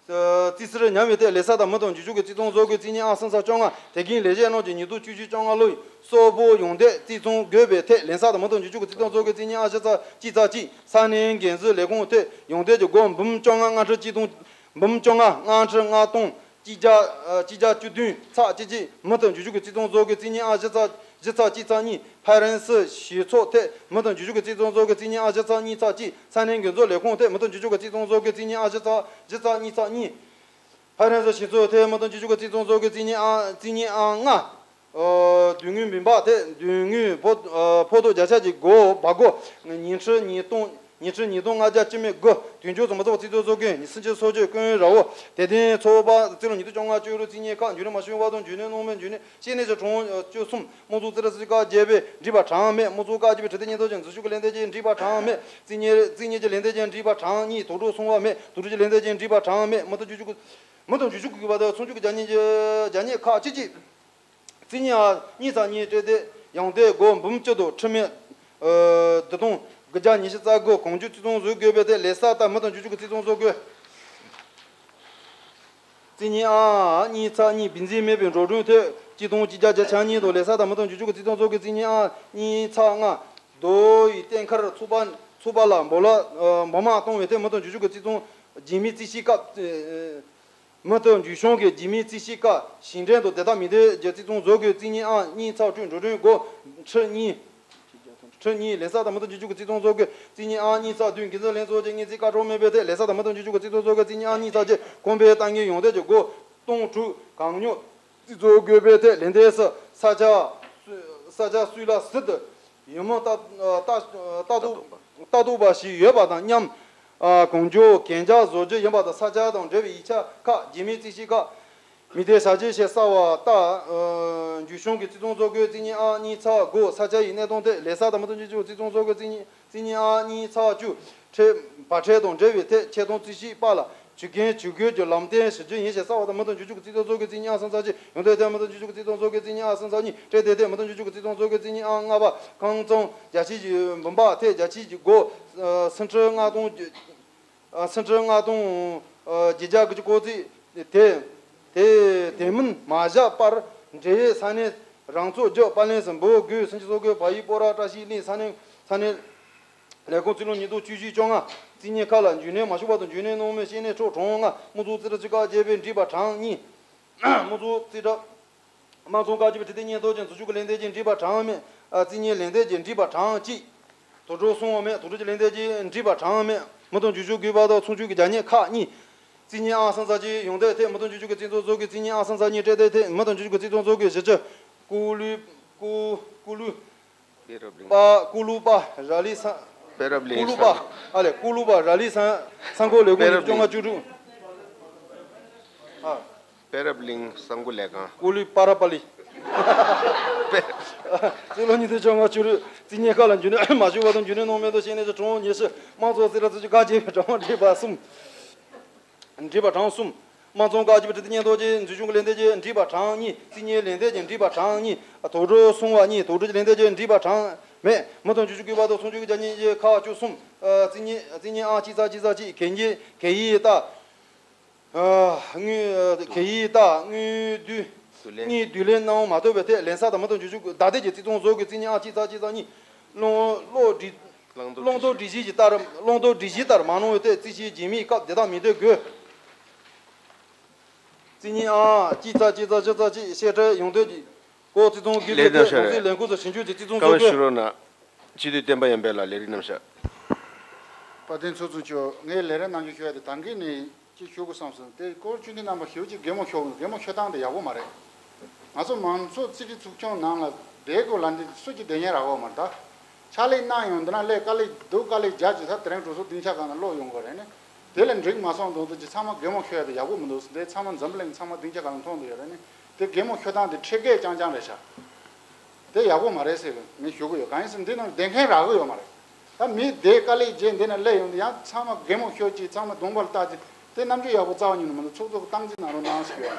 ཨ་རྩིས་སུ་ཉར་བའི་ཐད་ལས་གསར་དང་མི་དང་རྒྱུ་ཆུ་གི་རྩིས་ཚང་བཟོ་དགོས། རྩིས་གཉིས་ཨང་གསུམ་ཚ་བཅོ་ལྔ། དེ་གིན་ལས་བྱེད་རྣམས་ཀྱི་ཉིས་སྟོང་བཅུ་བཞི་བཅོ་ལྔ་ལོའི་གསོལ་ཕོགས་ཡོངས་འདེད་རྩིས་ཚང་དགོས་པའི་ཐད་ལས་གསར་དང་མི་དང་རྒྱུ་ཆུ་གི་རྩིས་ཚང་བཟོ་དགོས། རྩིས་གཉིས་ཨང་བཞི་ཚ་གཅིག་ཚ་གཅིག་ས་གནས་འགན་འཛིན་ལས་ཁུངས་ཐད་ཡོངས་འདེད་ཀྱི་སྒོར་འབུམ་བཅོ་ལྔ་ལྔ་ཁྲི་གཅིག་སྟོང་། འབུམ་བཅོ་ལྔ་ལྔ་ཁྲི་ལྔ་སྟོང་གཅིག་བརྒྱ་ཨ་གཅིག་བརྒྱ་བཅུ་བདུན་ཚེག་གཅིག་གཅིག་མི་དང་རྒྱུ་ཆུ་གི་རྩིས་ཚང་བཟོ་དགོས། རྩིས་གཉིས་ཨང་བཞི་ཚ་བཞི་ཚ་གཅིག་ཚ་གཉིས། ཕ་རན་སི་གཞི་ཚོགས་ཐད་མི་དང་རྒྱུ་ཆུ་གི་རྩིས་ཚང་བཟོ་དགོས། རྩིས་གཉིས་ཨང་བཞི་ཚ་གཉིས་ཚ་གཅིག་ས་གནས་འགན་འཛིན་ལས་ཁུངས་ཐད་མི་དང་རྒྱུ་ཆུ་གི་རྩིས་ཚང་བཟོ་དགོས། རྩིས་གཉིས་ཨང་བཞི་ཚ་བཞི་ཚ་གཉིས་ཚ་གཉིས། ཕ་རན་སི་གཞི་ཚོགས་ཐད་མི་དང་རྒྱུ་ཆུ་གི་རྩིས་ཚང་བཟོ་དགོས། རྩིས་གཉིས་ཨང་རྩིས་གཉིས་ཨང་ལྔ། ཨ། མདུན་ངོས་འབུམ་པ་ཐེ། མདུན་ངོས་ཕོ། ཨ། ཕོ་ཏོ་བརྒྱ་ཆ་གཅིག་སྒོ་བ་སྒོ། ཉིས་ཁྲི་ཉིས་སྟོང་། ཉིས་ཁྲི་ཉིས་སྟོང་ལྔ་བརྒྱ་བཅུ་མེད་དགུ། དུས་མཆོད་ཚོ་མི་ཚོགས་རྩིས་ཚོགས་སོགས་ཀྱི་ཉི་སྲིན་གྱི་སོ་བཅོས་ཀུན་ར་བོ། དད་ལྡན་ཚོགས་པ་རྩིས་ལོ་ཉིས་སྟོང་བཅོ་ལྔ་བཅུ་དྲུག་རྩིས་གཉིས་ཁག་འཇུ་ནི་མ་ཤུ་བ་དང་འཇུ་ནི་གནང་མེད་འཇུ་ནི་ཤེས་ནས་ཀྱི་གྲོང་བཅུ་གསུམ། དམངས་གཙོ་རྩིས་ར་སྲིད་ཀ་རྒྱལ་པོའི་འགྲིག་པ་གྲངས་མེད། དམངས་གཙོ་བཀའ་བརྒྱུད་པའི་ཁྲི་སྟེང་སྙན་ཐོ་ཅན་འཛུལ་ཞུགས་ཀྱི་ལན་འདེབས་ཀྱི་འགྲིག་པ་གྲངས་མེད། རྩིས་གཉིས། རྩིས་གཉིས་ཀྱི་ལན་འདེབས་ཀྱི་འགྲིག་པ་གྲངས་གཉིས། དོགས་འདྲི་གསུང་བ་མེད། དོགས་འདྲི་ཀྱི་ལན་འདེབས་ཀྱི་འགྲིག་པ་གྲངས་མེད། མི་དང་འཇུ་ཞུགས་ཀྱི། མི་དང་འཇུ་ཞུགས་ཀྱི་དགོས་པ་དང་ཚོགས་ཞུགས་ཀྱི་རྒྱ་ཉེ། རྒྱ་ཉེ་ཁག་གཅིག་གཅིག་རྩིས་གཉིས་ཨང་གཉིས་ཚེག་གཉིས་སྤྲད་དེ་ཡང་དེ་སྒོ་འབུམ་གཅིག་དང་ཁྲི་མེད། ཨ། བདུན་སྟོང་དགུ་བརྒྱ་ཉི་ཤུ་རྩ་དགུ་གང་འཇུག་རྩིས་ཚང་བཟོ་དགོས་པའི་ཐད་ལས་ས་དང་མི་དང་འཇུ་ཞུགས་ཀྱི་རྩིས་ཚང་བཟོ་དགོས། རྩིས་གཉིས་ཨང་གཉིས་ཚེག་གཉིས་བི་འཛིན་མེད་པའི་འགྲོ་གྲོན་ཐད་གཅིག་སྟོང་གཅིག་བརྒྱ་བརྒྱ་ཆ་གཉིས་དང་ལས་ས་དང་མི་དང་འཇུ་ཞུགས་ཀྱི་རྩིས་ཚང་བཟོ་དགོས། རྩིས་གཉིས་ཨང་གཉིས་ཚེག་ལྔ་རྡོ་ཡི་གཏན་འཁེལ་ཚོགས་པ། ཚོགས་པ་ལ་འབོ་ལ། ཨ། འབོ་མ་གཏོང་བའི་ཐད་མི་དང་འཇུ་ཞུགས་ཀྱི་རྩིས་ཚང་རྒྱུས་མེད་རྩིས་ཞིབ་སྐབས། མི་དང་འཇུ་ཞུགས་ཀྱི་རྒྱུས་མེད་རྩིས་ཞིབ་ཁག་ཞིང་བྲན་དང་དེ་དག་མི་སྡེ་གྱི་རྩིས་ཚང་བཟོ་དགོས། རྩིས་གཉིས་ཨང་གཉིས་ཚེག་དྲུག་འགྲོ་གྲོན་སྒོ་ཁྲི་གཉིས། ཁྲི་གཉིས་ལས་ས་དང་མི་དང་འཇུ་ཞུགས་ཀྱི་རྩིས་ཚང་བཟོ་དགོས། རྩིས་གཉིས་ཨང་གཉིས་ཚེག་བདུན་འགན་འཛིན་ལྷན་ཚོགས་ཀྱི་སྔོན་རྩིས་བཀའ་འཁྲོལ་མེད་པའི་ཐད་ལས་ས་དང་མི་དང་འཇུ་ཞུགས་ཀྱི་རྩིས་ཚང་བཟོ་དགོས། རྩིས་གཉིས་ཨང་གཉིས་ཚེག་བརྒྱད་གོང་འཕེལ་ལྟ་ངན་ཡོང་འདེད་ཀྱི་སྒོ་སྟོང་དྲུག་གང་ཉོ་རྩིས་བཟོ་དགོས་པའི་ཐད་ལན་འདེབས་སུ་ས་ཆ། ས་ཆ་སུས་ལ་སྲིད་དུ། ཡུལ་མི་ལྟ། ལྟ། ལྟ་རྟོག་ལྟ་རྟོག་པ་ཞིག་ཡོད་པ་དང་མཉམ། ཨ། གང་མགྱོགས་གན་རྒྱ་བཟོ་རྒྱུ་ཡིན་པ་དང་ས་ཆ་དང་འབྲེལ་བའི་ཡིག་ཆ་ཁག་རྒྱུས་མེད་རྩིས་ཞིབ་ཁག་མི་སྡེ་བྱ་སྤྱོད་ཞིག་གསར་བ་ལྟ། ཨ། འཇུ་ཞུགས་ཀྱི་རྩིས་ཚང་བཟོ་དགོས། རྩིས་གཉིས་ཨང་གཉིས་ཚེག་དགུ་ས་ཆ་ཡི་གནས་སྟངས་ཐད་ལས་ས་དང་མི་དང་འཇུ་ཞུགས་རྩིས་ཚང་བཟོ་དགོས། རྩིས་གཉིས། རྩིས་གཉིས་ཨང་གཉིས་ཚེག་བཅུ་ཁྲལ་བ་ཁྲལ་དང་འབྲེལ་བའི་ཐད་ཆེད་དོན་རྩིས་ཞིབ་པ་ལ། ཇུས་འགན་ཇུས་འགོད་ཀྱི་ལམ་སྟོན་ཞུ་རྒྱུ་ཡིན་ཞེས་གསར་བ་དང་མི་དང་འཇུ་ཞུགས་ཀྱི་རྩིས་ཚང་བཟོ་དགོས། རྩིས་གཉིས་ཨང་སུམ་ཚེག་གཅིག་ཡོང་འདོད་ཐད་མི་དང་འཇུ་ཞུགས་ཀྱི་རྩིས་ཚང་བཟོ་དགོས། རྩིས་གཉིས་ཨང་སུམ་ཚེག་གཉིས་སྤྲད་དེ་ཐད་མི་དང་འཇུ་ཞུགས་ཀྱི་རྩིས་ཚང་བཟོ་དགོས། རྩིས་གཉིས་ཨང་ལྔ་པ་ཁང་ཚང་རྒྱ་ཆེའི་འབུམ་པ་ཐད་རྒྱ་ཆེའི་སྒོ་སུམ་ཁྲི་ལྔ་སྟོང་། སུམ་ཁྲི་ལྔ་སྟོང་བརྒྱད་བརྒྱ་དགུ་བཅུ་གོ་གཅིག་དེ། དེ་དེ་མིན་མ་བཞག་པར་འབྲེལ་ཡོད་ས་གནས་རང་ཚོགས་བརྒྱུད་པར་ལེན་སུ་འབོད་དགོས། སུམ་ཅུ་སོ་དགུ་བལ་ཡུལ་སྤོ་ར་བཀྲ་ཤིས་གླིང་ས་གནས། ས་གནས། ལས་ཁུངས་རྩིས་ལོ་ཉིས་སྟོང་བཅུ་བཞི་བཅོ་ལྔ། རྩིས་གཉིས་ཁག་ལ་འཇུ་ནི་མ་ཞུགས་པ་དང་འཇུ་ནི་གནང་མེད་ཤེས་ནས་ཁྲོ་གྲོང་ལྔ། དམངས་གཙོ་རྩིས་ཁྲ་ཆུ་ཁ་རྒྱས་པའི་འགྲིག་པ་གྲངས་གཉིས། དམངས་གཙོ་རྩིས་ཁྲ། དམངས་གཙོ་བཀའ་བརྒྱུད་པའི་ཁྲི་སྟེང་སྙན་ཐོ་ཅན་འཛུལ་ཞུགས་ཀྱི་ལན་འདེབས་ཀྱི་འགྲིག་པ་གྲངས་མེད། རྩིས་གཉིས་ལན་འདེབས་ཀྱི་འགྲིག་པ་གྲངས་གཅིག་དོགས་འདྲི་གསུང་བ་མེད། དོགས་འདྲི་ཀྱི་ལན་འདེབས་ཀྱི་འགྲིག་པ་གྲངས་མེད། མི་དང་འཇུ་ཞུགས་དགོས་པ་དང་ཚོགས་ཞུགས་ཀྱི་རྒྱ་ཉེ་ཁག་གཉིས། རྩིས་གཉིས་ཨང་སུམ་ཚེག་གཅིག་ཡོང་འདོད་ཐད་མི་དང་འཇུ་ཞུགས་ཀྱི་རྩིས་ཚང་བཟོ་དགོས། རྩིས་གཉིས་ཨང་སུམ་ཚེག་གཉིས་སྤྲད་དེ་ཐད་མི་དང་འཇུ་ཞུགས་ཀྱི་རྩིས་ཚང་བཟོ་དགོས། བཞི་བཅུ། ཀུ་ལུ། ཀུ། ཀུ་ལུ། པ། ཀུ་ལུ་པ་ར་ལི་ས། པེ་རབ་ལིང་། ཀུ་ལུ་པ། ཨ་ལེ། ཀུ་ལུ་པ་ར་ལི་ས། ས་འཁོར་ལས་ཁུངས་པེ་རབ་ཉིས་བཅོ་ལྔ་ལིང་། བཅུ་དྲུག་ཨ། པེ་རབ་གླིང་ས་འགུལ་ལས་ཁང་། ཀུ་ལུ་པ་ར་པ་ལི། པེ། རྩིས་ལོ་ཉིས་སྟོང་བཅོ་ལྔ་བཅུ་དྲུག་རྩིས་གཉིས་ཁག་ལ་འཇུ་ནི་མ་ཞུགས་པ་དང་འཇུ་ནི་གནང་མེད་དོ་ཤེས་ནས་ཀྱི་གྲངས་ཉི་ཤུ། དམངས་གཙོ་རྩིས་ཁྲ་རྩིས་ཞིབ་ཁག་བརྒྱད་པའི་གྲངས་འགྲིག་པ་གསུམ། འགྲིག་པ་གྲངས་གསུམ། དམངས་གཙོ་བཀའ་བརྒྱུད་པའི་ཁྲི་སྟེང་སྙན་ཐོ་ཅན་འཛུལ་ཞུགས་ཀྱི་ལན་འདེབས་ཀྱི་འགྲིག་པ་གྲངས་གཉིས། རྩིས་གཉིས་ལན་འདེབས་ཀྱི་འགྲིག་པ་གྲངས་གཉིས། དོགས་འདྲི་གསུང་བ་གཉིས། དོགས་འདྲི་ལན་འདེབས་ཀྱི་འགྲིག་པ་གྲངས་མེད། མི་དང་འཇུ་ཞུགས་དགོས་པ་དང་ཚོགས་ཞུགས་ཀྱི་རྒྱ་ཉེ་ཁག་བཅུ་གསུམ། རྩིས་གཉིས། རྩིས་གཉིས་ཨང་གཅིག་ཚེག་གཅིག་ཚེག་གཅིག་གན་རྒྱའི་གན་ཡིག་ལྟ། དངུལ། གན་ཡིག་ལྟ། དངུལ་བསྡུ། དངུལ་བསྡུ་ལེན་གནང་མ་ཐུབ་པའི་ཐད་ལན་ས་དང་མི་དང་འཇུ་ཞུགས་བདའ་འདེད་ཀྱི་རྩིས་ཚང་བཟོ་དགོས། རྩིས་གཉིས་ཨང་གཅིག་ཚེག་གཅིག་ཚེག་གཉིས། གློག་གློག་སྒྲིག་གློག་གཏོང་སྒྲིག་གཞི་ལྟར། གློག་གཏོང་སྒྲིག་གཞི་ལྟར་མ་གནང་བའི་ཐད་རྩིས་ཞིབ་རྗེས་མའི་སྐབས་དེ་དག་མི་འདོད་དགོས། རྩིས་གཉིས་ཨང་གཅིག་ཚེག་གཅིག་ཚེག་བཞི་ཚེག་གཅིག་བཤད་ཁྲལ་ཡོང་འདོད་ཀྱི་སྐོར་རྩིས་ཚང་གི་ལས་དོན་ནང་གསལ་རེད། ལས་ཁུངས་སུ་ཞིབ་འཇུག་གི་རྩིས་ཚང་བཀའ་དྲིན་ཆེ། སྤྱི་འཐུས་བསྟན་པ་ཡོན་ཕེབས་ལགས་ལས་རིམ་རྣམ་གཞག་དཔལ་ལྡན་ཚོགས་གཙོ་མཆོག་ངས་ལས་རིམ་གནང་རྒྱུ་ཞུ་ཡ་དེ་ད་གིན་ནས་ཅིག་ཞུ་དགོས་བསམ་སོང་། དེ་སྐོར་བཅུ་འདི་རྣམ་པ་ཞུ་ཅིག་གད་མོ་ཤོར། གད་མོ་ཤོར་སྟངས་དེ་ཡག་པོ་མ་རེད། ང་ཚོ་མང་ཚོགས་རྩིས་ཁྲའི་ཚོགས་ཆུང་ནང་ལ་བསྡད་དགོས་ལ་འདི་སུ་ཅིག་བསྡད་ཉན་རག་གོ་མ་རེད་ད། ཕྱག་ལས་གནང་ཡོང་དུས་ན་ལས་དཀའ་ལས་སྡུག་དཀའ་ལས་རྒྱག་ཅིག་ད་དེ་རིང་གྲོས་ཚོགས་སྡིངས་ཆ་སྒང་ལ་ལོག་ཡོང་དགོས་རེད་ནི། དེ་ལ་འགྲིག་མ་སོང་དོན་དུ་ཅིག་ཚང་མ་གད་མོ་ཤོར་ཡ་དེ་ཡག་པོ་མི་འདུག་དེ་ཚང་མ་འཛམ་བུ་གླིང་ཚང་མ་སྡིངས་ཆ་སྒང་ལ་མཐོང་དུ་ཡོད་རེད་ནི། དེ་གད་མོ་ཤོར་སྟངས་དེ་ཁྲེལ་གད་རྐྱང་རྐྱང་རེད་ཤག་དེ་ཡག་པོ་མ་རེད་ཟེར་ངས་ཞུ་གི་ཡོད། གང་ཡིན་ཟེར་འདི་ནང་བསྡད་མཁན་རག་གི་ཡོད་མ་རེད། ད་མི་བསྡད་དཀའ་ལས་བརྒྱབ་འདི་ནས་སླེབས་ཡོང་དུས་ཡང་ཚང་མ་གད་མོ་ཤོར་ཅིག་ཚང་མ་གདོང་པར་ལྟ་ཅིག་དེ་རྣམ་དཔྱོད་ཡག་པོ་རྩ་བ་ཉིད་ནས་མི་འདུག་ཚོགས་གཙོ་གི་སྟངས་འཛིན་གནང་རོགས་གནང་ཞུ་ཡ།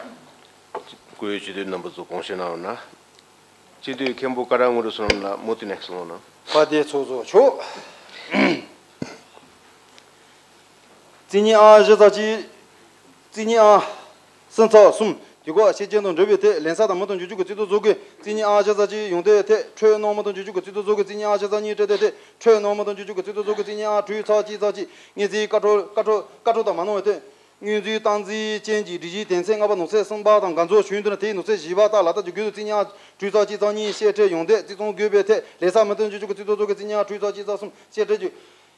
སྐུ་ཡོད་སྤྱི་འཐུས་རྣམ་པ་ཚོ་དགོངས་བཞེས་གནང་རོགས་གནང་། སྤྱི་འཐུས་མཁན་པོ་ཀ་ར་དངོས་གྲུབ་བསོད་ནམས་ལགས་མུ་མཐུད་ནས་གསུང་རོགས་གནང་། དཔལ་ལྡན་ཚོགས་གཙོ་མཆོག་རྩིས་གཉིས་ཨང་བཞི་ཚེག་གཅིག་རྩིས་གཉིས་ཨང་གསུམ་ཚེག་གསུམ། དུས་བཀག་ཤེས་བྱ་དང་འབྲེལ་བའི་ཐད་ལན་གསལ་དང་མི་དང་འཇུག་འཇུག་གི་རྩིས་ཐོ་བཟོ་དགོས། རྩིས་གཉིས་ཨང་བཞི་ཚེག་གཅིག་ཡོང་འདོད་ཐད་འཕྲོས་གནང་མི་དང་འཇུག་འཇུག་གི་རྩིས་ཐོ་བཟོ་དགོས། རྩིས་གཉིས་ཨང་བཞི་ཚེག་གཉིས་སྤྲད་འདོད་ཐད་འཕྲོས་གནང་མི་དང་འཇུག་འཇུག་གི་རྩིས་ཐོ་བཟོ་དགོས། རྩིས་གཉིས་ཨང་དྲུག་ཚེག་གཅིག་ཚེག་གཅིག་སྔོན་རྩིས་བཀའ་འཁྲོལ་བཀའ་འཁྲོལ་བཀའ་འཁྲོལ་དང་མ་གནང་བའི་ཐད་སྔོན་རྩིས་སྟངས་འཛིན་ཅན་གྱི་སྒྲིག་གཞིའི་དོན་ཚན་ལྔ་པ་ནང་གསེས་གསུམ་པ་དང་འགལ་འཛོལ་བྱུང་དུས་ན་དེའི་ནང་གསེས་བཞི་པ་ལྟར་ལག་བསྟར་གྱི་དགོས་འདུག་རྩིས་གཉིས་ཨང་དྲུག་ཚེག་གཅིག་ཚེག་གཉིས་བཤད་ཁྲལ་ཡོང་འདོད་རྩིས་ཚང་དགོས་པའི་ཐད་ལས་ས་མི་དང་འཇུག་འཇུག་གི་རྩིས་ཐོ་བཟོ་དགོས། རྩིས་གཉིས་ཨང་དྲུག་ཚེག་གཅིག་ཚེག་གསུམ་བཤད་ཁྲལ་གྱི་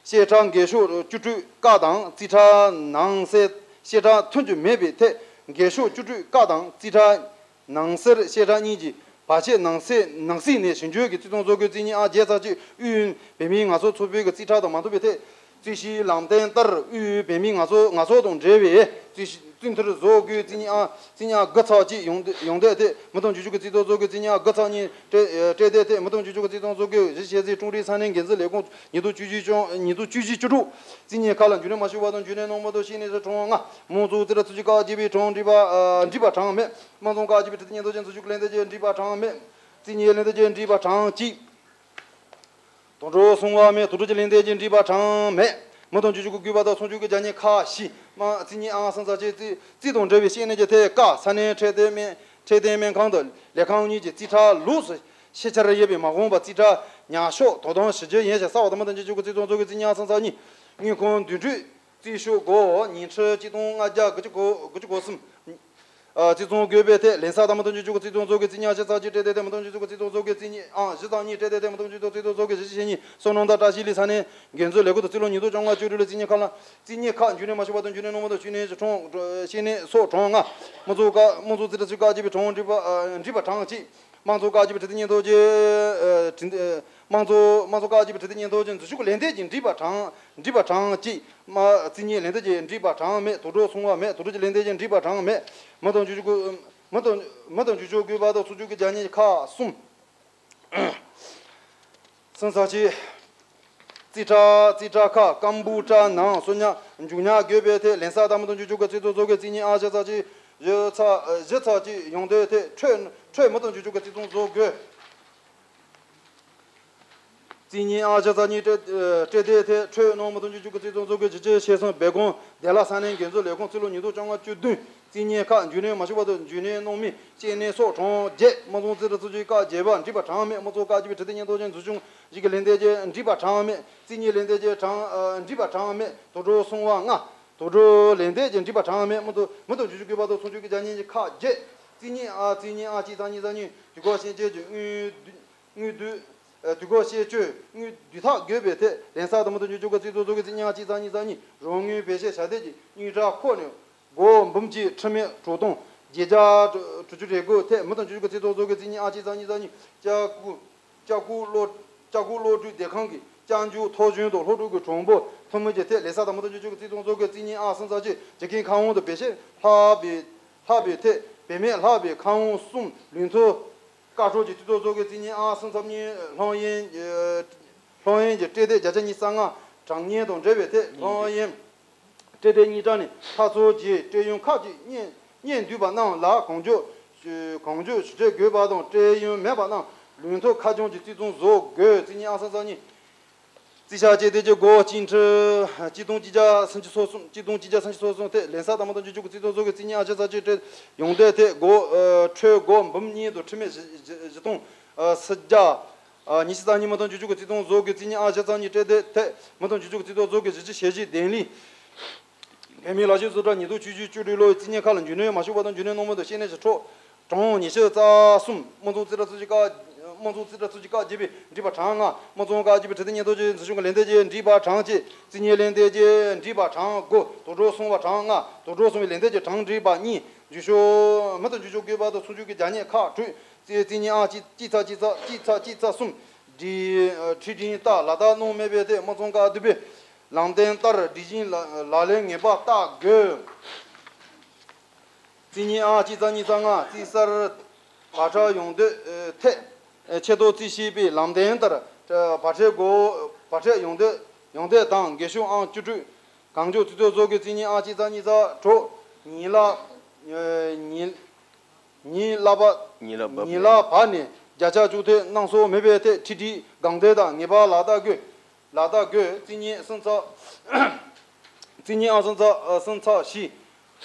བཤད་ཁྲལ་འགེལ་ཤོག་བཅུ་དྲུག་ཀ་དང་རྩིས་ཁྲ་ནང་གསེས་བཤད་ཁྲལ་ཐོན་རྒྱུ་མེད་པའི་ཐད་འགེལ་ཤོག་བཅུ་དྲུག་ཀ་དང་རྩིས་ཁྲ་ནང་གསེས་བཤད་ཁྲལ་གཉིས་ཀྱི་ བར་ཆད་ནང་གསེས་ནང་གསེས་ནས་ཞི་འཇོག་གི་རྩིས་ཐོ་བཟོ་དགོས། རྩིས་རྙིང་ཨང་བརྒྱད་ཚེག་གཅིག་དབུས་བོད་མིའི་ངལ་རྩོལ་ཚོགས་པའི་གི་རྩིས་ཁྲ་དང་མ་མཐུན་པའི་ཐད། རྩིས་གཞིའི་ལམ་སྟོན་ལྟར་དབུས་བོད་མིའི་ངལ་རྩོལ་ངལ་རྩོལ་དང་འབྲེལ་བའི་རྩིས་རྩིས་མཐར་བཟོ་དགོས། རྩིས་རྙིང་ཨང་རྩིས་རྙིང་ཨང་དགུ་ཚེག་གཅིག་ཡོང་འདོད་ཡོང་འདོད་ཐད་མི་དོན་ཇུས་ཆོད་ཀྱི་རྩིས་ཐོ་བཟོ་དགོས། རྩིས་རྙིང་ཨང་དགུ་ཚེག་གཉིས་སྤྲད་སྤྲད་འདོད་ཐད་མི་དོན་ཇུས་ཆོད་ཀྱི་རྩིས་ཐོ་བཟོ་དགོས། གཞིས་བྱེས་ཀྲུང་རིན་ས་གནས་འགན་འཛིན་ལས་ཁུངས་ཉིས་སྟོང་བཅུ་བཞི་ཅུ་ཉིས་སྟོང་བཅུ་བཞི་བཅུ་དྲུག་རྩིས་རྙིང་ཁག་ལ་རྒྱུན་ལས་མ་ཞུགས་པ་དང་རྒྱུན་ལས་གནང་མ་ཐུབ། ཤེས་ནས་སུ་གྲངས་ལྔ། དམངས་གཙོ་རྩིས་ཁྲ་ཚོགས་ཆུང་བཀག་བྱས་པའི་གྲངས་འགྲིག་པ་འགྲིག་པ་གྲངས་མེད། དམངས་གཙོ་བཀག་བྱས་པའི་ཁྲི་སྟེགས་ཉེན་རྟོག་ཅན་འཛུལ་ཞུགས་ལས་དོན་ཅན་འགྲིག་པ་གྲངས་མེད། རྩིས་རྙིང་ལས་དོན་ཅན་འགྲིག་པ་གྲངས་གཅིག་དོ་གྲུབ་སོང་བ་མེད། དོ་གྲུབ་ཀྱི་ལས་དོན་ཅན་འགྲིག་པ་གྲངས་མེད། མི་དོན་ཇུས་ཆོད་ཀྱི་དགོས་པ་དང་སྲུང་སྐྱོབ་ཀྱི་རྒྱ་ཉེན་ཁག་བཞི། དམངས་རྩིས་རྙིང་ཨང་སོ་ཚེག་གཅིག་རྩིས་རྩིས་དང་འབྲེལ་བའི་ཤེས་ནས་ཀྱི་ཐད་ཀ་ས་གནས་འཕྲོད་བསྟེན་སྨན་འཕྲོད་བསྟེན་སྨན་ཁང་དུ་ལས་ཁང་གཉིས་ཀྱི་རྩིས་ཁྲ་ལོགས་སུ་ཤེས་འཆར་ཡོད་པའི་མ་འོངས་པ་རྩིས་ཁྲ་ཉར་ཤོག་དོ་དམ་ཞི་རྒྱས་ཡན་ཞིང་གསར་བ་དང་མི་དོན་ཇུས་ཆོད་ཀྱི་རྩིས་ཐོ་བཟོ་དགོས། རྩིས་རྙིང་ཨང་སོ་ཚེག་གཉིས་དངུལ་ཁང་བསྡུས་གྲོས། རྩིས་ཞུ་སྒོ་ཉིན་ཁྲི་གཅིག་སྟོང་ལྔ་བརྒྱ་དགུ་བཅུ་གོ་དགུ་བཅུ་གོ་གསུམ། ཨ་རྩིས་ཚང་དགོས་པའི་ཐད་ལན་གསལ་དང་མི་དོན་ཇུས་ཆོད་ཀྱི་རྩིས་ཐོ་བཟོ་དགོས། རྩིས་རྙིང་ཨང་བཞི་ཚེག་གཅིག་སྤྲད་དེ་མི་དོན་ཇུས་ཆོད་ཀྱི་རྩིས་ཐོ་བཟོ་དགོས། རྩིས་རྙིང་ཨང་བཞི་ཚེག་གཉིས་སྤྲད་དེ་མི་དོན་ཇུས་ཆོད་ཀྱི་རྩིས་ཐོ་བཟོ་དགོས། གཞིས་བྱེས་གཉིས་བསོད་ནམས་དང་བཀྲ་ཤིས་ལི་ས་གནས་འགན་འཛིན་ལས་ཁུངས་དང་རྩིས་ལོ་ཉིས་སྟོང་བཅོ་ལྔ་བཅུ་དྲུག་ལོའི་རྩིས་རྙིང་ཁག་ལ་རྩིས་རྙིང་ཁག་རྒྱུན་ལས་མ་ཞུགས་པ་དང་རྒྱུན་ལས་གནང་མ་ཐུབ། ཤེས་ནས་ཀྱི་གྲངས་ཤེས་ནས་སོགས་གྲངས་ལྔ། དམངས་གཙོ་བཀག་དམངས་གཙོ་རྩིས་ཁྲ་ཚོགས་ཆུང་བཀག་བྱས་པའི་གྲངས་འགྲིག་པ་ཨ་འགྲིག་པ་གྲངས་གཅིག་དམངས་གཙོ་བཀག་བྱས་པའི་ཁྲི་སྟེགས་ཉེན་རྟོག་ཅན། ཨ་ཁྲི་ཨ་དམངས་གཙོ་དམངས་གཙོ་བཀག་བྱས་པའི་ཁྲི་སྟེགས་ཉེན་རྟོག་ཅན་འཛུལ་ཞུགས་ལས་དོན་ཅན་འགྲིག་པ་གྲངས་འགྲིག་པ་གྲངས་གཅིག་དམངས་རྩིས་རྙིང་ལས་དོན་ཅན་འགྲིག་པ་གྲངས་མེད། དོ་གྲུབ་སོང་བ་མེད། དོ་གྲུབ་ཀྱི་ལས་དོན་ཅན་འགྲིག་པ་གྲངས་མེད། མི་དོན་ཇུས་ཆོད་དགོས་མི་དོན་མི་དོན་ཇུས་ཆོད་དགོས་པ་དང་སྲུང་སྐྱོབ་ཀྱི་རྒྱ་ཉེན་ཁག་གསུམ། སུམ་ཚེག་གཅིག་རྩིས་ཁྲ་རྩིས་ཁྲ་ཁག་ཀམ་པུ་ཊར་ནང་སོ་ཉག་མཇུག་ཉག་དགོས་པའི་ཐད་ལན་གསལ་དང་མི་དོན་ཇུས་ཆོད་ཀྱི་རྩིས་ཐོ་བཟོ་དགོས། རྩིས་རྙིང་ཨང་བཞི་ཚེག་གཅིག་བཞི་ཚེག་བཞི་ཚེག་གཅིག་ཡོང་འདོད་ཐད་འཕྲོས་འཕྲོས་མི་དོན་ཇུས་ཆོད་ཀྱི་རྩིས་ཐོ་བཟོ་དགོས། རྩིས་རྙིང་ཨང་བཞི་ཚེག་གཉིས་སྤྲད་སྤྲད་དེ་ཐད་འཕྲོས་གནང་མི་དོན་ཇུས་ཆོད་ཀྱི་རྩིས་ཐོ་བཟོ་དགོས། གཞིས་བྱེས་ཤེས་སོང་བོད་ཁང་བདེ་ལ་ས་གནས་འགན་འཛིན་ལས་ཁུངས་རྩིས་ལོ་ཉིས་སྟོང་བཅོ་ལྔ་བཅུ་བདུན། རྩིས་རྙིང་ཁག་རྒྱུན་ལས་མ་ཞུགས་པ་དང་རྒྱུན་ལས་གནང་མིན་ཤེས་ནས་སོགས་གྲངས་བརྒྱད། དམངས་གཙོ་རྩིས་ཁྲ་ཚོགས་ཆུང་བཀག་བྱས་པ་འགྲིག་པ་གྲངས་མེད། དམངས་གཙོ་བཀག་བྱས་པའི་ཁྲི་སྟེགས་ཉེན་རྟོག་ཅན་འཛུལ་ཞུགས་ཀྱི་ལས་དོན་ཅན་འགྲིག་པ་གྲངས་མེད། རྩིས་རྙིང་ལས་དོན་ཅན་གྲངས་ཨ་འགྲིག་པ་གྲངས་མེད། དོ་གྲུབ་སོང་བ་ལྔ། དོ་གྲུབ་ལས་དོན་ཅན་འགྲིག་པ་གྲངས་མེད། མི་དོན་མི་དོན་ཇུས་ཆོད་དགོས་པ་དང་སྲུང་སྐྱོབ་ཀྱི་རྒྱ་ཉེན་གྱི་ཁག་བརྒྱད། རྩིས་རྙིང་ཨ་རྩིས་རྙིང་ཨང་གཅིག་ཚེག་གཉིས་ཚེག་གཉིས་དུས་འཁོར་ཤེས་བྱའི་དངུལ་བསྡུ་དངུལ་བསྡུ། ཨ་དུས་འཁོར་ཤེས་བྱའི་དངུལ་བསྡུ་ཐབས་དགོས་པའི་ཐད་ལན་གསལ་དང་མི་དོན་ཇུས་ཆོད་ཀྱི་རྩིས་ཐོ་བཟོ་དགོས། རྩིས་རྙིང་ཨང་གཅིག་ཚེག་གཉིས་ཚེག་གཉིས་རོགས་དངུལ་བེད་སྤྱོད་བྱ་སྟངས་ཀྱི་དངུལ་ཁྲལ་ཁོ་ནས་སྒོར་འབུམ་གཅིག་ཁྲི་མེད་དྲུག་སྟོང་བརྒྱད་བརྒྱ་དྲུག་ཅུ་རེ་དགུ་ཐད་མི་དོན་ཇུས་ཆོད་ཀྱི་རྩིས་ཐོ་བཟོ་དགོས། རྩིས་རྙིང་ཨང་གཅིག་ཚེག་གཉིས་ཚེག་གཉིས་ལྕགས་སྐུ་ལྕགས་སྐུ་སློབ་ལྕགས་སྐུ་སློབ་ཕྲུག་སྡེ་ཁང་གི་ལྕགས་འཇུག་ཐོ་གཞོན་དང་སློབ་ཕྲུག་གི་གྲོང་པོ་ཐོན་མི་གྱི་ཐད་ལན་གསལ་དང་མི་དོན་ཇུས་ཆོད་ཀྱི་རྩིས་ཐོ་བཟོ་དགོས། རྩིས་རྙིང་ཨང་གསུམ་ཚེག་གཅིག་ཇི་ཁེ་མཁས་དབང་དུ་བེད་སྤྱོད་ལྷག་པའི་ལྷག་པའི་ཐད་བེད་མེད་ལྷག་པའི་མཁས་དབང་གསུམ་ལུགས་མཐུན་བཀའ་འཁྲོལ་གྱི་རྩིས་ཐོ་བཟོ་དགོས། རྩིས་རྙིང་ཨང་གསུམ་ཚེག་གཉིས་སློབ་ཡོན་གྱི་སློབ་ཡོན་གྱི་སྤྲད་དེ་བརྒྱ་ཆ་ཉི་ཤུ་རྩ་ལྔ་གྲངས་ཉེས་དང་འབྲེལ་བའི་ཐད་སློབ་ཡོན་སྤྲད་དེ་གཉིས་གྲངས་ནས་ཐག་ཚོད་ཀྱི་སྤྲོད་ཡོན་ཁག་ཅིག་སྙན་སྙན་བསྡུས་པ་རྣམས་ལ་གང་མགྱོགས་གང་མགྱོགས་ཞུ་འབྲེལ་དགོས་པ་དང་སྤྲོད་ཡོན་མེད་པ་རྣམས་ལུགས་མཐུན་ཁ་བྱང་གི་རྩིས་ཐོ་བཟོ་དགོས། རྩིས་རྙིང་ཨང་གསུམ་ཚེག་གཉིས། རྩིས་ཞག་བཅད་དེ་གི་སྒོར་གཅིག་ཁྲི་གཅིག་སྟོང་གཅིག་བརྒྱ་སུམ་ཅུ་སོ་གསུམ། གཅིག་སྟོང་གཅིག་བརྒྱ་སུམ་ཅུ་སོ་གསུམ་ཐད་ལན་གསལ་དང་མི་དོན་ཇུས་ཆོད་ཀྱི་རྩིས་ཐོ་བཟོ་དགོས། རྩིས་རྙིང་ཨང་གཅིག་ཚེག་གཅིག་སྤྲད་ཡོང་དེ་ཐད་སྒོར་ཨ་ཁྲལ་སྒོར་འབུམ་གཉིས་དང་ཁྲི་མེད་བཞི་བཞི་བཞི་སྟོང་ཨ་སུམ་བརྒྱ་ཨ་ཉི་ཤུ་རྩ་གཉིས། མི་དོན་ཇུས་ཆོད་ཀྱི་རྩིས་ཐོ་བཟོ་དགོས། རྩིས་རྙིང་ཨང་གཅིག་ཚེག་གཉིས་སྤྲད་དེ་ཐད་མི་དོན་ཇུས་ཆོད་ཀྱི་རྩིས་ཐོ་བཟོ་དགོས། གཞིས་བྱེས་ཤེས་བྱའི་བདེ་ལེགས་བོད་མིའི་ལག་ཤེས་བཟོ་གྲྭ་ཉིས་སྟོང་བཅུ་བཅུ་བཅུ་དྲུག་ལོའི་རྩིས་རྙིང་ཁག་ལ་རྒྱུན་ལས་མ་ཞུགས་པ་དང་རྒྱུན་ལས་གནང་མུས་དང་ཤེས་ནས་ཀྱི་ཁྲོད་གྲངས་ཉི་ཤུ་རྩ་གསུམ། དམངས་གཙོ་རྩིས་ཁྲ་ཚོགས་ཆུང་བཀག་དམངས་གཙོ་རྩིས་ཁྲ་ཚོགས་ཆུང་བཀག་བྱས་པའི་འགྲིག་པ་གྲངས་ལྔ། དམངས་གཙོ་བཀག་བྱས་པའི་ཁྲི་སྟེགས་ཉེན་རྟོག་ཅན་འཛུལ་ཞུགས་ཀྱི་ལས་དོན་ཅན་འགྲིག་པ་གྲངས་གཅིག་རྩིས་རྙིང་ལས་དོན་ཅན་འགྲིག་པ་གྲངས་དགུ། དོ་གྲུབ་སོང་བ་གྲངས་ལྔ། དོ་གྲུབ་སོང་བའི་ལས་དོན་ཅན་གྲངས་འགྲིག་པ་གཉིས། འཛུལ་ཞུགས་མི་དོན་ཇུས་ཆོད་དགོས་པ་དང་སྲུང་སྐྱོབ་ཀྱི་རྒྱ་ཉེན་ཁག་དྲུག་རྩིས་རྩིས་རྙིང་ཨང་གཅིག་གཅིག་ཚེག་གཅིག་ཚེག་གཅིག་ཚེག་གཅིག་ཚེག་གསུམ། སྒྲིག་ཁྲིམས་སྒྲིག་ལྟར་ལག་བསྟར་གནང་མེད་པའི་ཐད་དམངས་གཙོ་བཀག་སྡོམ་པའི་ལམ་སྟོན་ལྟར་སྒྲིག་གཞི་ལག་ལག་ལེན་ངེས་པར་བསྟར་དགོས། རྩིས་རྙིང་ཨང་གཅིག་ཚེག་གཉིས་ཚེག་ལྔ། རྩིས་གསར་བར་ཁྲལ་ཡོང་འདོད་ཐད་ཆེད་དུ་རྩིས་ཞིབ་པའི་ལམ་སྟོན་ལྟར་བར་ཁྲལ་སྒོ་བར་ཁྲལ་ཡོང་འདོད་ཡོང་འདོད་དང་འགན་ཤུགས་ཨང་བཅུ་དྲུག་གང་མགྱོགས་རྩིས་ཐོ་བཟོ་དགོས། རྩིས་རྙིང་ཨང་གཅིག་ཚེག་གཉིས་ཚེག་དྲུག་ཉིན་ལ་ཉིན་ཉིན་ལ་བ་ཉིན་ལ་བབ་ཉིན་ལ་བར་ནས་བརྒྱ་ཆ་བཅུ་ཐེར་གནང་སྲོལ་མེད་པའི་ཐད་ཁྲིམས་སྒྲིག་དགོངས་དོན་དང་ངེས་པར་ལག་བསྟར་དགོས། ལག་བསྟར་དགོས། རྩིས་རྙིང་གསུམ་ཚེག་རྩིས་རྙིང་ཨང་གསུམ་ཚེག་གསུམ་ཚེག་བཞི།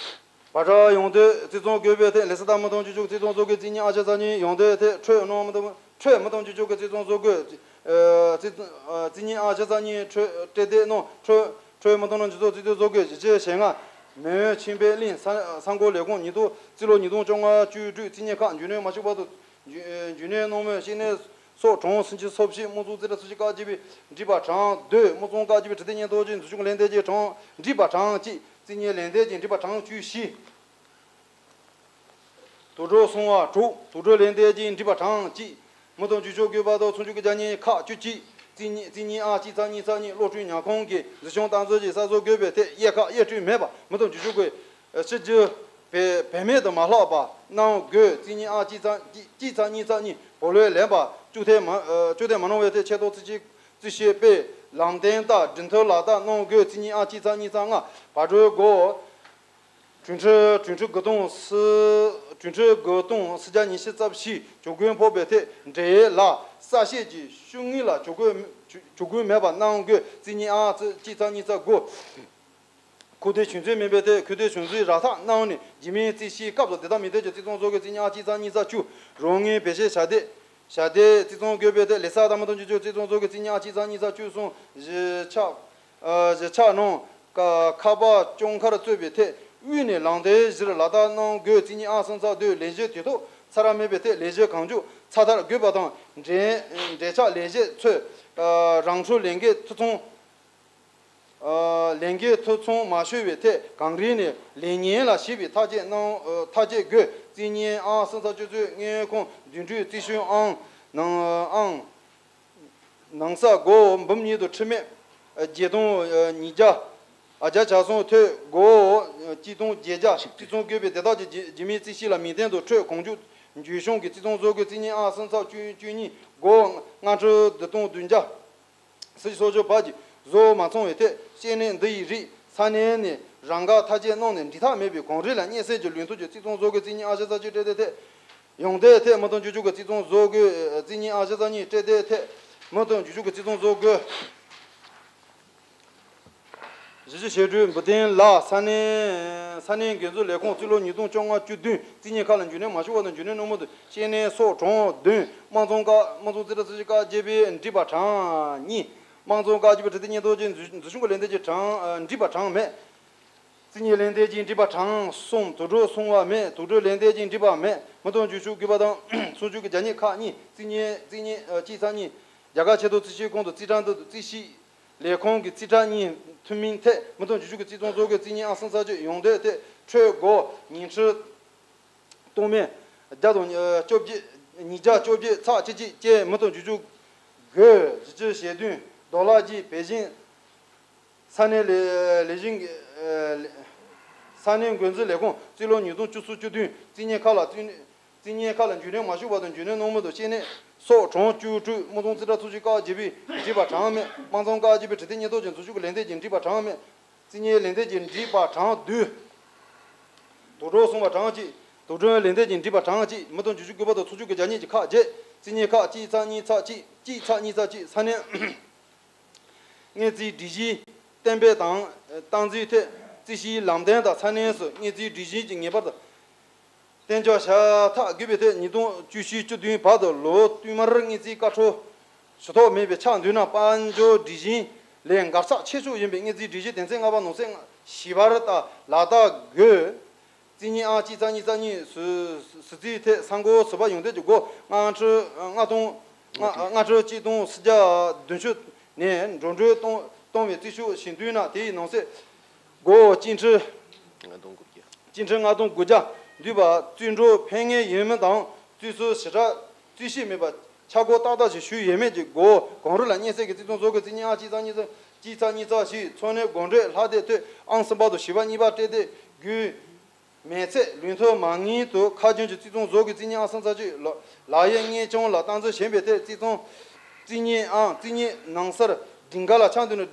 བར་ཁྲལ་ཡོང་འདོད་རྩིས་ཚང་དགོས་པའི་ཐད་ལས་བསྡུ་དང་མི་དོན་ཇུས་ཆོད་རྩིས་ཚང་བཟོ་དགོས། རྩིས་རྙིང་ཨང་གཅིག་ཚེག་གཉིས་ཡོང་འདོད་ཐད་ཁྲལ་གནང་མི་དོན་ཁྲལ་མི་དོན་ཇུས་ཆོད་ཀྱི་རྩིས་ཚང་བཟོ་དགོས། ཨ་རྩིས་ཨ་རྩིས་རྙིང་ཨང་བཞི་ཚེག་གཉིས་ཁྲལ་སྤྲད་དེ་གནང་ཁྲལ་ཁྲལ་མི་དོན་ལ་འཇུ་ཚོགས་རྩིས་ཐོ་བཟོ་དགོས། གཞིས་བྱེས་ཞེ་ལྔ་མེས་དབོན་ཆོས་འཕེལ་གླིང་ས་ས་འགོ་ལས་ཁུངས་ཉིས་སྟོང་རྩིས་ལོ་ཉིས་སྟོང་བཅོ་ལྔ་བཅུ་དྲུག་རྩིས་རྙིང་ཁག་རྒྱུན་ལས་མ་ཞུགས་བར་དུ་རྒྱུན་རྒྱུན་ལས་གནང་མུས་ཤེས་ནས་སོགས་གྲངས་སུམ་ཅུ་སོ་བཞི། དམངས་གཙོ་རྩིས་ཁྲ་སུམ་ཅུ་ཀ་གཅིག་པའི་འགྲིག་པ་གྲངས་བདུན། དམངས་གཙོ་ཀ་གཅིག་པའི་ཁྲི་སྟེགས་ཉེན་རྟོག་ཅན་འཛུལ་ཞུགས་ལས་དོན་ཅན་གྲངས་འགྲིག་པ་གྲངས་གཅིག་རྩིས་རྙིང་ལས་དོན་ཅན་འགྲིག་པ་གྲངས་བཅུ་བཞི། དུག་སྦྲུལ་སྲུང་བ་དྲུག་དུག་སྦྲུལ་ལན་ལྡན་གྱི་འགྲིག་པ་གྲངས་གཅིག་མི་དང་བཅུ་གཅིག་དགོས་པ་དང་ཚོགས་ཆུང་གི་བརྒྱ་གཉིས་ཁག་བཅུ་གཅིག་རྩིས་གཉིས་རྩིས་གཉིས་ཨང་གཅིག་ཚེག་གཉིས་ཚེག་གཉིས་གློག་འཕྲུལ་ཉལ་ཁང་གི་འཛིན་སྐྱོང་སྟངས་འཛིན་གྱི་གསར་བཟོ་དགོས་པའི་ཐད་དབྱེ་ཁག་དབྱེ་ཕྲལ་མེད་པར་མི་དང་བཅུ་གཅིག་དགོས། ཕྱི་རྒྱུ་བེད་བེད་མེད་དུ་མ་ལྷག་པ་གནང་དགོས། རྩིས་གཉིས་ཨང་གཅིག་ཚེག་གཅིག་གཅིག་ཚེག་གཉིས་ཚེག་གཉིས་བུ་ལོན་ལེན་པ་བཅུག་ཐལ་མ་ཨ་བཅུག་ཐལ་མ་གནང་བའི་ཐད་ཆེད་གཏོང་རྩིས་གཅིག་རྩིས་ཞིབ་པས་ལམ་སྟོན་ལྟར་སྒྲིག་མཐུན་ལག་བསྟར་གནང་དགོས། རྩིས་གཉིས་ཨང་གཅིག་ཚེག་གཉིས་ཚེག་ལྔ་བར་སྤྲོད་སྒོ། གྲོས་འཕྲི་གྲོས་འཕྲི་དགུ་སྟོང་སུ་གྲོས་འཕྲི་དགུ་སྟོང་སུམ་བརྒྱ་ཉི་ཤུ་རྩ་བཞི་གྱོང་གུན་ཕོག་པའི་ཐད་འབྲེལ་ཡོད་ལ་གསལ་བཤད་ཀྱི་ཤོག་ངོས་ལ་གྱོང་གུན་གྱོང་གུན་མེད་པ་གནང་དགོས། རྩིས་གཉིས་ཨང་གཅིག་ཚེག་གཉིས་ཚེག་དགུ། ཁུ་ཐེ་བྱུང་ཚུལ་མིན་པའི་ཐད་ཁུ་ཐེ་བྱུང་ཚུལ་ར་ཐག་གནང་ནས་རྗེས་མའི་རྩིས་ཞིབ་སྐབས་སུ་དེ་དག་མི་ཐད་ཀྱི་རྩིས་ཚང་བཟོ་དགོས། རྩིས་གཉིས་ཨང་གཅིག་ཚེག་གཉིས་ཚེག་བཅུ་རང་ངོས་བེད་སྤྱོད་བྱ་དེ་བྱ་དེ་རྩིས་ཚང་དགོས་པའི་ཐད་ལས་ས་དང་མི་དང་བཅུ་གཅིག་རྩིས་ཚང་བཟོ་དགོས། རྩིས་གཉིས་ཨང་གཅིག་ཚེག་གཉིས་ཚེག་བཅུ་གསུམ་གཞིས་ཆགས་ཨ་གཞིས་ཆགས་ནང་ཁ་ཁ་པར་བཅོ་མཁར་གཙོས་པའི་ཐད་དབུས་ནས་ལམ་སྟོན་གཞིར་ལག་བསྟར་གནང་དགོས། རྩིས་གཉིས་ཨང་གསུམ་ཚེག་བདུན་ལས་གཞི་དུས་ཐོག་ཚར་མེད་པའི་ཐད་ལས་གཞི་གང་མགྱོགས་ཚར་ཐག་དགོས་པ་དང་འབྲེལ་འབྲེལ་ཆགས་ལས་བྱེད་ཚོས་རང་འཁྲུལ་ལས་འགན་ཐུག་ཚང་ལས་འགན་ཐུག་ཚང་མ་ཤོར་བའི་ཐད་གང་རིགས་ནས་ལས་གཉེར་ལ་ཞིབ་པའི་ཐག་གཅོད་གནང་ཐག་གཅོད་དགོས། རྩིས་གཉིས་ཨང་གསུམ་ཚེག་བཅུ་གསུམ་དངུལ་ཁང་འདོན་སྤྲོད་རྩིས་ཞུ་ཨང་ནང་ཨང་ནང་གསར་སྒོ་འབུམ་གཉིས་དང་ཁྲི་མེད་བརྒྱད་སྟོང་ཉིས་བརྒྱ་བརྒྱ་ཆ་གསུམ་ཐོག་སྒོ་གཅིག་སྟོང་བརྒྱད་བརྒྱ་རྩིས་ཚང་དགོས་པའི་དེ་དག་གི་རྗེས་མའི་རྩིས་ཞིབ་ལ་མིང་བཏོན་དང་འཕྲོད་གང་མགྱོགས་འཇུག་སྐྱོང་གི་རྩིས་ཚང་བཟོ་དགོས། རྩིས་གཉིས་ཨང་གསུམ་ཚེག་བཅུ་གཉིས་སྒོ་ལྔ་ཁྲི་བདུན་སྟོང་བདུན་བརྒྱ། སྲིད་ཇུས་བཟོ་བཅོས་བར་གྱི་བཟོ་མ་ཚང་བའི་ཐད་བཤེར་གནས་འདི་ཡི་རིགས་ས་གནས་ནས་རང་འགན་ཐག་གཅོད་གནང་ནས་འགྲིག་ཐག་མེད་པའི་གངས་རི་ལ་སྙན་སེང་གི་ལུང་ཐུག་གི་རྩིས་ཚང་བཟོ་དགོས། རྩིས་གཉིས་ཨང་བཞི་ཚེག་གཅིག་སྤྲད་དེ་ཐད་ཡོང་དེའི་ཐད་མི་དང་བཅུ་གཅིག་གི་རྩིས་ཚང་བཟོ་དགོས། རྩིས་གཉིས་ཨང་བཞི་ཚེག་གཉིས་སྤྲད་དེའི་ཐད་མི་དང་བཅུ་གཅིག་གི་རྩིས་ཚང་བཟོ་དགོས། གཞི་གཅིག་ཞབས་དྲུང་འབུལ་གཏན་ལ་ས་གནས་ས་གནས་འགོ་འཛིན་ལས་ཁུངས་རྩིས་ལོ་ཉིས་སྟོང་བཅོ་ལྔ་བཅུ་བདུན་རྩིས་གཉིས་ཁག་ལ་འཇུག་གནས་མ་ཞུགས་པ་དང་འཇུག་གནས་གནང་མུས་དང་བཤེར་གནས་སོགས་གྲངས་བདུན། དམངས་ཚོང་བཀའ་དམངས་ཚོང་རྩིས་ཁྲ་རྩིས་ཞིབ་བཀའ་བརྒྱུད་པའི་འགྲིག་པ་གྲངས་གཉིས། དམངས་ཚོང་བཀའ་བརྒྱུད་པའི་ཁྲི་སྟེགས་སྙན་ཐོ་ཅན་འཛུགས་འཛུགས་སྐྱོང་གི་ལན་འདེབས་ཀྱི་གྲངས་འགྲིག་པ་གྲངས་མེད། རྩིས་གཉིས་ལན་འདེབས་ཀྱི་འགྲིག་པ་གྲངས་གསུམ། དུག་སྦྲུལ་སྲུང་བ་མེད། དུག་སྦྲུལ་ལན་འདེབས་ཀྱི་འགྲིག་པ་མེད། མི་དང་འཇུག་ཤུགས་དགོས་པ་དང་ཚོགས་ཆུང་གི་བརྒྱ་གཉིས་ཁག་གཉིས། རྩིས་གཉིས་རྩིས་གཉིས་གཅིག་ཚེག་གཉིས། རྒྱ་གར་ཆེས་མཐོའི་རྩིས་ཞིབ་ཁང་དུ་རྩིས་ཁྲ་འདི་རྩིས་ཞིབ་ལས་ཁང་གི་རྩིས་ཁྲ་གཉིས་མཐུན་མིན་ཐད་མི་དང་འཇུག་ཤུགས་ཀྱི་རྩིས་ཚང་བཟོ་དགོས། རྩིས་གཉིས་ཨང་གསུམ་ཚེག་གཅིག་ཡོང་དོན་ཐད་འཕྲོད་སྒོ་ཉིས་ཁྲི་སྟོང་མེད་བརྒྱ་དང་བཅོ་བརྒྱད་ཉིས་བརྒྱ་བཅོ་བརྒྱད་ཚེག་གཅིག་གཅིག་བཅས་མི་དང་འཇུག་ཤུགས་དགོས། གཞི་གཅིག་ཞེ་བདུན་ཌོ་ལར་གྱི་བེ་ཞིང་ས་གནས་ལས་ལས་ཞིང་ས་གནས་འགོ་འཛིན་ལས་ཁུངས་རྩིས་ལོ་ཉིས་སྟོང་བཅུ་གསུམ་བཅུ་བདུན་རྩིས་གཉིས་ཁག་ལ་རྩིས་རྩིས་གཉིས་ཁག་ལ་འཇུག་གནས་མ་ཞུགས་པ་དང་འཇུག་གནས་གནང་མུས་དང་བཤེར་གནས་སོགས་གྲངས་བཅུ་དྲུག་དམངས་ཚོང་རྩིས་ཁྲ་ཚོགས་ཞིབ་བཀའ་བརྒྱུད་པའི་འགྲིག་པ་གྲངས་མེད། དམངས་ཚོང་བཀའ་བརྒྱུད་པའི་ཁྲི་སྟེགས་སྙན་ཐོ་ཅན་འཛུགས་ཞུགས་ཀྱི་ལན་འདེབས་ཀྱི་འགྲིག་པ་གྲངས་མེད། རྩིས་གཉིས་ལན་འདེབས་ཀྱི་འགྲིག་པ་གྲངས་བདུན། དུག་སྦྲུལ་སྲུང་བ་གྲངས་གཅིག་དུག་སྦྲུལ་ལན་འདེབས་ཀྱི་འགྲིག་པ་གྲངས་གཅིག་མི་དང་འཇུག་ཤུགས་དགོས་པ་དང་ཚོགས་ཆུང་གི་བརྒྱ་གཉིས་ཀྱི་ཁག་བརྒྱད། རྩིས་གཉིས་ཁག་གཅིག་ཚེག་གཉིས་ཚེག་གཅིག་གཅིག་ཚེག་གཉིས་ཚེག་གཅིག་ས་གནས། དངུལ་རྩིས་སྒྲིག་གཞི་གཏན་འབེབས་དང་སྟངས་འཛིན་ཐད་རྩིས་ཞིབ་ལམ་སྟོན་དང་ས་གནས་སུ་དངུལ་རྩིས་སྒྲིག་གཞི་གྱི་ངེས་པར་དུ་གཏན་འཇགས་བྱ་ཐབས་དགོས་པའི་ཐད་ཉིས་སྟོང་བཅུ་བཞི་བཅུ་བདུན་བར་དུ་ལོ་བསྟུད་མར་དངུལ་རྩིས་བཀའ་འཁྲོལ་ཞུ་ཐབས་མེད་པའི་ཆ་མདུན་ན་དཔལ་འབྱོར་སྒྲིག་གཞི་ལས་འགལ་ཚབས་ཆེ་ཤོས་ཡིན་པའི་དངུལ་རྩིས་སྒྲིག་གཞི་དོན་ཚན་ལྔ་པ་ནང་གསེས་བཞི་པར་ལྟར་ལག་བསྟར་དགོས། རྩིས་གཉིས་ཨང་གཅིག་ཚེག་གཉིས་ཚེག་གཉིས་ཟུར་ཟུར་རྩིས་ཐད་ས་འགོ་ཟུར་པ་ཡོང་དོན་གྱི་སྒོ་ལྔ་ཁྲི་ལྔ་སྟོང་ལྔ་ཁྲི་གཅིག་སྟོང་སུམ་བརྒྱ་བདུན་ཅུ་ནས་འགྲོ་གྲོན་གཏོང་གཏོང་བའི་རྩིས་ཤོག་ཞིག་བསྡུས་ན་དེའི་ནང་གསེས་སྒོ་གཅིག་ཁྲི་ལྔ་སྟོང་དགུ་བརྒྱ་གཅིག་ཁྲི་ལྔ་སྟོང་དགུ་བརྒྱ་འདུས་པ་རྩིས་འགྲོ་ཕན་ངེས་ཡོད་མིན་དང་རྩིས་སུ་ཞིབ་ཕྲ་རྩིས་ཞིབ་མེད་པ་ཆ་བགོས་ཏག་ཏག་ཞིག་ཞུས་ཡོད་མེད་ཀྱི་སྒོ་གངས་རི་ལ་སྙན་སེང་གི་རྩིས་ཚང་བཟོ་དགོས། རྩིས་གཉིས་ཨང་གཅིག་ཚེག་གཉིས་ཚེག་གཅིག་ཚེག་གཉིས་ཚེག་བཞི་འཚོ་གནས་སྒོ་འབྲེལ་ལྷག་བསྡད་ཐོག་ཨང་གསུམ་པ་དང་བཞི་པ་གཉིས་པ་སྤྲད་དེ་དགོས། མེད་ཚེ་ལུགས་མཐུན་མ་དངུལ་དུ་ཁ་རྒྱུན་གྱི་རྩིས་ཚང་བཟོ་དགོས། རྩིས་གཉིས་ཨང་གསུམ་ཚེག་གཅིག་ལག་ལག་གཡས་དངུལ་བྱང་ལ་སྟངས་འཛིན་ཞན་པའི་ཐད་རྩིས་ཚང་རྩིས་གཉིས་ཨང་རྩིས་གཉིས་ནང་གསར་སྒྲིག་འགལ་ལ་ཆ་མདུན་ནས་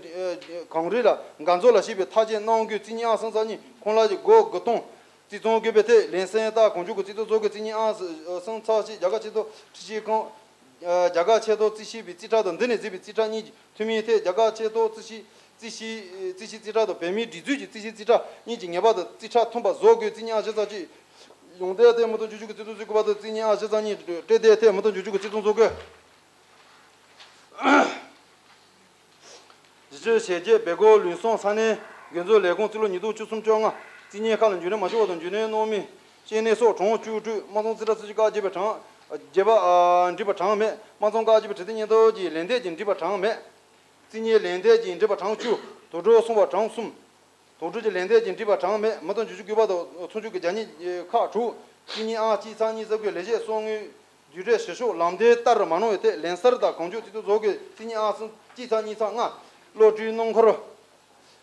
གངས་རི་ལ་འགན་གཙོ་ལ་ཞིབ་པའི་ཐག་གཅོད་གནང་དགོས། རྩིས་གཉིས་ཨང་གསུམ་ཚེག་གཉིས་ཁོང་ལ་གི་སྒོ་དགུ་སྟོང་རྩིས་ཚང་དགོས་པའི་ཐད་ལན་གསལ་ལྟར་གང་མགྱོགས་ཀྱི་རྩིས་ཐོ་བཟོ་དགོས། རྩིས་གཉིས་ཨང་གསུམ་ཚེག་གཅིག་རྒྱ་གར་ཆེས་མཐོ་ཁྲི་ཆིས་ཁང་། རྒྱ་གར་ཆེས་མཐོ་རྩིས་ཞིབ་པའི་རྩིས་ཁྲ་དང་འདི་ནས་གཟིགས་པའི་རྩིས་ཁྲ་གཉིས་ཀྱི་མཐུན་མིན་ཐད་རྒྱ་གར་ཆེས་མཐོ་རྩིས་ཞིབ་རྩིས་ཞིབ་རྩིས་ཞིབ་རྩིས་ཁྲ་དང་བོད་མིའི་སྒྲིག་འཛུགས་ཀྱི་རྩིས་ཞིབ་རྩིས་ཁྲ་གཉིས་ཀྱི་ངེས་པར་དུ་རྩིས་ཁྲ་མཐུན་པ་བཟོ་དགོས། རྩིས་གཉིས་ཨང་བཞི་ཚེག་གཅིག་ཡོང་དོན་ཐད་མི་དང་འཇུག་ཤུགས་ཀྱི་རྩིས་ཐོ་བཟོ་དགོས་པ་དང་རྩིས་གཉིས་ཨང་བཞི་ཚེག་གཉིས་སྤྲད་དེའི་ཐད་མི་དང་འཇུག་ཤུགས་ཀྱི་རྩིས་ཐོ་བཟོ་དགོས། གཞི་བཅོལ་བྱས་རྗེས་སྦེལ་ཀོབ་ལུང་གསུམ་ས་གནས་འགོ་འཛིན་ལས་ཁུངས་རྩིས་ལོ་ཉིས་སྟོང་བཅུ་གསུམ་བཅོ་ལྔ་རྩིས་གཉིས་ཁག་ལ་འཇུག་གནས་མ་ཞུགས་པ་དང་འཇུག་གནས་གནང་མིན་བཤེར་གནས་སོགས་གྲངས་བཅུ་དྲུག་དམངས་ཚོང་རྩིས་ཁྲ་རྩིས་ཞིབ་བཀའ་བརྒྱུད་པའི་གྲངས་བརྒྱད་པ་ཨ་འགྲིག་པ་གྲངས་མེད། དམངས་ཚོང་བཀའ་བརྒྱུད་པའི་ཁྲི་སྟེགས་སྙན་ཐོ་གྱི་ལན་འདེབས་ཀྱི་འགྲིག་པ་གྲངས་མེད། རྩིས་གཉིས་ལན་འདེབས་ཀྱི་འགྲིག་པ་གྲངས་བཅུ། དུག་སྦྲུལ་སྲུང་བ་གྲངས་གསུམ། དུག་སྦྲུལ་གྱི་ལན་འདེབས་ཀྱི་འགྲིག་པ་གྲངས་མེད། མི་དང་འཇུག་ཤུགས་དགོས་པ་དང་ཚོགས་ཆུང་གི་བརྒྱ་གཉིས་ཁག་དྲུག་རྩིས་གཉིས་ཨང་གཅིག་ཚེག་གཉིས་ཚེག་དགུའི་ལས་བྱེད་གསོག་དངུལ་བསྡུ་སྤྲོད་ཞུ་ཕྱོགས་ལམ་སྟོན་ལྟར་མ་གནང་བའི་ཐད་ལན་གསར་དང་གང་མགྱོགས་རྩིས་ཐོ་བཟོ་དགོས། རྩིས་གཉིས་ཨང་གསུམ་གཅིག་ཚེག་གཉིས་ཚེག་ལྔ། གློག་སྒྲོན་སྣུམ་འཁོར།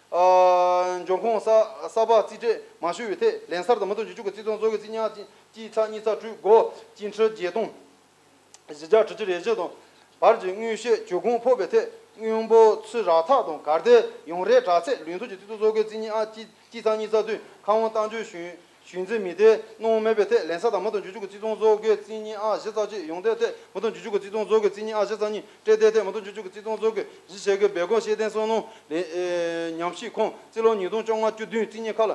ཨ། འབྱུང་ཁུངས་གསར་གསར་པ་རྩིས་སྤྲོད་མ་ཞུས་པའི་ཐད་ལན་གསར་དང་མི་དོན་རྒྱུག་ཆུ་གི་རྩིས་ཐོ་བཟོ་དགོས། རྩིས་གཉིས་ཨང་གཅིག་ཚེག་གཉིས་ཚེག་དྲུག་སྒོ་སྐྱེལ་འཕྲུལ་བརྒྱད་སྟོང་བཞི་བརྒྱ་དྲུག་ཅུ་རེ་བཞི་དང་། བར་གྱི་དངུལ་ཤེད་གྱོང་གུན་ཕོག་པའི་ཐད་དངུལ་འབོར་ཚུད་རག་ཐབས་དང་གར་བརྡའི་ཡོང་རེའི་དྲག་ཚད་ལུགས་མཐུན་གྱི་རྩིས་ཐོ་བཟོ་དགོས། རྩིས་གཉིས་ཨང་གཅིག་གཅིག་ཚེག་གཉིས་ཚེག་བདུན་ཁང་དབང་གཏན་འཇགས་ཞུ་ཞུ་འཛིན་མི་སྡེ་གནང་མེད་པའི་ཐད་ལན་གསར་དང་མི་དོན་རྒྱུག་ཆུ་གི་རྩིས་ཐོ་བཟོ་དགོས། རྩིས་གཉིས་ཨང་བཞི་ཚེག་གཅིག་ཡོང་འདོད་ཐད་མི་དོན་རྒྱུག་ཆུ་གི་རྩིས་ཐོ་བཟོ་དགོས། རྩིས་གཉིས་ཨང་བཞི་ཚེག་གཉིས་སྤྲོད་འདོད་ཐད་མི་དོན་རྒྱུག་ཆུ་གི་རྩིས་ཐོ་བཟོ་དགོས། གཞི་བྱེད་དགོས་སྦས་སྐུང་ཤེས་ལྡན་སོ་ནམ་ལས་ཨེ་ཉམས་ཞིབ་ཁང་རྩིས་ལོ་ཉིས་སྟོང་བཅོ་ལྔ་བཅུ་བདུན། རྩིས་གཉིས་ཁག་ལ་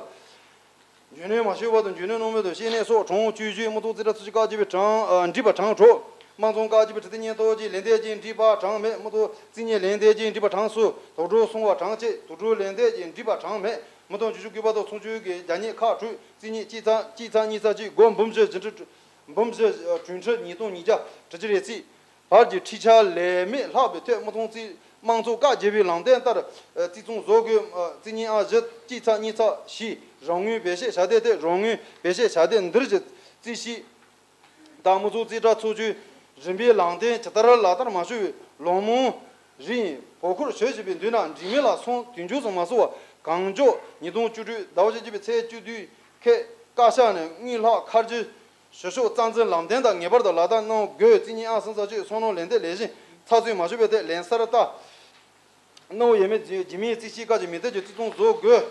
རྒྱུན་ལས་མ་ཞུས་བར་དུ་རྒྱུན་ལས་གནང་མུས་དང་ཤེས་ནས་སོགས་གྲངས་བཅུ་བཞི། དམངས་ཚོགས་རྩིས་ཁྲ་ཚོ་ཆུ་བཀག་བྱས་པའི་གྲངས་ཨ་འགྲིག་པ་གྲངས་དྲུག་དམངས་ཚོགས་བཀག་བྱས་པའི་ཁྲི་སྟེང་ཉེན་རྟོག་ཅིག་ལན་འདེབས་ཀྱིས་འགྲིག་པ་གྲངས་མེད། མི་ཐོག་རྩིས་གཉིས་ལན་འདེབས་ཀྱིས་འགྲིག་པ་གྲངས་སུ་དོགས་འགྲོ་སོང་བ་གྲངས་གཅིག་དོགས་འགྲོ་ལན་འདེབས་ཀྱིས་འགྲིག་པ་གྲངས་མེད། མི་དོན་རྒྱུག་ཆུ་དགོས་པ་དང་ཚོགས་ཆུང་གི་རྒྱ་ཉེས་ཁག་དྲུག་རྩིས་གཉིས་གཅིག་ཚེག་གཅིག་ཚེག་གཉིས་ཚེག་གཅིག་སྒོར་འབུམ་བཞི་བཞི་ཁྲི་འབུམ་བཞི་དྲུག་ཁྲི་ཉིས་སྟོང་ཉིས་བརྒྱ་དྲུག་ཅུ་རེ་གཅིག་བར་གྱི་འཕྲི་འཆར་ལས་མེད་ལྷག་པའི་ཐད་དམངས་ཚོགས་རྩིས་དམངས་ཚོགས་བཀག་བྱས་པའི་ལམ་སྟོན་ལྟར་རྩིས་ཚང་བཟོ་དགོས། རྩིས་གཉིས་ཨང་བཞི་གཅིག་ཚེག་གཉིས་ཚེག་བཞི་རོགས་དངུལ་བེད་སྤྱོད་བྱ་དེ་ཐད་རོགས་དངུལ་བེད་སྤྱོད་བྱ་དེ་འདིར་གྱི་རྩིས་ཞིབ་དང་དམངས་ཚོགས་རྩིས་ཁྲ་ཚོགས་ཆུང་རིམ་པའི་ལམ་སྟོན་ཇི་ལྟར་ལག་བསྟར་མ་བྱུང་བའི་ལོ་མང་རིང་བོད་སྐོར་ཞུ་བཞིན་པའི་མདུན་ན་འགྲིག་མིན་ལ་སོང་དུས་མཇུག་ཙམ་མ་སོང་བར་གང་མགྱོགས་ཉིས་སྟོང་བཅུ་དྲུག་ཟླ་བ་བཞི་བཅུ་པའི་ཚེས་བཅུ་བདུན་ཁའི་བཀའ་ཤག་ནས་དངུལ་ལྷག་ཁ་སྒྲིག་ཞུ་ཕྱོགས་རྩ་འཛིན་ལམ་སྟོན་དང་ངེས་པར་དུ་ལག་བསྟར་གནང་དགོས། རྩིས་གཉིས་ཨང་གསུམ་ཚེག་གཅིག་སོ་ནམ་ལས་སྡེ་ལས་གཞི་ཚགས་ཚུད་མ་བྱུང་བའི་ཐད་ལན་གསར་ལྟ་གནང་ཡོད་མེད་རྗེས་མའི་རྩིས་ཞིབ་སྐབས་ཀྱི་མི་སྡེ་གྱི་རྩིས་ཚང་བཟོ་དགོས།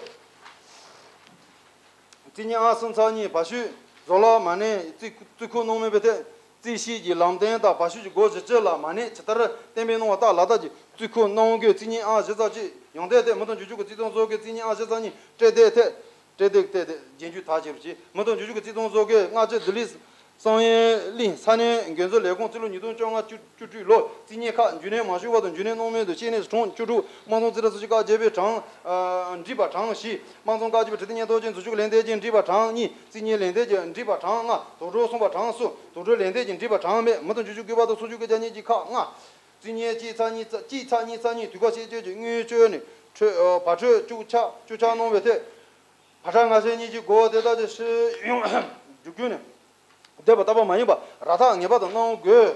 རྩིས་གཉིས་ཨང་གསུམ་ཚེག་གཉིས་བ་ཤུལ་བཟོ་ལག་མ་གནས་རྩིས་རྩིས་ཁུངས་གནང་མེད་པའི་ཐད་རྩིས་ཞིབ་ཀྱི་ལམ་སྟོན་དང་བ་ཤུལ་གྱི་སྒོར་གཞི་བཅུ་ལ་མ་གནས་ཇི་ལྟར་གཏན་འབེབས་གནང་བ་ལྟར་ལག་བསྟར་གྱི་རྩིས་ཁུངས་གནང་དགོས། རྩིས་གཉིས་ཨང་བཞི་ཚེག་གཅིག་ཡོང་འདོད་ཐད་མི་དོན་རྒྱུག་ཆུ་གི་རྩིས་ཚང་བཟོ་དགོས། རྩིས་གཉིས་ཨང་བཞི་ཚེག་གཉིས་སྤྲོད་འདོད་ཐད་སྤྲོད་འདོད་ཐད་དེ་རྗེས་འཇུག་ཐག་བཅད་རུ་བྱེད། མི་དོན་རྒྱུག་ཆུ་གི་རྩིས་ཚང་བཟོ་དགོས། ལྔ་བཅུ་ལྡི་ལི་བསམ་ཡས་གླིང་ས་གནས་འགན་འཛིན་ལས་ཁུངས་རྩིས་ལོ་ཉིས་སྟོང་བཅོ་ལྔ་བཅུ་བཅུ་དྲུག་ལོ། རྩིས་གཉིས་ཁག་རྒྱུན་ལས་མ་ཞུས་བར་དུ་རྒྱུན་ལས་གནང་མུས་དང་ཤེས་ནས་གྲངས་བཅུ་དྲུག་དམངས་ཚོགས་རྩིས་ཁྲ་ཚོ་ཆུ་བཀག་བྱས་པའི་གྲངས་ཨ་འགྲིག་པ་གྲངས་བཞི། དམངས་ཚོགས་བཀག་བྱས་པའི་ཁྲི་སྟེང་ཉེན་རྟོག་ཅན་འཛུལ་ཞུགས་ལན་འདེབས་ཀྱིས་འགྲིག་པ་གྲངས་གཉིས། རྩིས་གཉིས་ལན་འདེབས་ཀྱིས་འགྲིག་པ་གྲངས་ལྔ། དོགས་འགྲོ་སོང་བ་གྲངས་གསུམ། དོགས་འགྲོ་ལན་འདེབས་ཀྱིས་འགྲིག་པ་གྲངས་མེད། མི་དོན་རྒྱུག་ཆུ་དགོས་པ་དང་ཚོགས་ཆུང་གི་རྒྱ་ཉེས་ཀྱི་ཁག་ལྔ། རྩིས་གཉིས་གཅིག་ཚེག་གཉིས་ཚེག་གཅིག་ཚེག་གཉིས་ཚེག་གཉིས་དུས་བཀག་ཆད་གཅོད་ཀྱི་དངུལ་བཅོལ་ནས་འཕྲོད་ཨ་བར་འཕྲོད་བཅུག་ཆ་བཅུག་ཆ་གནང་བའི་ཐད། བར་ཐག་ང་ཚོའི་གཉིས་ཀྱི་སྒོ་དེ་དག་གི་ཕྱི་ཡོང་རྒྱུ་རྒྱུ་ནས་བསྡད་པ་ལྟ་བུ་མ་ཡིན་པ་ར་ཐག་ངེས་པར་དུ་གནང་དགོས།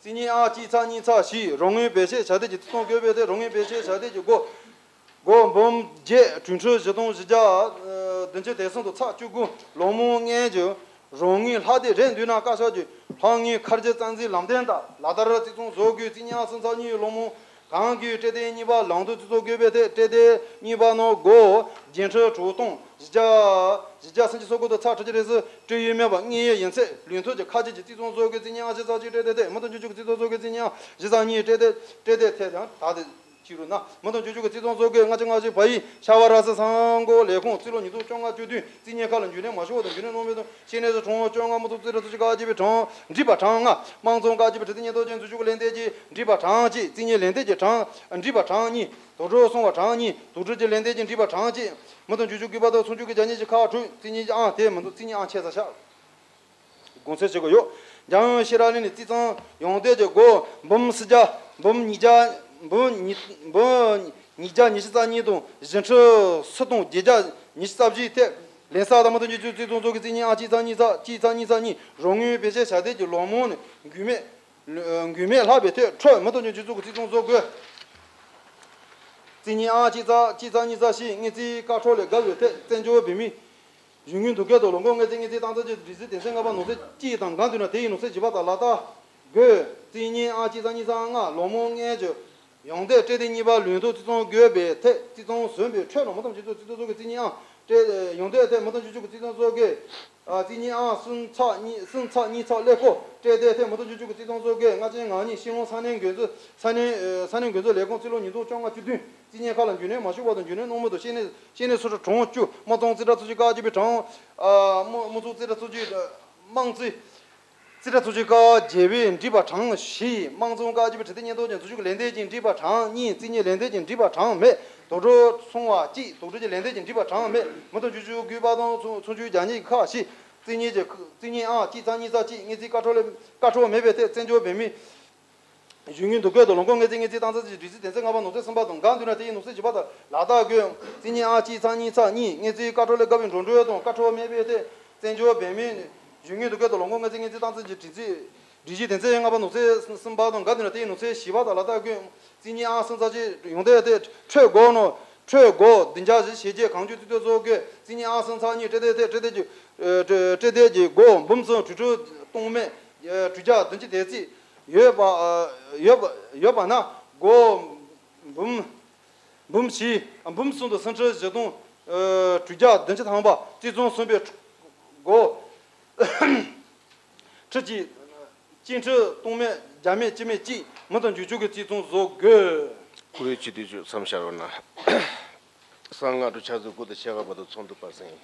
རྩིས་གཉིས་ཨང་གཅིག་ཚེག་གཉིས་ཚེག་བཞི་རོགས་དངུལ་བེད་སྤྱོད་བྱ་དེ་ཀྱི་བརྩི་སྲུང་དགོས་པའི་ཐད་རོགས་དངུལ་བེད་སྤྱོད་བྱ་དེ་ཀྱི་སྒོ་སྒོར་འབུམ་བརྒྱད་དྲུག་ཁྲི་བཞི་སྟོང་བཞི་བརྒྱ་བདུན་ཅུ་དོན་གསུམ་དང་ཚེག་བཅུ་དགུ། ལོ་མང་སྔོན་གྱི་རོགས་དངུལ་ལྷག་དེ་རེད་འདུག་ན་བཀའ་ཤག་གི་ལྷག་དངུལ་ཁ་རྗེ་རྩ་འཛིན་ལམ་སྟོན་དང་ལག་བསྟར་རྩིས་སྲུང་བཟོ་དགོས། རྩིས་གཉིས་ཨང་གསུམ་ཚེག་གཉིས་ལོ་མང་གང་གི་སྤྲོད་དོན་གཉིས་པ་ལམ་དུ་བརྩི་སྲུང་དགོས་པའི་ཐད་སྤྲོད་དོན་གཉིས་པ་ནང་སྒོར་བརྒྱད་ཁྲི་དྲུག་སྟོང་བཞི་བརྒྱ་བཞི་བརྒྱ་སུམ་ཅུ་སོ་དགུ་དང་ཚེག་ཁྲི་ཆ་རེ་སུ་སྤྲོད་ཡུལ་མེད་པ་དངོས་ཡོད་ཡིན་ཚད་ལུགས་མཐུན་གྱི་ཁ་ཆད་ཀྱི་རྩིས་སྲུང་བཟོ་དགོས། རྩིས་གཉིས་ཨང་བཞི་ཚེག་གཅིག་སྤྲོད་དོན་ཐད་མི་དོན་རྒྱུག་ཆུ་གི་རྩིས་སྲུང་བཟོ་དགོས། རྩིས་གཉིས་ཨང་བཞི་ཚེག་གཉིས་སྤྲོད་དོན་སྤྲོད་དོན་ཐད་ཀྱང་ད་དེ་ཕྱི་རུ་ན་མི་དོན་རྒྱུག་ཆུ་གི་རྩིས་སྲུང་བཟོ་དགོས། ལྔ་བཅུ་ང་བཞི་བ་ཡི་ཤ་བ་ར་སི་ས་འགོ་ལས་ཁུངས་རྩིས་ལོ་ཉིས་སྟོང་བཅོ་ལྔ་བཅུ་བདུན། རྩིས་གཉིས་ཁག་ལ་རྒྱུན་ལས་མ་ཞུ་བ་དང་རྒྱུན་ལས་གནང་མེད་དང་ཤེས་ནས་སུ་གྲངས་བཅོ་ལྔ། དམངས་ཚོགས་རྩིས་ཁྲ་ཚོ་ཆུ་བཀག་བྱས་པའི་གྲངས་འགྲིག་པ་གྲངས་ལྔ། དམངས་ཚོགས་བཀག་བྱས་པའི་ཁྲི་སྟེང་ཉེན་རྟོག་ཅན་འཛུལ་ཞུགས་ལན་འདེབས་ཀྱིས་འགྲིག་པ་གྲངས་གཅིག་རྩིས་གཉིས་ལན་འདེབས་ཀྱི་གྲངས་འགྲིག་པ་གྲངས་གཉིས། དོགས་འགྲོ་སོང་བ་གྲངས་གཉིས། དོགས་འགྲོ་གྱི་ལན་འདེབས་ཀྱིས་འགྲིག་པ་གྲངས་གཅིག་མི་དོན་རྒྱུག་ཆུ་དགོས་པ་དང་ཚོགས་ཆུང་གི་རྒྱ་ཉེས་ཀྱི་ཁག་དྲུག་རྩིས་གཉིས་ཀྱི་ཨང་དེ་མི་འདུག་རྩིས་གཉིས་ཨང་ཆད་ས་ཤག་དགོངས་སེལ་བྱེད་དགོས་ཡོད། འཇམ་དབྱངས་ཤེས་རབ་གླིང་ནས་རྩིས་ཚང་ཡོང་འདོད་ཀྱི་སྒོར་འབུམ་སུམ་བརྒྱ། འབུམ་ཉིས་བརྒྱ། འབུམ་ཉིས་འབུམ་ཉིས་བརྒྱ་ཉི་ཤུ་རྩ་གཉིས་དང་བཞི་ཁྲི་སུམ་སྟོང་བརྒྱད་བརྒྱ་ཉི་ཤུ་རྩ་བཞིའི་ཐད་ལན་གསར་དང་མི་དོན་རྒྱུག་ཆུ་རྩིས་ཚང་བཟོ་དགོས། རྩིས་གཉིས་ཨང་གཅིག་ཚེག་གཉིས་ཚེག་གཅིག་ཚེག་གཉིས་ཚེག་གཉིས་རོགས་དངུལ་བེད་སྤྱོད་བྱ་དེ་ཀྱི་ལོ་མང་ནས་འགུལ་མེད་འགུལ་མེད་ལྷག་པའི་ཐད་འཕྲོད་མི་དོན་རྒྱུག་ཆུ་གི་རྩིས་ཚང་བཟོ་དགོས། རྩིས་གཉིས་ཨང་གཅིག་ཚེག་གཅིག་ཚེག་གཉིས་ཚེག་བཞི་དངུལ་རྩིས་བཀའ་འཁྲོལ་ལས་བརྒལ་བའི་ཐད་བཙན་བྱོལ་བོད་མིའི་གཞུང་གི་འདུ་ཁང་དང་ལོ་འཁོར་དངུལ་རྩིས་དངུལ་རྩིས་སྟངས་འཛིན་གྱི་སྒྲིག་གཞི་དོན་ཚན་ལྔ་པ་ནང་གསེས་གཅིག་དང་འགལ་འདུག་ན་དེ་ཡི་ནང་གསེས་བཞི་པ་དག་ལག་བསྟར་དགོས། རྩིས་གཉིས་ཨང་གཅིག་ཚེག་གཉིས་ཚེག་ལྔ་ལོ་མང་སྔོན་གྱི་ཡོང་འདོད་སྤྲོད་དོན་གཉིས་པ་ལུགས་མཐུན་རྩིས་ཚང་དགོས་པའི་ཐད་རྩིས་ཚང་ཟིན་པའི་འཕྲོད་ནང་མི་དོན་རྒྱུག་ཆུ་རྩིས་ཚང་བཟོ་དགོས། རྩིས་གཉིས་ཨང་སྤྲོད་ཡོང་འདོད་ཐད་མི་དོན་རྒྱུག་ཆུ་གི་རྩིས་ཚང་བཟོ་དགོས། ཨ། རྩིས་གཉིས་ཨང་གསུམ་ཚེག་གཉིས་གསུམ་ཚེག་གཉིས་ཚེག་ཀླད་ཀོར་སྤྲོད་དོན་ཐད་མི་དོན་རྒྱུག་ཆུ་གི་རྩིས་ཚང་བཟོ་དགོས། ལྔ་བཅུ་ང་གཉིས་ཤིང་ལོང་ས་གནས་འགན་འཛིན་ས་གནས་ས་གནས་འགན་འཛིན་ལས་ཁུངས་རྩིས་ལོ་ཉིས་སྟོང་བཅོ་ལྔ་བཅུ་བདུན། རྩིས་གཉིས་ཁག་ལ་རྒྱུན་ལས་མ་ཞུ་བར་དུ་རྒྱུན་ལས་གནང་མུས་དང་ཤེས་ནས་ཤེས་ནས་སུ་གྲངས་བཅུ། དམངས་གཙོ་རྩིས་ཁྲ་ཚོགས་ཆུང་བཀག་སྐྱིལ་བའི་གྲངས། ཨ། དམངས་དམངས་གཙོ་རྩིས་ཁྲ་ཚོགས་ཆུང་དམངས་རྩིས་རྩིས་ཁྲ་ཚོགས་ཆུང་བཀག་བྱས་པས་འགྲིག་པ་གྲངས་བཞི། དམངས་གཙོ་བཀག་སྐྱིལ་བའི་ཁྲི་སྟེང་ཉེན་རྟོག་ཅན་འཛུལ་ཞུགས་ལན་འདེབས་ཀྱིས་འགྲིག་པ་གྲངས་གཉིས། རྩིས་གཉིས་ལན་འདེབས་ཀྱིས་འགྲིག་པ་གྲངས་མེད། དོགས་འགྲོ་སོང་བ་གཅིག་དོགས་འགྲོ་གྱི་ལན་འདེབས་ཀྱིས་འགྲིག་པ་གྲངས་མེད། མི་དོན་རྒྱུག་ཆུ་དགོས་པ་དང་ཚོགས་ཚོགས་ཆུང་རྒྱ་ཉེས་ཀྱི་ཁག་བཞི། རྩིས་གཉིས་ཀྱི་རྩིས་གཉིས་ཨང་གཅིག་ཚེག་གཉིས་ཚེག་གཅིག་དངུལ་རྩིས་བཀའ་འཁྲོལ་བཀའ་འཁྲོལ་མེད་པའི་ཐད་བཙན་བྱོལ་བོད་མིའི་གཞུང་གི་འདུ་ཁང་དང་ལོ་འཁོར་དངུལ་རྩིས་དངུལ་རྩིས་སྟངས་འཛིན་གྱི་སྒྲིག་གཞི་དོན་ཚན་ལྔ་པ་ནང་གསེས་གསུམ་པ་དང་འགལ་འདུག་ན་དེའི་ནང་གསེས་བཞི་པ་དག་ལག་བསྟར་དགོས། རྩིས་གཉིས་ཨང་གཅིག་ཚེག་གཉིས་ཚེག་གཉིས་དངུལ་རྩིས་བཀའ་འཁྲོལ་ལས་བརྒལ་བའི་འགྲོ་གྲོན་དང་བཀའ་འཁྲོལ་མེད་པའི་ཐད་བཙན་བྱོལ་བོད་མིའི་ གཞོན་ནུ་དུས་སྐབས་དང་ལོ་ངོ་ལྔ་ཚན་ལྔ་ཚན་སྟངས་འཛིན་གྱི་སྒྲིག་འཛིན་སྒྲིག་གཞི་དོན་ཚན་ལྔ་པ་ནང་གསེས་གསུམ་པ་དང་འགའ་དེ་ནས་དེའི་ནང་གསེས་བཞི་པ་དང་ལ་དྭགས་ཀུན་རྩིས་གཉིས་ཨང་སུམ་རྩ་གཅིག་ཡོང་དེ་དེ་འཕྲོད་སྒོ་ནང་འཕྲོད་སྒོ་བདུན་བརྒྱ་བཞི་ཞེ་བརྒྱད་གང་བྱུང་རྩིས་སྤྲོད་སོགས་ཀྱི་རྩིས་གཉིས་ཨང་སུམ་རྩ་གཉིས་སྤྲོད་དེ་དེ་སྤྲོད་དེ་གི་སྤྲོད་དེ་གི་སྒོ་འབུམ་གསུམ་དྲུག་ཁྲི་སྟོང་མེད་དྲུག་བརྒྱ་བདུན་ཅུ་དེ་རྩིས་ཡོད་པ་ཡོད་པ་ཡོད་པ་ན་སྒོ་འབུམ་འབུམ་བཞི་འབུམ་གསུམ་དང་སུམ་ཁྲི་བཞི་སྟོང་དྲུག་བརྒྱ་བདུན་ཅུ་ཐམ་པ་རྩིས་རྩོམ་སོང་པའི་སྒོ། ཁྲི་གཅིག་སྐྱིན་ཁྲི་སྟོང་མེད་བརྒྱ་མེད་གཅིག་མེད་གཅིག་མི་དང་འགྱུར་བཅོས་ཀྱི་རྩིས་རྩོམ་བཟོ་དགོས། བཀུར་འོས་སྤྱི་འཐུས་ཚོས་མཚམས་བཞག་རོགས་གནང་། གསང་སྔགས་དྲུང་ཆེ་ཚོས་སྐུ་དང་ཕྱག་ཁ་བར་དུ་ཚོགས་འདུ་པར་གསན།